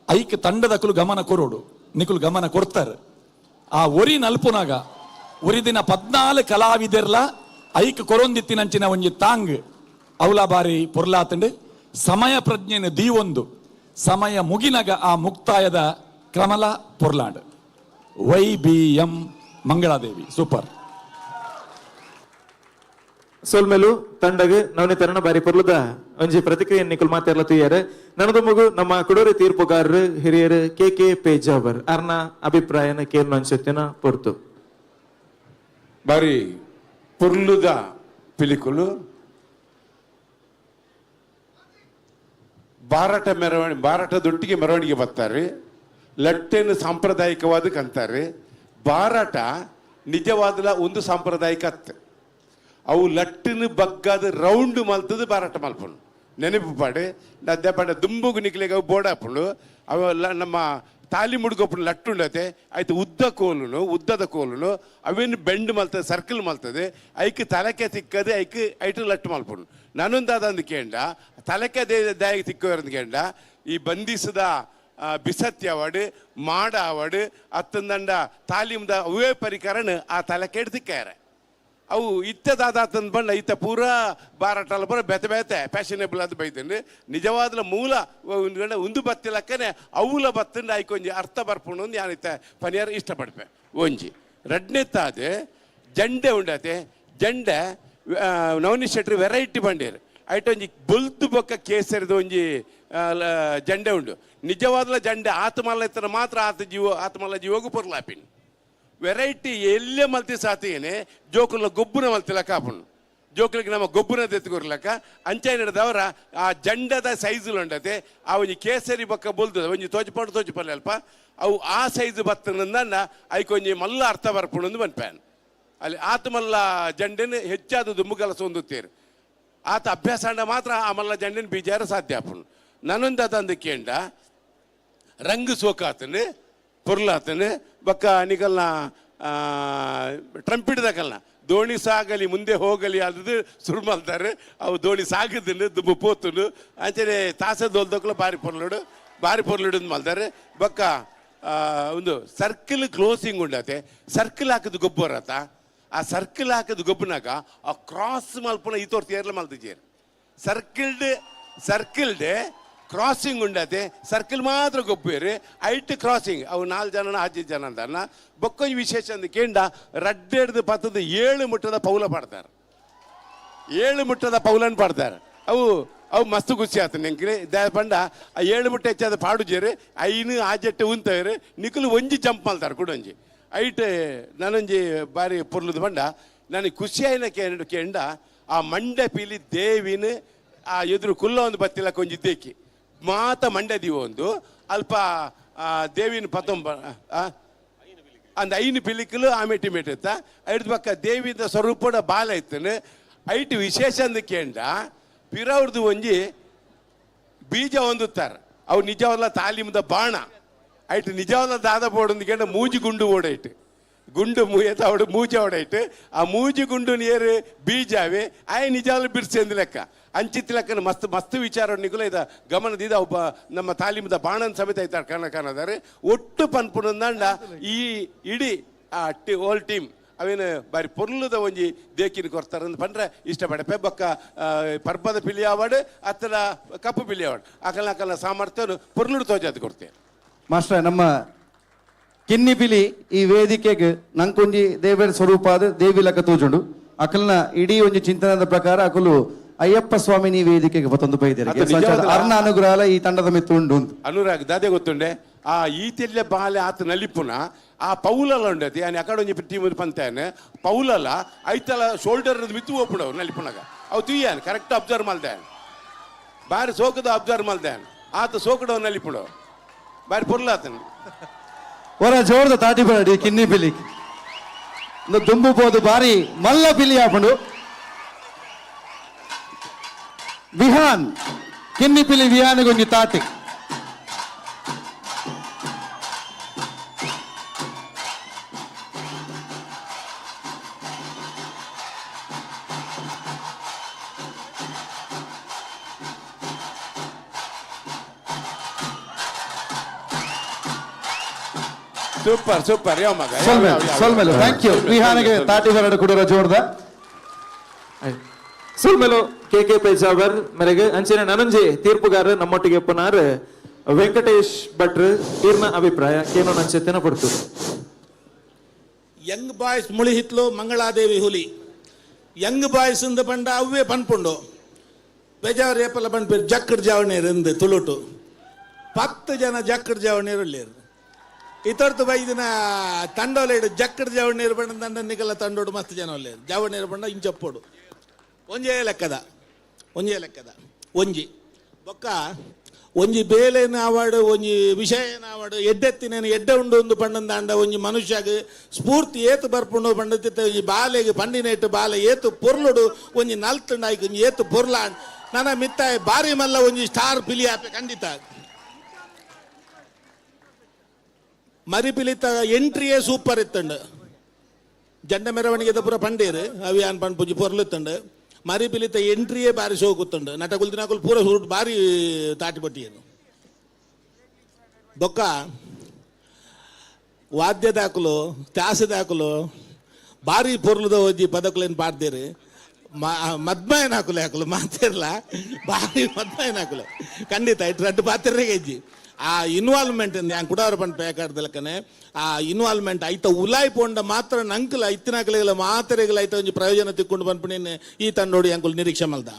ಐಕ್ ತಂಡದಕುಲು ಗಮನ ಕೊರೋಡು ನಿಕುಲು ಗಮನ ಕೊಡ್ತಾರೆ. ಆ ಒರಿ ನಲ್ಪುನಾಗ ಒರಿ ದಿನ 14 ಕಲಾವಿದೆರ್ಲ ಐಕ್ ಕೊರೊಂದಿತ್ತಿನಂಚಿನ ಒಂಜಿ ತಾಂಗ್ ಅವಲ ಬಾರಿ ಪೊರ್ಲಾತಂಡು. ಸಮಯ ಪ್ರಜ್ಞೆನ ದೀವೊಂದು ಸಮಯ ಮುಗಿನಗ ಆ ಮುಕ್ತಾಯದ ಕ್ರಮಲ ಪೊರ್ಲಾಂಡ್. Y B M Mangaladevi super. ಸೊಲ್ಮೆಲು ತಂಡಗ್ ನವನಿತರಣ ಬಾರಿ ಪೊರ್ಲುದ ಒಂಜಿ ಪ್ರತಿಕ್ರಿಯೆ ನಿಕುಲ್ ಮಾತೆರ್ಲ ತೂಯರೆ. ನನದ ಮಗು ನಮ್ಮ ಕುಡೋರಿ ತೀರ್ಪುಗಾರರು ಹಿರಿಯರು ಕೆ ಕೆ ಪೇಜಾವರ್ ಅರ್ನ ಅಭಿಪ್ರಾಯನ ಕೇರ್ನ ಅನ್ಸುತ್ತಿನ ಪೊರ್ತು. ಬಾರಿ ಪೊರ್ಲುದ ಪಿಲಿಕುಲು ಬಾರಾಟ ಮೆರವಣಿಗೆ, ಬಾರಾಟದೊಟ್ಟಿಗೆ ಮೆರವಣಿಗೆ ಬರ್ತಾರೆ. ಲಟ್ಟೆನು ಸಾಂಪ್ರದಾಯಿಕವಾದ ಕಂತಾರೆ. ಬಾರಾಟ ನಿಜವಾದಲ ಒಂದು ಸಾಂಪ್ರದಾಯಿಕ ಅತ್ತೆ. ಅವು ಲಟ್ಟಿನ ಬಗ್ಗಾದ ರೌಂಡ್ ಮಲ್ತದ ಬಾರಾಟ ಮಲ್ಪುಂಡು. ನೆನಪು ಪಾಡು ಅದೇ ಪಂಡ ದುಂಬುಗು ನಿಕ್ಲೆಗ್ ಅವು ಬೋರ್ಡ್ ಆಪುಂಡು. ಅವೆಲ್ಲ ನಮ್ಮ ತಾಲಿ ಮುಡುಗೊಪ್ಪುಂಡು ಲಟ್ಟುಂಡತೆ ಆಯ್ತು. ಉದ್ದ ಕೋಲುನು, ಉದ್ದದ ಕೋಲುನು ಅವೇನು ಬೆಂಡ್ ಮಲ್ತದೆ, ಸರ್ಕಲ್ ಮಲ್ತದೆ. ಐಕ್ ತಲಕೆ ತಿಕ್ಕದೆ ಐಕ್ ಐಟು ಲಟ್ಟು ಮಲ್ಪುಂಡು. ನಾನೊಂದಾದಂದು ಕೇಂಡ ತಲಕೆ ದಾಯ ತಿಕ್ಕುವಂದು ಕೇಂಡ ಈ ಬಂಧಿಸಿದ ಬಿಸತ್ತಿ ಅವಾಡು ಮಾಡ ಅವಾಡು ಅತ್ತಂದಂಡ ತಾಲೀಮ್ದ ಅವೇ ಪರಿಕರಣ ಆ ತಲಕೆ ತಿಕ್ಕಾರೆ. ಅವು ಇತ್ತದಾದ ಬಂಡ ಇತ್ತ ಪೂರಾ ಬಾರಾಟಲ ಪೂರ ಬೇತೆ ಬೇತೆ ಫ್ಯಾಷನೇಬಲ್ ಅದು ಬೈತಂಡು. ನಿಜವಾದ ಮೂಲ ಒಂದು ಬತ್ತಿಲಕ್ಕನೆ ಅವುಲ ಬತ್ತಂಡು ಐಕೊಂಜಿ ಅರ್ಥ ಬರ್ಪುಂಡು ಯಾನ್ ಇತ್ತ ಪನಿಯಾರ ಇಷ್ಟಪಡ್ಪೆ. ಒಂಜಿ ರಡ್ನೆತ್ತಾದೆ ಜಂಡೆ ಉಂಡತೆ. ಜಂಡೆ ನವನೀಶ್ ಶೆಟ್ಟಿ ವೆರೈಟಿ ಬಂಡೇರು. ಐಟ್ ಒಂಜಿ ಬೊಲ್ತು ಬೊಕ್ಕ ಕೇಸರಿದ ಒಂಜಿ ಜಂಡೆ ಉಂಡು. ನಿಜವಾದಲ ಜಂಡೆ ಆತ್ಮಲ್ಲ ಇತ್ತರ ಮಾತ್ರ ಆತ ಜೀವ ಆತ್ಮಲ್ಲ ಜೀವಗೂ ಪೊರ್ಲಾಪಿನ್. ವೆರೈಟಿ ಎಲ್ಲೇ ಮಲ್ತಿ ಸಾತಿಯೇನೆ ಜೋಕುಲ ಗೊಬ್ಬುನ ಮಲ್ತಿಲ ಕಾಪುಂಡು. ಜೋಕುಲಿಗೆ ನಮ್ಮ ಗೊಬ್ಬುನ ತೆತ್ತುಕೊರ್ಲಕ್ಕ ಅಂಚೆ ಹಿಡಿದವರ ಆ ಜಂಡದ ಸೈಜುಲು ಉಂಡತೆ. ಆ ಒಂಜಿ ಕೇಸರಿ ಬೊಕ್ಕ ಬೊಲ್ದು ಒಂಜಿ ತೋಜಿಪಾಡು ತೋಜಿಪಲ್ಲೆ ಅಲ್ಪ ಅವು ಆ ಸೈಜ್ ಬತ್ತನಂದ ಐಕೊಂಜಿ ಮಲ್ಲ ಅರ್ಥ ಬರ್ಪುಂಡು ಪನ್ಪ್ಯಾನ್. ಅಲ್ಲಿ ಆತ ಮಲ್ಲ ಜಂಡೆನ ಹೆಚ್ಚಾದ ದುಂಬುಗಲಸ ಹೊಂದುತ್ತೇರು. ಆತ ಅಭ್ಯಾಸ ಅಂಡ ಮಾತ್ರ ಆ ಮಲ್ಲ ಜಂಡೆನ ಬೀಜಾರ ಸಾಧ್ಯ ಆಪುಂಡು. ನಾನೊಂದು ಅದಂದು ಕೇಂಡ ರಂಗು ಸೋಕಾತನು ಪೊರ್ಲಾತನು ಬೊಕ್ಕ ನಿಕಲ್ನ ಟ್ರಂಪಿಡ್ದಕಲ್ನ ದೋಣಿ ಸಾಗಲಿ ಮುಂದೆ ಹೋಗಲಿ ಅದು ಸುರು ಮಲ್ತಾರೆ. ಅವು ದೋಣಿ ಸಾಗದನ್ನು ದುಂಬು ಪೋತುಂಡು. ಅಂಚನೆ ತಾಸೆ ದೋಲ್ದಕ್ಲ ಬಾರಿ ಪೊರ್ಲುಡು ಬಾರಿ ಪೊರ್ಲುಡು ಮಲ್ತಾರೆ. ಬೊಕ್ಕ ಒಂದು ಸರ್ಕಲ್ ಕ್ಲೋಸಿಂಗ್ ಉಂಡತೆ. ಸರ್ಕಲ್ ಹಾಕಿದ ಗೊಬ್ಬರ ಆ ಸರ್ಕಲ್ ಹಾಕಿದ ಗೊಬ್ಬನಾಗ ಆ ಕ್ರಾಸ್ ಮಲ್ಪುನ ಈ ತೋರ್ತಿ ಏರ್ಲ ಮಲ್ತಿಜೇರು. ಸರ್ಕಲ್ಡ್ ಸರ್ಕಲ್ಡ್ ಕ್ರಾಸಿಂಗ್ ಉಂಡತೆ. ಸರ್ಕಲ್ ಮಾತ್ರ ಗೊಪ್ಪೇರು ಐಟ್ ಕ್ರಾಸಿಂಗ್ ಅವು ನಾಲ್ಕು ಜನ ಅಜ್ಜಿ ಜನ ಅಂತಾರನ. ಬೊಕ್ಕೊಂಜಿ ವಿಶೇಷ ಅಂದ್ ಕೇಂಡ ರಡ್ಡೆಡ್ದು ಪತ್ತದ 7 ಮುಟ್ಟದ ಪೌಲ ಪಾಡ್ತಾರೆ. 7 ಮುಟ್ಟದ ಪೌಲನ್ ಪಾಡ್ತಾರೆ. ಅವು ಅವು ಮಸ್ತ್ ಖುಷಿ ಆತ ನೆಂಕ್ರೆ ಪಂಡ ಆ 7 ಮುಟ್ಟ ಹೆಚ್ಚಾದ ಪಾಡುಜೇರು ಐನು ಆಜೆಟ್ಟೆ ಉಂತೇರು ನಿಕುಲು ಒಂಜಿ ಜಂಪ್ ಮಲ್ತಾರೆ ಕುಡೊಂಜಿ ಐಟ್. ನಾನೊಂಜಿ ಬಾರಿ ಪೊರ್ಲುದು ಪಂಡ ನನಗೆ ಖುಷಿ ಆಯ್ನ ಕೇಂಡ ಆ ಮಂಡೆ ಪೀಲಿ ದೇವಿನ ಆ ಎದುರು ಕುಲ್ಲ ಒಂದು ಬತ್ತಿಲ್ಲ ಕೊಂಜಿ ದೇಕಿ ಮಾತ ಮಂಡೆ ದೀವ ಒಂದು ಅಲ್ಪ ದೇವಿನ ಪತ್ತೊಂಬ ಅಂದ ಐನು ಪಿಲಿಕಲು ಆಮೇಟಿ ಮೇಟಿತ್ತ ಐದು ಪಕ್ಕ ದೇವಿದ ಸ್ವರೂಪದ ಬಾಲ ಇತ್ತನು. ಐಟ್ ವಿಶೇಷ ಅಂದ ಕೇಂಡ ಪಿರವ್ರದ್ದು ಒಂಜಿ ಬೀಜ ಹೊಂದುತ್ತಾರೆ. ಅವು ನಿಜವಲ್ಲ ತಾಲೀಮ್ದ ಬಾಣ ಐಟ್ ನಿಜವಲ್ಲ ದಾದ ಬೋಡು ಕೇಂಡ ಮೂಜಿ ಗುಂಡು ಓಡೈಟ್ ಗುಂಡು ಮೂಯತ ಅವಡು ಮೂಜಿ ಅವಡೈಟ್ ಆ ಮೂಜಿ ಗುಂಡು ನೀರು ಬೀಜಾವೆ ಆಯ್ ನಿಜವಲ್ಲ ಬಿರ್ಸೆಂದು ಲೆಕ್ಕ ಅಂಚಿತ್ ಲೆಕ್ಕನ ಮಸ್ತ್ ಮಸ್ತ್ ವಿಚಾರ ನಿಕುಲ ಇದ ಗಮನದಿದ ಒಬ್ಬ ನಮ್ಮ ತಾಲೀಮ್ದ ಬಾಣನ್ ಸಮೇತ ಐತಾರ್ ಕಣ ಕಾಣದಾರೆ ಒಟ್ಟು ಪನ್ಪುನಂದಂಡ ಈ ಇಡೀ ಆ ಹೋಲ್ ಟೀಮ್ ಅವೇನು ಬಾರಿ ಪೊರ್ಲುದ ಒಂಜಿ ದೇಕಿನ ಕೊರ್ತಾರೆ ಅಂದ್ ಪಂಡ್ರೆ ಇಷ್ಟಪಡಪೆ. ಬೊಕ್ಕ ಪರ್ಬದ ಪಿಲಿ ಅವಾರ್ಡ್ ಅತ್ತಡ ಕಪ್ಪು ಪಿಲಿ ಅವಾರ್ಡ್ ಅಕಲ್ನ ಅಕಲ್ನ ಸಾಮರ್ಥ್ಯನು ಪೊರ್ಲುಡು ತೋಜಾದ್ ಕೊಡ್ತೇನೆ. ಮಾಸ್ಟರ್ ನಮ್ಮ ಕಿನ್ನಿ ಪಿಲಿ ಈ ವೇದಿಕೆಗೆ ನಂಕೊಂಜಿ ದೇವರ ಸ್ವರೂಪ ಆದ ದೇವಿ ಲೆಕ್ಕ ತೋಜುಂಡು. ಅಕಲ್ನ ಇಡೀ ಒಂಜಿ ಚಿಂತನದ ಪ್ರಕಾರ ಅಕಲು ಅಯ್ಯಪ್ಪ ಸ್ವಾಮಿ ನೀ ವೇದಿಕೆಗೆ ಬತ್ತೊಂದು ಬೈದೇರೆ. ಅದು ನಿಜವಾದ- ಅರ್ಣ ಅನುಗ್ರಹ ಈ ತಂಡದ ಮಿತ್ತು ಉಂಡು ಅಂತ. ಅನುರಾಗ್ ದಾದೆ ಗೊತ್ತುಂಡೆ ಆ ಈತೆಲ್ಲೆ ಬಾಲೆ ಆತ ನಲಿಪುನ ಆ ಪೌಲಲ ಉಂಡತಿ ಆನೆ ಅಕಡೆ ಒಂಜಿ ಟೀಮ್ ಪಂತಾನೆ ಪೌಲಲ ಐತಲ ಶೋಲ್ಡರ್ ಮಿತ್ತು ಹೋಗ್ಬಿಡವು ನಲಿಪುನಾಗ ಅವು ತುಯ್ಯಾನ ಕರೆಕ್ಟ್ ಅಬ್ಸರ್ವ್ ಮಲ್ದಾನ್ ಬಾರಿ ಸೋಕದ ಅಬ್ಸರ್ವ್ ಮಲ್ದಾನ್ ಆತ ಸೋಕಡವ್ ನಲಿಪುಡವು ಬಾರಿ ಪೊರ್ಲಾತನ. ಒರ ಜೋರ್ದ ತಾಟಿ ಬರಡಿ ಕಿನ್ನಿ ಪಿಲಿ ದುಂಬು ಪೋದು ಬಾರಿ ಮಲ್ಲ ಪಿಲಿ ಆಪುಂಡು. ವಿಹಾನ್ ಕಿನ್ನಿ ಪಿಲಿ ವಿಹಾನ್ಗೊಂಜಿ ತಾಟಿ. ಸೂಪರ್ ಸೂಪರ್ ಯಾವ ಮಗ ಸೊಲ್ಮೆಲ್ ಸೊಲ್ಮೆಲ್ thank you. ವಿಹಾನಿಗೆ ತಾಟಿ ಬರಡು ಕುಡಿರೋ ಜೋರ್ದ. ಸೊಲ್ಮೆಲು ಕೆ ಕೆ ಪೇಜಾವರ್ ಮೇರೆಗೆ ಅಂಚನೆ ನನಂಜಿ ತೀರ್ಪುಗಾರ ನಮ್ಮೊಟ್ಟಿಗೆ ಪುನಾರ್ ವೆಂಕಟೇಶ್ ಭಟ್ರು ಈರ್ನ ಅಭಿಪ್ರಾಯ ಕೇನೋ ನಂಚೆತ್ತಿನ ಪಡ್ತು. ಯಂಗ್ ಬಾಯ್ಸ್ ಮುಳಿಹಿತ್ಲು ಮಂಗಳಾದೇವಿ ಹುಲಿ. ಯಂಗ್ ಬಾಯ್ಸ್ ಇಂದ ಪಂಡ ಅವ್ವೇ ಪನ್ಪುಂಡು ಬೇಜಾರು ಏಪಲ್ಲ ಪನ್ಪೇರು ಜಕ್ಕಡ್ ಜಾವಣೀರು ಇಂದು ತುಳುಟು 10 ಜನ ಜಕ್ಕಡ್ ಜಾವಣೀರು ಉಳ್ಳೇರು. ಇತರ್ತು ಬೈದಿನ ತಂಡೋಲೇಡು ಜಕ್ಕಡ್ ಜಾವಣೀರು ಪಂಡ ತಂಡ ನಿಕಲ ತಂಡೋಡು ಮಸ್ತ್ ಜನ ಒಲ್ಲೇರು ಜಾವಣೀರು ಪಂಡ ಇಂಚಪ್ಪೋಡು ಒಂಜೇ ಲೆಕ್ಕದ ಒಂಜೇ ಲೆಕ್ಕದ ಒಂಜಿ ಬೊಕ್ಕ ಒಂಜಿ ಬೇಲೆನ ಆವಾಡು ಒಂಜಿ ವಿಷಯನ ಆವಾಡು ಎಡ್ಡೆತ್ತಿನೇನು ಎಡ್ಡೆ ಉಂಡು ಒಂದು ಪಂಡಂದಾಂಡ ಒಂಜಿ ಮನುಷ್ಯಗ್ ಸ್ಫೂರ್ತಿ ಏತು ಬರ್ಪುಂಡು ಪಂಡತಿತ್ತ ಒಂಜಿ ಬಾಲೆಗೆ ಪಂಡಿನೇಟು ಬಾಲೆ ಏತು ಪೊರ್ಲುಡು ಒಂಜಿ ನಲ್ತುಂಡಾಯ್ಕು ಒಂಜಿ ಏತು ಪೊರ್ಲ ನನ್ನ ಮಿತ್ತಾಯ ಬಾರಿ ಮಲ್ಲ ಒಂಜಿ ಸ್ಟಾರ್ ಪಿಲಿ ಆಪೆ ಖಂಡಿತ. ಮರಿಪಿಲಿತ ಎಂಟ್ರಿಯೇ ಸೂಪರ್ ಇತ್ತಂಡು ಜಂಡ ಮೆರವಣಿಗೆ ಪೂರ ಪಂಡೇರು ಅವಿಯಾನ್ ಪಂಡ್ ಪೂಜಿ ಪೊರ್ಲುತ್ತಂಡು ಮರಿಪಿಲಿತ ಎಂಟ್ರಿಯೇ ಬಾರಿ ಶೋಕುತ್ತಂಡು ನಟಕುಲ್ ದಿನಕುಲ್ ಪೂರ ಸುರುಟ್ ಬಾರಿ ತಾಟಿ ಪಟ್ಟಿಯನು. ಬೊಕ್ಕ ವಾದ್ಯದಾಕುಲು ತ್ಯಾಸದಾಕುಲು ಬಾರಿ ಪೊರ್ಲುದ ಒಂಜಿ ಪದಕುಲೇನು ಪಾಡ್ದೇರು ಮದ್ಮಯನಾಕುಲೆ ಹಾಕುಲು ಮಾತಿರ್ಲ ಬಾರಿ ಮದ್ಮಯನಾಕುಲೆ ಖಂಡಿತ ಇಟ್ಟು ರಡ್ಡು ಪಾತಿರ್ರಿಗೆ ಇಜ್ಜಿ ಆ ಇನ್ವಾಲ್ವ್ಮೆಂಟ್ ഞാൻ ಕುಡಾರ ಪಂಡ್ ಪೇಕಾಡ್ದಲಕ್ಕನೆ ಆ ಇನ್ವಾಲ್ವ್ಮೆಂಟ್ ಐತ ಉಲಾಯ್ ಪೋಂಡ ಮಾತ್ರ ನಂಕುಲ ಇತ್ತಿನಕಲೆಗಳ ಮಾತೆರೆಗಳ ಐತ ಒಂಜಿ ಪ್ರಯೋಜನ ತಿಕ್ಕೊಂಡು ಪನ್ಪುನೇನು ಈ ತಂಡೋಡಿ ಅಂಕುಲು ನಿರೀಕ್ಷೆ ಮಲ್ದ.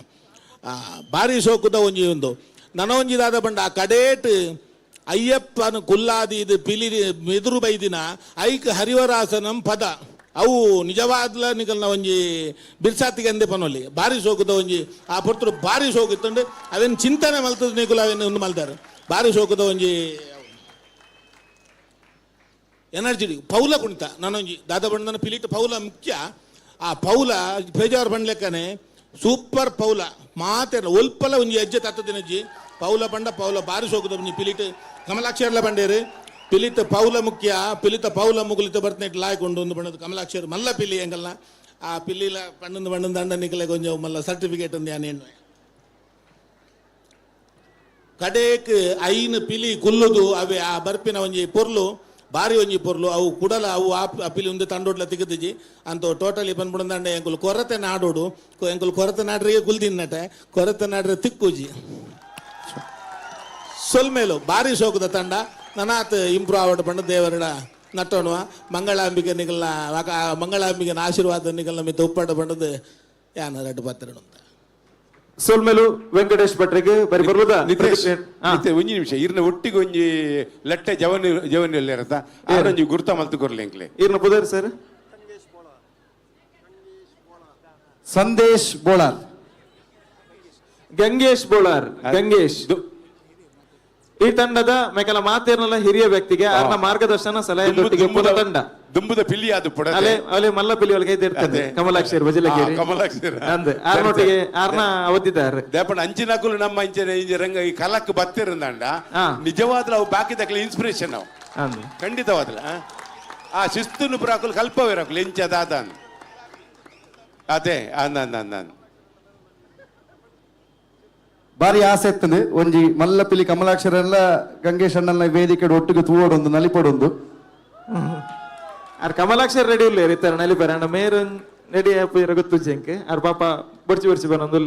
ಬಾರಿ ಸೋಕುದ ಒಂಜಿ ಒಂದು ನನೊಂಜಿ ದಾದ ಪಂಡ ಆ ಕಡೇಟ್ ಅಯ್ಯಪ್ಪನ ಕುಲ್ಲಾದಿ ಇದು ಪಿಲಿ ಮೆದುರು ಬೈದಿನ ಐಕ್ ಹರಿವರಾಸನಂ ಪದ ಅವು ನಿಜವಾದ್ಲ ನಿಕಲ್ನ ಒಂಜಿ ಬಿರ್ಸಾತಿಗೆ ಅಂದೆ ಪನೊಲಿ ಬಾರಿ ಸೋಕುದ ಒಂಜಿ ಆ ಪೊರ್ತುಡು ಬಾರಿ ಸೋಕಿತ್ತಂಡು ಅವೇನು ಚಿಂತನೆ ಮಲ್ತದ ನಿಕುಲು ಅವೇನು ಒಂದು ಮಲ್ದಾರೆ ಬಾರಿ ಸೋಕುದ ಒಂಜಿ ಎನರ್ಜಿ ಪೌಲ ಕುಣಿತ ನಾನೊಂಜಿ ದಾದ ಬಣ್ಣನ ಪಿಲಿಟ್ ಪೌಲ ಮುಖ್ಯ. ಆ ಪೌಲ ಬೇಜಾರು ಬಂಡ್ಲೆಕ್ಕನೆ ಸೂಪರ್ ಪೌಲ ಮಾತೆಲ್ಲ ಒಲ್ಪಲ ಒಂಜಿ ಹೆಜ್ಜೆ ತತ್ತದಿನಜ್ಜಿ ಪೌಲ ಬಂಡ ಪೌಲ ಬಾರಿ ಸೋಕುದ ಒಂಜಿ ಪಿಲಿಟ್ ಕಮಲಾಕ್ಷರ್ಲ ಬಂಡೇರು ಪಿಲಿತ ಪೌಲ ಮುಖ್ಯ ಪಿಲಿತ ಪೌಲ ಮುಗುಲಿತ ಬರ್ತನೆಟ್ ಲಾಯ್ಕೊಂಡು ಒಂದು ಬಣ್ಣದ ಕಮಲಾಕ್ಷರ್ ಮಲ್ಲ ಪಿಲಿ ಎಂಗಲ್ಲ ಆ ಪಿಲ್ಲಿಲ ಪಣ್ಣಂದು ಬಣ್ಣದ ಅಂಡ ನಿಕಲೆ ಕೊಂಚ ಮಲ್ಲ ಸರ್ಟಿಫಿಕೇಟ್ ಒಂದು ಯಾನೇನು ಕಡೇಕ್ ಐನು ಪಿಲಿ ಕುಲ್ಲುದು ಅವೆ ಆ ಬರ್ಪಿನ ಒಂಜಿ ಪೊರ್ಲು ಬಾರಿ ಒಂಜಿ ಪೊರ್ಲು ಅವು ಕುಡಲ ಅವು ಆ ಪಿಲಿ ಒಂದು ತಂಡೋಡ್ಲ ತಿಗದಿಜಿ ಅಂತ ಟೋಟಲಿ ಬಂದ್ಬಿಡಂದಂಡೆ ಎಂಕುಲು ಕೊರತೆ ನಾಡೋಡು ಎಂಕುಲು ಕೊರತೆ ನಾಡ್ರಿಗೆ ಕುಲ್ದಿನ್ನಟೆ ಕೊರತೆ ನಾಡ್ರೆ ತಿಕ್ಕುಜಿ ಸೊಲ್ಮೇಲು ಬಾರಿ ಸೋಕುದ ತಂಡ ನನಾತ್ ಇಂಪ್ರೂವ್ ಆವಡ್ ಪಂಡ ದೇವರಡ ನಟ್ಟೋಣುವ ಮಂಗಳಾಂಬಿಕೆ ನಿಗಲ್ನ ಮಂಗಳಾಂಬಿಕೆನ ಆಶೀರ್ವಾದ ನಿಗಲ್ನ ಮಿತ್ತ ಉಪ್ಪಾಟ ಪಂಡದು ಯಾನ ರಡ್ಡು ಪತ್ತಿರಡು ಅಂತ. ಸೊಲ್ಮೆಲು ವೆಂಕಟೇಶ್ ಭಟ್ರಿಗೆ ಬರಿ ಬರ್ಬೋದ ಒಂಜಿ ನಿಮಿಷ ಇರ್ನ ಒಟ್ಟಿಗೆ ಒಂಜಿ ಲಟ್ಟೆ ಜವನಿ ಜವನಿಯಲ್ಲಿ ಇರತ್ತ ಆರೊಂಜಿ ಗುರ್ತ ಮಲ್ತು ಕೊರ್ಲಿ ಎಂಕ್ಲೆ ಇರ್ನ ಪುದರ್ ಸರ್ ಸಂದೇಶ್ ಬೋಳಾರ್ ಗಂಗೇಶ್ ಬೋಳಾರ್ ಗಂಗೇಶ್ ಈ ತಂಡದ ಮೇಕಲ ಮಾತೇರ್ನಲ್ಲ ಹಿರಿಯ ವ್ಯಕ್ತಿಗೆ ಆರ್ನ ಮಾರ್ಗದರ್ಶನ ಸಲಹೆ ತಂಡ ದುಂಬುದ ಪಿಲಿ ಅದು ಪುಡ ಅಲೆ ಅಲೆ ಮಲ್ಲ ಪಿಲಿ ಒಳಗೆ ಇರ್ತದೆ ಕಮಲಾಕ್ಷರ್ ಬಜಲಗೇರಿ ಕಮಲಾಕ್ಷರ್ ಅಂದೆ ಆರ್ನೊಟ್ಟಿಗೆ ಆರ್ನ ಅವಧಿದ್ದಾರೆ ದೇಪಣ್ಣ ಅಂಚಿನಕುಲು ನಮ್ಮ ಇಂಚಿನ ಇಂಚ ರಂಗ ಈ ಕಲಕ್ ಬತ್ತಿರಂದಂಡ ನಿಜವಾದ್ಲ ಅವು ಬಾಕಿ ತಕ್ಕಲ ಇನ್ಸ್ಪಿರೇಷನ್ ಅವು ಖಂಡಿತವಾದ್ಲ ಆ ಶಿಸ್ತುನು ಪುರಾಕುಲು ಕಲ್ಪವಿರಕುಲು ಇಂಚ ದಾದ ಅದೇ ಅಂದ ಅಂದ ಅಂದ ಬಾರಿ ಆಸೆ ಇತ್ತಂದು ಒಂಜಿ ಮಲ್ಲಪಿಲಿ ಕಮಲಾಕ್ಷರೆಲ್ಲ ಗಂಗೇಶ್ ಅಣ್ಣನ ವೇದಿಕೆ ಒಟ್ಟಿಗೆ ತೂವಡೊಂದು ನಲಿಪಡೊಂದು ಆರ್ ಕಮಲಾಕ್ಷರ್ ರೆಡಿ ಉಲ್ಲೇರು ಇತ್ತಾರೆ ನಲಿಪರ ಅಣ್ಣ ಮೇರು ರೆಡಿ ಆಪು ಗೊತ್ತು ಜಂಕ್ ಆರ್ ಪಾಪ ಬೊರ್ಚಿ ಬೊರ್ಚಿ ಬನ್ನೊಂದು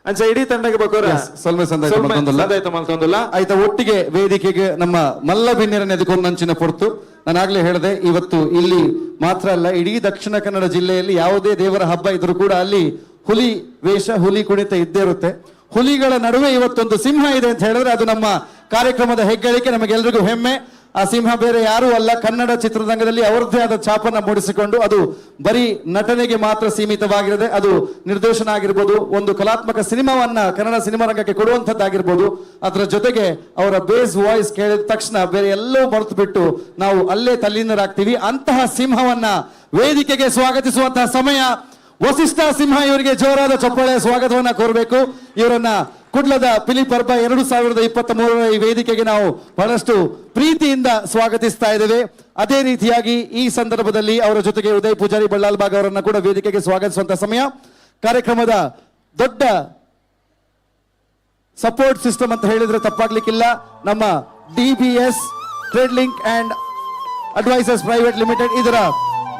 ಅಂಚ ಇಡೀ ತಂಡಕ್ಕೆ ಬಕೋರ ಸೊಲ್ಮೆ ಸಂದಾಯ್ತ ಮಲ್ತೊಂದುಲ್ಲ. ಆಯ್ತಾ ಒಟ್ಟಿಗೆ ವೇದಿಕೆಗೆ ನಮ್ಮ ಮಲ್ಲ ಬಿನ್ನೆರನ್ನ ಎದುಕೊಂದಂಚಿನ ಪೊರ್ತು ನಾನಾಗ್ಲೇ ಹೇಳಿದೆ, ಇವತ್ತು ಇಲ್ಲಿ ಮಾತ್ರ ಅಲ್ಲ ಇಡೀ ದಕ್ಷಿಣ ಕನ್ನಡ ಜಿಲ್ಲೆಯಲ್ಲಿ ಯಾವುದೇ ದೇವರ ಹಬ್ಬ ಇದ್ರೂ ಕೂಡ ಅಲ್ಲಿ ಹುಲಿ ವೇಷ ಹುಲಿ ಕುಣಿತ ಇದ್ದೇ ಇರುತ್ತೆ. ಹುಲಿಗಳ ನಡುವೆ ಇವತ್ತೊಂದು ಸಿಂಹ ಇದೆ ಅಂತ ಹೇಳಿದ್ರೆ ಅದು ನಮ್ಮ ಕಾರ್ಯಕ್ರಮದ ಹೆಗ್ಗಳಿಕೆ, ನಮಗೆಲ್ರಿಗೂ ಹೆಮ್ಮೆ. ಆ ಸಿಂಹ ಬೇರೆ ಯಾರೂ ಅಲ್ಲ, ಕನ್ನಡ ಚಿತ್ರರಂಗದಲ್ಲಿ ಅವರದ್ದೇ ಆದ ಛಾಪನ್ನ ಮೂಡಿಸಿಕೊಂಡು ಅದು ಬರೀ ನಟನೆಗೆ ಮಾತ್ರ ಸೀಮಿತವಾಗಿರದೆ ಅದು ನಿರ್ದೇಶನ ಆಗಿರ್ಬೋದು, ಒಂದು ಕಲಾತ್ಮಕ ಸಿನಿಮಾವನ್ನ ಕನ್ನಡ ಸಿನಿಮಾ ರಂಗಕ್ಕೆ ಕೊಡುವಂಥದ್ದಾಗಿರ್ಬೋದು. ಅದರ ಜೊತೆಗೆ ಅವರ ಬೇಸ್ ವಾಯ್ಸ್ ಕೇಳಿದ ತಕ್ಷಣ ಬೇರೆ ಎಲ್ಲವೂ ಮರೆತು ಬಿಟ್ಟು ನಾವು ಅಲ್ಲೇ ತಲ್ಲೀನರಾಗ್ತೀವಿ. ಅಂತಹ ಸಿಂಹವನ್ನ ವೇದಿಕೆಗೆ ಸ್ವಾಗತಿಸುವಂತಹ ಸಮಯ. ವಸಿಷ್ಠ ಸಿಂಹ ಇವರಿಗೆ ಜೋರಾದ ಚಪ್ಪಾಳೆ ಸ್ವಾಗತವನ್ನ ಕೋರಬೇಕು. ಇವರನ್ನ ಕುಡ್ಲದ ಪಿಲಿ ಪರ್ಬ 2023 ಈ ವೇದಿಕೆಗೆ ನಾವು ಬಹಳಷ್ಟು ಪ್ರೀತಿಯಿಂದ ಸ್ವಾಗತಿಸ್ತಾ ಇದ್ದೇವೆ. ಅದೇ ರೀತಿಯಾಗಿ ಈ ಸಂದರ್ಭದಲ್ಲಿ ಅವರ ಜೊತೆಗೆ ಉದಯ್ ಪೂಜಾರಿ ಬಳ್ಳಾಲ್ಬಾಗ್ ಅವರನ್ನ ಕೂಡ ವೇದಿಕೆಗೆ ಸ್ವಾಗತಿಸುವಂತ ಸಮಯ. ಕಾರ್ಯಕ್ರಮದ ದೊಡ್ಡ ಸಪೋರ್ಟ್ ಸಿಸ್ಟಮ್ ಅಂತ ಹೇಳಿದ್ರೆ ತಪ್ಪಾಗ್ಲಿಕ್ಕಿಲ್ಲ, ನಮ್ಮ DBS trade link and advisors private limited ಇದರ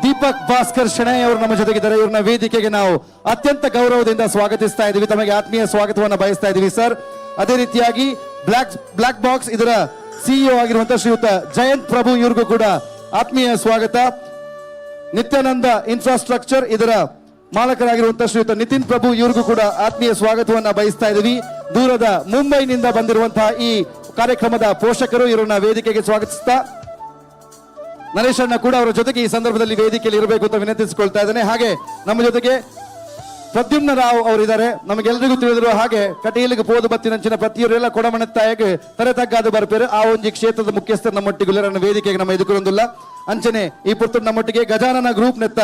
ದೀಪಕ್ ಭಾಸ್ಕರ್ ಶೆಣೈ ಅವರು ನಮ್ಮ ಜೊತೆಗಿದ್ದಾರೆ. ಇವ್ರನ್ನ ವೇದಿಕೆಗೆ ನಾವು ಅತ್ಯಂತ ಗೌರವದಿಂದ ಸ್ವಾಗತಿಸ್ತಾ ಇದ್ದೀವಿ. ತಮಗೆ ಆತ್ಮೀಯ ಸ್ವಾಗತವನ್ನು ಬಯಸ್ತಾ ಇದ್ದೀವಿ ಸರ್. ಅದೇ ರೀತಿಯಾಗಿ ಬ್ಲಾಕ್ ಬ್ಲಾಕ್ ಬಾಕ್ಸ್ ಇದರ ಸಿಇಒ ಆಗಿರುವಂತಹ ಶ್ರೀಯುತ ಜಯಂತ್ ಪ್ರಭು ಇವ್ರಿಗೂ ಕೂಡ ಆತ್ಮೀಯ ಸ್ವಾಗತ. ನಿತ್ಯಾನಂದ ಇನ್ಫ್ರಾಸ್ಟ್ರಕ್ಚರ್ ಇದರ ಮಾಲಕರಾಗಿರುವಂತಹ ಶ್ರೀಯುತ ನಿತಿನ್ ಪ್ರಭು ಇವ್ರಿಗೂ ಕೂಡ ಆತ್ಮೀಯ ಸ್ವಾಗತವನ್ನ ಬಯಸ್ತಾ ಇದ್ದೀವಿ. ದೂರದ ಮುಂಬೈನಿಂದ ಬಂದಿರುವಂತಹ ಈ ಕಾರ್ಯಕ್ರಮದ ಪೋಷಕರು ಇವರನ್ನ ವೇದಿಕೆಗೆ ಸ್ವಾಗತಿಸ್ತಾ, ನರೇಶ್ ಅಣ್ಣ ಕೂಡ ಅವರ ಜೊತೆಗೆ ಈ ಸಂದರ್ಭದಲ್ಲಿ ವೇದಿಕೆಯಲ್ಲಿ ಇರಬೇಕು ಅಂತ ವಿನಂತಿಸಿಕೊಳ್ತಾ ಇದ್ದೇನೆ. ಹಾಗೆ ನಮ್ಮ ಜೊತೆಗೆ ಪ್ರದ್ಯುಮ್ನ ರಾವ್ ಅವರಿದ್ದಾರೆ. ನಮಗೆಲ್ಲರಿಗೂ ತಿಳಿದಿರುವ ಹಾಗೆ ಕಟೀಲಿಗೆ ಪೋದು ಬತ್ತಿನಂಚಿನ ಪ್ರತಿಯವರೆಲ್ಲ ಕೊಡಮಣತ್ತಾಯಗೆ ತರೆ ತಗ್ಗಾದು ಬರ್ಪೇರು. ಆ ಒಂಜಿ ಕ್ಷೇತ್ರದ ಮುಖ್ಯಸ್ಥರು ನಮ್ಮೊಟ್ಟಿಗೆ ವೇದಿಕೆಗೆ ನಮ್ಮ ಎದುರುಕೊಂದಿಲ್ಲ. ಅಂಚನೆ ಈ ಪುರ್ತುಡು ನಮ್ಮೊಟ್ಟಿಗೆ ಗಜಾನನ ಗ್ರೂಪ್ ನೆತ್ತ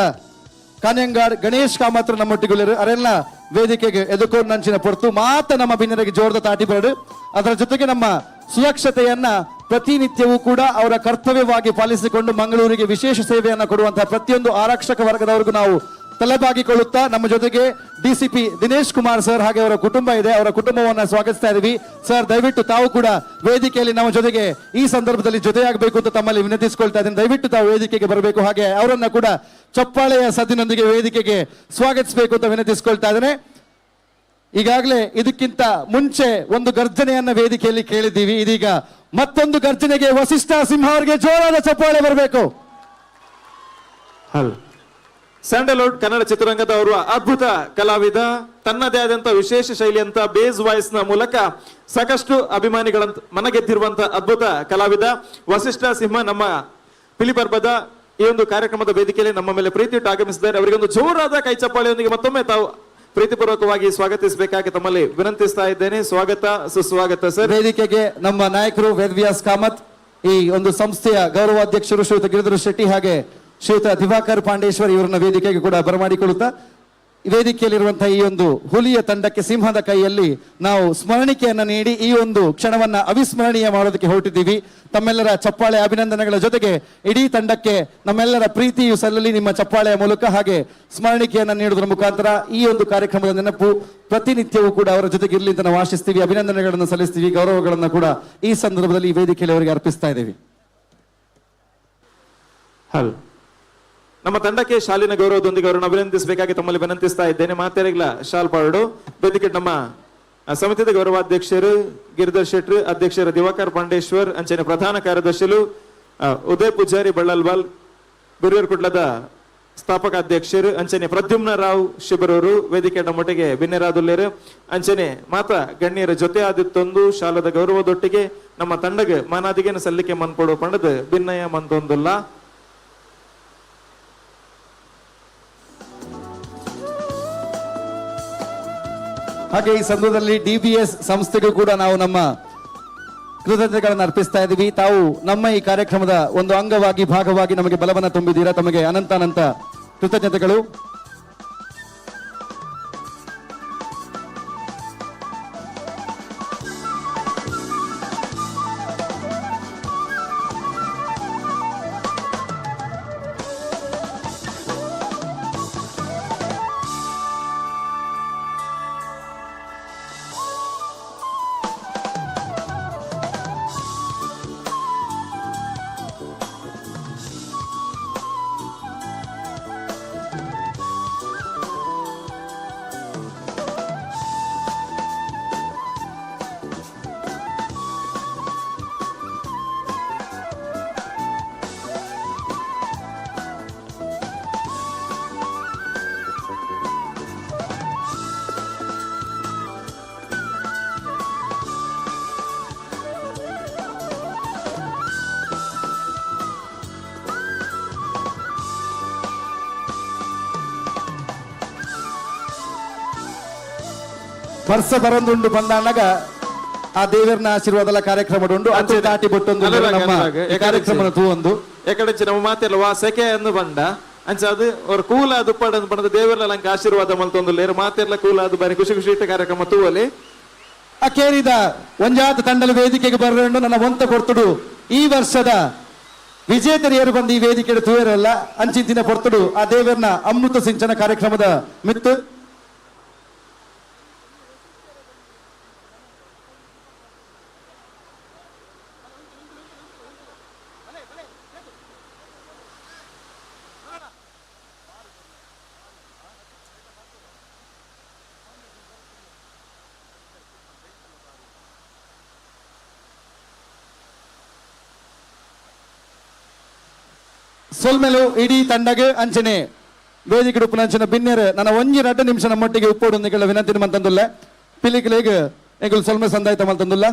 ಕಾನ್ಯಂಗಾಡ್ ಗಣೇಶ್ ಕಾಮತ್ರ ನಮ್ಮೊಟ್ಟಿಗೆ ಅರೆಲ್ಲ ವೇದಿಕೆಗೆ ಎದುಕೊಂಡು ನಂಚಿನ ಪೊರ್ತು ಮಾತ ನಮ್ಮ ಬಿನ್ನರಿಗೆ ಜೋರದ ತಾಟಿ ಬರಡು. ಅದರ ಜೊತೆಗೆ ನಮ್ಮ ಸುರಕ್ಷತೆಯನ್ನ ಪ್ರತಿನಿತ್ಯವೂ ಕೂಡ ಅವರ ಕರ್ತವ್ಯವಾಗಿ ಪಾಲಿಸಿಕೊಂಡು ಮಂಗಳೂರಿಗೆ ವಿಶೇಷ ಸೇವೆಯನ್ನ ಕೊಡುವಂತಹ ಪ್ರತಿಯೊಂದು ಆರಕ್ಷಕ ವರ್ಗದವರಿಗೂ ನಾವು ತಲೆಬಾಗಿಕೊಳ್ಳುತ್ತಾ ನಮ್ಮ ಜೊತೆಗೆ ಡಿಸಿಪಿ ದಿನೇಶ್ ಕುಮಾರ್ ಸರ್ ಹಾಗೆ ಅವರ ಕುಟುಂಬ ಇದೆ. ಅವರ ಕುಟುಂಬವನ್ನ ಸ್ವಾಗತಿಸ್ತಾ ಇದೀವಿ. ಸರ್, ದಯವಿಟ್ಟು ತಾವು ಕೂಡ ವೇದಿಕೆಯಲ್ಲಿ ನಮ್ಮ ಜೊತೆಗೆ ಈ ಸಂದರ್ಭದಲ್ಲಿ ಜೊತೆಯಾಗಬೇಕು ಅಂತ ತಮ್ಮಲ್ಲಿ ವಿನಂತಿಸಿಕೊಳ್ತಾ ಇದ್ದೀನಿ. ದಯವಿಟ್ಟು ತಾವು ವೇದಿಕೆಗೆ ಬರಬೇಕು. ಹಾಗೆ ಅವರನ್ನ ಕೂಡ ಚಪ್ಪಾಳೆಯ ಸದ್ದಿನೊಂದಿಗೆ ವೇದಿಕೆಗೆ ಸ್ವಾಗತಿಸಬೇಕು ಅಂತ ವಿನಂತಿಸಿಕೊಳ್ತಾ ಇದ್ದೇನೆ. ಈಗಾಗಲೇ ಇದಕ್ಕಿಂತ ಮುಂಚೆ ಒಂದು ಗರ್ಜನೆಯನ್ನ ವೇದಿಕೆಯಲ್ಲಿ ಕೇಳಿದ್ದೀವಿ. ಇದೀಗ ಮತ್ತೊಂದು ಗರ್ಜನೆಗೆ ವಸಿಷ್ಠ ಸಿಂಹ ಅವರಿಗೆ ಜೋರಾದ ಚಪ್ಪಾಳೆ ಬರಬೇಕು. ಸ್ಯಾಂಡಲ್ವುಡ್ ಕನ್ನಡ ಚಿತ್ರರಂಗದ ಅವರು ಅದ್ಭುತ ಕಲಾವಿದ, ತನ್ನದೇ ಆದಂತ ವಿಶೇಷ ಶೈಲಿಯಂತ ಬೇಸ್ ವಾಯ್ಸ್ ನ ಮೂಲಕ ಸಾಕಷ್ಟು ಅಭಿಮಾನಿಗಳಂತ ಮನಗೆದ್ದಿರುವಂತ ಅದ್ಭುತ ಕಲಾವಿದ ವಸಿಷ್ಠ ಸಿಂಹ ನಮ್ಮ ಪಿಲಿಪರ್ಬದ ಈ ಒಂದು ಕಾರ್ಯಕ್ರಮದ ವೇದಿಕೆಯಲ್ಲಿ ನಮ್ಮ ಮೇಲೆ ಪ್ರೀತಿ ಇಟ್ಟು ಆಗಮಿಸಿದ್ದಾರೆ. ಅವರಿಗೆ ಒಂದು ಜೋರಾದ ಕೈ ಚಪ್ಪಾಳೆಯೊಂದಿಗೆ ಮತ್ತೊಮ್ಮೆ ತಾವು ಪ್ರೀತಿಪೂರ್ವಕವಾಗಿ ಸ್ವಾಗತಿಸಬೇಕಾಗಿ ತಮ್ಮಲ್ಲಿ ವಿನಂತಿಸ್ತಾ ಇದ್ದೇನೆ. ಸ್ವಾಗತ, ಸುಸ್ವಾಗತ ಸರ್. ವೇದಿಕೆಗೆ ನಮ್ಮ ನಾಯಕರು ವೇದವ್ಯಾಸ್ ಕಾಮತ್, ಈ ಒಂದು ಸಂಸ್ಥೆಯ ಗೌರವಾಧ್ಯಕ್ಷರು ಶ್ರೀಯುತ ಗಿರಿಧರ ಶೆಟ್ಟಿ ಹಾಗೆ ಶ್ರೀಯುತ ದಿವಾಕರ್ ಪಾಂಡೇಶ್ವರ್ ಇವರನ್ನ ವೇದಿಕೆಗೆ ಕೂಡ ಬರಮಾಡಿಕೊಳ್ಳುತ್ತಾ, ವೇದಿಕೆಯಲ್ಲಿರುವಂತಹ ಈ ಒಂದು ಹುಲಿಯ ತಂಡಕ್ಕೆ ಸಿಂಹದ ಕೈಯಲ್ಲಿ ನಾವು ಸ್ಮರಣಿಕೆಯನ್ನ ನೀಡಿ ಈ ಒಂದು ಕ್ಷಣವನ್ನ ಅವಿಸ್ಮರಣೀಯ ಮಾಡೋದಕ್ಕೆ ಹೊರಟಿದ್ದೀವಿ. ತಮ್ಮೆಲ್ಲರ ಚಪ್ಪಾಳೆ ಅಭಿನಂದನೆಗಳ ಜೊತೆಗೆ ಇಡೀ ತಂಡಕ್ಕೆ ನಮ್ಮೆಲ್ಲರ ಪ್ರೀತಿಯು ಸಲ್ಲಲಿ ನಿಮ್ಮ ಚಪ್ಪಾಳೆಯ ಮೂಲಕ ಹಾಗೆ ಸ್ಮರಣಿಕೆಯನ್ನ ನೀಡುವುದರ ಮುಖಾಂತರ ಈ ಒಂದು ಕಾರ್ಯಕ್ರಮದ ನೆನಪು ಪ್ರತಿನಿತ್ಯವೂ ಕೂಡ ಅವರ ಜೊತೆಗೆ ಇರಲಿ ಅಂತ ನಾವು ಆಶಿಸ್ತೀವಿ. ಅಭಿನಂದನೆಗಳನ್ನು ಸಲ್ಲಿಸ್ತೀವಿ, ಗೌರವಗಳನ್ನು ಕೂಡ ಈ ಸಂದರ್ಭದಲ್ಲಿ ಈ ವೇದಿಕೆಯಲ್ಲಿ ಅವರಿಗೆ ಅರ್ಪಿಸ್ತಾ ಇದ್ದೀವಿ. ಹಲೋ, ನಮ್ಮ ತಂಡಕ್ಕೆ ಶಾಲಿನ ಗೌರವದೊಂದಿಗೆ ಅವರನ್ನು ಅಭಿನಂದಿಸಬೇಕಾಗಿ ತಮ್ಮಲ್ಲಿ ವಿನಂತಿಸ್ತಾ ಇದ್ದೇನೆ. ಮಾತೆರೆಗ್ಲ ಶಾಲ್ ಪಾಡು. ವೇದಿಕೆ ನಮ್ಮ ಸಮಿತಿಯ ಗೌರವಾಧ್ಯಕ್ಷರು ಗಿರಿಧರ್ ಶೆಟ್ರು, ಅಧ್ಯಕ್ಷರು ದಿವಾಕರ್ ಪಾಂಡೇಶ್ವರ್, ಅಂಚನೆ ಪ್ರಧಾನ ಕಾರ್ಯದರ್ಶಿಲು ಉದಯ್ ಪೂಜಾರಿ ಬಳ್ಳಲ್ವಾಲ್, ಗುರಿಯರ್ ಕುಟ್ಲದ ಸ್ಥಾಪಕ ಅಧ್ಯಕ್ಷರು ಅಂಚನೆ ಪ್ರದ್ಯುಮ್ನ ರಾವ್ ಶಿಬರೂರು ವೇದಿಕೆ ನಮ್ಮೊಟ್ಟಿಗೆ ಬಿನ್ನೆರಾದುಲ್ಲೇರು. ಅಂಚನೆ ಮಾತಾ ಗಣ್ಯರ ಜೊತೆ ಆದಿತ್ತೊಂದು ಶಾಲದ ಗೌರವದೊಟ್ಟಿಗೆ ನಮ್ಮ ತಂಡಗೆ ಮಾನಾದಿಗೆನ ಸಲ್ಲಿಕೆ ಮನ್ಪೊಡು ಪಂಡದು ಭಿನ್ನಯ ಮಂತೊಂದುಲ್ಲ. ಹಾಗೆ ಈ ಸಂದರ್ಭದಲ್ಲಿ ಡಿಬಿಎಸ್ ಸಂಸ್ಥೆಗೂ ಕೂಡ ನಾವು ನಮ್ಮ ಕೃತಜ್ಞತೆಗಳನ್ನು ಅರ್ಪಿಸ್ತಾ ಇದ್ದೀವಿ. ತಾವು ನಮ್ಮ ಈ ಕಾರ್ಯಕ್ರಮದ ಒಂದು ಅಂಗವಾಗಿ ಭಾಗವಾಗಿ ನಮಗೆ ಬಲವನ್ನು ತುಂಬಿದ್ದೀರಾ. ತಮಗೆ ಅನಂತ ಅನಂತ ಕೃತಜ್ಞತೆಗಳು. ವರ್ಷ ಬರಂದುಂಡು ಬಂದಾನಾಗ ಆ ದೇವರನ ಆಶೀರ್ವಾದಲ ಕಾರ್ಯಕ್ರಮ ಉಂಡು ಅಂಚೆ ತಾಟಿ ಬೊಟ್ಟೊಂದು ನಮ್ಮ ಕಾರ್ಯಕ್ರಮ ತೂವೊಂದು. ಎಕಡೆ ನಮ್ಮ ಮಾತೆಲ್ಲ ವಾ ಸೆಕೆ ಅನ್ನು ಬಂಡ ಅಂಚ ಅದು ಅವ್ರ ಕೂಲ ದುಪ್ಪಾಡ ಬಂದ ದೇವರ ಲಂಕ ಆಶೀರ್ವಾದ ಮಲ್ತೊಂದು ಲೇರು ಮಾತೆಲ್ಲ ಕೂಲ ಅದು ಬಾರಿ ಖುಷಿ ಖುಷಿ ಇಟ್ಟ ಕಾರ್ಯಕ್ರಮ ತೂವಲಿ. ಅಕೇರಿದ ಒಂಜಾತ ತಂಡಲ ವೇದಿಕೆಗೆ ಬರಲು ನನ್ನ ಒಂತ ಕೊರ್ತುಡು ಈ ವರ್ಷದ ವಿಜೇತರಿಯರು ಬಂದು ಈ ವೇದಿಕೆಗೆ ತೂಯರಲ್ಲ ಅಂಚಿಂತಿನ ಪೊರ್ತುಡು ಆ ದೇವರನ ಅಮೃತ ಸಿಂಚನ ಕಾರ್ಯಕ್ರಮದ ಮಿತ್ತು. ಸೊಲ್ಮೆಲು ಇಡೀ ತಂಡಗ್ ಅಂಚನೆ ವೇದಿಕೆ ಉಪ್ಪುನ ಅಂಚಿನ ಬಿನ್ನೆರ್ ನನ್ನ ಒಂಜಿ ರಡ್ಡು ನಿಮಿಷ ನಮ್ಮೊಟ್ಟಿಗೆ ಉಪ್ಪೋಡು ನಿಗಳ ವಿನಂತಿ ಮಂತಂದುಲ್ಲ. ಪಿಲಿಕ್ಲೆಗ್ ಎಂಕುಲು ಸೊಲ್ಮೆ ಸಂದಾಯ್ತ ಮಲ್ತಂದುಲ್ಲ.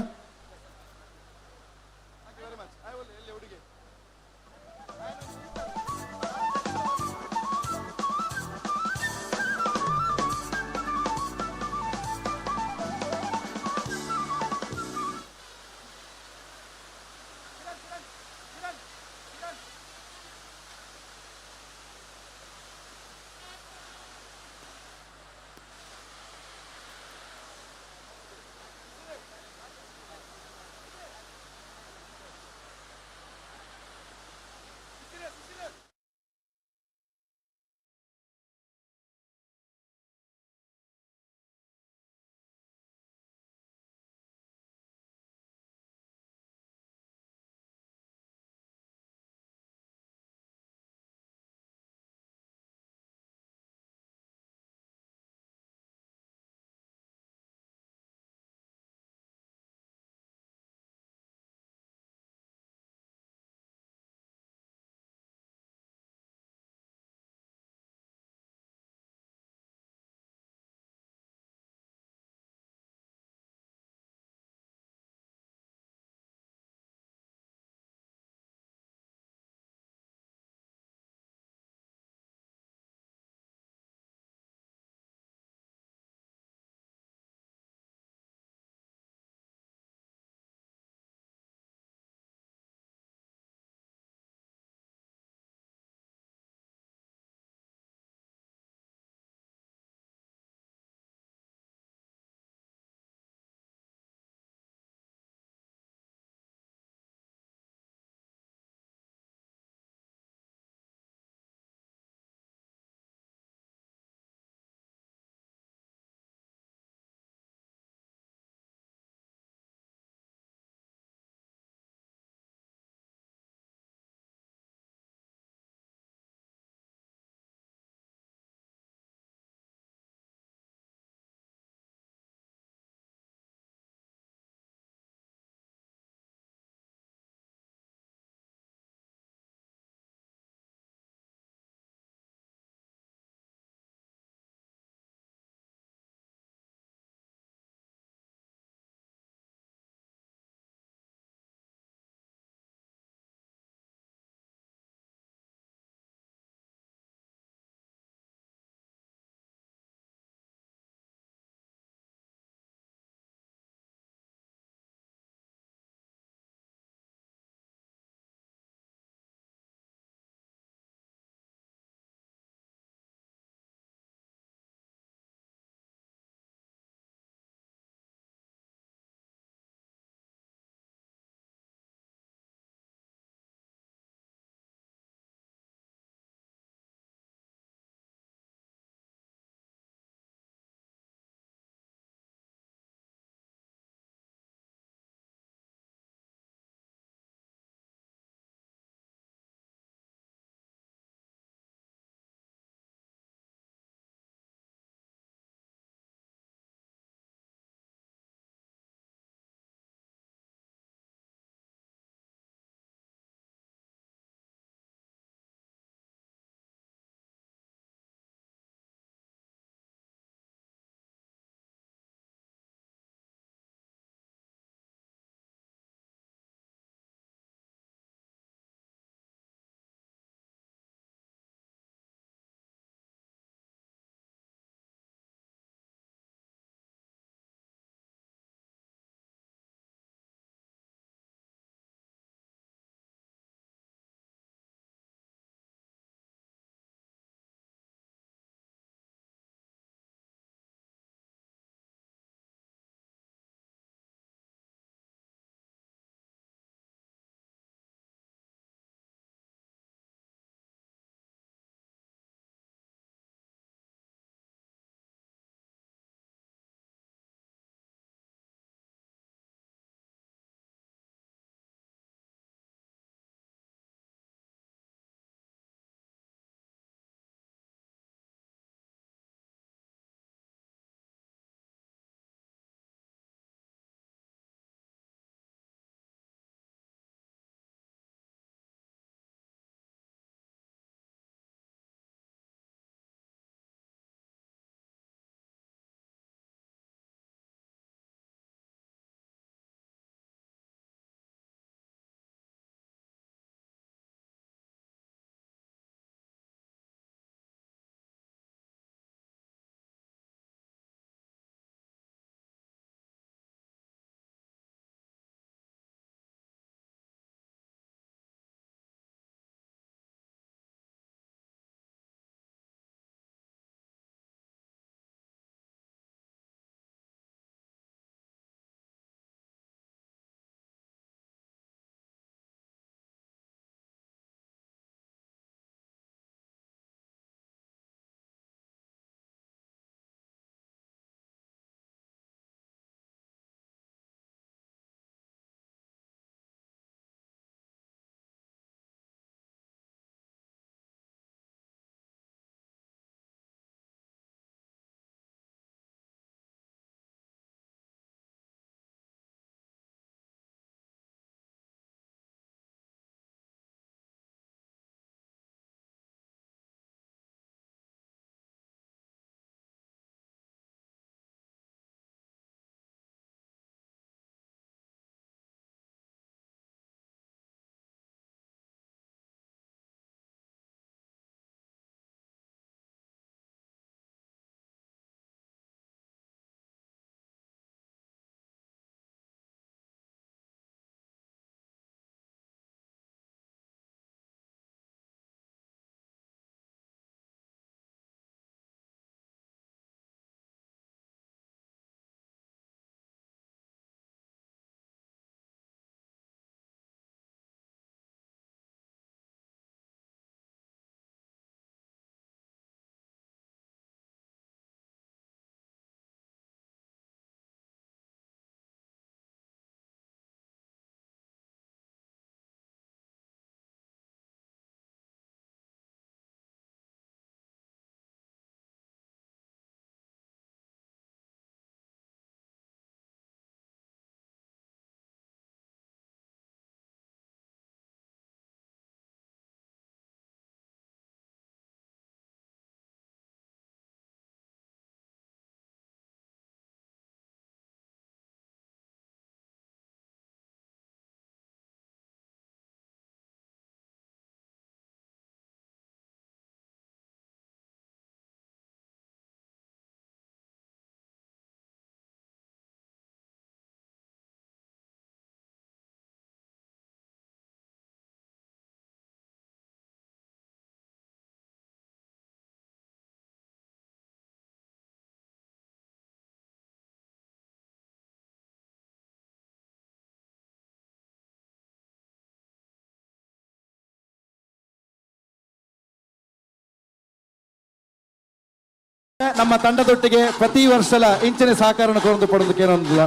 ನಮ್ಮ ತಂಡದೊಟ್ಟಿಗೆ ಪ್ರತಿ ವರ್ಷಲ ಇಂಚಿನ ಸಹಕಾರ ಕೊರೊಂದು ಪಡೊಂದು ಕೇನೊಂದಿಲ್ಲ.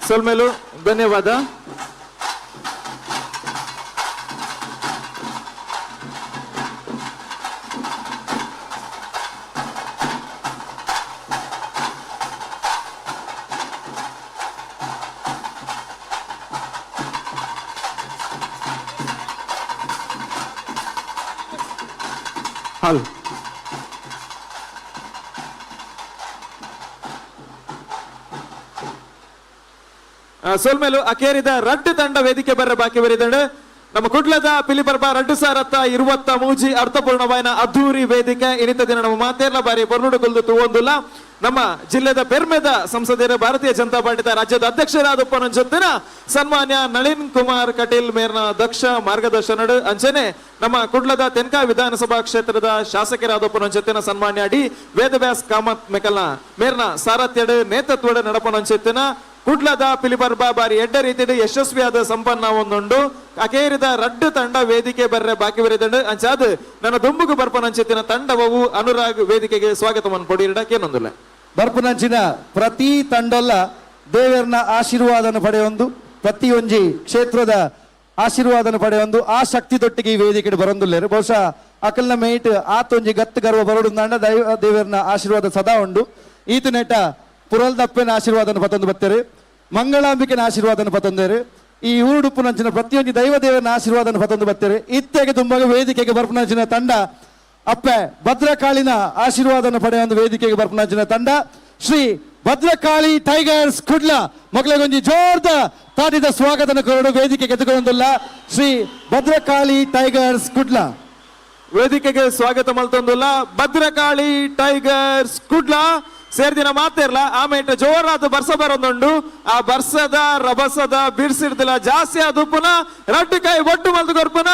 ಸೊಲ್ಮೆಲು ಧನ್ಯವಾದ. ಹಾಲ್ ಸೋಲ್ಮೇಲು ಅಕೇರಿದ ರಡ್ಡು ತಂಡ ವೇದಿಕೆ ಬರ್ರ ಬಾಕಿ ಬರಿದಂಡು. ನಮ್ಮ ಕುಡ್ಲದ ಪಿಲಿಪರ್ಬ ರಡ್ಡು ಸಾರತ್ತ ಇರುವತ್ತ ಮೂಜಿ ಅರ್ಥಪೂರ್ಣವಾಯಿನ ಅದ್ದೂರಿ ವೇದಿಕೆ ಇನಿತ ದಿನ ನಮ್ಮ ಮಾತೇರ್ಲ ಬಾರಿ ಪೊರ್ನುಡು ಕುಲ್ದು ತೂವೊಂದುಲ್ಲ. ನಮ್ಮ ಜಿಲ್ಲೆದ ಪೆರ್ಮೆದ ಸಂಸದೀಯರು ಭಾರತೀಯ ಜನತಾ ಪಾರ್ಟಿದ ರಾಜ್ಯದ ಅಧ್ಯಕ್ಷರಾದ ಜೊತೆನ ಸನ್ಮಾನ್ಯ ನಳಿನ್ ಕುಮಾರ್ ಕಟೀಲ್ ಮೇರ್ನ ದಕ್ಷ ಮಾರ್ಗದರ್ಶನಡು ಅಂಚನೆ ನಮ್ಮ ಕುಡ್ಲದ ತೆನ್ಕಾಯಿ ವಿಧಾನಸಭಾ ಕ್ಷೇತ್ರದ ಶಾಸಕರಾದ ಜೊತೆನ ಸನ್ಮಾನ್ಯ ಡಿ ವೇದವ್ಯಾಸ್ ಕಾಮತ್ ಮೆಕಲ್ನ ಮೇರ್ನ ಸಾರಥ್ಯಡು ನೇತೃತ್ವಡ್ ನಡಪನಂಚೆತ್ತಿನ ಕುಡ್ಲದ ಪಿಲಿಪರ್ಬ ಬಾರಿ ಎಡ್ಡ ರೀತಿಯಲ್ಲಿ ಯಶಸ್ವಿಯಾದ ಸಂಪನ್ನ ಒಂದುಂಡು. ಅಕೇರಿದ ರಡ್ಡು ತಂಡ ವೇದಿಕೆ ಬರ್ರೆ ಬಾಕಿ ಬರಿದಂಡು. ಅಂಚಾದ್ ನನ್ನ ದುಂಬುಗು ಬರ್ಪನಂಚಿತ್ತಿನ ತಂಡವವು ಅನುರಾಗ್ ವೇದಿಕೆಗೆ ಸ್ವಾಗತವನ್ನು ಪೊಡಿರಡ ಕೇನೊಂದುಲ್ಲ. ಬರ್ಪುನಂಚಿನ ಪ್ರತಿ ತಂಡೊಲ್ಲ ದೇವರನ ಆಶೀರ್ವಾದನ ಪಡೆಯೊಂದು, ಪ್ರತಿಯೊಂಜಿ ಕ್ಷೇತ್ರದ ಆಶೀರ್ವಾದನ ಪಡೆಯೊಂದು ಆ ಶಕ್ತಿ ದೊಟ್ಟಿಗೆ ಈ ವೇದಿಕೆ ಬರೊಂದುಲ್ಲೇರು. ಬಹುಶಃ ಅಕಲ್ನ ಮೇಟ್ ಆತೊಂಜಿ ಗತ್ತು ಗರ್ವ ಬರೋಡು ದೈವ ದೇವರನ ಆಶೀರ್ವಾದ ಸದಾ ಉಂಡು. ಈತ ನೆಟ ಪುರಲ್ದಪ್ಪನ ಆಶೀರ್ವಾದನ ಪತ್ತೊಂದು ಬತ್ತೇರು, ಮಂಗಳಾಂಬಿಕೆನ ಆಶೀರ್ವಾದನ ಪತ್ತೊಂದೇರು, ಈ ಊರುಡುಪ್ಪುನಂಚಿನ ಪ್ರತಿಯೊಂಜಿ ದೈವ ದೇವರನ ಆಶೀರ್ವಾದನ ಪತ್ತೊಂದು ಬತ್ತೇರು. ಇತ್ತೆಗೆ ತುಂಬಾಗ ವೇದಿಕೆಗೆ ಬರ್ಪುನಂಚಿನ ತಂಡ ಅಪ್ಪೆ ಭದ್ರಕಾಳಿನ ಆಶೀರ್ವಾದನ ಪಡೆಯೊಂದು ವೇದಿಕೆಗೆ ಬರ್ಪುನಂಚಿನ ತಂಡ ಶ್ರೀ ಭದ್ರಕಾಳಿ ಟೈಗರ್ಸ್ ಕುಡ್ಲ. ಮಕ್ಕಳಿಗೊಂಜಿ ಜೋರ್ದ ತಾಟಿದ ಸ್ವಾಗತನ ಕೊರಡು ವೇದಿಕೆಗೆ ಎದುಕೊಂದುಲ್ಲ ಶ್ರೀ ಭದ್ರಕಾಳಿ ಟೈಗರ್ಸ್ ಕುಡ್ಲ. ವೇದಿಕೆಗೆ ಸ್ವಾಗತ ಮಲ್ತೊಂದುಲ್ಲ ಭದ್ರಕಾಳಿ ಟೈಗರ್ಸ್ ಕುಡ್ಲ. ಸೇರ್ದಿನ ಮಾತೇರ್ಲ ಆಮೇಟ ಜೋರಾದ ಬರ್ಸ ಬರೋದುಂಡು. ಆ ಬರ್ಸದ ರಭಸದ ಬಿರ್ಸಿರ್ದಿಲ್ಲ ಜಾಸ್ತಿ ಆದುಪ್ಪುನ ರಡ್ಡು ಕಾಯಿ ಒಟ್ಟು ಮಲ್ದು ಕೊರ್ಪುನ.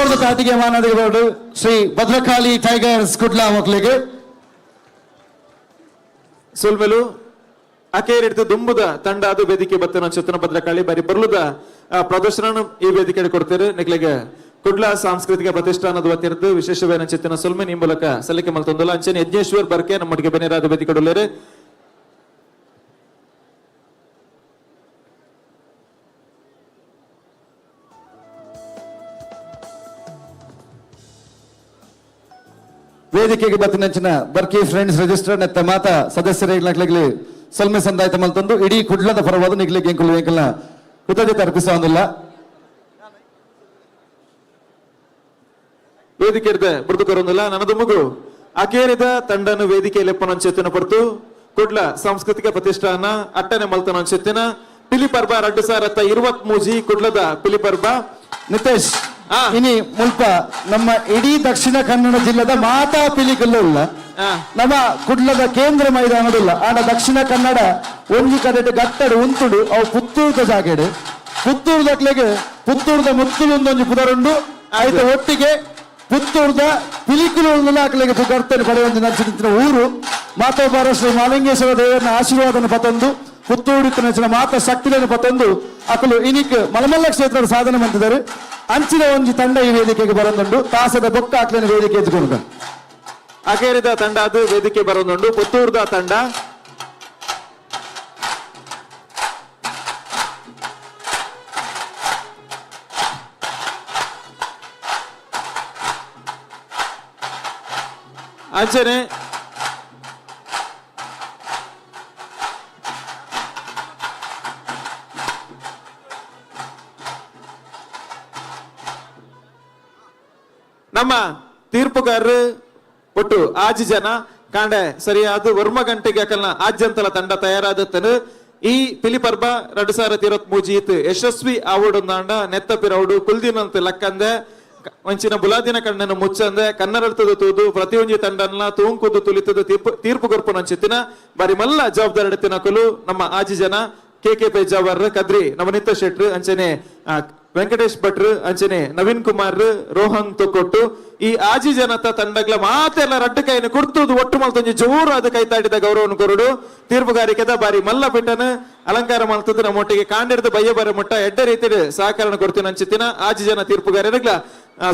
ಜೋರದ ತಾಟಿಗೆ ಮಾನದಿಗೆ ಬರಡು ಶ್ರೀ ಭದ್ರಕಾಳಿ ಟೈಗರ್ಸ್ ಕುಡ್ಲ ಮಕ್ಕಳಿಗೆ. ಸೊಲ್ಮೆಲು. ಅಕೇರಿಡ್ದು ದುಂಬುದ ತಂಡ ಅದು ವೇದಿಕೆ ಬತ್ತನ ಚುತ್ತನ ಭದ್ರಕಾಳಿ ಬಾರಿ ಬರ್ಲುದ ಪ್ರದರ್ಶನ ಈ ವೇದಿಕೆ ಕೊಡ್ತಾರೆ. ನಿಕ್ಲೆಗೆ ಕುಡ್ಲ ಸಾಂಸ್ಕೃತಿಕ ಪ್ರತಿಷ್ಠಾನದ ವತಿರ್ದು ವಿಶೇಷವಾದ ಚಿತ್ತನ ಸೊಲ್ಮೆ ಈ ಮೂಲಕ ಸಲ್ಲಿಕೆ ಮಲ್ತೊಂದುಲ್ಲ. ಅಂಚನೆ ಯಜ್ಞೇಶ್ವರ್ ಬರ್ಕೆ ನಮ್ಮೊಟ್ಟಿಗೆ ಬೆನೇರಾದ ವೇದಿಕೆ ಕೊಡಲೇರು. ವೇದಿಕೆಗೆ ಬತ್ತಿನಂಚಿನ ಬರ್ಕಿ ಫ್ರೆಂಡ್ಸ್ ರಿಜಿಸ್ಟರ್ ನೆತ್ತ ಮಾತಾ ಸದಸ್ಯರಿಗೆ ಸೊಲ್ಮೆ ಸಂದಾಯ್ತ ಮಲ್ತೊಂದು ಇಡೀ ಕುಡ್ಲದ ಪರವಾದ ನಿಗ್ಲಿಗೆ ಎಂಕುಲು ಎಂಕಲ್ನ ಕೃತಜ್ಞತೆ ಅರ್ಪಿಸುವಂದಿಲ್ಲ. ವೇದಿಕೆ ಇರ್ದೆ ಬುರ್ದು ಕೊರೊಂದಿಲ್ಲ. ನನದು ಮಗು ಅಕೇರಿದ ತಂಡನು ವೇದಿಕೆ ಲೆಪ್ಪನಂಚೆತ್ತಿನ ಪಡ್ತು ಕುಡ್ಲ ಸಾಂಸ್ಕೃತಿಕ ಪ್ರತಿಷ್ಠಾನ ಅಟ್ಟನೆ ಮಲ್ತನಂಚೆತ್ತಿನ ಪಿಲಿಪರ್ಬ 2023 ಕುಡ್ಲದ ಪಿಲಿಪರ್ಬ. ನಿತೇಶ್, ಇನಿ ಮುಲ್ಪ ನಮ್ಮ ಇಡೀ ದಕ್ಷಿಣ ಕನ್ನಡ ಜಿಲ್ಲೆದ ಮಾತಾ ಪಿಲಿಕಲ್ಲು ಇಲ್ಲ, ನಮ್ಮ ಕುಡ್ಲದ ಕೇಂದ್ರ ಮೈದಾನದಿಲ್ಲ. ಆಂಡ ದಕ್ಷಿಣ ಕನ್ನಡ ಒಂಜಿ ಕಡೆಟ್ ಗಟ್ಟಡು ಉಂತುಡು ಅವು ಪುತ್ತೂರ್ದ ಜಾಗೆಡು ಪುತ್ತೂರ್ದಕ್ಲೆಗ್ ಪುತ್ತೂರ್ದ ಮುತ್ತುಲು ಒಂದೊಂಜಿ ಪುದರುಂಡು. ಆಯ್ತ ಒಟ್ಟಿಗೆ ಪುತ್ತೂರ್ದ ಪಿಲಿಕುಲು ಅಕ್ಲೆಗ್ ಪುಗರ್ತನೆ ಪಡೆಯೊಂದು ನರ್ಸಿನ ಊರು ಮಾತೋಬಾರ ಶ್ರೀ ಮಾಲಿಂಗೇಶ್ವರ ದೇವರನ್ನ ಆಶೀರ್ವಾದನ ಪತೊಂದು ಪುತ್ತೂರು ನೆಚ್ಚಿನ ಮಾತ ಶಕ್ತಿలను ಪತೊಂದು ಅಕಲು ಇನಿಕ್ ಮಲಮಲ್ಲ ಕ್ಷೇತ್ರದ ಸಾಧನೆ ಮಂತಿದ್ದಾರೆ. ಅಂಚಿನ ಒಂಜಿ ತಂಡ ಈ ವೇದಿಕೆಗೆ ಬರೊಂದುಂಡು. ತಾಸದ ಬೊಕ್ಕ ಅಕ್ಲೆನ ವೇದಿಕೆ ಎದ್ದುಕೊಂಡು ಅಕೇರಿದ ತಂಡ ಅದು ವೇದಿಕೆ ಬರೋದುಂಡು ಪುತ್ತೂರ್ದ ತಂಡ. ಅಂಚನೆ ನಮ್ಮ ತೀರ್ಪುಗಾರರು ಒಟ್ಟು ಆಜಿ ಜನ ಕಾಂಡೆ ಸರಿಯಾದ ವರ್ಮ ಗಂಟೆಗೆ ಅಕಲ್ನ ಆಜ್ಯಂತಲ ತಂಡ ತಯಾರಾದತ್ತನು. ಈ ಪಿಲಿಪರ್ಬ 2023 ಇತ್ತು ಯಶಸ್ವಿ ಆವಡೊಂದಾಂಡ ನೆತ್ತ ಪಿರೌಡು ಕುಲ್ದಿನಂತ ಲಕ್ಕಂದೆ ಒಂಚಿನ ಬುಲಾದಿನ ಕಣ್ಣನ್ನು ಮುಚ್ಚಂದೆ ಕನ್ನಡದ ತೂದು ಪ್ರತಿಯೊಂಜಿ ತಂಡನ್ನ ತೂಂಕುದು ತುಲಿತದ ತೀರ್ಪು ಕೊರ್ಪುನ ಅಂಚಿತ್ತಿನ ಬಾರಿ ಮಲ್ಲ ಜವಾಬ್ದಾರಿ ಎಡ್ತಿನಕುಲು ನಮ್ಮ ಆಜಿ ಜನ ಕೆ ಕೆ ಪೇಜಾವರ್, ಕದ್ರಿ ನವನೀತ ಶೆಟ್ರು, ಅಂಚನೆ ವೆಂಕಟೇಶ್ ಭಟ್ರು, ಅಂಚನೆ ನವೀನ್ ಕುಮಾರ್, ರೋಹನ್ ತೊಕ್ಕೊಟ್ಟು. ಈ ಆಜಿ ಜನತ ತಂಡಗ್ಲ ಮಾತೆಲ್ಲ ರಡ್ಡು ಕೈನ ಕುರ್ತುದು ಒಟ್ಟು ಮಲ್ತೊಂಜಿ ಜೋರು ಅದು ಕೈತಾಡಿದ ಗೌರವನು ಕೊರಡು. ತೀರ್ಪುಗಾರಿಕೆದ ಬಾರಿ ಮಲ್ಲ ಪಿಟ್ಟನ ಅಲಂಕಾರ ಮಲ್ತದ್ದು ನಮ್ಮೊಟ್ಟಿಗೆ ಕಾಂಡಿಡ್ದು ಬಯ್ಯ ಬರ ಮುಟ್ಟ ಎಡ್ಡ ರೀತಿಯ ಸಹಕಾರ ಕೊಡ್ತೀನಿ ಅಂಚಿತ್ತಿನ ಆಜಿ ಜನ ತೀರ್ಪುಗಾರರಿಗ್ಲ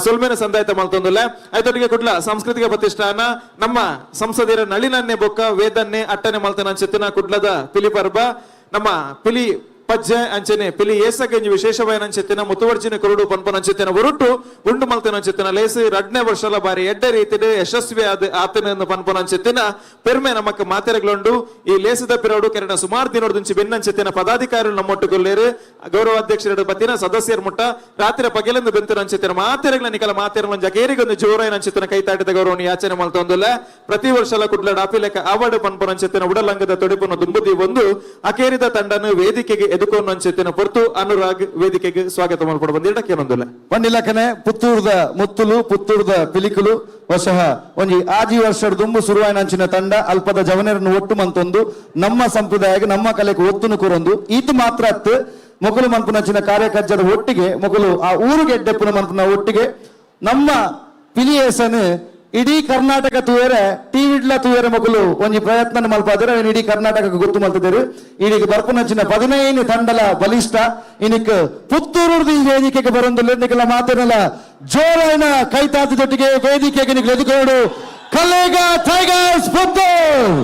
ಸೊಲ್ಮೆನ ಸಂದಾಯತ ಮಲ್ತೊಂದುಲ್ಲ. ಐತೊಟ್ಟಿಗೆ ಕುಡ್ಲ ಸಾಂಸ್ಕೃತಿಕ ಪ್ರತಿಷ್ಠಾನ ನಮ್ಮ ಸಂಸದೀರ ನಳಿನನ್ನೆ ಬೊಕ್ಕ ವೇದನ್ನೆ ಅಟ್ಟನೆ ಮಲ್ತನ ಅಂಚಿತ್ತಿನ ಕುಡ್ಲದ ಪಿಲಿಪರ್ಬ ನಮ್ಮ ಪಿಲಿ ಪಜ್ಜೆ ಅಂಚನೆ ಪಿಲಿ ಏಸಗಂಜಿ ವಿಶೇಷವಾದ ಅಂಚೆತ್ತಿನ ಮುತುವರ್ಜಿನ ಕೊರಡು ಪನ್ಪನ ಅಂಚೆತ್ತಿನ ಒರುಟು ಉಂಡು ಮಲ್ತನ ಅಂಚೆತ್ತಿನ ಲೇಸು ರಡ್ನೇ ವರ್ಷಲ ಬಾರಿ ಎಡ್ಡೆ ರೀತಿಡ್ ಯಶಸ್ವಿ ಆದ ಆತನ ಪನ್ಪನ ಅಂಚೆತ್ತಿನ ಪೆರ್ಮೆ ನಮಕ್ ಮಾತೆರೆಗ್ಲುಂಡು. ಈ ಲೇಸದ ಪಿರೌಡು ಕೆರಣ ಸುಮಾರು ದಿನೊಡ್ದುಂಚಿ ಬೆನ್ನಂಚೆತ್ತಿನ ಪದಾಧಿಕಾರಿಗಳು ನಮ್ಮೊಟ್ಟುಗೊಲ್ಲೇರು ಗೌರವಾಧ್ಯಕ್ಷರ ಬತ್ತಿನ ಸದಸ್ಯರ ಮುಟ್ಟ ರಾತ್ರಿ ಪಗೆಲೆಂದು ಬೆಂತನ ಅಂಚೆತ್ತಿನ ಮಾತೆರೆಗ್ಲ ನಿಕಲ ಮಾತೆರಲ ಜಗೇರಿಗೊಂದು ಜೋರಾಯಿನ ಅಂಚೆತ್ತಿನ ಕೈತಾಟಿದ ಗೌರವವನ್ನು ಯಾಚನೆ ಮಲ್ತೊಂದುಲ್ಲ. ಪ್ರತಿ ವರ್ಷಲ ಕುಡ್ಲ ಡಾಪಿ ಲೆಕ್ಕ ಆವಡು ಪನ್ಪನ ಅಂಚೆತ್ತಿನ ಉಡಲಂಗದ ತೊಡಿಪುನ ದುಂಬುದಿ ಒಂದು ಅಕೇರಿದ ತಂಡನು ವೇದಿಕೆಗೆ ಎದುಕೊಂಡು ಅಂಚೆತ್ತಿನ ಪೊರ್ತು ಅನುರಾಗ್ ವೇದಿಕೆಗೆ ಸ್ವಾಗತ ಮಲ್ಪಡ ಬಂದಿಡಕ್ಕೇನೊಂದುಲ್ಲ. ಪಂಡಿಲಕನೆ ಪುತ್ತೂರ್ದ ಮುತ್ತುಲು ಪುತ್ತೂರ್ದ ಪಿಲಿಕುಲು ವಶಃ ಒಂಜಿ ಆಜಿ ವರ್ಷದ ದುಂಬು ಸುರುವಾಯಿನ ಅಂಚಿನ ತಂಡ ಅಲ್ಪದ ಜವನರನ್ನು ಒಟ್ಟು ಮಂತೊಂದು ನಮ್ಮ ಸಂಪ್ರದಾಯಕ್ಕೆ ನಮ್ಮ ಕಲೆಗೆ ಒತ್ತುನು ಕೂರೊಂದು ಈತ ಮಾತ್ರ ಅತ್ತು ಮೊಕಲು ಮನ್ಪುನಂಚಿನ ಕಾರ್ಯಕರ್ಜದ ಒಟ್ಟಿಗೆ ಮೊಕಲು ಆ ಊರಿಗೆ ಎಡ್ಡೆಪ್ಪುನ ಮನ್ಪುನ ಒಟ್ಟಿಗೆ ನಮ್ಮ ಪಿಲಿಯೇಸನ್ ಇಡೀ ಕರ್ನಾಟಕ ತೂಯರೆ ಟಿವಿಡ್ಲ ತೂಯರೆ ಮೊಕಲು ಒಂಜಿ ಪ್ರಯತ್ನ ಮಲ್ಪಾದರೆ ಅವೆನ್ ಇಡೀ ಕರ್ನಾಟಕ ಗೊತ್ತು ಮಲ್ತಿದ್ದಾರೆ. ಇಡೀ ಬರ್ಪುನಂಚಿನ 15 ತಂಡಲ ಬಲಿಷ್ಠ ಇನಿಕ್ ಪುತ್ತೂರು ಈ ವೇದಿಕೆಗೆ ಬರೊಂದು ನಿಕಲ ಮಾತಿನಲ್ಲ ಜೋರಾಯಿನ ಕೈತಾತಿದೊಟ್ಟಿಗೆ ವೇದಿಕೆಗೆ ನಿಕ್ಲೆ ಎದುಕೋಡು ಕಲ್ಲೇಗ ಟೈಗರ್ಸ್ ಪುತ್ತೂರು.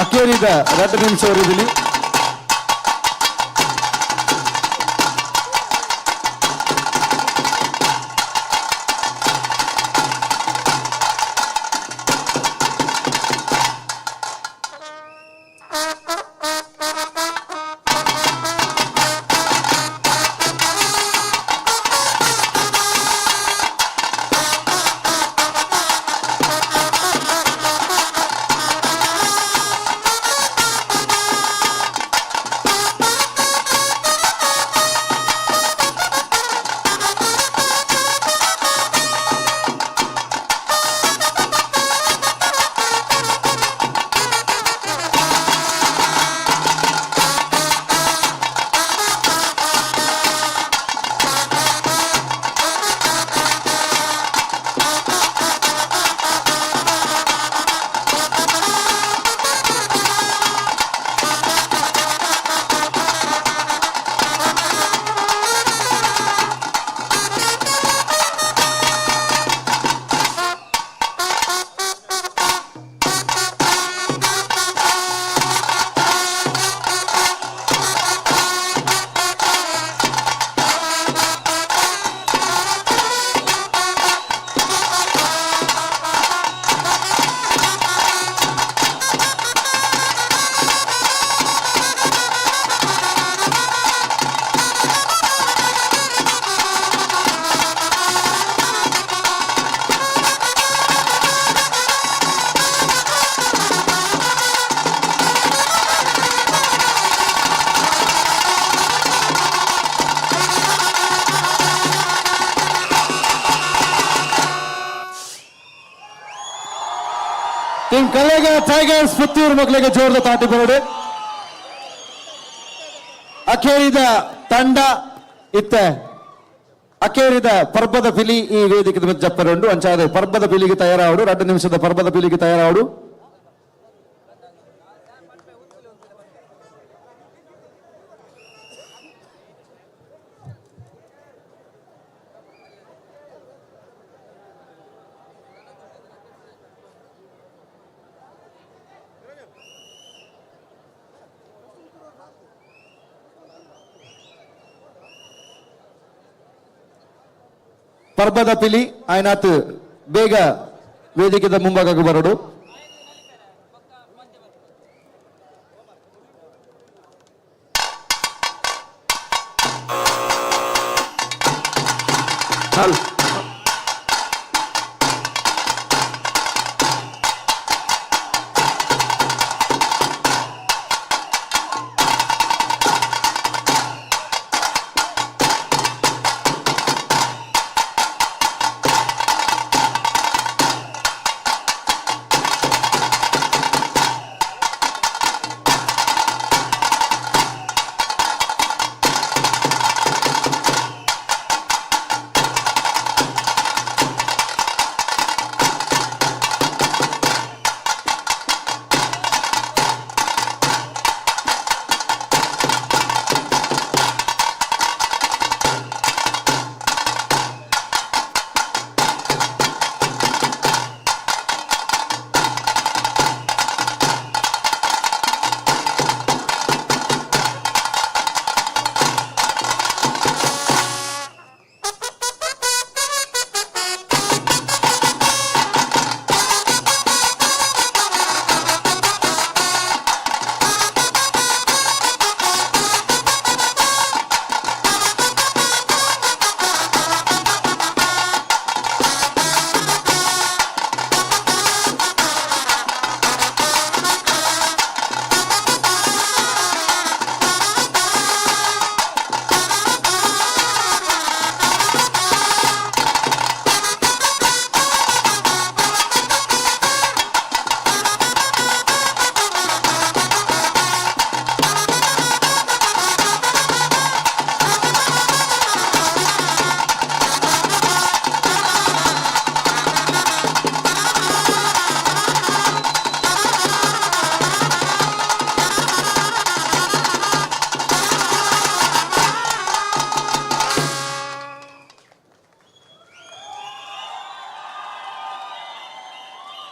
ಅಕೇರಿದ 2 ನಿಮಿಷ ಒರಿದಿಲಿ. ಟೀಮ್ ಕಲ್ಲೇಗ ಟೈಗರ್ಸ್ ಪುತ್ತೂರು ಮಕ್ಕಳಿಗೆ ಜೋರದ ತಾಟಿ ಬರಡು. ಅಖೇರಿದ ತಂಡ ಇತ್ತೆ ಅಖೇರಿದ ಪರ್ಬದ ಪಿಲಿ ಈ ವೇದಿಕೆ ಜಪ್ಪರುಂಡು. ಅಂಚಾದ ಪರ್ಬದ ಪಿಲಿಗೆ ತಯಾರಾವಡು, 2 ನಿಮಿಷದ ಪರ್ಬದ ಪಿಲಿಗೆ ತಯಾರಾವಡು. ಪರ್ಬದ ಪಿಲಿ ಆಯ್ನಾತ್ ಬೇಗ ವೇದಿಕೆದ ಮುಂಭಾಗಕ್ಕೆ ಬರಡು.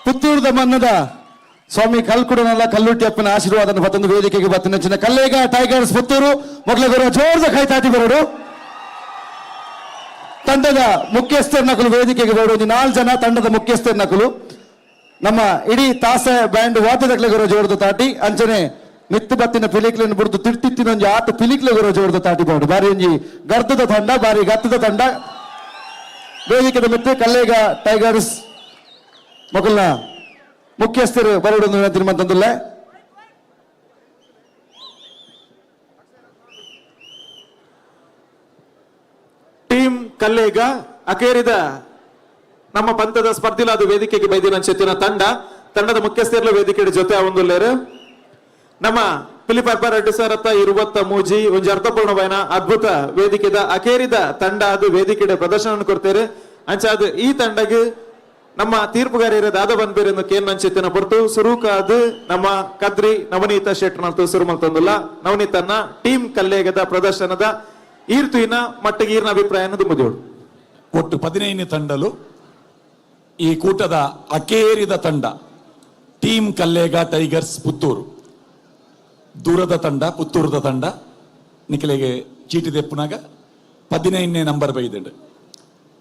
ಪುತ್ತೂರ್ದ ಮನ್ನದ ಸ್ವಾಮಿ ಕಲ್ಕುಡನಲ್ಲ ಕಲ್ಲುಟ್ಟಿ ಅಪ್ಪನ ಆಶೀರ್ವಾದನ ಪತ್ತೊಂದು ವೇದಿಕೆಗೆ ಬತ್ತಿನ ಕಲ್ಲೇಗ ಟೈಗರ್ಸ್ ಪುತ್ತೂರು ಮೊಗ್ಲಗುರ ಜೋರ್ದ ಕೈ ತಾಟಿ ಬರೋಡು. ತಂಡದ ಮುಖ್ಯಸ್ಥರ ನಕಲು ವೇದಿಕೆಗೆ ಬರೋಡು. 4 ಜನ ತಂಡದ ಮುಖ್ಯಸ್ಥರ ನಕಲು ನಮ್ಮ ಇಡೀ ತಾಸೆ ಬ್ಯಾಂಡ್ ವಾದ್ಯದಕ್ಲೆಗುರ ಜೋರ್ದ ತಾಟಿ ಅಂಚನೆ ಮಿತ್ತು ಬತ್ತಿನ ಪಿಲಿಕ್ಲೆನ್ ಬುಡ್ದು ತಿರ್ತಿತ್ತಿನ ಒಂಜಿ ಆತ ಪಿಲಿಕ್ಲೆಗುರ ಜೋರ್ದ ತಾಟಿ ಬೋಡು. ಬಾರಿ ಒಂಜಿ ಗರ್ದದ ತಂಡ, ಬಾರಿ ಗತ್ತದ ತಂಡ. ವೇದಿಕೆದ ಮಿತ್ತು ಕಲ್ಲೇಗ ಟೈಗರ್ಸ್ ಮೊಗಲ್ನ ಮುಖ್ಯಸ್ಥರು ಬರೋಡು ತಿರುಮಂತಂದುಲ್ಲ. ಟೀಮ್ ಕಲ್ಲೇಗ ಅಕೇರಿದ ನಮ್ಮ ಪಂಥದ ಸ್ಪರ್ಧಿಲಾದ ವೇದಿಕೆಗೆ ಬೈದಿನ ಚೆತ್ತಿನ ತಂಡ, ತಂಡದ ಮುಖ್ಯಸ್ಥರ ವೇದಿಕೆ ಜೊತೆ ಒಂದುಲ್ಲೇರು ನಮ್ಮ ಪಿಲಿಪರ್ಪ 2023 ಒಂಜಿ ಅರ್ಥಪೂರ್ಣವಾಯಿನ ಅದ್ಭುತ ವೇದಿಕೆದ ಅಕೇರಿದ ತಂಡ ಅದು ವೇದಿಕೆಡೆ ಪ್ರದರ್ಶನ ಕೊಡ್ತೇವೆ. ಅಂಚಾದ ಈ ತಂಡಗೆ ನಮ್ಮ ತೀರ್ಪುಗಾರಿಯರ ದಾದ ಬನ್ಬೇರೆಂದು ಕೇನ್ ನಂಚೆತ್ತಿನ ಪೊರ್ತು ಸುರೂಕಾದ ನಮ್ಮ ಕದ್ರಿ ನವನೀತ ಶೆಟ್ಟರ್ನಂತೂ ಸುರು ಮಲ್ತೊಂದುಲ್ಲ. ನವನೀತನ್ನ ಟೀಮ್ ಕಲ್ಲೇಗದ ಪ್ರದರ್ಶನದ ಈರ್ತುವಿನ ಮಟ್ಟಿಗೆ ಈರ್ನ ಅಭಿಪ್ರಾಯ ದುಂಬುದಿಯೋಡು. ಒಟ್ಟು 15 ತಂಡಲು ಈ ಕೂಟದ ಅಕೇರಿದ ತಂಡ ಟೀಮ್ ಕಲ್ಲೇಗ ಟೈಗರ್ಸ್ ಪುತ್ತೂರು. ದೂರದ ತಂಡ, ಪುತ್ತೂರದ ತಂಡ. ನಿಖಲೆಗೆ ಚೀಟಿ ದೆಪ್ಪುನಾಗ 15ನೇ ನಂಬರ್ ಬೈದುಂಡು.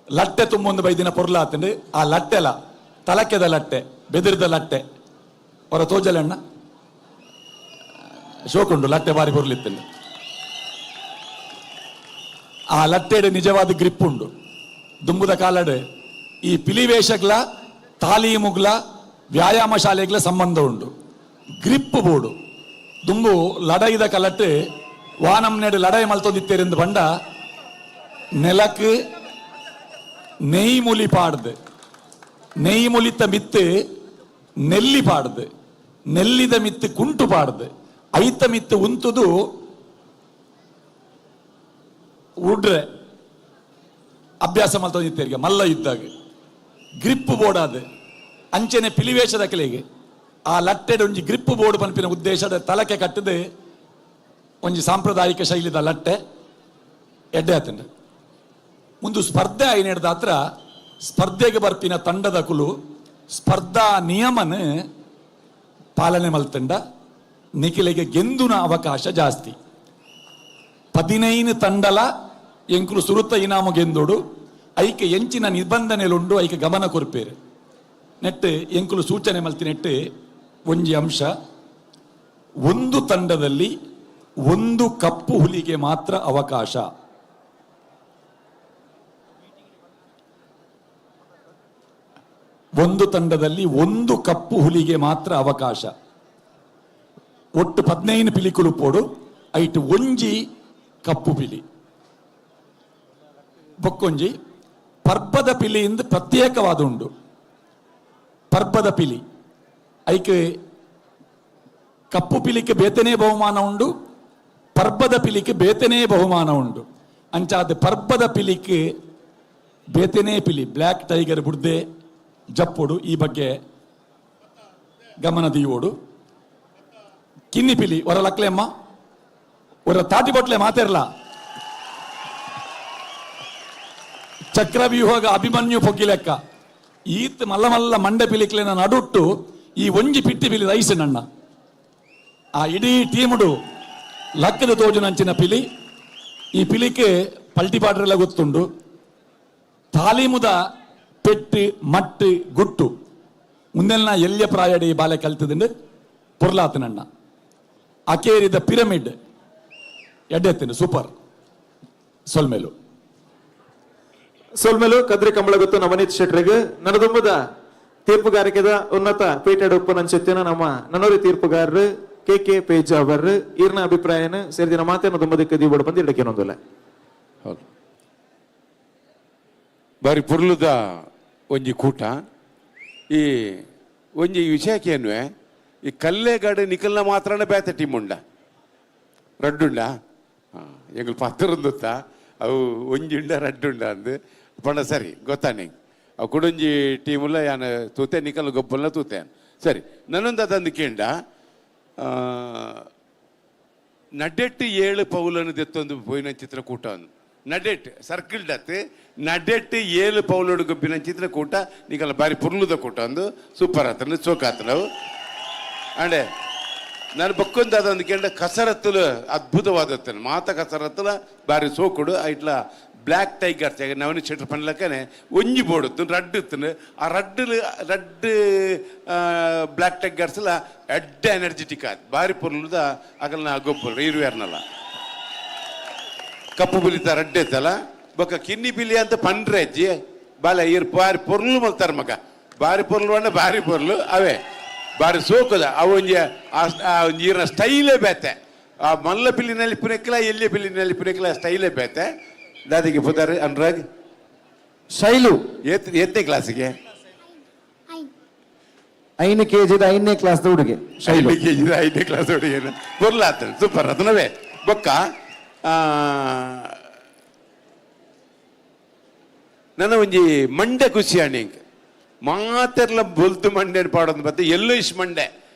ಲಟ್ಟೆ ತುಂಬೊಂದು ಬೈದಿನ ಪೊರ್ಲಾತಂಡು. ಆ ಲಟ್ಟೆಲ ತಲಕೆದ ಲಟ್ಟೆ, ಬೆದಿರ್ದ ಲಟ್ಟೆ ಹೊರ ತೋಜಲಣ್ಣ ಶೋಕುಂಡು. ಲಟ್ಟೆ ಬಾರಿ ಪೊರ್ಲಿತ್ತಂಡು. ಆ ಲಟ್ಟೆಡ್ ನಿಜವಾದ ಗ್ರಿಪ್ ಉಂಡು. ದುಂಬುದ ಕಾಲಡ್ ಈ ಪಿಲಿವೇಶಗ್ಲ ತಾಲೀಮುಗ್ಲ ವ್ಯಾಯಾಮ ಶಾಲೆಗ್ಲ ಸಂಬಂಧ ಉಂಡು. ಗ್ರಿಪ್ ಬೋರ್ಡು ದುಂಬು ಲಡೈದ ಕಲಟ್ಟು ವಾನಮ್ನೆಡ್ ಲಡಾಯಿ ಮಲ್ತೊಂದಿತ್ತೇರಿಂದ ಬಂಡ ನೆಲಕ್ ನೆಯ್ ಮುಲಿ ಪಾಡ್ದು, ನೆಯ್ ಮುಲಿತ ಮಿತ್ತು ನೆಲ್ಲಿ ಪಾಡ್ದು, ನೆಲ್ಲಿದ ಮಿತ್ತು ಕುಂಟು ಪಾಡ್ದು, ಐತ ಮಿತ್ತು ಉಂತುದು ಉಡ್ರೆ ಅಭ್ಯಾಸ ಮಲ್ತೊಂದಿತ್ತೇರಿಗೆ ಮಲ್ಲ ಇದ್ದಾಗ ಗ್ರಿಪ್ ಬೋರ್ಡ್ ಆದ ಅಂಚನೆ ಪಿಲಿವೇಶದ ಕಲೆಗೆ ಆ ಲಟ್ಟೆಡ್ ಒಂಜಿ ಗ್ರಿಪ್ ಬೋರ್ಡ್ ಪನ್ಪಿನ ಉದ್ದೇಶದ ತಲಕೆ ಕಟ್ಟದೆ ಒಂಜಿ ಸಾಂಪ್ರದಾಯಿಕ ಶೈಲಿದ ಲಟ್ಟೆ ಎಡ್ಡೆ ಆತಂಡ. ಒಂದು ಸ್ಪರ್ಧೆ ಐನೆಡ್ದ ಸ್ಪರ್ಧೆಗೆ ಬರ್ಪಿನ ತಂಡದ ಕುಲು ಸ್ಪರ್ಧಾ ನಿಯಮನ ಪಾಲನೆ ಮಲ್ತಂಡ ನಿಖಿಲಿಗೆ ಗೆಂದುನ ಅವಕಾಶ ಜಾಸ್ತಿ. 15 ತಂಡಲ ಎಂಕುಲು ಸುರುತ ಇನಾಮು ಗೆಂದೋಡು. ಐಕೆ ಎಂಚಿನ ನಿಬಂಧನೆಲುಂಡು, ಐಕೆ ಗಮನ ಕೊರ್ಪೇರು. ನೆಟ್ಟು ಎಂಕುಲು ಸೂಚನೆ ಮಲ್ತಿ ನೆಟ್ಟು ಒಂಜಿ ಅಂಶ, ಒಂದು ತಂಡದಲ್ಲಿ ಒಂದು ಕಪ್ಪು ಹುಲಿಗೆ ಮಾತ್ರ ಅವಕಾಶ. ಒಂದು ತಂಡದಲ್ಲಿ ಒಂದು ಕಪ್ಪು ಹುಲಿಗೆ ಮಾತ್ರ ಅವಕಾಶ. ಒಟ್ಟು 15 ಪಿಲಿಕುಲು ಪೋಡು, ಐಟು ಒಂಜಿ ಕಪ್ಪು ಪಿಲಿ. ಬೊಕ್ಕೊಂಜಿ ಪರ್ಬದ ಪಿಲಿ ಇಂದು ಪ್ರತ್ಯೇಕವಾದ ಉಂಡು. ಪರ್ಬದ ಪಿಲಿ ಐಕೆ ಕಪ್ಪು ಪಿಲಿಗೆ ಬೇತನೇ ಬಹುಮಾನ ಉಂಡು, ಪರ್ಬದ ಪಿಲಿಗೆ ಬೇತನೇ ಬಹುಮಾನ ಉಂಡು. ಅಂಚಾದ ಪರ್ಬದ ಪಿಲಿಗೆ ಬೇತನೇ ಪಿಲಿ ಬ್ಲ್ಯಾಕ್ ಟೈಗರ್ ಬುಡ್ದೆ ಜಪ್ಪೋಡು. ಈ ಬಗ್ಗೆ ಗಮನ ದೀವೋಡು. ಕಿನ್ನಿ ಪಿಲಿ ಹೊರ ಲಕ್ಲೆಮ್ಮ ಹೊರ ತಾಟಿ ಬೊಟ್ಲೆ ಮಾತಿರ್ಲ. ಚಕ್ರವ್ಯೂಹಗ ಅಭಿಮನ್ಯು ಪೊಗ್ಗಿ ಲೆಕ್ಕ ಈತ್ ಮಲ್ಲ ಮಲ್ಲ ಮಂಡೆ ಪಿಲಿಕ್ಲೆನ ನಡುಟ್ಟು ಈ ಒಂಜಿ ಪಿಟ್ಟಿ ಪಿಲಿ ರೈಸ್ ನಣ್ಣ. ಆ ಇಡೀ ಟೀಮುಡು ಲಕ್ಕದ ತೋಜುನಂಚಿನ ಪಿಲಿ. ಈ ಪಿಲಿಕೆ ಪಲ್ಟಿ ಪಾಡ್ರೆಲ್ಲ ಗೊತ್ತುಂಡು. ತಾಲೀಮುದ ಪೆಟ್ಟು ಮಟ್ಟು ಗುಟ್ಟು ಮುಂದೆಲ್ಲ ಎಲ್ಯ ಪ್ರಾಯಡಿ ಬಾಲೆ ಕಲ್ತದಂಡು ಪೊರ್ಲಾತನಣ್ಣ. ಅಕೇರಿದ ಪಿರಮಿಡ್ ಎಡ್ಡೆತ್ತಿನ ಸೂಪರ್ ಸೊಲ್ಮೇಲು. ಸೊಲ್ಮೆಲು ಕದ್ರಿ ಕಂಬಳಗುತ್ತು ನವನೀತ್ ಶೆಟ್ರಿಗೆ. ನನದುಂಬದ ತೀರ್ಪುಗಾರಿಕೆದ ಉನ್ನತ ಪೀಠದ ಉಪ್ಪನಂಚೆತ್ತಿನ ನಮ್ಮ ನನೋರಿ ತೀರ್ಪುಗಾರರು ಕೆ ಕೆ ಪೇಜಾವರ್ ಈರ್ನ ಅಭಿಪ್ರಾಯನ ಸೇರಿದಿನ ಮಾತೇನ ದುಂಬದಕ್ಕೆ ದೀಬೋಡು ಬಂದು ಇಡಕ್ಕೇನೊಂದಿಲ್ಲ. ಹೌದು, ಬಾರಿ ಪುರ್ಲುದ ಒಂಜಿ ಕೂಟ. ಈ ಒಂಜಿ ವಿಷಯಕ್ಕೆ ಏನ್ವೆ, ಈ ಕಲ್ಲೆಗಾಡು ನಿಕಲ್ನ ಮಾತ್ರನೇ ಬೇತೆ ಟೀಮ್ ಉಂಡ ರಡ್ಡುಂಡ ಹಾಂ ಎಂಗ್ಲು ಪತ್ತರಂದುತ್ತ ಅವು ಒಂಜಿ ಉಂಡ ರಡ್ಡುಂಡ ಅಂದು ಪಂಡ ಸರಿ ಗೊತ್ತಾನೆ. ಅವು ಕುಡೊಂಜಿ ಟೀಮುಲ ಯಾನ್ ತೂತೆ ನಿಕಲ್ ಗೊಬ್ಬಲ್ನ ತೂತೆ. ಸರಿ, ನನ್ನೊಂದು ಅದಂದು ಕೇಂಡ ನಡೆಟ್ಟು 7 ಪೌಲನ್ನು ದೆತ್ತೊಂದು ಪೋಯಿನ ಚಿತ್ರಕೂಟ ನಡೆಟ್ ಸರ್ಕಿಲ್ ಡತ್ ನಡೆಟ್ 7 ಪೌಲೋಡು ಗೊಬ್ಬಿನ ಚಿತ್ರಕೂಟ ನಿಕಲ ಬಾರಿ ಪುರ್ಲುದ ಕೂಟ ಅಂದು ಸೂಪರ್ ಆತನ ಚೋಕಾತನವು. ಅಂಡೆ ನಾನು ಬಕ್ಕೊಂದು ಅದೊಂದು ಕೇಂದ್ರ ಕಸರತ್ತಲು ಅದ್ಭುತವಾದತ್ತನು ಮಾತ ಕಸರತ್ತಲ ಬಾರಿ ಸೋಕುಡು ಐಟ್ಲ ಬ್ಲ್ಯಾಕ್ ಟೈಗರ್ಸ್ ನವನಿ ಶೆಟ್ರ್ ಪನ್ಲಕ್ಕನೆ ಒಂಜಿ ಬೋಡುತ್ತು ರಡ್ಡು ಇತ್ತನು. ಆ ರಡ್ಡು ರಡ್ಡು ಬ್ಲ್ಯಾಕ್ ಟೈಗರ್ಸ್ಲ ಎಡ್ಡೆ ಎನರ್ಜೆಟಿಕ್ ಆದ್ ಬಾರಿ ಪೊರ್ಲುದ ಅಗಲ್ನ ಗೊಬ್ಬರು ಇರುವೇರ್ನಲ್ಲ ಕಪ್ಪು ಬುಲಿತ ರಡ್ಡೆ ಇತ್ತಲ್ಲ ಬೊಕ್ಕ ಕಿನ್ನಿ ಬಿಲಿ ಅಂತ ಪಂಡ್ರೆ ಅಜ್ಜಿ ಬಾಲ ಇರ್ ಬಾರಿ ಪೊರ್ಲು ಮಲ್ತಾರ ಮಗ ಬಾರಿ ಪೊರ್ಲು ಅಂಡ ಬಾರಿ ಪೊರ್ಲು ಅವೇ ಬಾರಿ ಸೋಕದ ಅವು ಒಂಜಿ ಆ ಒಂಜಿ ಈರ್ನ ಸ್ಟೈಲೇ ಬೇತೆ. ಆ ಮಲ್ಲ ಪಿಲ್ಲಿನಲ್ಲಿ ಪುನೆಕ್ಲ ಎಲ್ಲಿ ಪಿಲ್ಲಿನಲ್ಲಿ ಪುನೆಕ್ಲ ಸ್ಟೈಲೇ ಬೇತೆ. ದಾದಿಗೆ ಪುದಾರ್ ಅನುರಾಗ್. ಶೈಲು. ಏತನೇ ಕ್ಲಾಸಿಗೆ? ಐನು ಕೆ ಜಿದ ಐದನೇ ಕ್ಲಾಸ್ ಹುಡುಗಿ ಶೈಲು. ಐದು ಕೆ ಜಿದ ಐದನೇ ಕ್ಲಾಸ್ ಹುಡುಗಿ ಪೊರ್ಲಾತ ಸೂಪರ್ ಅದನ್ನವೇ ಬೊಕ್ಕ. ನನ್ನ ಒಂಜಿ ಮಂಡೆ ಖುಷಿ ಅಣಿಂಕ್ ಮಾತೆರ್ಲ ಬೊಲ್ತು ಮಂಡೆ ಪಾಡೊಂದು ಬತ್ತೆ ಎಲ್ಲೋ ಇಶ್ ಮಂಡೆ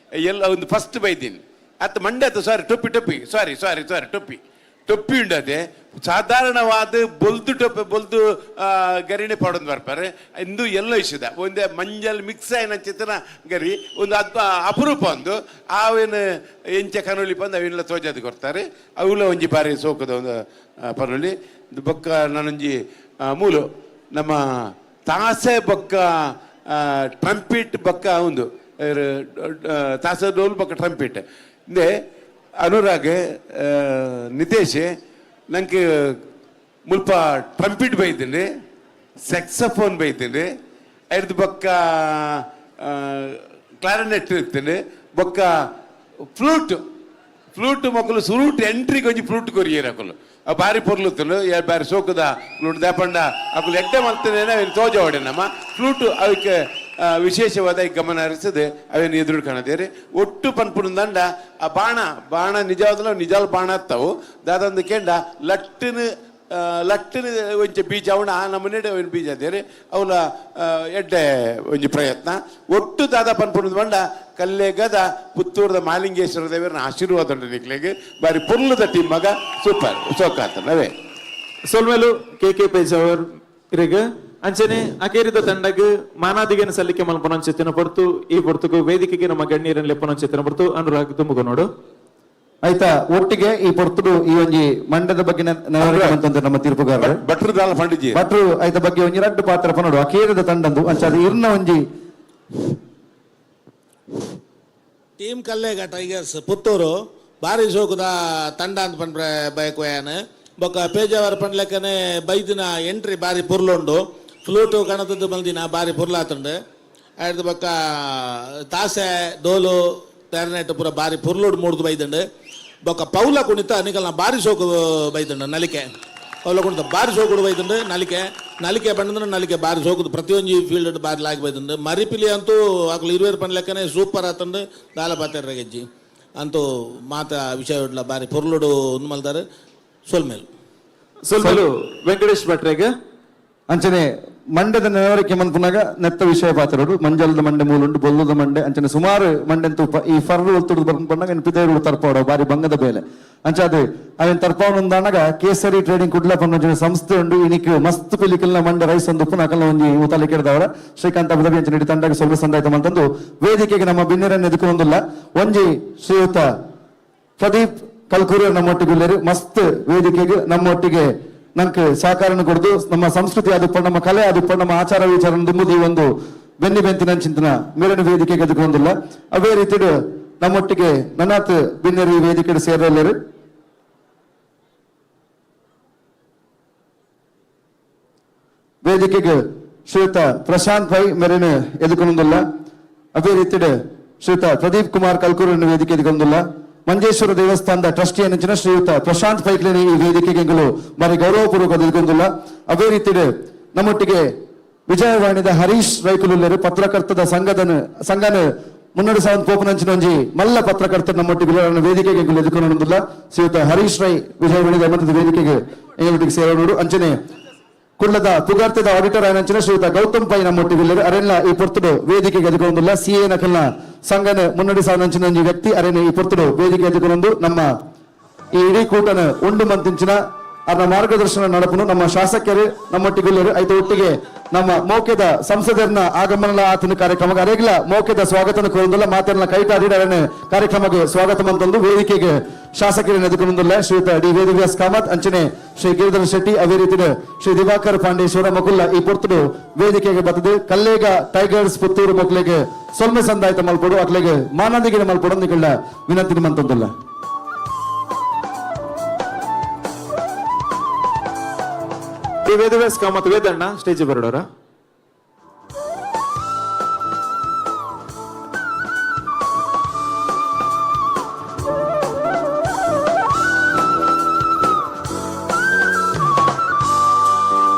ಎಲ್ಲ ಒಂದು ಫಸ್ಟ್ ಬೈದೀನಿ ಅತ್ತ ಮಂಡೆ ಅತ್ತ ಸಾರಿ ಟೊಪ್ಪಿ ಟೊಪ್ಪಿ ಸಾರಿ ಸಾರಿ ಸಾರಿ ಟೊಪ್ಪಿ ಟೊಪ್ಪಿ ಉಂಡದೆ ಸಾಧಾರಣವಾದ ಬೊಲ್ದು ಟೊಪ್ಪಿ ಬೊಲ್ದು ಗರಿಣೆ ಪಾಡೊಂದು ಬರ್ತಾರೆ ಇಂದು ಎಲ್ಲೋ ಇಶದ ಒಂದೇ ಮಂಜಲ್ ಮಿಕ್ಸ್ ಆಯ್ನ ಚಿತ್ರನ ಗರಿ ಒಂದು ಅದ್ಭ ಅಪರೂಪ ಒಂದು ಆವೇನು ಎಂಚ ಕನೊಲಿ ಬಂದು ಅವಿನೆಲ್ಲ ತೋಜಾದ ಕೊಡ್ತಾರೆ ಅವುಲ ಒಂಜಿ ಬಾರಿ ಸೋಕದ ಒಂದು ಪನೊಲಿ ಬೊಕ್ಕ ನಾನೊಂಜಿ ಮೂಲು ನಮ್ಮ ತಾಸೆ ಬೊಕ್ಕ ಟ್ರಂಪಿಟ್ ಬೊಕ್ಕ ಒಂದು ತಾಸೆ ಡೋಲ್ ಬೊಕ್ಕ ಟ್ರಂಪಿಟ್ ಇಂದೆ ಅನುರಾಗ್ ನಿತೇಶ್ ನಂಗೆ ಮುಲ್ಪ ಟ್ರಂಪಿಟ್ ಬೈತೀನಿ ಸೆಕ್ಸಫೋನ್ ಬೈತೀನಿ ಐದು ಬೊಕ್ಕ ಕ್ಲಾರಿನೆಟ್ ಇರ್ತೀನಿ ಬೊಕ್ಕ ಫ್ಲೂಟ್ ಫ್ಲೂಟ್ ಮಕ್ಕಳು ಸುರೂಟ್ ಎಂಟ್ರಿಗೆ ಒಂಜಿ ಫ್ಲೂಟ್ ಕೊರಿಯರ್ ಅಕುಲು ಆ ಬಾರಿ ಪೊರ್ಲುತ್ತಲು ಬಾರಿ ಸೋಕುದ ಫ್ಲೂಟ್ ದಾಪಂಡ ಅಕುಲು ಎಡ್ಡೆ ಮಲ್ತನೇನ ಅವೇನು ತೋಜ ನಮ್ಮ ಫ್ಲೂಟ್ ಅವಕ್ಕೆ ವಿಶೇಷವಾದ ಈ ಗಮನ ಹರಿಸದೆ ಅವೇನು ಎದುರು ಕಾಣದೇರಿ ಒಟ್ಟು ಪನ್ಪುನ ದಂಡ ಆ ಬಾಣ ಬಾಣ ನಿಜವಾದಲ ನಿಜಾಲ್ ಬಾಣ ಅತ್ತವು ದಾದಂದು ಕೆಂಡ ಲಟ್ಟಿನ ಲಟ್ಟಿನ ಒಂಚ ಬೀಜ ಅವನ ಆ ನಮ್ಮನೆ ಅವೇನು ಬೀಜ ಅದೇರಿ ಅವಲ ಎಡ್ಡೆ ಒಂಜಿ ಪ್ರಯತ್ನ ಒಟ್ಟು ದಾದ ಪನ್ಪುನ ಬಂಡ ಕಲ್ಲೆಗದ ಪುತ್ತೂರದ ಮಾಲಿಂಗೇಶ್ವರ ದೇವರನ್ನ ಆಶೀರ್ವಾದ ಉಂಟು ನಿಕ್ಲೆಗ್ ಬಾರಿ ಪೊರ್ಲುದ ಟೀಮ್ ಮಗ ಸೂಪರ್ ಸೋಕಾತನ ಅವೇ. ಸೊಲ್ಮೆಲು ಕೆ ಕೆ ಪೇಜಾವರ್ ಇರೆಗ್ ಅಂಚನೆ ಅಕೇರಿದ ತಂಡಗ್ ಮಾನಾದಿಗೆನ ಸಲ್ಲಿಕೆ ಮಲ್ಪನಂಚೆತ್ತಿನ ಪೊರ್ತು ಈ ಪೊರ್ತುಗು ವೇದಿಕೆಗೆ ನಮ್ಮ ಗಣ್ಯರನ್ನ ಲೆಪ್ಪನಂಚೆತ್ತಿನ ಪೊರ್ತು ಅನುರಾಗ್ ತುಮುಗ ನೋಡು. ಆಯ್ತಾ ಒಟ್ಟಿಗೆ ಈ ಪೊರ್ತುಡು ಈ ಒಂಜಿ ಮಂಡದ ಬಗ್ಗೆ ನೆನವರಿಕೆ ನಮ್ಮ ತೀರ್ಪುಗಾರರು ಭಟ್ರು ದಾಲ ಪಂಡಿಜಿ ಭಟ್ರು ಆಯ್ತ ಬಗ್ಗೆ ಒಂಜಿ ರಡ್ಡು ಪಾತ್ರ ಪನೋಡು ಅಕೇರಿದ ತಂಡಂದು ಅಂಚಾದ ಇರ್ನ ಒಂಜಿ ಟೀಮ್ ಕಲ್ಲೇಗ ಟೈಗರ್ಸ್ ಪುತ್ತೂರು ಬಾರಿ ಸೋಕುದ ತಂಡ ಅಂತ ಪನ್ಪ್ರೆ ಬಯಕುಯಾನ್ ಬೊಕ್ಕ ಪೇಜಾವರ್ ಪನ್ಲೆಕ್ಕನೆ ಬೈದಿನ ಎಂಟ್ರಿ ಬಾರಿ ಪೊರ್ಲುಂಡು ಫ್ಲೂಟು ಕಣತದ್ದು ಬಂದಿನ ಬಾರಿ ಪೊರ್ಲಾತುಂಡು ಆಯ್ತು ಬೊಕ್ಕ ತಾಸೆ ಡೋಲು ಕ್ಲಾರಿನೆಟ್ ಪೂರ ಬಾರಿ ಪೊರ್ಲುಡು ಮೂಡ್ದು ಬೈದುಂಡು ಬೊಕ್ಕ ಪೌಲ ಕುಣಿತ ನಿಕಲ್ನ ಬಾರಿ ಸೋಕು ಬೈದುಂಡು ನಲಿಕೆ ಪೌಲ ಕುಣಿತ ಬಾರಿ ಸೋಕುಡು ಬೈದುಂಡು ನಲಿಕೆ ನಲಿಕೆ ಬಂದ್ರೆ ನಲಿಕೆ ಬಾರಿ ಸೋಕುದು ಪ್ರತಿಯೊಂಜಿ ಫೀಲ್ಡ್ ಬಾರಿ ಲಾಗಿ ಬೈದುಂಡು ಮರಿಪಿಲಿ ಅಂತೂ ಅಕ್ಲು ಇರುವೇರು ಪನ್ಲೆಕ್ಕನೆ ಸೂಪರ್ ಆತಂಡು ದಾಲ ಪಾತೆರ್ರ ಗೆಜ್ಜಿ ಅಂತೂ ಮಾತ ವಿಷಯ ಬಾರಿ ಪೊರ್ಲುಡು ಉಂದು ಮಲ್ದಾರು ಸೊಲ್ಮೇಲು. ಸೊಲ್ಮೆಲು ವೆಂಕಟೇಶ್ ಭಟ್ರೆಗ್. ಅಂಚನೆ ಮಂಡ್ಯದ ನೆನವರಿಕೆ ಮನ್ಪುನಾಗ ನೆತ್ತ ವಿಷಯ ಪಾತ್ರರು ಮಂಜಲದ ಮಂಡೆ ಮೂಲುಂಡು ಬೊಲ್ಲದ ಮಂಡೆ ಅಂಚನೆ ಸುಮಾರು ಮಂಡೆಂತು ಈ ಫರ್ರು ಒತ್ತುಡು ಬರ್ಪುನಾಗ ಪಿದೇರು ತರ್ಪಾಡು ಬಾರಿ ಬಂಗದ ಬೇಲೆ ಅಂಚಾದ ಅವೇನ್ ತರ್ಪಾವನ ಕೇಸರಿ ಟ್ರೇಡಿಂಗ್ ಕುಡ್ಲ ಪನ್ನೊಂಜಿನ ಸಂಸ್ಥೆ ಉಂಡು ಇನಿಕ್ ಮಸ್ತ್ ಪಿಲಿಕಲ್ನ ಮಂಡೆ ರೈಸ್ ಒಂದು ಉಪ್ಪುನ ಅಕಲ್ನ ಒಂಜಿ ಊತಲಿಕೆಡ್ದವರ ಶ್ರೀಕಾಂತ ಬದವಿ ಅಂಚನೆ ಇಡೀ ತಂಡಕ್ಕೆ ಸ್ವಲ್ಪ ಸಂದಾಯ್ತ ಅಂತಂದು ವೇದಿಕೆಗೆ ನಮ್ಮ ಬಿನ್ನೆರನ್ನು ಎದುಕೊಂದಿಲ್ಲ ಒಂಜಿ ಶ್ರೀಯುತ ಪ್ರದೀಪ್ ಕಲ್ಕೂರಿ ನಮ್ಮೊಟ್ಟಿಗೆ ಉಲ್ಲೇರು ಮಸ್ತ್ ವೇದಿಕೆಗೆ ನಮ್ಮೊಟ್ಟಿಗೆ ನಂಗೆ ಸಹಕಾರನ ಕೊಡುದು ನಮ್ಮ ಸಂಸ್ಕೃತಿ ಆದುಪ್ಪ ನಮ್ಮ ಕಲೆ ಆದುಪ್ಪ ನಮ್ಮ ಆಚಾರ ವಿಚಾರ ದುಂಬುದು ಈ ಒಂದು ಬೆನ್ನಿ ಬೆಂತಿನ ಚಿಂತನ ಮೇಲಿನ ವೇದಿಕೆಗೆ ಎದುಕೊಂದಿಲ್ಲ ಅದೇ ರೀತಿ ನಮ್ಮೊಟ್ಟಿಗೆ ನನಾತ್ ಬಿನ್ನೆರು ಈ ವೇದಿಕೆ ಸೇರಲ್ಲರು ವೇದಿಕೆಗೆ ಶ್ರೀಯುತ ಪ್ರಶಾಂತ್ ಭಾಯ್ ಮೇರಿನ ಎದುಕೊಂದಿಲ್ಲ ಅದೇ ರೀತಿ ಶ್ರೀಯುತ ಪ್ರದೀಪ್ ಕುಮಾರ್ ಕಲ್ಕೂರಿನ ವೇದಿಕೆ ಎದುಕೊಂದಿಲ್ಲ ಮಂಜೇಶ್ವರ ದೇವಸ್ಥಾನದ ಟ್ರಸ್ಟಿ ಅಂಚಿನ ಶ್ರೀಯುತ ಪ್ರಶಾಂತ್ ಪೈಕ್ಲೇನಿ ಈ ವೇದಿಕೆಗೆ ಬಾರಿ ಗೌರವಪೂರ್ವಕ ಎದುಕೊಂದಿಲ್ಲ ಅದೇ ರೀತಿ ನಮ್ಮೊಟ್ಟಿಗೆ ವಿಜಯವಾಣಿದ ಹರೀಶ್ ರೈಕುಲುಲ್ಲೇರು ಪತ್ರಕರ್ತದ ಸಂಘದ ಸಂಘನ ಮುನ್ನಡೆಸಾವಂತ ಪೋಪನಂಚಿನ ಒಂಜಿ ಮಲ್ಲ ಪತ್ರಕರ್ತರು ನಮ್ಮೊಟ್ಟಿಗೆ ವೇದಿಕೆಗೆ ಎದುಕೊಂದಿಲ್ಲ ಶ್ರೀಯುತ ಹರೀಶ್ ರೈ ವಿಜಯವಾಣಿದ ಮತ್ತದ ವೇದಿಕೆಗೆ ಎಂಗಳೊಟ್ಟಿಗೆ ಸೇರೋಡು ಅಂಚನೆ ಕುಳ್ಳದ ಪುಗಾರ್ತೆದ ಆಡಿಟರ್ ಆಯನಂಚಿನ ಶ್ರೀಯುತ ಗೌತಮ್ ಪೈ ನಮ್ಮೊಟ್ಟಿಗೆ ಅರೆಲ್ಲ ಈ ಪೊರ್ತುಡು ವೇದಿಕೆಗೆ ಎದುಕೊಂದಿಲ್ಲ ಸಿ ಎ ನಕಲ್ನ ಸಂಘನ ಮುನ್ನಡೆಸಾವನಂಚಿನ ಒಂಜಿ ವ್ಯಕ್ತಿ ಅರೆನೆ ಈ ಪೊರ್ತುಡು ವೇದಿಕೆ ಎದುಕೊಂಡು ನಮ್ಮ ಈ ಇಡೀ ಕೂಟನ ಉಂಡು ಮಂತಿಂಚಿನ ಅವರ ಮಾರ್ಗದರ್ಶನ ನಡಪುನು ನಮ್ಮ ಶಾಸಕರು ನಮ್ಮೊಟ್ಟಿಗೆ ಐತ ಒಟ್ಟಿಗೆ ನಮ್ಮ ಮೌಕ್ಯದ ಸಂಸದರನ್ನ ಆಗಮನ ಆತನ ಕಾರ್ಯಕ್ರಮಕ್ಕೆ ಅರೇಗ್ಲ ಮೌಕ್ಯದ ಸ್ವಾಗತನ ಕೋರಂದುಲ್ಲ. ಮಾತನ್ನ ಕೈಟಾಡಿಡರನೆ ಕಾರ್ಯಕ್ರಮಕ್ಕೆ ಸ್ವಾಗತ ಮಂತಂದು ವೇದಿಕೆಗೆ ಶಾಸಕರ ಎದುಕೊಂದುಲ್ಲ ಶ್ರೀಯುತ ಡಿ ವೇದವ್ಯಾಸ್ ಕಾಮತ್, ಅಂಚನೆ ಶ್ರೀ ಗಿರಿಧರ ಶೆಟ್ಟಿ, ಅದೇ ರೀತಿ ಶ್ರೀ ದಿವಾಕರ್ ಪಾಂಡೇಶ್ವರ ಮಕುಲ್ಲ ಈ ಪೊರ್ತುಡು ವೇದಿಕೆಗೆ ಬರ್ತದೆ. ಕಲ್ಲೇಗ ಟೈಗರ್ಸ್ ಪುತ್ತೂರು ಮಕ್ಕಳಿಗೆ ಸೊಲ್ಮೆ ಸಂದಾಯ್ತ ಮಲ್ಪೊಡು, ಅಕ್ಲೆಗೆ ಮಾನಂದಿಗೆ ಮಲ್ಪೊಡು ನಿಗಳ ವಿನಂತಿ ಮಂತಂದುಲ್ಲ. ಡಿ ವೇದವ್ಯಾಸ್ ಕಾಮತ್ ವೇದಣ್ಣ ಸ್ಟೇಜ್ ಬರೋಡೋರ.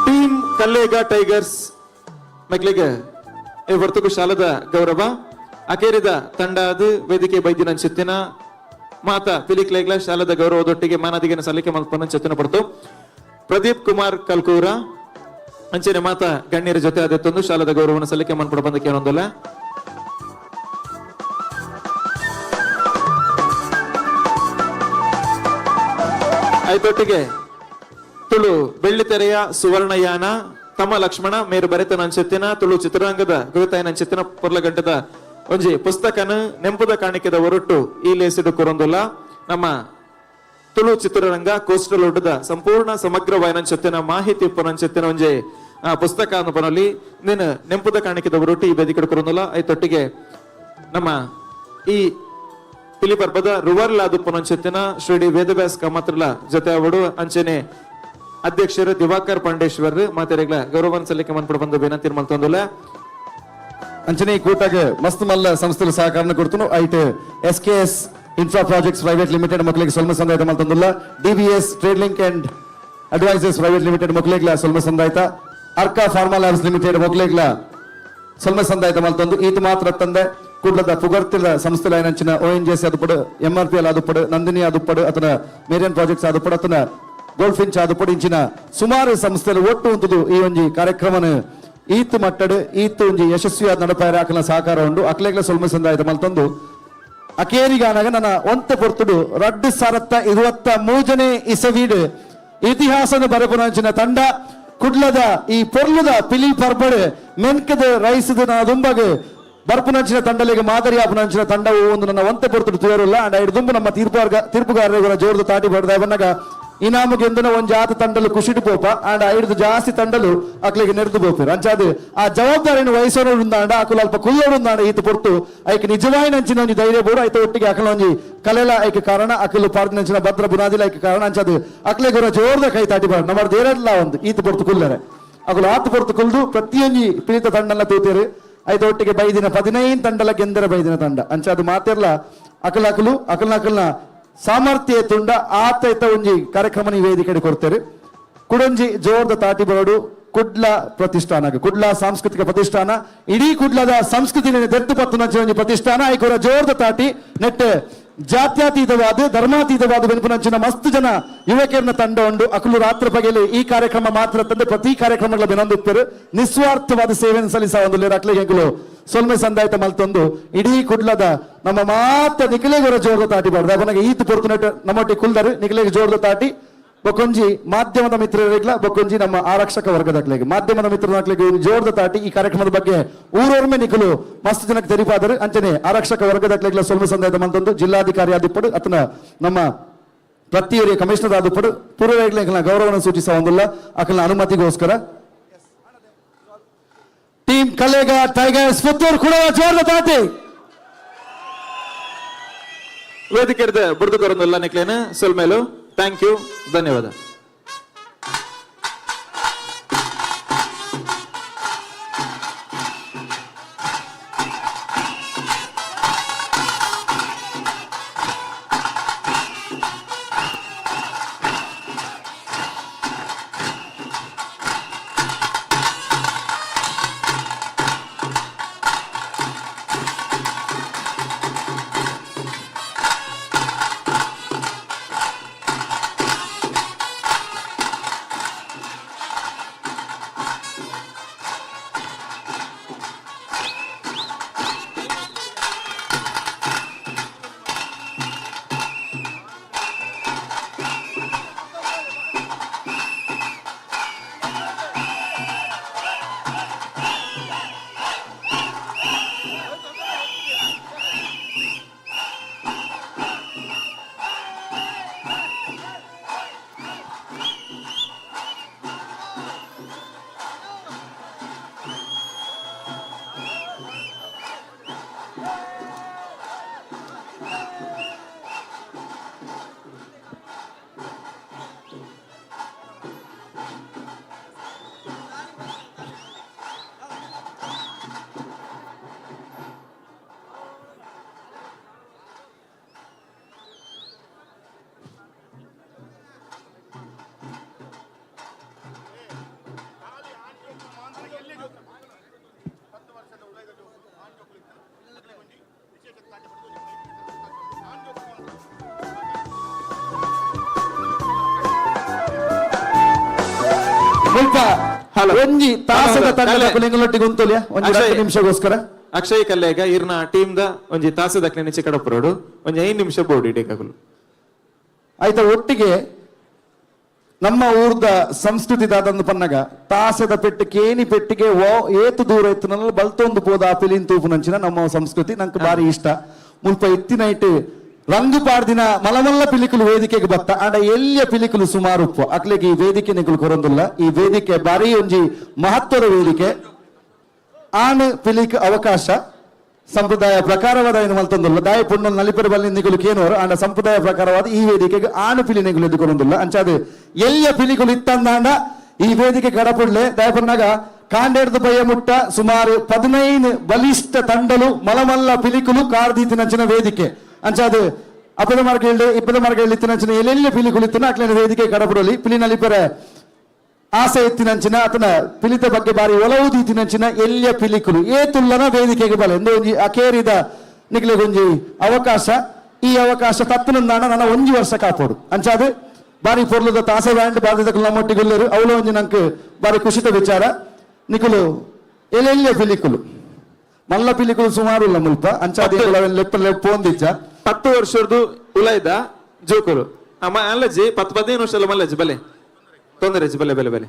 ಟೀಮ್ ಕಲ್ಲೇಗ ಟೈಗರ್ಸ್ ಮಕ್ಕಳಿಗೆ ಈ ವರ್ತಕು ಶಾಲದ ಗೌರವ. ಅಕೇರಿದ ತಂಡ ಅದು ವೇದಿಕೆ ಬೈದಿನ ಚಿತ್ತಿನ ಮಾತಾ ಪಿಲಿಕ್ಲೇಗ್ಲ ಶಾಲದ ಗೌರವದೊಟ್ಟಿಗೆ ಮಾನದಿಗಿನ ಸಲ್ಲಿಕೆ ಮಲ್ಪನ ಚೆತ್ತಿನ ಪಡ್ತು ಪ್ರದೀಪ್ ಕುಮಾರ್ ಕಲ್ಕೂರ ಅಂಚನೆ ಮಾತಾ ಗಣ್ಯರ ಜೊತೆ ಅದೆತ್ತೊಂದು ಶಾಲದ ಗೌರವನ ಸಲ್ಲಿಕೆ ಮನ್ಪಡ ಬಂದಕ್ಕೆ ಏನೊಂದಲ್ಲ. ಐತೊಟ್ಟಿಗೆ ತುಳು ಬೆಳ್ಳಿತೆರೆಯ ಸುವರ್ಣಯಾನ ತಮ್ಮ ಲಕ್ಷ್ಮಣ ಮೇರು ಬರೆತನ ಅಂಚೆತ್ತಿನ ತುಳು ಚಿತ್ರರಂಗದ ಗುರುತಾಯನ ಅಂಚೆತ್ತಿನ ಪೊರ್ಲಗಂಟದ ಒಂಜಿ ಪುಸ್ತಕನ ನೆಂಪುದ ಕಾಣಿಕೆದ ಹೊರಟು ಈ ಲೇಸಿಡು ಕೊರೊಂದುಲ್ಲ. ನಮ್ಮ ತುಳು ಚಿತ್ರರಂಗ ಕೋಸ್ಟಲ್ ಒಡ್ಡದ ಸಂಪೂರ್ಣ ಸಮಗ್ರ ವಾಯನಂಚೆತ್ತಿನ ಮಾಹಿತಿ ಉಪ್ಪನಂಚೆತ್ತಿನ ಒಂಜಿ ಪುಸ್ತಕ ಅನುಪನಲ್ಲಿ ನೀನು ನೆಂಪುದ ಕಾಣಿಕೆದ ಹೊರಟು ಈ ಬೇದಿ ಕೊರೊಂದುಲ್ಲ. ಐತೊಟ್ಟಿಗೆ ನಮ್ಮ ಈ ಪಿಲಿಪರ್ಬದ ರುವರ್ಲಾದ ಪುನಂಚೆತ್ತಿನ ಶ್ರೀ ಡಿ ವೇದವ್ಯಾಸ್ ಕಮತ್ರಲ ಜೊತೆ ಅವಡು ಅಂಚನೆ ಅಧ್ಯಕ್ಷರು ದಿವಾಕರ್ ಪಾಂಡೇಶ್ವರ್ ಮಾತೆರೆಗ್ಲ ಗೌರವನ್ ಸಲ್ಲಿಕೆ ಮನ್ಪಡ ಬಂದು ವಿನಂತಿ ಮಲ್ತೊಂದುಲ್ಲ. ಅಂಚನೆ ಈ ಕೂಟಗೆ ಮಸ್ತ್ ಮಲ್ಲ ಸಂಸ್ಥೆలు ಸಹಕಾರನ ಕೊಡ್ತನು. ಐಟ್ S K S infra projects private limited ಮಕ್ಕಳಿಗೆ ಸೊಲ್ಮ ಸಂದಾಯ್ತ ಮಲ್ತೊಂದುಲ್ಲ. DBS trade link and advisors private limited ಮಕ್ಕಳಿಗೆ ಸೊಲ್ಮ ಸಂದಾಯ್ತ. ಅರ್ಕಾ ಫಾರ್ಮಾ ಲ್ಯಾಬ್ಸ್ ಲಿಮಿಟೆಡ್ ಮಕ್ಕಳಿಗೆ ಸೊಲ್ಮ ಸಂದಾಯ್ತ ಮಲ್ತೊಂದು. ಈತ ಮಾತ್ರ ತಂದೆ ಕುಡ್ಲದ ಪುಗರ್ತಿದ ಸಂಸ್ಥೆಲ ಏನಂಚಿನ ಓ ಎನ್ ಜೆ ಸಿ ಆದುಪಡು, ಎಂ ಆರ್ ಪಿ ಎಲ್ ಆದುಪಡು, ನಂದಿನಿ ಆದುಪಡು, ಅತನ ಮೇರಿಯನ್ ಪ್ರಾಜೆಕ್ಟ್ಸ್ ಆದುಪಡು, ಅತನ ಗೋಲ್ಡ್ ಫಿಂಚ್ ಆದುಪಡು, ಇಂಚಿನ ಸುಮಾರು ಸಂಸ್ಥೆలు ಒಟ್ಟು ಉಂಟುದು ಈ ಒಂಜಿ ಕಾರ್ಯಕ್ರಮನ ಈತ್ ಮಟ್ಟಡು ಈತ್ ಒಂಜಿ ಯಶಸ್ವಿಯಾದ ನಡಪಾಯರ ಅಕಲ್ನ ಸಹಕಾರ ಉಂಡು. ಅಕ್ಲೆಗ್ಲ ಸೊಲ್ಮ ಸಂದಾಯ್ತ ಮಲ್ತೊಂದು. ಅಕೇರಿಗಾನಾಗ ನನ್ನ ಒಂತೆ ಪೊರ್ತುಡು 2023ನೇ ಇಸವೀಡು ಇತಿಹಾಸದ ಬರಪುನಂಚಿನ ತಂಡ ಕುಡ್ಲದ ಈ ಪೊರ್ಲುದ ಪಿಲಿ ಪರ್ಬಡ್ ಮೆನ್ಕದ ರೈಸದ ನನ್ನ ದುಂಬಗ್ ಬರ್ಪುನಂಚಿನ ತಂಡಲಿಗೆ ಮಾದರಿ ಆಪುನಂಚಿನ ತಂಡವು ಒಂದು ನನ್ನ ಒಂತೆ ಪೊರ್ತುಡು ತುಯರುಲ್ಲ. ಅಂಡ್ ಐದು ದುಂಬು ನಮ್ಮ ತೀರ್ಪುಗಾರರಿಗೆ ಜೋರ್ದು ತಾಟಿ ಬಡ್ದ ಬನ್ನಗ ಇನಾಮು ಗೆಂದುನ ಒಂಜಿ ಆತ ತಂಡಲು ಖುಷಿಡು ಪೋಪ ಅಂಡ್ ಐದು ಜಾಸ್ತಿ ತಂಡಲು ಅಕ್ಲಿಗೆ ನೆರೆದು ಪೋಪೇರು. ಅಂಚಾದ ಆ ಜವಾಬ್ದಾರಿಯನ್ನು ವಹಿಸೋರು ಉಂದಾಂಡ ಅಕುಲು ಅಲ್ಪ ಕುಲ್ಲೋಡು ಉಂದಾಂಡ ಈತ ಪೊರ್ತು ಐಕ್ ನಿಜವಾಯಿನಂಚಿನ ಒಂಜಿ ಧೈರ್ಯ ಬೋಡು. ಐತ ಒಟ್ಟಿಗೆ ಅಕಲ ಒಂಜಿ ಕಲೆಲ ಐಕ್ ಕಾರಣ, ಅಕಲು ಪಾರ್ದಿನಂಚಿನ ಭದ್ರ ಬುನಾದಿಲ ಐಕ್ ಕಾರಣ. ಅಂಚಾದ ಅಕ್ಲೆ ಗುರ ಜೋರ್ದ ಕೈ ತಾಟಿ ಬಾರ ನಮ್ಮ ದೇರಲ್ಲ ಒಂದು ಈತ ಪೊರ್ತು ಕುಲ್ಲರೆ ಅಕುಲು ಆತ ಪೊರ್ತು ಕುಲ್ದು ಪ್ರತಿಯೊಂಜಿ ಪ್ರೀತ ತಂಡಲ್ಲ ತೂತೇರು. ಐತ ಒಟ್ಟಿಗೆ ಬೈದಿನ 15 ತಂಡಲ ಗೆಂದರ ಬೈದಿನ ತಂಡ. ಅಂಚಾದ ಮಾತೆರ್ಲ ಅಕಲ ಅಕಲು ಅಕಲ್ನ ಅಕಲ್ನ ಸಾಮರ್ಥ್ಯ ತುಂಡ ಆತ ಇತ್ತ ಒಂಜಿ ಕಾರ್ಯಕ್ರಮ ವೇದಿಕೆ ಕೊಡ್ತೇವೆ. ಕುಡೊಂಜಿ ಜೋರ್ದ ತಾಟಿ ಬರೋಡು ಕುಡ್ಲ ಪ್ರತಿಷ್ಠಾನ, ಕುಡ್ಲ ಸಾಂಸ್ಕೃತಿಕ ಪ್ರತಿಷ್ಠಾನ, ಇಡೀ ಕುಡ್ಲದ ಸಂಸ್ಕೃತಿ ದೆತ್ತು ಪತ್ತು ಒಂಜಿ ಪ್ರತಿಷ್ಠಾನ. ಐಕೋರ ಜೋರ್ದ ತಾಟಿ ನೆಟ್ ಜಾತ್ಯತೀತವಾದ ಧರ್ಮಾತೀತವಾದ ಬೆನ್ಪುನಂಚಿನ ಮಸ್ತ್ ಜನ ಯುವಕರನ್ನ ತಂಡ ಉಂಡು. ಅಕುಲು ರಾತ್ರಿ ಪಗಲಿ ಈ ಕಾರ್ಯಕ್ರಮ ಮಾತ್ರ ತಂದೆ ಪ್ರತಿ ಕಾರ್ಯಕ್ರಮಗಳ ಬೆನೊಂದುತ್ತರು ನಿಸ್ವಾರ್ಥವಾದ ಸೇವೆಯನ್ನು ಸಲ್ಲಿಸ ಒಂದು ಅಕ್ಲಿಗೆ ಎಂಕುಲು ಸೊಲ್ಮೆ ಸಂದಾಯ್ತ ಮಲ್ತೊಂದು ಇಡೀ ಕುಡ್ಲದ ನಮ್ಮ ಮಾತ ನಿಖಿಲೇಗರ ಜೋರ್ದ ತಾಟಿ ಬಾರ್ದು. ಅವನಿಗೆ ಈತ ಪೊರ್ತು ನೆಟ್ ನಮ್ಮೊಟ್ಟಿಗೆ ಕುಲ್ದರು ನಿಖಿಲೇಗೆ ಜೋರ್ದ ತಾಟಿ. ಬೊಕೊಂಜಿ ಮಾಧ್ಯಮದ ಮಿತ್ರರಿಗ್ಲ, ಬೊಕೊಂಜಿ ನಮ್ಮ ಆರಕ್ಷಕ ವರ್ಗದಕ್ಲೆಗೆ, ಮಾಧ್ಯಮದ ಮಿತ್ರನಕ್ಲೆಗೆ ಜೋರ್ದ ತಾಟಿ. ಈ ಕಾರ್ಯಕ್ರಮದ ಬಗ್ಗೆ ಊರೊರ್ಮೆ ನಿಖಲು ಮಸ್ತ್ ಜನಕ್ಕೆ ತೆರಿಪಾದರು. ಅಂಚನೆ ಆರಕ್ಷಕ ವರ್ಗದಕ್ಲೆಗ್ಲ ಸೊಲ್ಮೆ ಸಂದಾಯದ ಮಲ್ತೊಂದು ಜಿಲ್ಲಾಧಿಕಾರಿ ಆದಿಪ್ಪಡು ಅತನ ನಮ್ಮ ಪ್ರತಿಯೊರಿಯ ಕಮಿಷನರ್ ಆದಿಪ್ಪಡು ಪೂರ್ವಗಳ ಗೌರವವನ್ನು ಸೂಚಿಸ ಒಂದಿಲ್ಲ ಅಕಲ್ನ ಅನುಮತಿಗೋಸ್ಕರ. ಟೀಮ್ ಕಲೇಗ ಟೈಗರ್ಸ್ ಪುತ್ತೂರು ಕೂಡ ಜೋರ್ದ ತಾಟಿ. ವೇದಿಕೆ ಬುರ್ದು ಕೊರೊಂದುಲ್ಲ ನಿಕ್ಲೇನ ಸೊಲ್ಮೇಲು. Thank you, ಧನ್ಯವಾದ. ಒಂಜಿ ತಾಸದ ತಂಡದ ಕಲ್ಲೆ. ಕುಲೆಂಗುಲೊಟ್ಟಿಗೆ ಉಂತುಲಿಯ ಒಂಜಿ ಅಕ್ಷಯ್. 2 ನಿಮಿಷಗೋಸ್ಕರ. ಅಕ್ಷಯ್ ಕಲ್ಲೇಗ ಇರ್ನ ಟೀಮ್ ದ ಒಂಜಿ ತಾಸದ ನಿಚೆ ಕಡಪುರೋಡು ಒಂಜಿ 5 ನಿಮಿಷ ಬೋರ್ಡ್ ಇಡೀಕಗುಲು. ಆಯ್ತಾ, ಒಟ್ಟಿಗೆ ನಮ್ಮ ಊರ್ದ ಸಂಸ್ಕೃತಿ ದಾದಂದು ಪನ್ನಗ ತಾಸದ ಪೆಟ್ಟು ಕೇನಿ ಪೆಟ್ಟಿಗೆ ಓ ಏತು ದೂರ ಎತ್ತುನಲ್ಲ ಬಲ್ತೊಂದು ಪೋದ ಆ ಪಿಲಿನ್ ತೂಪುನಂಚಿನ ನಮ್ಮ ಸಂಸ್ಕೃತಿ ನಂಗೆ ಬಾರಿ ಇಷ್ಟ. ಮುಲ್ಪ ಎತ್ತಿನೈಟ್ ರಂಗು ಪಾಡ್ದಿನ ಮಲಮಲ್ಲ ಪಿಲಿಕುಲು ವೇದಿಕೆಗೆ ಬತ್ತ ಆಂಡ ಎಲ್ಲಿಯ ಪಿಲಿಕುಲು ಸುಮಾರು ಉಪ್ಪು ಅಕ್ಲೆಗೆ ಈ ವೇದಿಕೆ ನಿಕುಲು ಕೊರೊಂದುಲ್ಲ. ಈ ವೇದಿಕೆ ಬಾರಿ ಒಂಜಿ ಮಹತ್ವದ ವೇದಿಕೆ. ಆಣ್ ಪಿಲಿಕ್ ಅವಕಾಶ ಸಂಪ್ರದಾಯ ಪ್ರಕಾರವಾದ ಏನು ಮಲ್ತೊಂದುಲ್ಲ ದಾಯ ಪುಣ್ಣಲ್ ನಲಿಪೆರ ಬಲ್ಲಿ ನಿಗುಲು ಕೇನೋರು ಆಂಡ ಸಂಪ್ರದಾಯ ಪ್ರಕಾರವಾದ ಈ ವೇದಿಕೆಗೆ ಆಣು ಪಿಲಿ ನಿಗುಲು ಎದ್ದುಕೊರೊಂದುಲ್ಲ. ಅಂಚಾದ ಎಲ್ಲಿಯ ಪಿಲಿಕುಲು ಇತ್ತಂದಾಂಡ ಈ ವೇದಿಕೆ ಕಡಪುಡ್ಲೆ ದಾಯಪುನ್ನಾಗ ಕಾಂಡೇರ್ದ ಬಯ್ಯ ಮುಟ್ಟ ಸುಮಾರು 15 ಬಲಿಷ್ಠ ತಂಡಲು ಮಲಮಲ್ಲ ಪಿಲಿಕುಲು ಕಾರ್ದೀತಿನಂಚಿನ ವೇದಿಕೆ. ಅಂಚಾದ ಅಪ್ಪದ ಮಾರ್ಗ ಹೇಳಿ ಇಪ್ಪದ ಮಾರ್ಗ ಹೇಳಿ ಎಲ್ಲೆಲ್ಲಿ ಪಿಲಿಕುಲು ಇತ್ತನ ಅಕ್ಲೆನ ವೇದಿಕೆ ಕಡಪುಡಲಿ ಪಿಲಿ ನಲಿಪೆರೆ ಆಸೆ ಎತ್ತಿನಂಚಿನ ಆತನ ಪಿಲಿತ ಬಗ್ಗೆ ಬಾರಿ ಒಲವು ದೀತಿನಂಚಿನ ಎಲ್ಲಿಯ ಪಿಲಿಕುಲು ಏತುಲ್ಲನ ವೇದಿಕೆಗೆ ಬಲೆ ಎಂದು ಒಂಜಿ ಅಕೇರಿದ ನಿಕ್ಲೆಗೊಂಜಿ ಅವಕಾಶ. ಈ ಅವಕಾಶ ತತ್ತುನಂದಾಣ ನನ್ನ ಒಂಜಿ ವರ್ಷ ಕಾಪೋಡು. ಅಂಚಾದ ಬಾರಿ ಪೊರ್ಲುದ ತಾಸೆ ಬ್ಯಾಂಡ್ ಬಾಧಿತ ನಮ್ಮೊಟ್ಟಿಗುಲ್ಲರು ಅವಳು ಒಂಜಿ ನಂಕ್ ಬಾರಿ ಖುಷಿತ ವಿಚಾರ. ನಿಕುಲು ಎಲ್ಲೆಲ್ಲಿಯ ಪಿಲಿಕುಲು ಮಲ್ಲ ಪಿಲಿಕುಲು ಸುಮಾರು ಇಲ್ಲ ಮುಲ್ಪ ಅಂಚಾದ ಲೆಪ್ಪ ಲೆಪ್ಪೊಂದಿಜ್ಜ 10 ವರ್ಷದ್ದು ಉಲೈದ ಜೋಕುಲು ಅಮ್ಮ ಅಲ್ಲಜ್ಜಿ 10 15 ವರ್ಷ ಮಲ್ಲಜ್ಜಿ ಬಲೆ ತೊಂದರೆ ಬಲೆ ಬಲೆ ಬಲೆ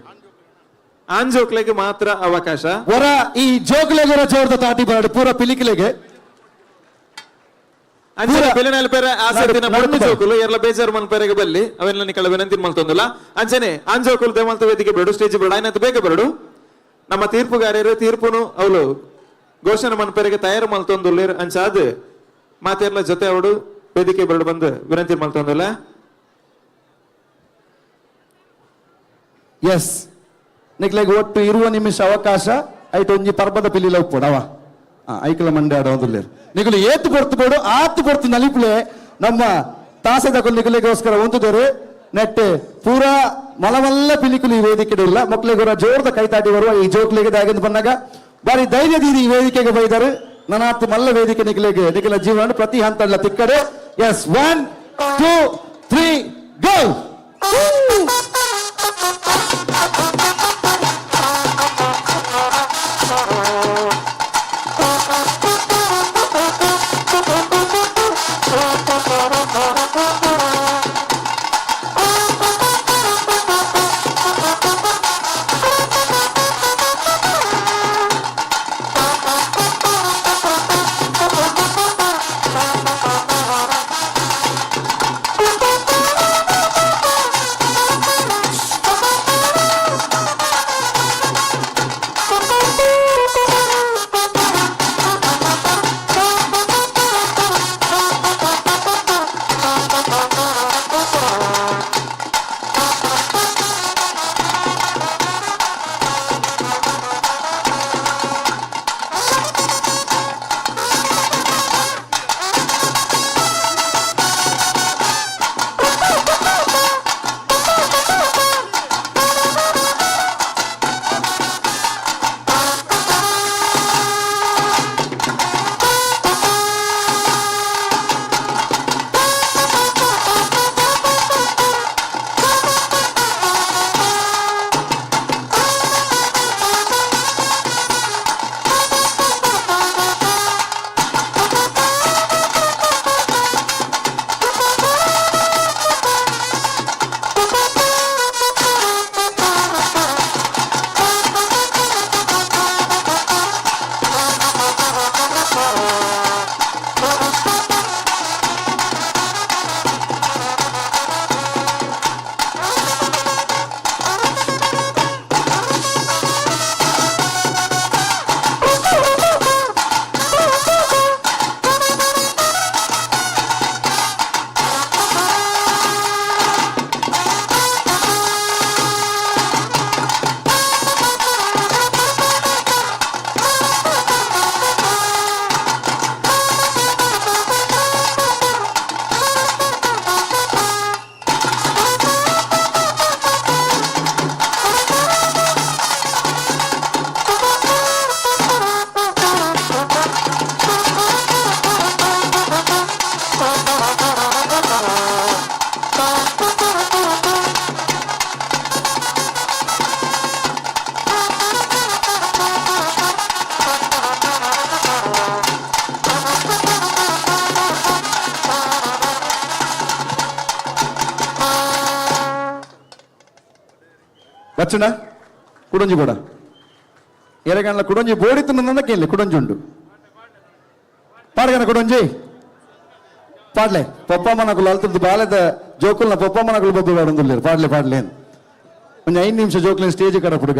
ಆನ್ ಜೋಕ್ಲೆಗೆ ಮಾತ್ರ ಅವಕಾಶ. ಹೊರ ಈ ಜೋಕ್ಲೆಗೆ ಜೋರ್ದ ತಾಟಿ ಬರಡು ಪೂರ ಪಿಲಿಕುಲೆಗೆ ಅಂಚನೆ ಬೆಲೆನಾಲ್ ಪೇರೆ ಆಸಕ್ತಿನ ನಡು- ಪೊಣ್ಣು ನಡು- ಜೋಕುಲು ಎಲ್ಲ ಬೇಜಾರು ಮನ್ಪೆರೆಗೆ ಬಲ್ಲಿ ಅವೆಲ್ಲ ನಿಕಲ ವಿನಂತಿ ಮಲ್ತೊಂದುಲ್ಲ. ಅಂಚನೆ ಆನ್ ಜೋಕುಲು ದೇಮಲ್ತ ವೇದಿಕೆ ಬರಡು ಸ್ಟೇಜ್ ಬರಡು ಆಯ್ನತ್ ಬೇಗ ಬರಡು. ನಮ್ಮ ತೀರ್ಪುಗಾರರು ತೀರ್ಪುನು ಅವಳು ಘೋಷಣೆ ಮನ್ಪೆರೆಗೆ ತಯಾರು ಮಲ್ತೊಂದುಲ್ಲೇರು. ಅಂಚಾದ್ ಮಾತೆರ್ಲ ಜೊತೆ ಅವಡು ವೇದಿಕೆ ಬರಡು ಬಂದು ವಿನಂತಿ ಮಲ್ತೊಂದುಲ್ಲ. ಎಸ್, ನಿಕ್ಲೆಗ್ ಒಟ್ಟು 20 ನಿಮಿಷ ಅವಕಾಶ. ಐಟ್ ಒಂಜಿ ಪರ್ಬದ ಪಿಲಿಲ ಉಪ್ಪುಡವ ಐಕಲ ಮಂಡೆ ಆಡೋದುಲ್ಲೇರು ನಿಕುಲು ಏತು ಪೊರ್ತು ಬೋಡು ಆತು ಪೊರ್ತು ನಲಿಪುಲೆ ನಮ್ಮ ತಾಸದ ನಿಕುಲೆಗೋಸ್ಕರ ಒಂದುದರು ನೆಟ್ ಪೂರಾ ಮಲಮಲ್ಲ ಪಿಲಿಕುಲು ಈ ವೇದಿಕೆ ಇಲ್ಲ ಮಕ್ಳಿಗೆ ಜೋರದ ಕೈತಾಟಿ ಬರುವ ಈ ಜೋಕ್ಲಿಗೆ ದಾಗಿಂದ ಬಂದಾಗ ಬಾರಿ ಧೈರ್ಯದೀದಿ ಈ ವೇದಿಕೆಗೆ ಬೈದರು. ನನಾತ್ ಮಲ್ಲ ವೇದಿಕೆ ನಿಕುಲೆಗೆ ನಿಖಲ ಜೀವನ ಪ್ರತಿ ಹಂತ ತಿಕ್ಕಡೆ. ಎಸ್, 1 2 3 ಗೋ. ಬಚ್ಚಣ ಕುಡೊಂಜಿ ಬೋಡ ಎರೆಗಣ್ಣ ಕುಡೊಂಜಿ ಬೋಡಿತ್ತು ನನ್ನ ಕೇಳಿ ಕುಡೊಂಜಿ ಉಂಡು ಪಾಡ್ಗನ ಕುಡೊಂಜಿ ಪಾಡ್ಲೆ ಪೊಪ್ಪಮ್ಮನಕುಲು ಅಲ್ತದ್ದು ಬಾಲೆದ ಜೋಕುಲ್ನ ಪೊಪ್ಪಮ್ಮನಕುಲು ಬೊಬ್ಬು ಬಾಡೊಂದುಲ್ಲೇರು ಪಾಡ್ಲೆ ಪಾಡ್ಲೆ ಒಂಜಿ 5 ನಿಮಿಷ ಜೋಕುಲಿನ ಸ್ಟೇಜ್ ಕಡ ಪುಡುಗ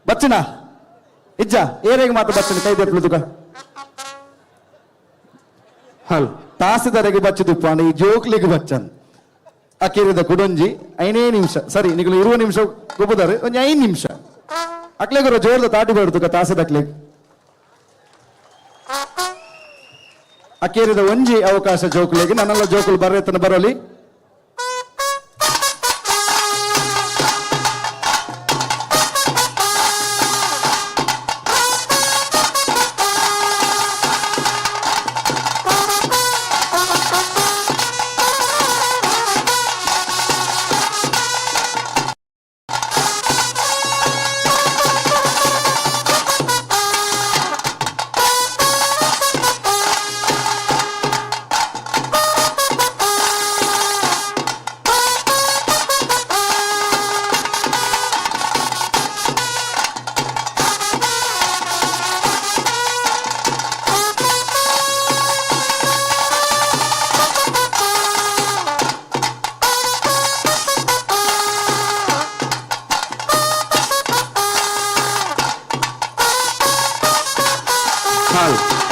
ಬಚ್ಚಣ ಇಜ್ಜ ಏರೆಗೆ ಮಾತ್ರ ಬಚ್ಚಣ ಕೈ ದೆಪ್ಲು ತುಕ ಹಲ್ ತಾಸಿದರೆಗೆ ಬಚ್ಚುದುಪ್ಪ ಈ ಜೋಕ್ಲಿಗೆ ಬಚ್ಚನ್ ಅಕೇರಿದ ಕುಡೊಂಜಿ 5 ನಿಮಿಷ ಸರಿ ನಿಗಲು 20 ನಿಮಿಷ ಗೊಬ್ಬದಾರೆ ಒಂಜಿ 5 ನಿಮಿಷ ಅಕ್ಲೆಗುರ ಜೋರ್ದ ತಾಟಿ ಬೇಡ್ತುಕ ತಾಸದ ಅಕ್ಲೆ ಅಕೇರಿದ ಒಂಜಿ ಅವಕಾಶ ಜೋಕುಲಿಗೆ ನನ್ನೆಲ್ಲ ಜೋಕುಲು ಬರ್ರೆತನ ಬರೋಲಿ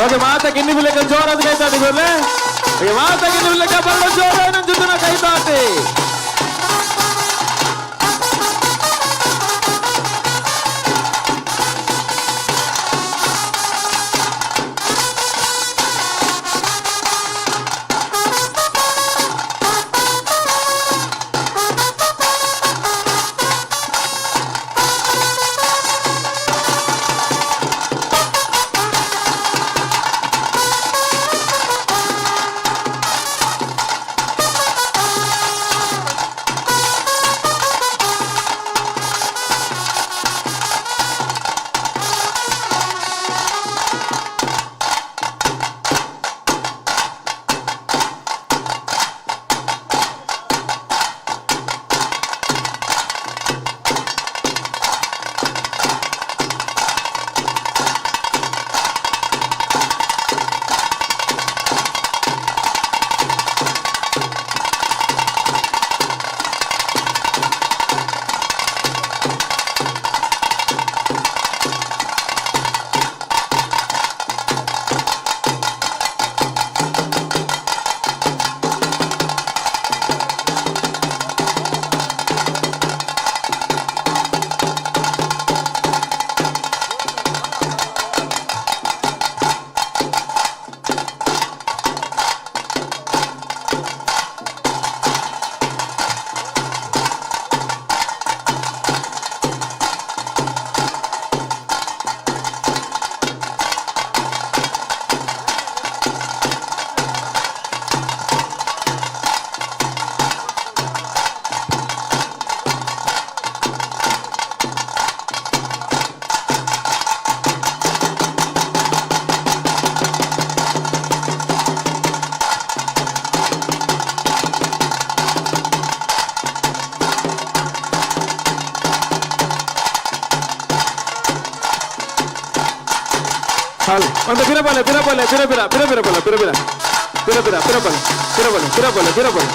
ಓಕೆ ಮಾತಾ ಗಿನ್ನಿ ಬಿಲೆಕ ಜೋರಾದ ಕೈತಾಟಿ ಗೊರ್ಲೆ. ಓಕೆ ಮಾತಾ ಗಿನ್ನಿ ಬಿಲೆಕ ಬರಡ ಜೋರಾದ ಜುತ್ತನ ಕೈತಾಟಿ. ಒಂದು ಬಿರಬಲೆ ಬಿರಬಲೆ ಬಿರಬಿರ ಬಿರಬಿರಬಲ ಬಿರಬಿರ ಬಿರಬಿರ ಬಿರಬಲ ಬಿರಬಲ ಬಿರಬಲ ಬಿರಬಲ.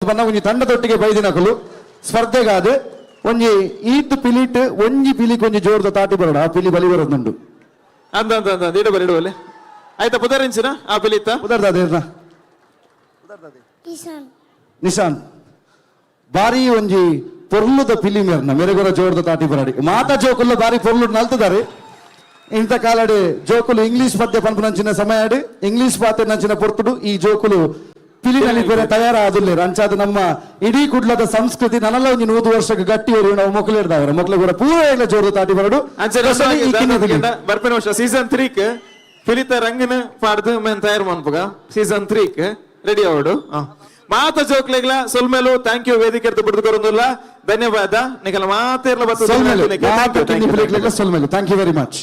ಬನ್ನ ಒಂಜಿ ತಂಡದೊಟ್ಟಿಗೆ ಬೈದಿನಕುಲು ಸ್ಪರ್ಧೆಗಾದ ಒಂಜಿ ಈತ್ ಪಿಲಿಟ್ ಒಂಜಿ ಪಿಲಿಕ್ ಒಂಜಿ ಜೋರ್ದ ತಾಟಿ ಬರೋಡ ಆ ಪಿಲಿ ಬಲಿ ಬರೋದುಂಡು. ಅಂದ ಅಂದ ಅಂದ ಇಡು ಬರಿ ಇಡುವಲ್ಲಿ ಆಯ್ತಾ ಪುದರಿಂಚಿನ ಆ ಪಿಲಿತ್ತ ಪುದರ್ದಾದ ನಿಶಾನ್ ಬಾರಿ ಒಂಜಿ ಪೊರ್ಲುದ ಪಿಲಿ ಮೇರ್ನ ಮೆರೆಗೊರ ಜೋರ್ದ ತಾಟಿ ಬರಾಡಿ ಮಾತಾ ಜೋಕುಲ್ಲ ಬಾರಿ ಪೊರ್ಲು ನಲ್ತದಾರೆ. ಇಂತ ಕಾಲಡ್ ಜೋಕುಲು ಇಂಗ್ಲಿಷ್ ಪದ್ಯ ಪನ್ಪುನಂಚಿನ ಸಮಯಡ್, ಇಂಗ್ಲಿಷ್ ಪಾತೆರ್ನಂಚಿನ ಪೊರ್ತುಡು ಈ ಜೋಕುಲು ಪಿಲಿ ನಲಿಪೆರೆ ತಯಾರಾದುಲ್ಲೆರ್. ಅಂಚಾದ್ ನಮ್ಮ ಇಡೀ ಕುಡ್ಲದ ಸಂಸ್ಕೃತಿ ನನಲ ಒಂಜಿ 100 ವರ್ಷಕ್ಕೆ ಗಟ್ಟಿ ಒರಿಯುನ ನಾವು ಮೊಕುಲೇರ್ದವರ ಮೊಕ್ಲೆ ಕೂಡ ಪೂರ ಎಲ್ಲ ಜೋರು ತಾಟಿ ಬರಡು. ಅಂಚೆ ಬರ್ಪಿನ ವರ್ಷ ಸೀಸನ್ 3ಕ್ ಪಿಲಿತ ರಂಗನ ಪಾಡ್ದು ಮೇನ್ ತಯಾರು ಮನ್ಪುಗ. Season 3ಕ್ ready ಅವಡು. ಮಾತ ಜೋಕ್ಲೆಗ್ಲ ಸೊಲ್ಮೆಲು, thank you. ವೇದಿಕೆ ಬಿಡ್ದು ಕೊರೊಂದುಲ್ಲ, ಧನ್ಯವಾದ. ನಿಕಲ ಮಾತೇರ್ಲ. ಸೊಲ್ಮೆಲು, ಸೊಲ್ಮೆಲು, thank you very much.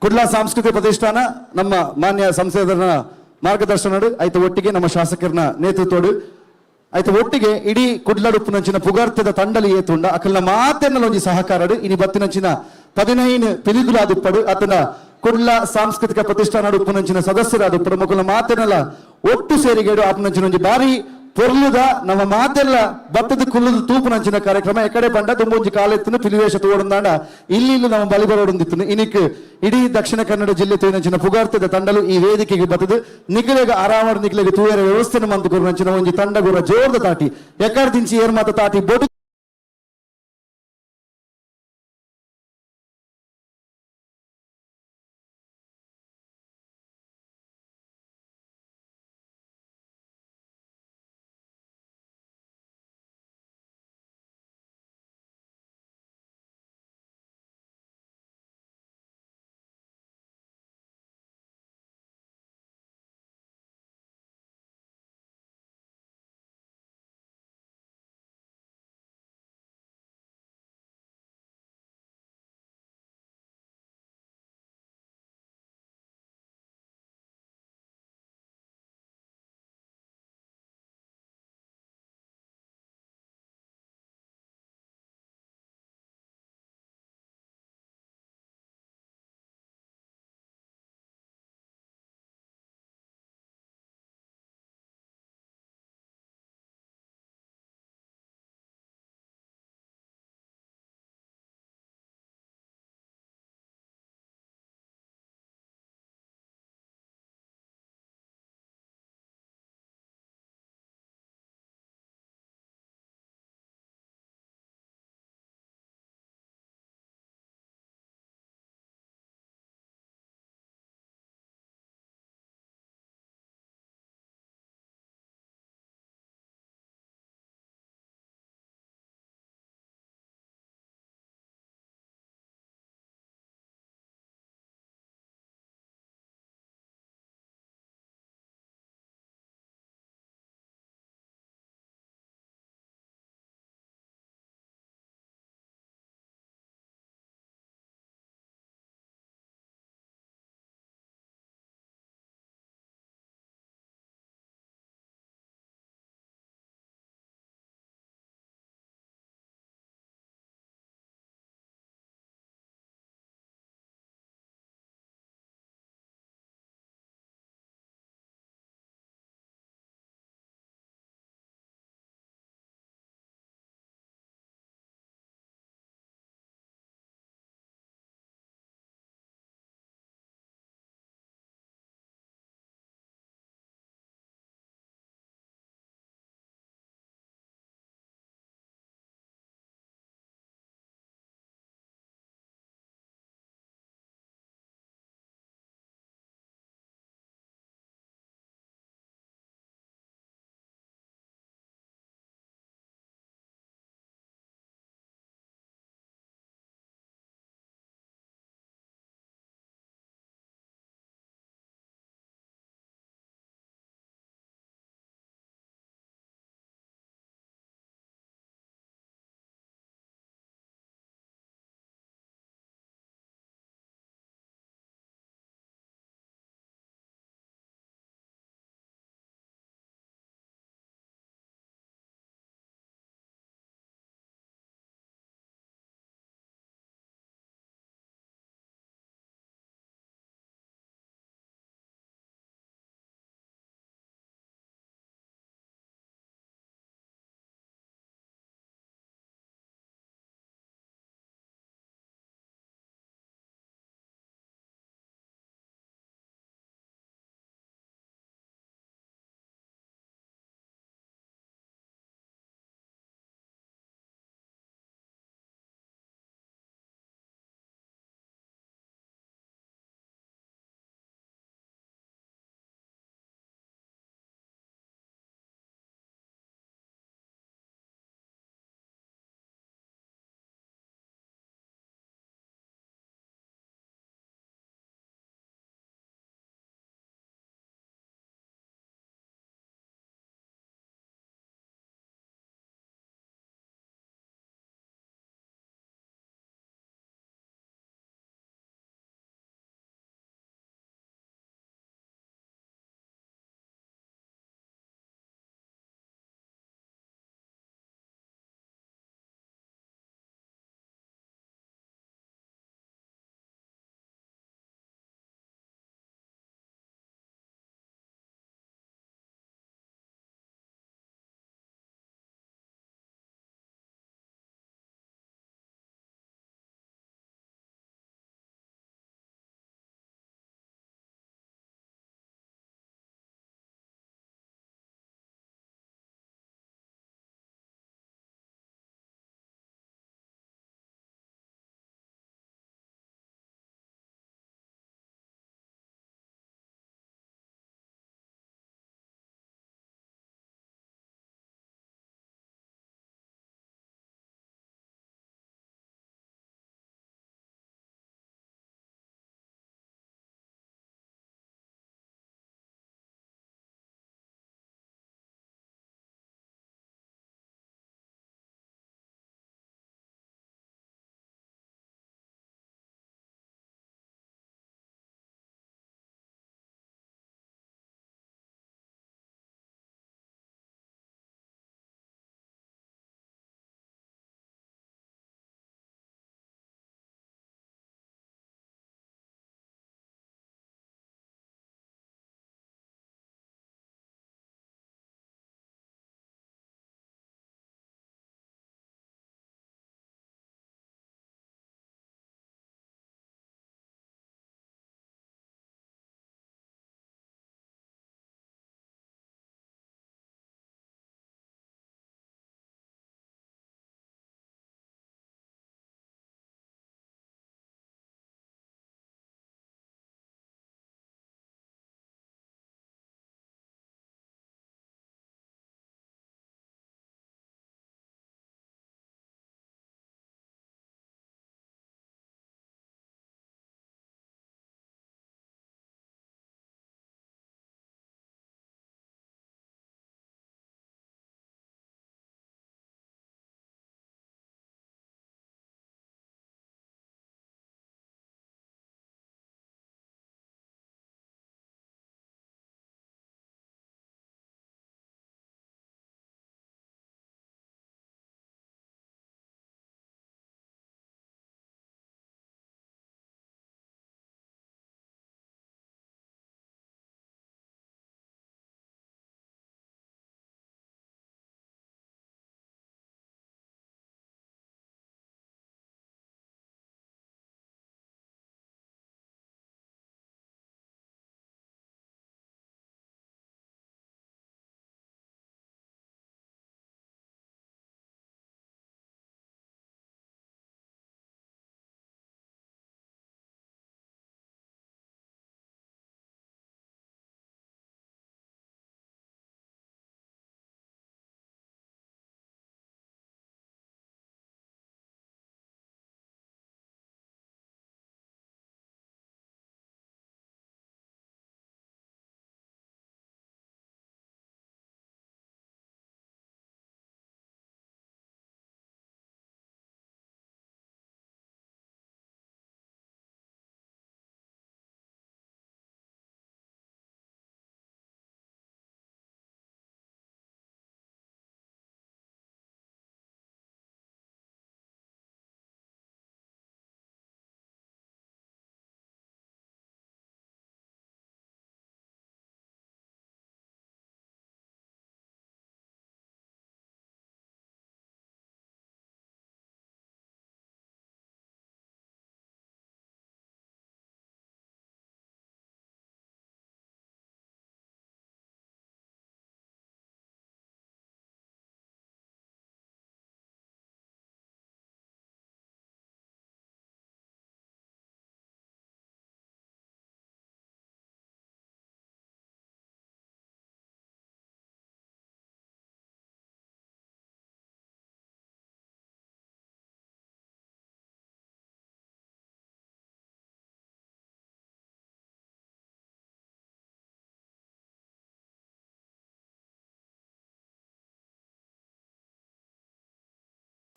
Kudla ಸಾಂಸ್ಕೃತಿಕ ಪ್ರತಿಷ್ಠಾನ ನಮ್ಮ ಮಾನ್ಯ ಸಂಸದರ ಮಾರ್ಗದರ್ಶನಡು, ಆಯ್ತು ಒಟ್ಟಿಗೆ ನಮ್ಮ ಶಾಸಕರನ್ನ ನೇತೃತ್ವಡು, ಆಯ್ತು ಒಟ್ಟಿಗೆ ಇಡೀ ಕುಡ್ಲಡುಪ್ಪುನಂಚಿನ ಪುಗಾರ್ತೆದ ತಂಡಲಿ ಏತುಂಡ ಅಕಲ್ನ ಮಾತೆನ್ನಲ ಒಂಜಿ ಸಹಕಾರಡು ಇನಿ ಬತ್ತಿನಂಚಿನ 15 ಪಿಲಿಗುಲಾದುಪ್ಪಡು ಅತನ ಕುಡ್ಲ ಸಾಂಸ್ಕೃತಿಕ ಪ್ರತಿಷ್ಠಾನ ಉಪ್ಪುನಂಚಿನ ಸದಸ್ಯರಾದುಪ್ಪಡು ಮೊಕಲ್ನ ಮಾತೆನ್ನಲ ಒಟ್ಟು ಸೇರಿಗೇಡು ಆಪುನಂಚಿನ ಒಂಜಿ ಬಾರಿ ಪೊರ್ಲುದ ನಮ್ಮ ಮಾತೆಲ್ಲ ಬತ್ತದ ಕುಲ್ಲುದ ತೂಪುನಂಚಿನ ಕಾರ್ಯಕ್ರಮ. ಎಕಡೆ ಪಂಡ ತುಂಬೊಂಜಿ ಕಾಲೆತ್ತುನು ಪಿಲಿವೇಶ ತೋಡುಂದಾಂಡ ಇಲ್ಲಿ ಇಲ್ಲಿ ನಮ್ಮ ಬಲಿ ಬರೋಡುಂದಿತ್ತುನು. ಇನಿಕ್ ಇಡೀ ದಕ್ಷಿಣ ಕನ್ನಡ ಜಿಲ್ಲೆ ತೂಯಿನಂಚಿನ ಪುಗಾರ್ತದ ತಂಡಲು ಈ ವೇದಿಕೆಗೆ ಬತ್ತದು ನಿಕಲೆಗ ಆರಾಮಡ್ ನಿಕಲೆಗ ತೂಯರ ವ್ಯವಸ್ಥೆನ ಮಂತು ಕೊರುನಂಚಿನ ಒಂಜಿ ತಂಡ ಗುರ ಜೋರ್ದ ತಾಟಿ ಎಕಡ್ ದಿಂಚಿ ಏರ್ ಮಾತ ತಾಟಿ ಬೊಡು.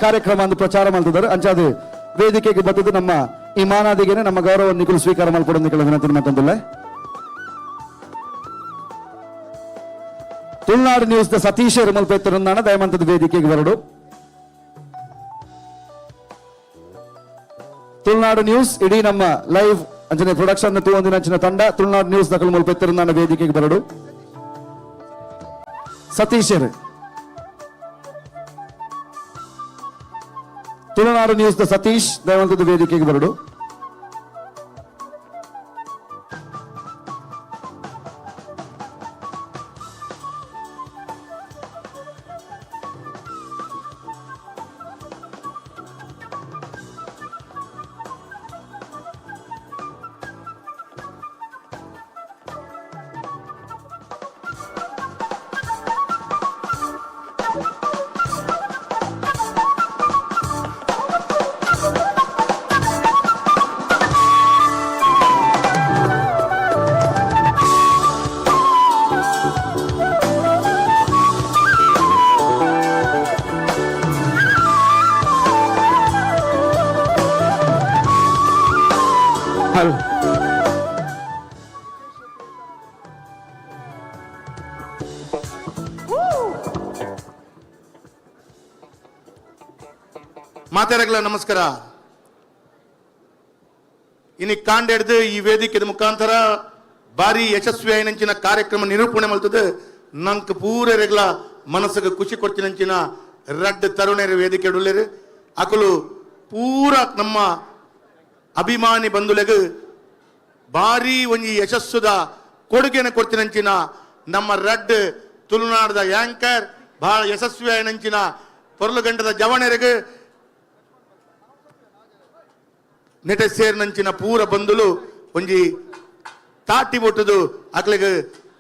ಕಾರ್ಯಕ್ರಮ ಅಂದು ಪ್ರಚಾರ ಮಾಡ್ತಿದ್ದಾರೆ. ಅಂಚಾದ ವೇದಿಕೆಗೆ ಬತ್ತದು ನಮ್ಮ ಈ ಮಾನಾದಿಗೆನೆ ನಮ್ಮ ಗೌರವ ನಿಖಲು ಸ್ವೀಕಾರ ಮಲ್ಪೊಡು ನಿಖಲ ವಿನಂತಿ ಮತ್ತೊಂದುಲ್ಲೆ. ತುಳುನಾಡು ನ್ಯೂಸ್ ದ ಸತೀಶ್ ಮಲ್ಪೆತ್ತರುಂದಾಣ ದಯಮಂತದ ವೇದಿಕೆಗೆ ಬರಡು. ತುಳುನಾಡು ನ್ಯೂಸ್ ಇಡೀ ನಮ್ಮ ಲೈವ್ ಅಂಚನೆ ಪ್ರೊಡಕ್ಷನ್ ತೂವೊಂದಿನ ಅಂಚಿನ ತಂಡ ತುಳುನಾಡು ನ್ಯೂಸ್ ದಕಲು ಮಲ್ಪೆತ್ತರುಂದಾಣ ವೇದಿಕೆಗೆ ಬರಡು. ಸತೀಶರ್ ತುಳುನಾಡು ನ್ಯೂಸ್ ದ ಸತೀಶ್ ದಯವಂತದ ವೇದಿಕೆಗೆ ಬರಡು. ಮಾತಾಡಗಳ ನಮಸ್ಕಾರ. ಇನಿ ಕಾಂಡೆಡ್ದು ಈ ವೇದಿಕೆದ ಮುಖಾಂತರ ಬಾರಿ ಯಶಸ್ವಿ ಆಯಿನಂಚಿನ ಕಾರ್ಯಕ್ರಮ ನಿರೂಪಣೆ ಮಲ್ತದೆ. ನಂಕ್ ಪೂರೆರೆಗ್ಲ ಮನಸ್ಸಿಗೆ ಖುಷಿ ಕೊಡ್ತಿನಂಚಿನ ರಡ್ಡ್ ತರುಣೆರ ವೇದಿಕೆ ಉಲ್ಲೆರ್. ಅಕುಲು ಪೂರ ನಮ್ಮ ಅಭಿಮಾನಿ ಬಂಧುಲೆಗ್ ಬಾರಿ ಒಂಜಿ ಯಶಸ್ಸುದ ಕೊಡುಗೆನ ಕೊಡ್ತಿನಂಚಿನ ನಮ್ಮ ರಡ್ಡ್ ತುಳುನಾಡದ ಯಾಂಕರ್ ಬಹಳ ಯಶಸ್ವಿ ಆಯಿನಂಚಿನ ಪೊರ್ಲುಗಂಟದ ಜವಣೆರೆಗ್ ನೆಟ ಸೇರ್ನಂಚಿನ ಪೂರ ಬಂಧುಲು ಒಂಜಿ ತಾಟಿ ಬೊಟ್ಟುದು ಅಕ್ಲೆಗ್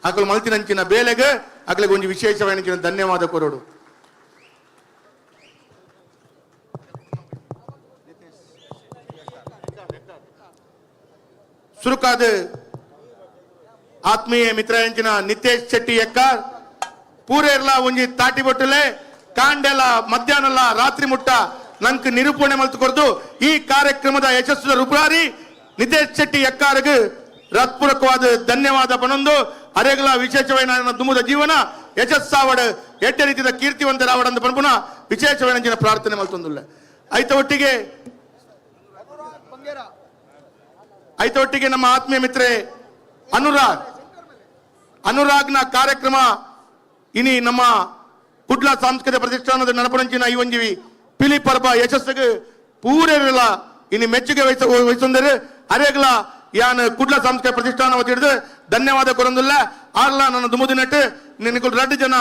ಅಕಲು ಮಲ್ತಿನಂಚಿನ ಬೇಲೆಗ್ ಅಕ್ಲೆಗ್ ಒಂಜಿ ವಿಶೇಷವಾಯಿನಂಚಿನ ಧನ್ಯವಾದ ಕೊರಡು. ಸುರುಕಾದ ಆತ್ಮೀಯ ಮಿತ್ರ ನಿತೇಶ್ ಶೆಟ್ಟಿ ಎಕ್ಕಾರ್ ಪೂರೇರ್ಲ ಒಂಜಿ ತಾಟಿ ಬೊಟ್ಟುಲೆ ಕಾಂಡೆಲ ಮಧ್ಯಾಹ್ನಲ ರಾತ್ರಿ ಮುಟ್ಟ ನಂಕ್ ನಿರೂಪಣೆ ಮಲ್ತು ಕೊರ್ದು ಈ ಕಾರ್ಯಕ್ರಮದ ಯಶಸ್ಸು ರೂಪುರಾರಿ ನಿತೇಶ್ ಶೆಟ್ಟಿ ಎಕ್ಕಾರ್ಗ್ ಹೃತ್ಪೂರ್ವಕವಾದ ಧನ್ಯವಾದ ಪನೊಂದು ಅರೆಗಲ ವಿಶೇಷವಾದ ದುಮುದ ಜೀವನ ಯಶಸ್ಸಾವಡ ಎಡ್ಡೆ ರೀತಿಯ ಕೀರ್ತಿವಂತರಾವಡ ಪನ್ಪುನ ವಿಶೇಷವಾದ ಪ್ರಾರ್ಥನೆ ಮಲ್ತೊಂದುಲ್ಲ. ಐತ ಒಟ್ಟಿಗೆ ನಮ್ಮ ಆತ್ಮೀಯ ಮಿತ್ರೆ ಅನುರಾಗ್ ಅನುರಾಗ್ನ ಕಾರ್ಯಕ್ರಮ ಇನಿ ನಮ್ಮ ಕುಡ್ಲ ಸಾಂಸ್ಕೃತಿಕ ಪ್ರತಿಷ್ಠಾನದ ನಡಪಣಂಚಿನ ಈ ಒಂಜಿ ಪಿಲಿ ಪರ್ಬ ಯಶಸ್ಸಿಗೆ ಪೂರೆಲ್ಲ ಇನಿ ಮೆಚ್ಚುಗೆ ವಹಿಸೊಂದರೆ ಅರೇಗ್ಲ ಯಾನ್ ಕುಡ್ಲ ಸಾಂಸ್ಕೃತಿಕ ಪ್ರತಿಷ್ಠಾನ ವತಿಡ್ದು ಧನ್ಯವಾದ ಕೊರೊಂದುಲ್ಲ. ಆರ್ಲ ನನ್ನ ದುಮುದಿನಟ್ಟು ನಿನಕುಲ್ ರಡ್ಡು ಜನ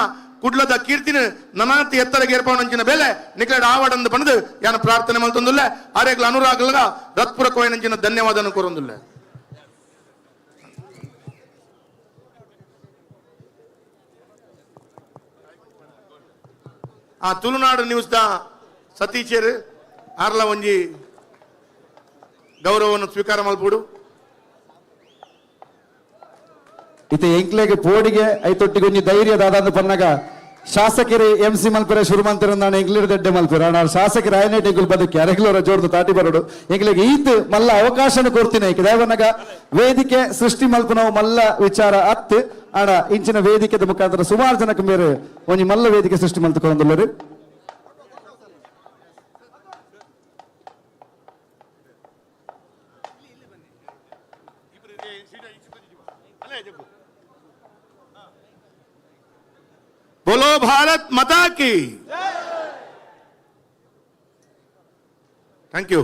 ಕುಡ್ಲದ ಕೀರ್ತಿನ ನನಾತಿ ಎತ್ತರಗೆ ಏರ್ಪವನಂಚಿನ ಬೇಲೆ ನಿಕ್ಲೆಡ್ ಆವಡಂದು ಪಣದು ಯಾನ್ ಪ್ರಾರ್ಥನೆ ಮಲ್ತೊಂದುಲ್ಲ. ಅರೇಗ್ಲ ಅನುರಾಗ್ಲ ಹೃತ್ಪೂರ್ವಕವಾಯಿನಂಚಿನ ಧನ್ಯವಾದನ ಕೊರೊಂದುಲ್ಲ. ಆ ತುಳುನಾಡು ನ್ಯೂಸ್ the ಸತೀಶರ್ ಆರ್ಲ ಒಂಜಿ ಗೌರವವನ್ನು ಸ್ವೀಕಾರ ಮಲ್ಪುಡು. ಇತ್ತೆ ಎಂಕ್ಲೆಗ್ ಪೋಡಿಗೆ ಐತೊಟ್ಟಿಗೆ ಒಂಜಿ ಧೈರ್ಯ ದಾದಾಂದು ಪನ್ನಗ ಶಾಸಕರು ಎಂ ಸಿ ಮಲ್ಪೆರೆ ಶುರು ಮಂತಿರ ನಾನು ಎಂಕ್ಲಿರ್ ದಡ್ಡೆ ಮಲ್ಪೆರ ನಾನು ಶಾಸಕರ ಆಯನೇಟ್ ಎಂಕುಲು ಬದುಕಿ ಅರೆಗ್ಲೋರ ಜೋರ್ದು ತಾಟಿ ಬರೋಡು ಎಂಕ್ಲೆಗ್ ಈತ್ ಮಲ್ಲ ಅವಕಾಶನ ಕೊಡ್ತೀನಿ. ದೇವನಗ ವೇದಿಕೆ ಸೃಷ್ಟಿ ಮಲ್ಪನವು ಮಲ್ಲ ವಿಚಾರ ಅತ್ ಆಡ ಇಂಚಿನ ವೇದಿಕೆದ ಮುಖಾಂತರ ಸುಮಾರು ಜನಕ್ಕೆ ಮೇರೆ ಒಂಜಿ ಮಲ್ಲ ವೇದಿಕೆ ಸೃಷ್ಟಿ ಮಲ್ತುಕೊಂದುಲ್ಲರು. बोलो भारत माता की. Thank you.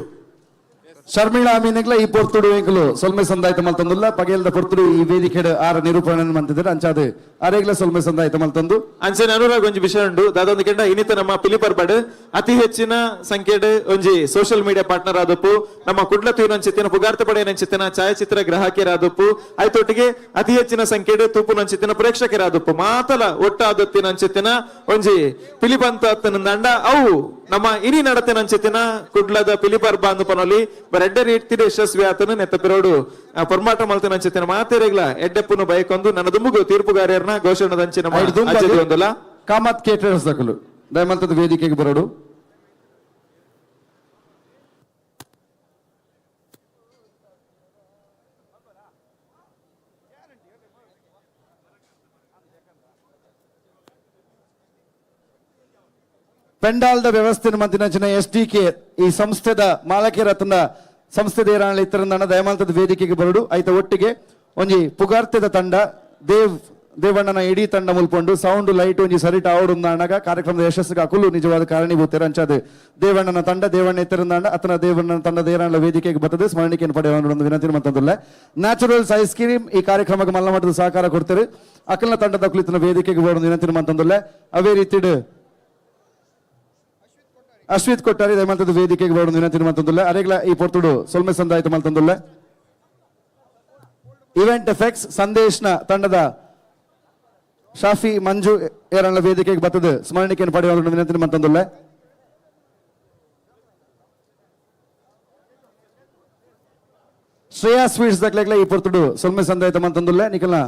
Sharmila ಅಮೀನ್ಗ್ಲ ಈ ಪೊರ್ತುಡು ಎಂಕುಲು ಸೊಲ್ಮೆ ಸಂದಾಯ್ತ ಮಲ್ತೊಂದುಲ್ಲ. ಪಗೆಲ್ದ ಪೊರ್ತುಡು ಈ ವೇದಿಕೆಡ್ ಆರ ನಿರೂಪಣೆ ಮಂತಿದ್ದಾರೆ ಅಂಚಾದ ಅರೆಗ್ಲ ಸೊಲ್ಮೆ ಸಂದಾಯ್ತ ಮಲ್ತೊಂದು. ಅಂಚನೆ ಅನುರಾಗ್ ಒಂಜಿ ವಿಷಯ ಉಂಡು ದಾದೊಂದು ಕೆಂಡ ಇನ್ನಿತ ನಮ್ಮ ಪಿಲಿಪರ್ಬಡ್ ಅತಿ ಹೆಚ್ಚಿನ ಸಂಖ್ಯೆಡ್ ಒಂಜಿ social media partner ಆದಪ್ಪು ನಮ್ಮ ಕುಡ್ಲ ತೂನಂಚಿತ್ತಿನ ಪುಗಾರ್ತೆ ಪಡೆಯನಂಚಿತ್ತಿನ ಛಾಯಾಚಿತ್ರ ಗ್ರಾಹಕಿಯರಾದಪ್ಪು ಆಯ್ತೊಟ್ಟಿಗೆ ಅತಿ ಹೆಚ್ಚಿನ ಸಂಖ್ಯೆಡ್ ತೂಪುನಂಚಿತ್ತಿನ ಪ್ರೇಕ್ಷಕರಾದಪ್ಪು ಮಾತಲ ಒಟ್ಟಾದತ್ತಿನಂಚಿತ್ತಿನ ಒಂಜಿ ಪಿಲಿಪಂತ ದಂಡ ಅವು ನಮ್ಮ ಇನಿ ನಡತೆನಂಚಿತ್ತಿನ ಕುಡ್ಲದ ಪಿಲಿಪರ್ಬ ಅಂದು ಪನೊಲಿ ಎಡ್ಡೆ ರೀತಿಯ ಯಶಸ್ವಿ ಆತನು ನೆತ್ತ ಪಿರೋಡು ಪೊರ್ಮಾಟ ಮಲ್ತನಂಚಿತ್ತಿನ ಮಾತೆರೆಗ್ಲ ಎಡ್ಡೆಪ್ಪುನು ಬಯಕೊಂದು ನನ್ನ ದುಂಬುಗು ತೀರ್ಪುಗಾರ್ಯರ್ನ ಘೋಷಣದಂಚಿನ ಕಾಮತ್ ಕೇಟರರ್ಸ್ ದಕಲು ದಯಮಲ್ತದ ವೇದಿಕೆಗೆ ಬರೋಡು. ಪೆಂಡಾಲ್ದ ವ್ಯವಸ್ಥೆ ಮಂತಿನಂಚಿನ ಎಸ್ ಡಿ ಕೆ ಈ ಸಂಸ್ಥೆದ ಮಾಲಕರತ್ನ ಸಂಸ್ಥೆದ ಏರಾಣಿ ಇತ್ತರಂದಣ ದಯಮಾಲ್ತದ ವೇದಿಕೆಗೆ ಬರಡು. ಐತ ಒಟ್ಟಿಗೆ ಒಂಜಿ ಪುಗಾರ್ತೆದ ತಂಡ ದೇವ್ ದೇವಣ್ಣನ ಇಡೀ ತಂಡ ಮುಲ್ಪೊಂಡು ಸೌಂಡ್ ಲೈಟ್ ಒಂಜಿ ಸರಿಟ್ ಆವಡುಂದಾಣಗ ಕಾರ್ಯಕ್ರಮದ ಯಶಸ್ಸಿಗೆ ಅಕುಲು ನಿಜವಾದ ಕಾರಣೀಭೂತರು ಅಂಚಾದ ದೇವಣ್ಣನ ತಂಡ ದೇವಣ್ಣ ಇತ್ತರಂದಾಂಡ ಅತನ ದೇವಣ್ಣನ ತಂಡ ದೇರಾಣ ವೇದಿಕೆಗೆ ಬರ್ತದೆ ಸ್ಮರಣಿಕೆಯನ್ನು ಪಡೆಯುವ ಒಂದು ವಿನಂತಿ ಮಂತಂದುಲ್ಲ. ನ್ಯಾಚುರಲ್ಸ್ ಐಸ್ ಕ್ರೀಮ್ ಈ ಕಾರ್ಯಕ್ರಮಕ್ಕೆ ಮಲ್ಲ ಮಟ್ಟದ ಸಹಕಾರ ಕೊಡ್ತಾರೆ. ಅಕಲ್ನ ತಂಡದ ಕುಳಿತನ ವೇದಿಕೆಗೆ ಬರೋದು ವಿನಂತಿ ಮಂತಂದುಲ್ಲ. ಅವೇ ರೀತಿ ಅಶ್ವಿತ್ ಕೊಟ್ಟಾರಿ ದಯಮಲ್ತದ ವೇದಿಕೆಗೆ ಬರೋದು ವಿನಂತಿ ಮಂತಂದುಲ್ಲ. ಅರೆಗ್ಲ ಈ ಪೊರ್ತುಡು ಸೊಲ್ಮೆ ಸಂದಾಯಿತು ಮಲ್ತಂದುಲ್ಲ. ಇವೆಂಟ್ ಎಫೆಕ್ಟ್ಸ್ ಸಂದೇಶ್ನ ತಂಡದ ಶಾಫಿ ಮಂಜು ಏರಣ್ಣ ವೇದಿಕೆಗೆ ಬರ್ತದೆ ಸ್ಮರಣಿಕೆಯನ್ನು ಪಡೆಯುವ ವಿನಂತಿ ಮಂತಂದುಲ್ಲ. ಶ್ರೇಯಾ ಸ್ವೀಟ್ಸ್ ದಕ್ಲೆಗ್ಲ ಈ ಪೊರ್ತುಡು ಸೊಲ್ಮೆ ಸಂದಾಯಿತ ಮಂತಂದುಲ್ಲ. ನಿಖಲ್ನ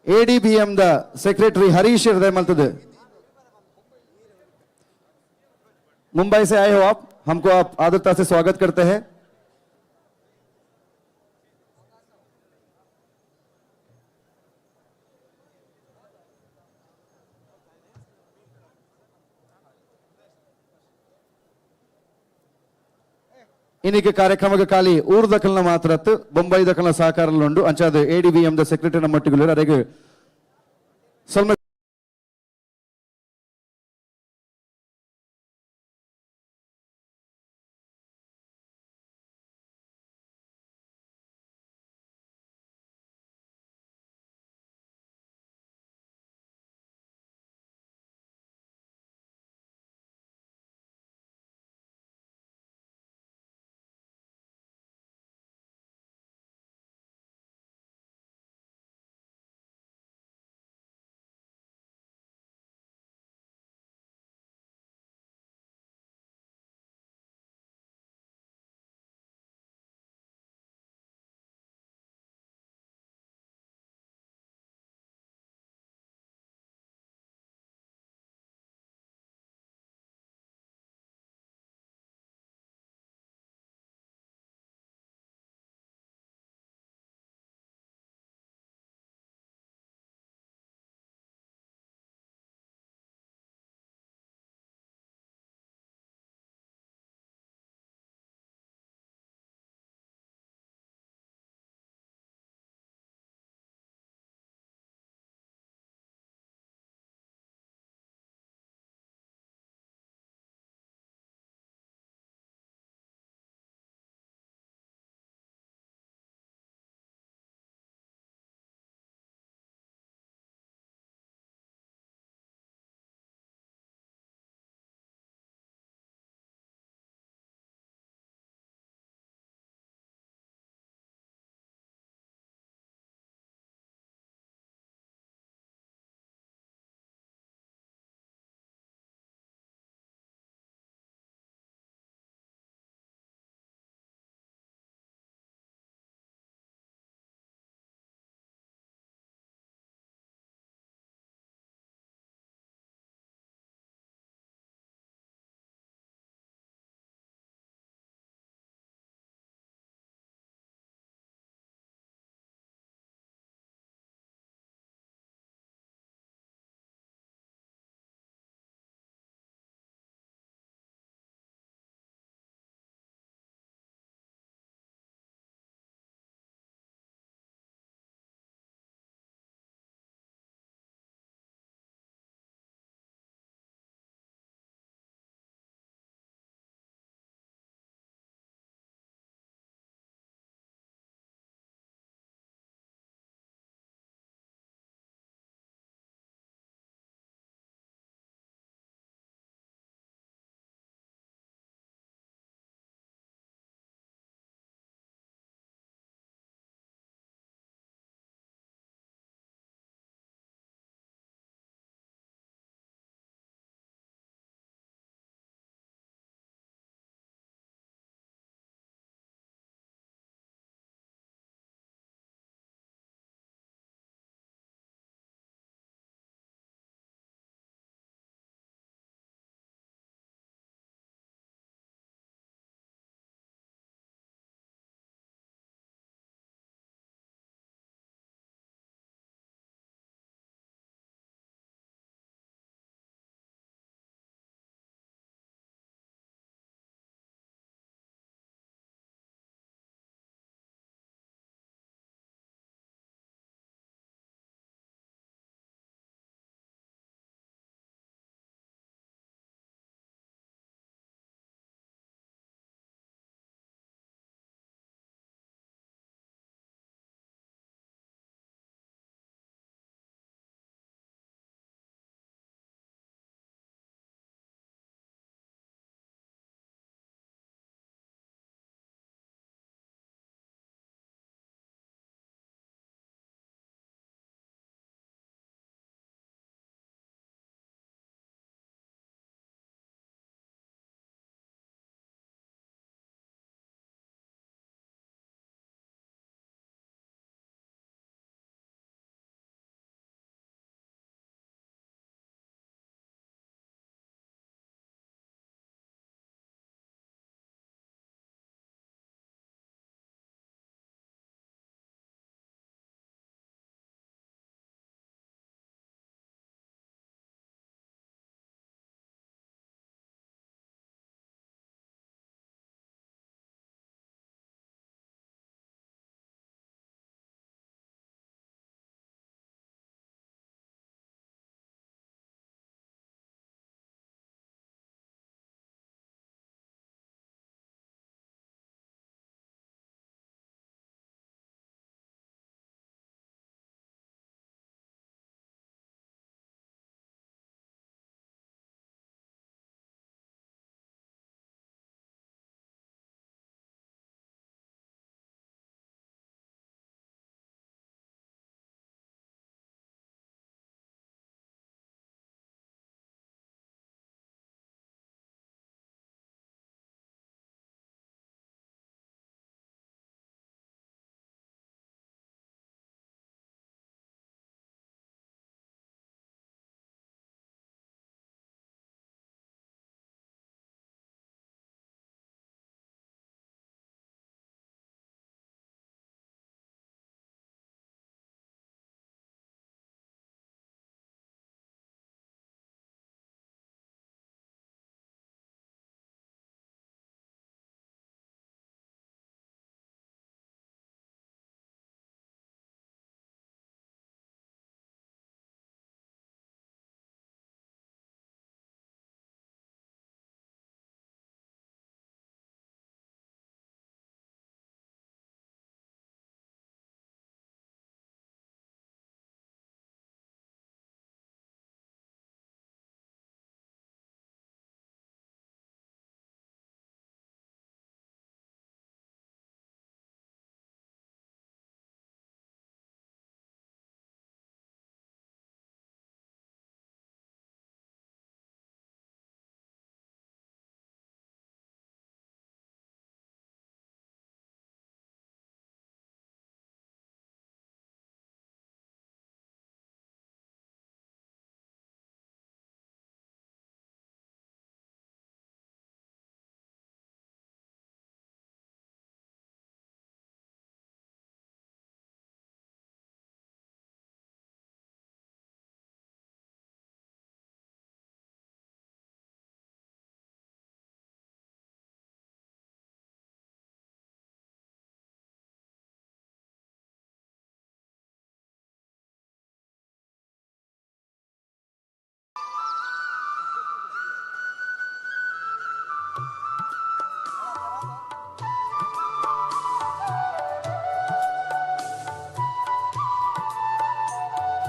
ಎಡಿಬಿಎಂ the secretary Harish हृदय मलतद मुंबई से आए हो आप, हमको आप आदरता से स्वागत करते हैं। ಇನ್ನೀಗ ಕಾರ್ಯಕ್ರಮಕ್ಕೆ ಖಾಲಿ ಊರ್ ದಖಲ್ನ ಮಾತ್ರ ಬೊಂಬೈ ದಖಲ್ನ ಸಹಕಾರ ಅಂಚಾದ ಎಡಿಬಿಎಂ the secretary ನಮ್ಮೊಟ್ಟಿಗೆ ಅರೆಗೆ ಸ್ವಲ್ಪ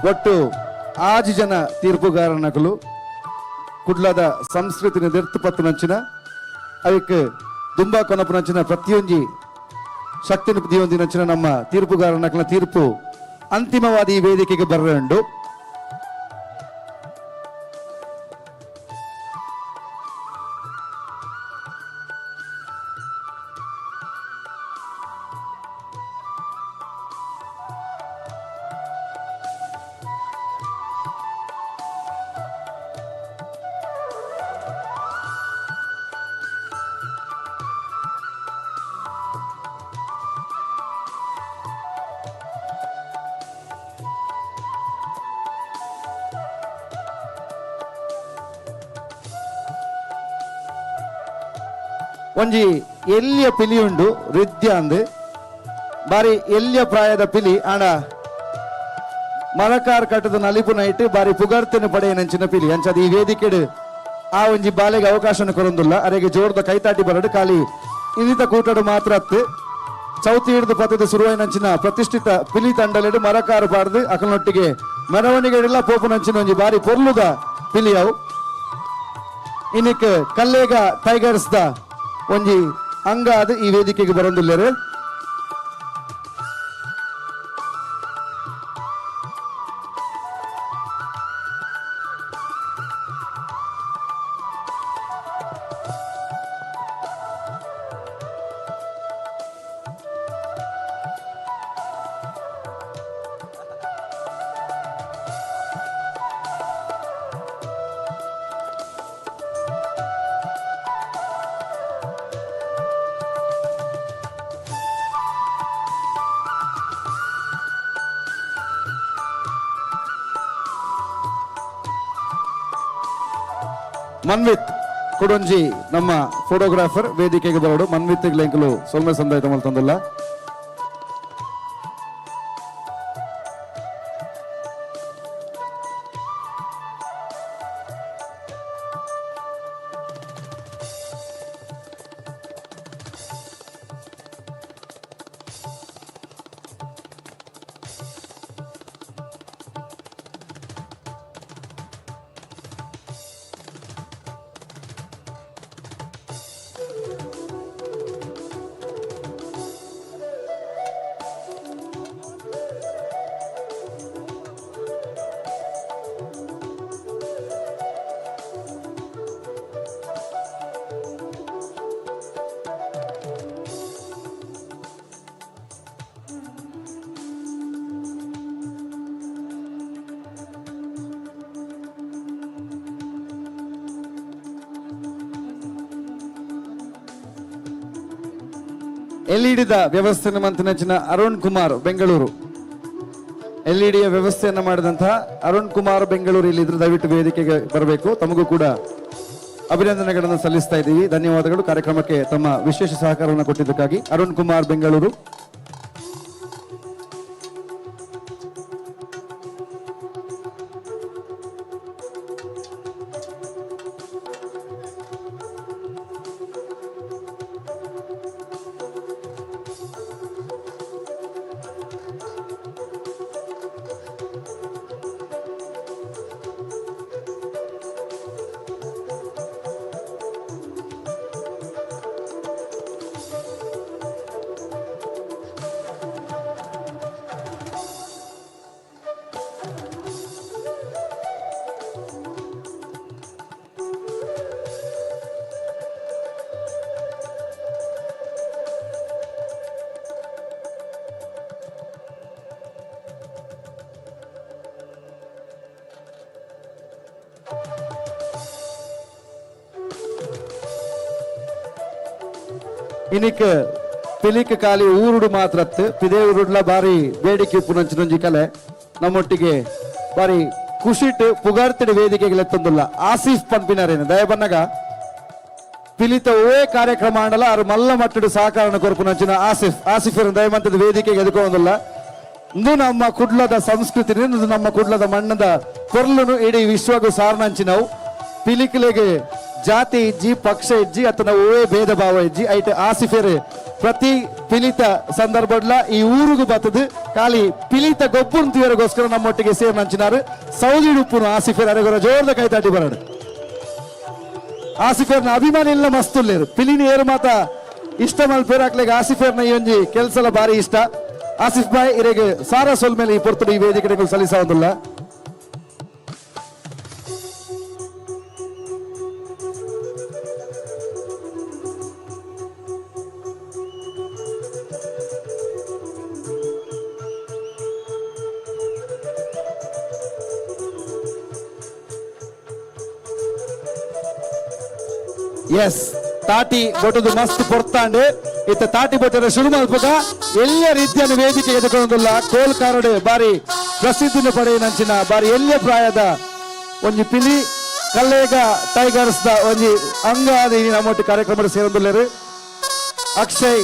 ಒಟ್ಟು 6 ಜನ ತೀರ್ಪುಗಾರನಕಲು ಕುಡ್ಲದ ಸಂಸ್ಕೃತಿನ ದೆರ್ತು ಪತ್ತು ನಂಚಿನ ಅದಕ್ಕೆ ದುಂಬಾ ಕೊನಪು ನಂಚಿನ ಪ್ರತಿಯೊಂಜಿ ಶಕ್ತಿನ ದಿಯೊಂದಿ ನಂಚಿನ ನಮ್ಮ ತೀರ್ಪುಗಾರನಕಲ ತೀರ್ಪು ಅಂತಿಮವಾದ ಈ ವೇದಿಕೆಗೆ ಬರ್ರಂಡು. ಒಂಜಿ ಎಲ್ಲಿಯ ಪಿಲಿ ಉಂಡು ರಿದ್ಯ ಅಂದು ಬಾರಿ ಎಲ್ಲಿಯ ಪ್ರಾಯದ ಪಿಲಿ ಆಣ ಮರಕಾರ್ ಕಟ್ಟದ ನಲಿಪು ನೈಟ್ ಬಾರಿ ಪುಗರ್ತೆನ ಪಡೆಯ ನಂಚಿನ ಪಿಲಿ ಅಂಚದ ಈ ವೇದಿಕೆಡು ಆ ಒಂಜಿ ಬಾಲೆಗೆ ಅವಕಾಶನ ಕೊರೊಂದುಲ್ಲ. ಅರೆಗೆ ಜೋರ್ದ ಕೈತಾಟಿ ಬರಡು ಖಾಲಿ ಇನ್ನಿತ ಕೂಟಡು ಮಾತ್ರ ಅತ್ತು ಚೌತಿ ಹಿಡಿದು ಪತ್ತದ ಸುರುವಾಯಿನಂಚಿನ ಪ್ರತಿಷ್ಠಿತ ಪಿಲಿ ತಂಡಲೆಡು ಮರಕಾರು ಪಾಡ್ದು ಅಕಲನೊಟ್ಟಿಗೆ ಮೆರವಣಿಗೆಡೆಲ್ಲ ಪೋಪು ನಂಚಿನ ಒಂಜಿ ಬಾರಿ ಪೊರ್ಲುದ ಪಿಲಿ ಅವು. ಇನ್ನಿಕ್ ಕಲ್ಲೇಗ ಟೈಗರ್ಸ್ the ಒಂಜಿ ಅಂಗಾದ್ ಈ ವೇದಿಕೆಗೆ ಬರೊಂದುಲ್ಲೆರ್. ಮನ್ವಿತ್ ಕೊಡೊಂಜಿ ನಮ್ಮ ಫೋಟೋಗ್ರಾಫರ್ ವೇದಿಕೆಗೆ ಬರೋಡು. ಮನ್ವಿತ್ ಲೆಂಕಲು ಸೊಲ್ಮೆ ಸಂದಾಯ ಮಲ್ತೊಂದುಲ್ಲ. ಎಲ್ಇಡಿದ ವ್ಯವಸ್ಥೆಯನ್ನು ಮಂತಿನಂಚಿನ ಅರುಣ್ ಕುಮಾರ್ ಬೆಂಗಳೂರು. ಎಲ್ಇಡಿಯ ವ್ಯವಸ್ಥೆಯನ್ನು ಮಾಡಿದಂತಹ ಅರುಣ್ ಕುಮಾರ್ ಬೆಂಗಳೂರು ಇಲ್ಲಿದ್ರು ದಯವಿಟ್ಟು ವೇದಿಕೆಗೆ ಬರಬೇಕು. ತಮಗೂ ಕೂಡ ಅಭಿನಂದನೆಗಳನ್ನು ಸಲ್ಲಿಸ್ತಾ ಇದ್ದೀವಿ. ಧನ್ಯವಾದಗಳು ಕಾರ್ಯಕ್ರಮಕ್ಕೆ ತಮ್ಮ ವಿಶೇಷ ಸಹಕಾರವನ್ನು ಕೊಟ್ಟಿದ್ದಕ್ಕಾಗಿ ಅರುಣ್ ಕುಮಾರ್ ಬೆಂಗಳೂರು. ಇನಿಕ್ ಪಿಲಿಕ್ ಖಾಲಿ ಊರುಡು ಮಾತ್ರತ್ತು ಪಿದೆ ಊರುಡ್ಲ ಬಾರಿ ಬೇಡಿಕೆ ಉಪ್ಪುನಂಚಿನೊಂಜಿ ಕಲೆ ನಮ್ಮೊಟ್ಟಿಗೆ ಬಾರಿ ಖುಷಿಟ್ ಪುಗಾರ್ತಿಡ್ ವೇದಿಕೆಗೆ ಲೆತ್ತೊಂದುಲ್ಲ ಆಸಿಫ್ ಪನ್ಪಿನರೇನು ದಯಬನ್ನಗ ಪಿಲಿತ ಓ ಕಾರ್ಯಕ್ರಮ ಆಂಡಲ ಆರು ಮಲ್ಲ ಮಟ್ಟಡು ಸಹಕಾರನ ಕೊರ್ಪುನಂಚಿನ ಆಸಿಫ್ ಆಸಿಫ್ ದಯಮಂತದ ವೇದಿಕೆಗೆ ಎದುಕೊಂದುಲ್ಲ. ಇಂದು ನಮ್ಮ ಕುಡ್ಲದ ಸಂಸ್ಕೃತಿ, ಇಂದು ನಮ್ಮ ಕುಡ್ಲದ ಮಣ್ಣದ ಕೊರ್ಲುನು ಇಡೀ ವಿಶ್ವಗೂ ಸಾರ್ನಂಚಿನವು. ಪಿಲಿಕ್ಲೆಗೆ ಜಾತಿ ಇಜ್ಜಿ, ಪಕ್ಷ ಇಜ್ಜಿ, ಅತನ ಓವೇ ಭೇದ ಭಾವ ಇಜ್ಜಿ. ಐಟ್ ಆಸಿಫೆರ್ ಪ್ರತಿ ಪಿಲಿತ ಸಂದರ್ಭಡ್ಲ ಈ ಊರುಗು ಬತ್ತದು ಖಾಲಿ ಪಿಲಿತ ಗೊಬ್ಬುನ್ ತೀವರಗೋಸ್ಕರ ನಮ್ಮೊಟ್ಟಿಗೆ ಸೇರ್ ನಂಚಿನಾರು ಸೌದಿ ಉಪ್ಪುನು ಆಸಿಫೇರ್ ಅರೆಗೊರ ಜೋರ್ದ ಕೈ ತಾಟಿ ಬರಡು. ಆಸಿಫೇರ್ನ ಅಭಿಮಾನಿ ಇಲ್ಲ ಮಸ್ತ್ ಉಲ್ಲೇರು. ಪಿಲಿನಿ ಏರು ಮಾತ ಇಷ್ಟ ಮಲ್ಪೇರು ಅಕ್ಲೆಗ್ ಆಸಿಫೇರ್ನ ಈ ಒಂಜಿ ಕೆಲ್ಸಲ ಬಾರಿ ಇಷ್ಟ. ಆಸಿಫ್ ಬಾಯ್ ಇರೆಗ್ ಸಾರಾ ಸೊಲ್ಮೇಲೆ ಈ ಪೊರ್ತುಡು ಈ ವೇದಿಕೆ ಸಲ್ಲಿಸೋದಿಲ್ಲ. ಎಸ್, ತಾಟಿ ಬೊಟ್ಟದು ಮಸ್ತ್ ಪೊರ್ತಾಂಡ್. ಇತ್ತ ತಾಟಿ ಬೊಟ್ಟದ ಶುರು ಮಲ್ಪುಗ ಎಲ್ಲ ರೀತಿಯ ವೇದಿಕೆ ಎದುಕೊಂಡುಲ್ಲ ಕೋಲ್ ಕಾರಡು ಬಾರಿ ಪ್ರಸಿದ್ಧಿನ ಪಡೆಯಿನಂಚಿನ ಬಾರಿ ಎಲ್ಯ ಪ್ರಾಯದ ಒಂಜಿ ಪಿಲಿ ಕಲ್ಲೇಗ ಟೈಗರ್ಸ್ ದ ಒಂಜಿ ಅಂಗ ಆದ ಈ ನಮ್ಮೊಟ್ಟು ಕಾರ್ಯಕ್ರಮದ ಸೇರೊಂದುಲ್ಲೆರ್ ಅಕ್ಷಯ್.